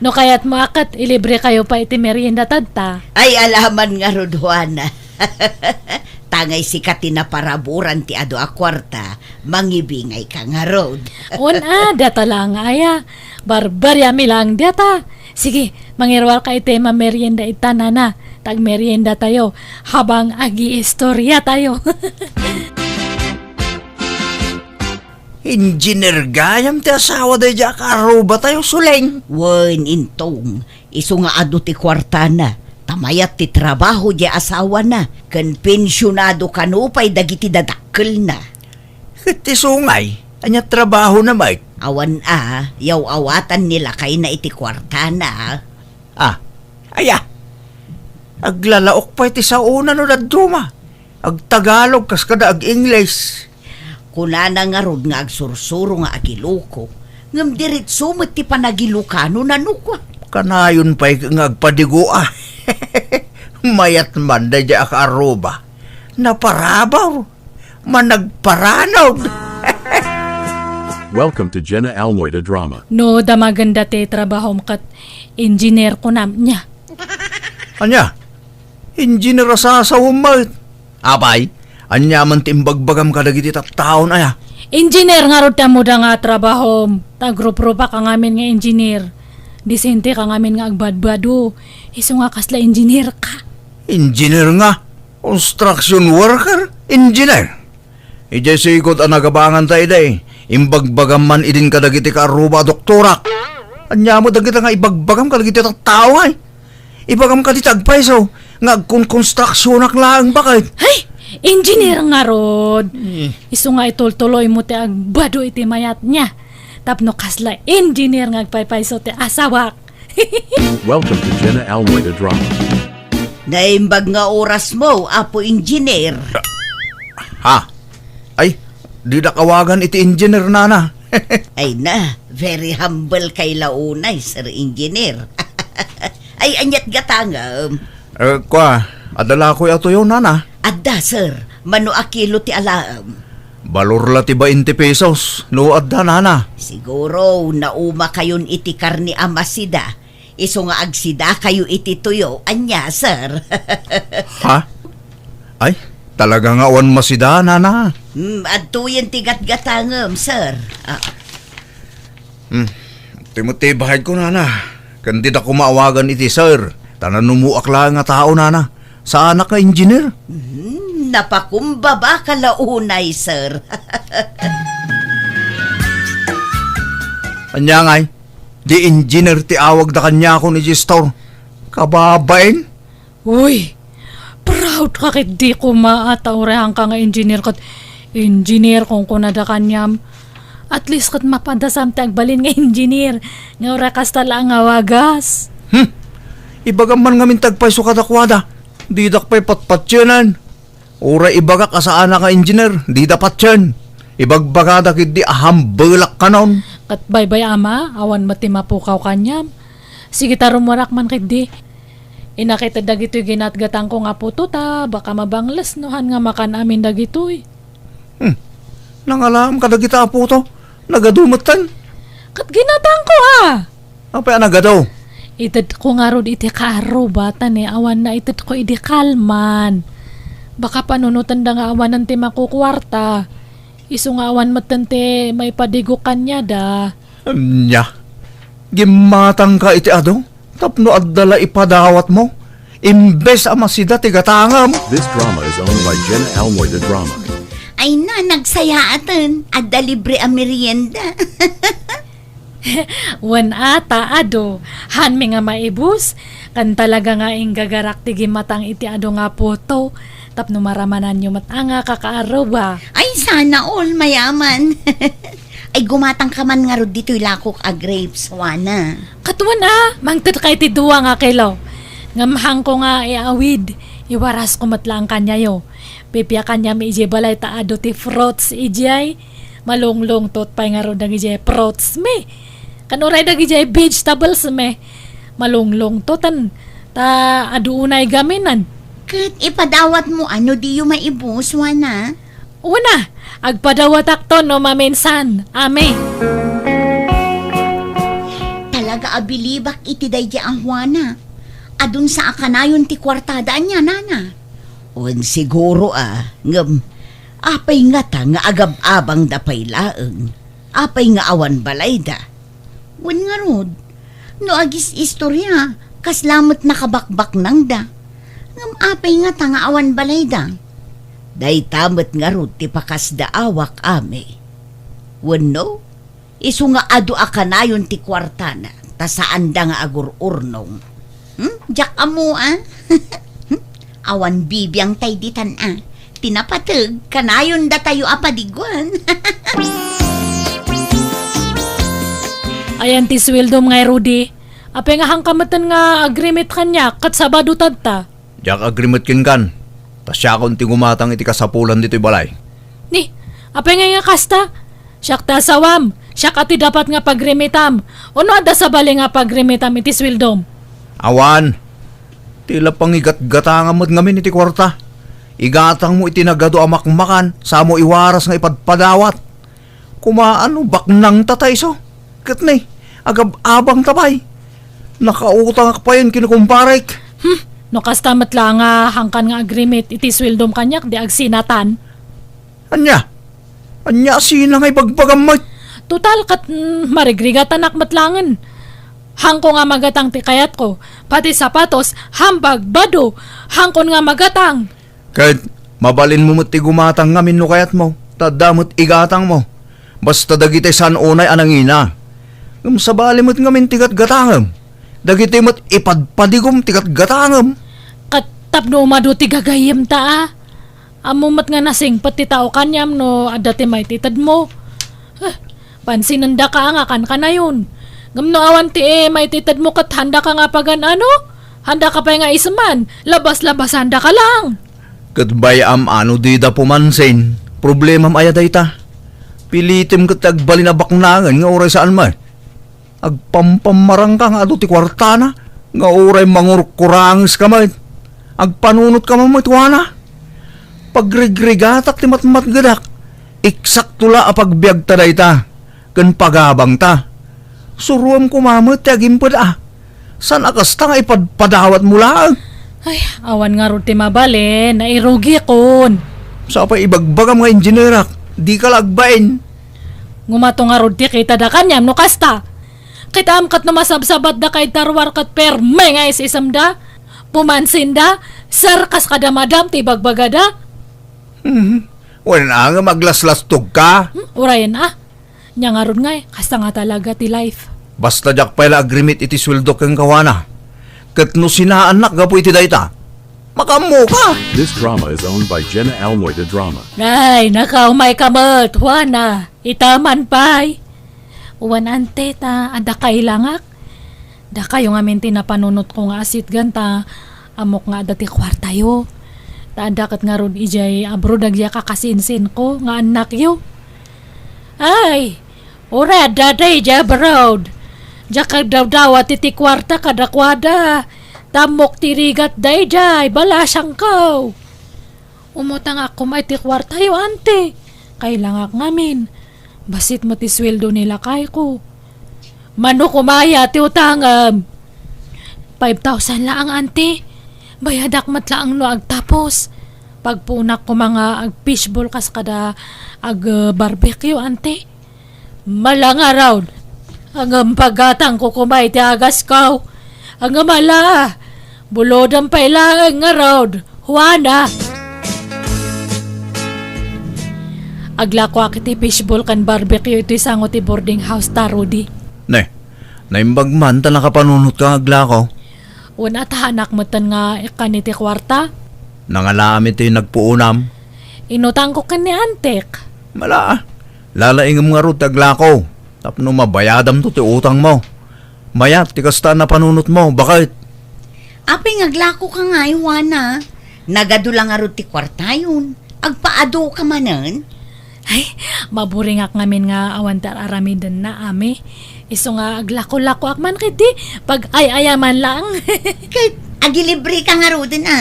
No kayatmo a ket, ilibre kayo pay iti merienda tadta. Ay, alaman ngarud, Juana. Tangay sika ti naparaburan ti adu a kuarta, mangibingay ka ngarud. Wen a, data laeng aya. Barbariami laeng data. Sige, mangiruar ka iti mamerienda ita, Nana. Ta agmerienda tayo habang agiistorya tayo. Engineer gayam ti asawa daydiay a kaarruba tayo, Suleng. Wen, Intong, isu nga adu ti kuartana. Ta mayat ti trabaho diay asawana, ken pensionado kano pay dagiti dadakkelna. Ket ti sungay, ania trabahona met? Awan a, yaw-awatan ni lakayna iti kuartana. Ah, aya. Aglalaok pay ti saona no dadduma. Agtagalog kas kada ag-Ingles. Kunana ngarud nga agsursuro nga agiloko, ngem diretso met ti panagilokano nano kua. Kanayon pay nga agpadigo a. Mayat man daydiay a kaarruba. Naparabur. Managparanog. Welcome to Jenna Almoy the Drama. No, damagenda ti trabahom ket engineer kunam, nia? Ania? Engineer a sasawem met. Apay, ania man ti imbagbagam kadagiti tattaon aya? Engineer ngarud ti ammoda nga trabahom. Ta agruprupaka ngamin nga engineer. Disente ka ngamin nga agbadbado. Isu nga kasla engineer ka. Engineer nga? Construction worker? Engineer? Idiay sigud a nagabanganta idi, imbagbagam man idin kadagiti kaarruba a doktorak. Ania met dagita nga ibagbagam kadagiti tattao, ay? Ibagam kadi ti agpayso nga agkonkonstruksionak laeng, baket. Hay! Engineer ngarud! Eh. Isu nga itultuloymo ti agbado iti mayat niya. Tapno kasla engineer nga agpaypayso ti asawak. Welcome to Jenna Almoy the Drama. Naimbag nga orasmo, Apo Engineer. Ha? Ay, didak awagan iti engineer, nana. Ay na, very humble kay la unay, Sir Engineer. Ay, aniat gatangem? Eh, kwa, adda la koy a tuyo, nana? Adda, sir. Mano a kilo ti alaem? Balor la ti bainte pesos, no adda, nana. Siguro, nauma kayon iti karne a masida. Isu nga agsidakayo iti tuyo, ania, sir? Ha? Ay, talaga nga awan masida, nana. Hmm, adtoyen ti gatgatangem, sir. Ah. Hmm, ti met ti bahayko, nana. Ken dida koma awagan iti sir, ta nanumoak laeng nga tao, nana. Saanak nga engineer. Hmm, napakumbaba ka la unay, sir. Ania ngay? Di engineer ti awagda kaniakon idiay store. Kababain? Uy, proud ka ketdi koma a ta uray haanka nga engineer ket engineer kunkunada kaniam. At least ket mapadasam ti agbalin nga engineer nga uray kasta la nga wagas. Hmm. Ibagam man ngamin ti agpayso kadakuada. Didak pay patpatienen. Uray ibagak a saanak nga engineer, dida patien. Ibagbagada ketdi a hambelak kanon. Ket baybay-am a, awan met ti mapukaw kaniam. Sige ta rumuarak man ketdi. Inakitad dagitoy ginatgatangko nga puto ta baka mabangles no han nga makan amin dagitoy. Hmm. Nangalaam kadagita a puto. Nagadu metten. Ket ginatangko a. Apay a nagadu? Itedko ngarud iti kaarruba ta ni awan naitedko idi kalman. Baka panunotenda nga awanen ti makukuarta. Isu nga awan metten ti maipadigok kaniada. Ania? Gimmatangka iti adu tapno adda la ipadawatmo, imbes a masida ti gatangem. This drama is owned by Jenna Almoy the Drama. Ay na, nagsayaaten. Adda libre a merienda. Wen a ta adu, hanmi nga maibus, ken talaga nga inggagarak ti gimmatang iti adu nga puto, tapno maramananyo met a nga kakaarruba. Ay, sana all, mayaman. Ay, gumatangka man ngarud ditoy lakok a grapes, Juana. Ket wen a, mangtedka iti dua nga kilo. Ngem haanko nga iawid, iwarasko met laeng kaniayo. Pipiakanniam idiay balay ta adu ti fruits idiay. Malunglungtot pay ngarud dagidiay fruits mi. Ken uray dagidiay vegetables mi. Malunglungtoten. Ta adu unay gaminen. Ket ipadawatmo a no diyo maibus, Juana? Una, agpadawatakto no maminsan. Ami. Talaga a bilibak iti daydiay a Juana. Adun sa a kanayon ti kuartada ania, nana? Wen, siguro a, ngem apay ngata nga agab-abangda pay laeng? Apay nga awan balayda? Wen ngarud, no agis-istoria, kasla met nakabakbaknangda. Ngem apay ngata nga awan balayda? Dayta met ngarud ti pakasdaawak, ami. Wenno, isu nga adu a kanayon ti kuartana, ta saanda nga agur-urnong. Hmm? Diak ammo, a? Awan bibiang tay ditan, a. Ti napateg, kanayon datayo a padiguan. Ayan ti sueldom ngay, Rudy. Apay nga haanka metten nga agrimit kaniak ket Sabado tadta? Diak agrimit kenkan. Ta siakon ti gumatang iti kasapulan ditoy balay. Ni, apay ngay nga kasta? Siak ti asawam, siak a ti dapat nga pagrimitam. Ono adda sabali nga pagrimitam iti sueldom? Awan. Ti la pangigatgatangam met ngamin iti kuarta. Igatangmo iti nagadu a makmakan, samo iwaras nga ipadpadawat. Kumaano, baknangta ta isu? Ket ni, agab-abangta pay. Nakautangak payen ken kumparek. Hmm, no kasta met la nga haankan nga agrimit iti sueldom kaniak, di agsinatan. Ania? Ania a sina nga ibagbagam met? Total, ket, mm, marigrigatanak met laengen. Haanko nga magatang ti kayatko. Pati sapatos, hambag, bado. Haankon nga magatang. Ket mabalinmo met ti gumatang ngamin no kayatmo, ta adda met igatangmo. Basta dagiti saan unay a nangina. Ngem sabali met ngamin ti gatgatangem. Dagiti met ipadpadigom ti gatgatangem. Ket tapno umadu ti gagayyemta a. Ammo met nga nasingpet ti tao kaniam no adda ti maititedmo. Eh, pansinendaka a nga kankanayon. Ngem no awan ti, eh, maititedmo ket handaka nga pagan-ano? Handaka pay nga iseman, labas-labasandaka lang. Ket bay-am a no dida pumansin, problemam aya dayta? Pilitem ket ti agbalin a baknangen nga uray saan met. Agpampammarangka nga adu ti kuartana, nga uray mangurkurangeska met. Agpanunotka met, Juana. Pagrigrigatak ti matmatgedak. Eksakto la a pagbiagta dayta ken pagabangta. Suroem koma met ti agimped a. Saan a kasta nga ipadpadawatmo laeng? Ay, awan ngarud ti mabalin, nairugikon. Sa pay ibagbagam nga injinerak, dika la agbain. Ngumato ngarud ti kitada kaniam no kasta. Kitaem ket no masabsabatda kay Darwar ket perme nga is-isemda. Pumansinda, serkas kada madam ti ibagbagada. Mhm. Wen a nga maglaslastogka. Hmm, urayen a. Nia ngarud ngay, kasta nga talaga ti life. Basta diak pay la agrimit iti sueldo ken kawana. Ket no sinaannak gapu iti dayta, makaammoka. This drama is owned by Jenna Almoy de Drama. Ay, nakaumayka met, Juana. Ita man pay. Wen ante ta adda kailangak. Dakayo ngamin ti napanunotko nga asitgan ta ammok nga adda ti kuartayo. Ta adda ket ngarud idiay abroad dagiti kakasinsinko nga annakyo. Ay, uray adda daydiay abroad. Diak agdawdawat iti kuarta kadakuada. Ta ammok ti rigatda idiay, balasangko. Umutangak koma iti kuartayo, ante. Kailangak ngamin. Bassit met ti sueldo ni lakayko. Mano koma aya ti utangem? Five thousand laeng, ante. Bayadak met laeng no agtapos. Pagpuonak koma nga ag-fishball kas kada ag-barbecue, ante. Mala ngarud. Ngem pagatangko koma iti agasko. Ngem ala, bulodem pay laeng ngarud, Juana. Aglakoak iti fishball ken barbecue iti sango ti boarding house ta, Rudy. Ne, naimbag man ta nakapanunotka nga aglako. Wen a, ta haanak metten nga ikkan iti kuarta. Nangalaam iti nagpuonam. Inutangko ken ni antek. Mala, lalaingem ngarud ti aglako tapno mabayadamto ti utangmo. Mayat ti kasta a napanunotmo, baket. Apay nga aglakoka ngay, Juana? Nagadu la ngarud ti kuartayon. Agpaaduka manen? Ay, maburingak ngamin nga awan ti ar-aramidenna, Ami. Isu nga aglako-lakoak man ketdi, pag-ay-ayaman laeng. Ket agilibreka ngaruden, a?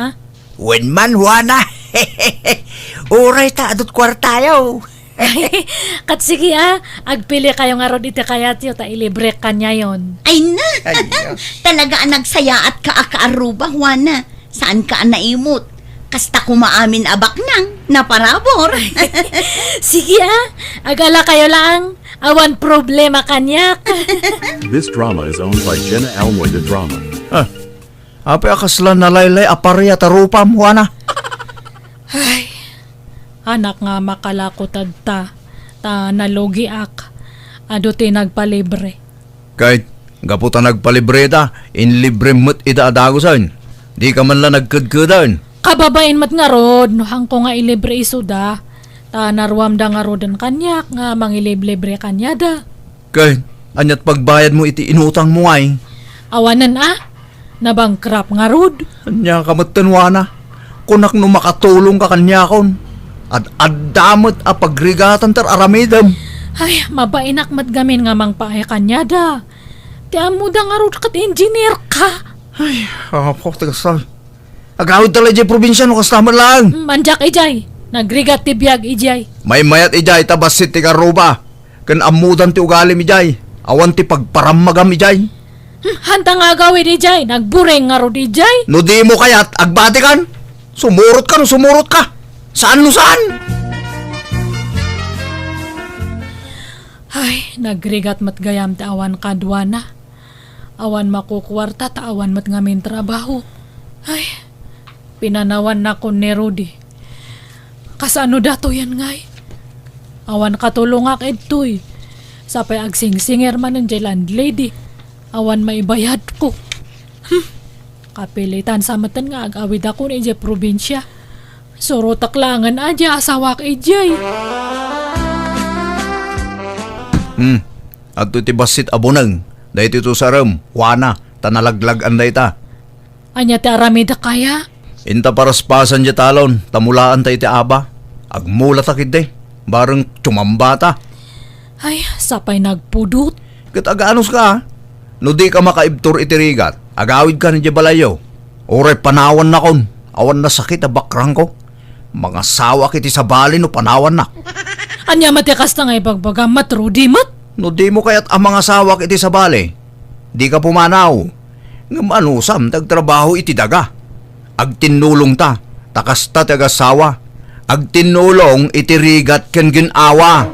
Ha? Wen man, Juana. Uray ta adut kuartayo. Ket sige, a, agpilikayo ngarud iti kayatyo ta ilibrek kaniayon. Ay na! Ay, Diyos. Talaga a nagsayaatka a kaarruba, Juana. Saanka a naimut. Kasta koma amin a baknang, naparabur. Sige, a, agalakayo laeng. Awan problema kaniak. This drama is owned by Jenna Almoy de Drama. Ah, apay a kasla nalaylay a paria ta rupam, Juana? Ay, anak nga makalako tadta, ta nalugiak. Adu ti nagpalibre. Ket gapu ta nagpalibreta, inlibrem met ida a dagusen. Dika man la nagkedkeden. Kababain met ngarud, no haanko nga ilibre isuda, ta naruamda ngaruden kaniak nga mangiliblibre kaniada. Ket aniat pagbayadmo iti inutangmo ngay? Awanen a, nabankrupt ngarud. Ania ka met, Juana? Kunak no makatulongka kaniakon. Ad-adda met a pagrigatan ti ar-aramidem. Ay, mabainak met gamin nga mangpaay kaniada. Ti ammoda ngarud ket engineer ka. Ay, apo, tagasal. Agawidta la idiay probinsia no kasta met laeng. Mm, andiak idiay. Nagrigat ti biag idiay. Maymayat idiay ta bassit ti kaarruba. Ken ammodan ti ugalim idiay. Awan ti pagparammagam idiay. Hmm, hanta nga agawid idiay. Nagbureng ngarud idiay. No dimo kayat, agbatikan. Sumurotka no sumurotka. Saan no saan. Ay, nagrigat met gayam ti awan kaduana. Awan makukuarta ta awan met ngamin trabaho. Ay, Pinanawannakon ni Rudy. Kasano datoyen ngay? Awan katulongak idtoy. Sapay agsingsinger manen jay landlady. Awan maibayadko. Hmm. Kapilitan sa metten nga ag-awidakon idiay probinsia. Surotek laengen a di asawak idiay. Hmm. Adto ti bassit a buneng. Daytoy to sarem, Juana, ta nalaglag-an dayta. Ania ti aramidek aya? Inta paraspasan diay talon, ta mulaanta iti aba. Agmulata ketdi, bareng tumambata. Ay, sapay nagpudot. Ket aganuska, a? No dika makaibtur iti rigat, agawidka idiay balayyo. Uray panawannakon, awan nasakit a bakrangko. Mangasawak iti sabali no panawannak. Ania met ti kasta nga ibagbagam, Mat Rudy met? No dimo kayat a mangasawak iti sabali, dika pumanaw. Ngem anusam ti agtrabaho iti daga? Agtinnulongta, ta kasta ti agasawa. Agtinnulong iti rigat ken gin-awa.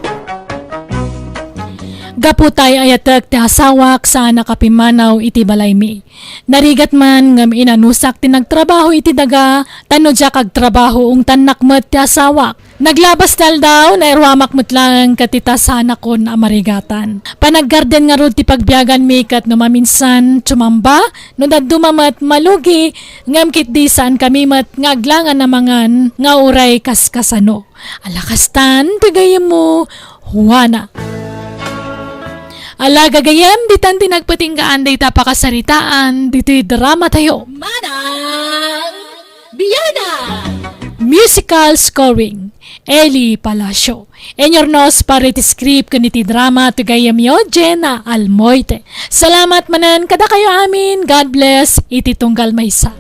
Gapu ta ay-ayatek ti asawak, saanak a pimmanaw iti balaymi. Narigat man ngem inanusak ti nagtrabaho iti daga, ta no diak agtrabaho, ungtannak met ti asawak. Naglabas ti aldaw, nairuamak met laeng ket ita saanakon a marigatan. Panaggarden ngarud ti pagbiaganmi ket no maminsan, tumamba, no dadduma met, malugi, ngem ketdi saankami met nga aglangan a mangan nga uray kaskasano. Ala kastan ti gayyemmo, Juana. Ala gagayyem, ditan ti nagpatinggaan dayta pakasaritaan ditoy dramatayo. Manang Biana! Musical scoring, Eli Palacio. Inyurnos para iti script ken iti drama ti gayyemyo, Jenna Almoite. Salamat manen kadakayo amin. God bless iti tunggal maysa.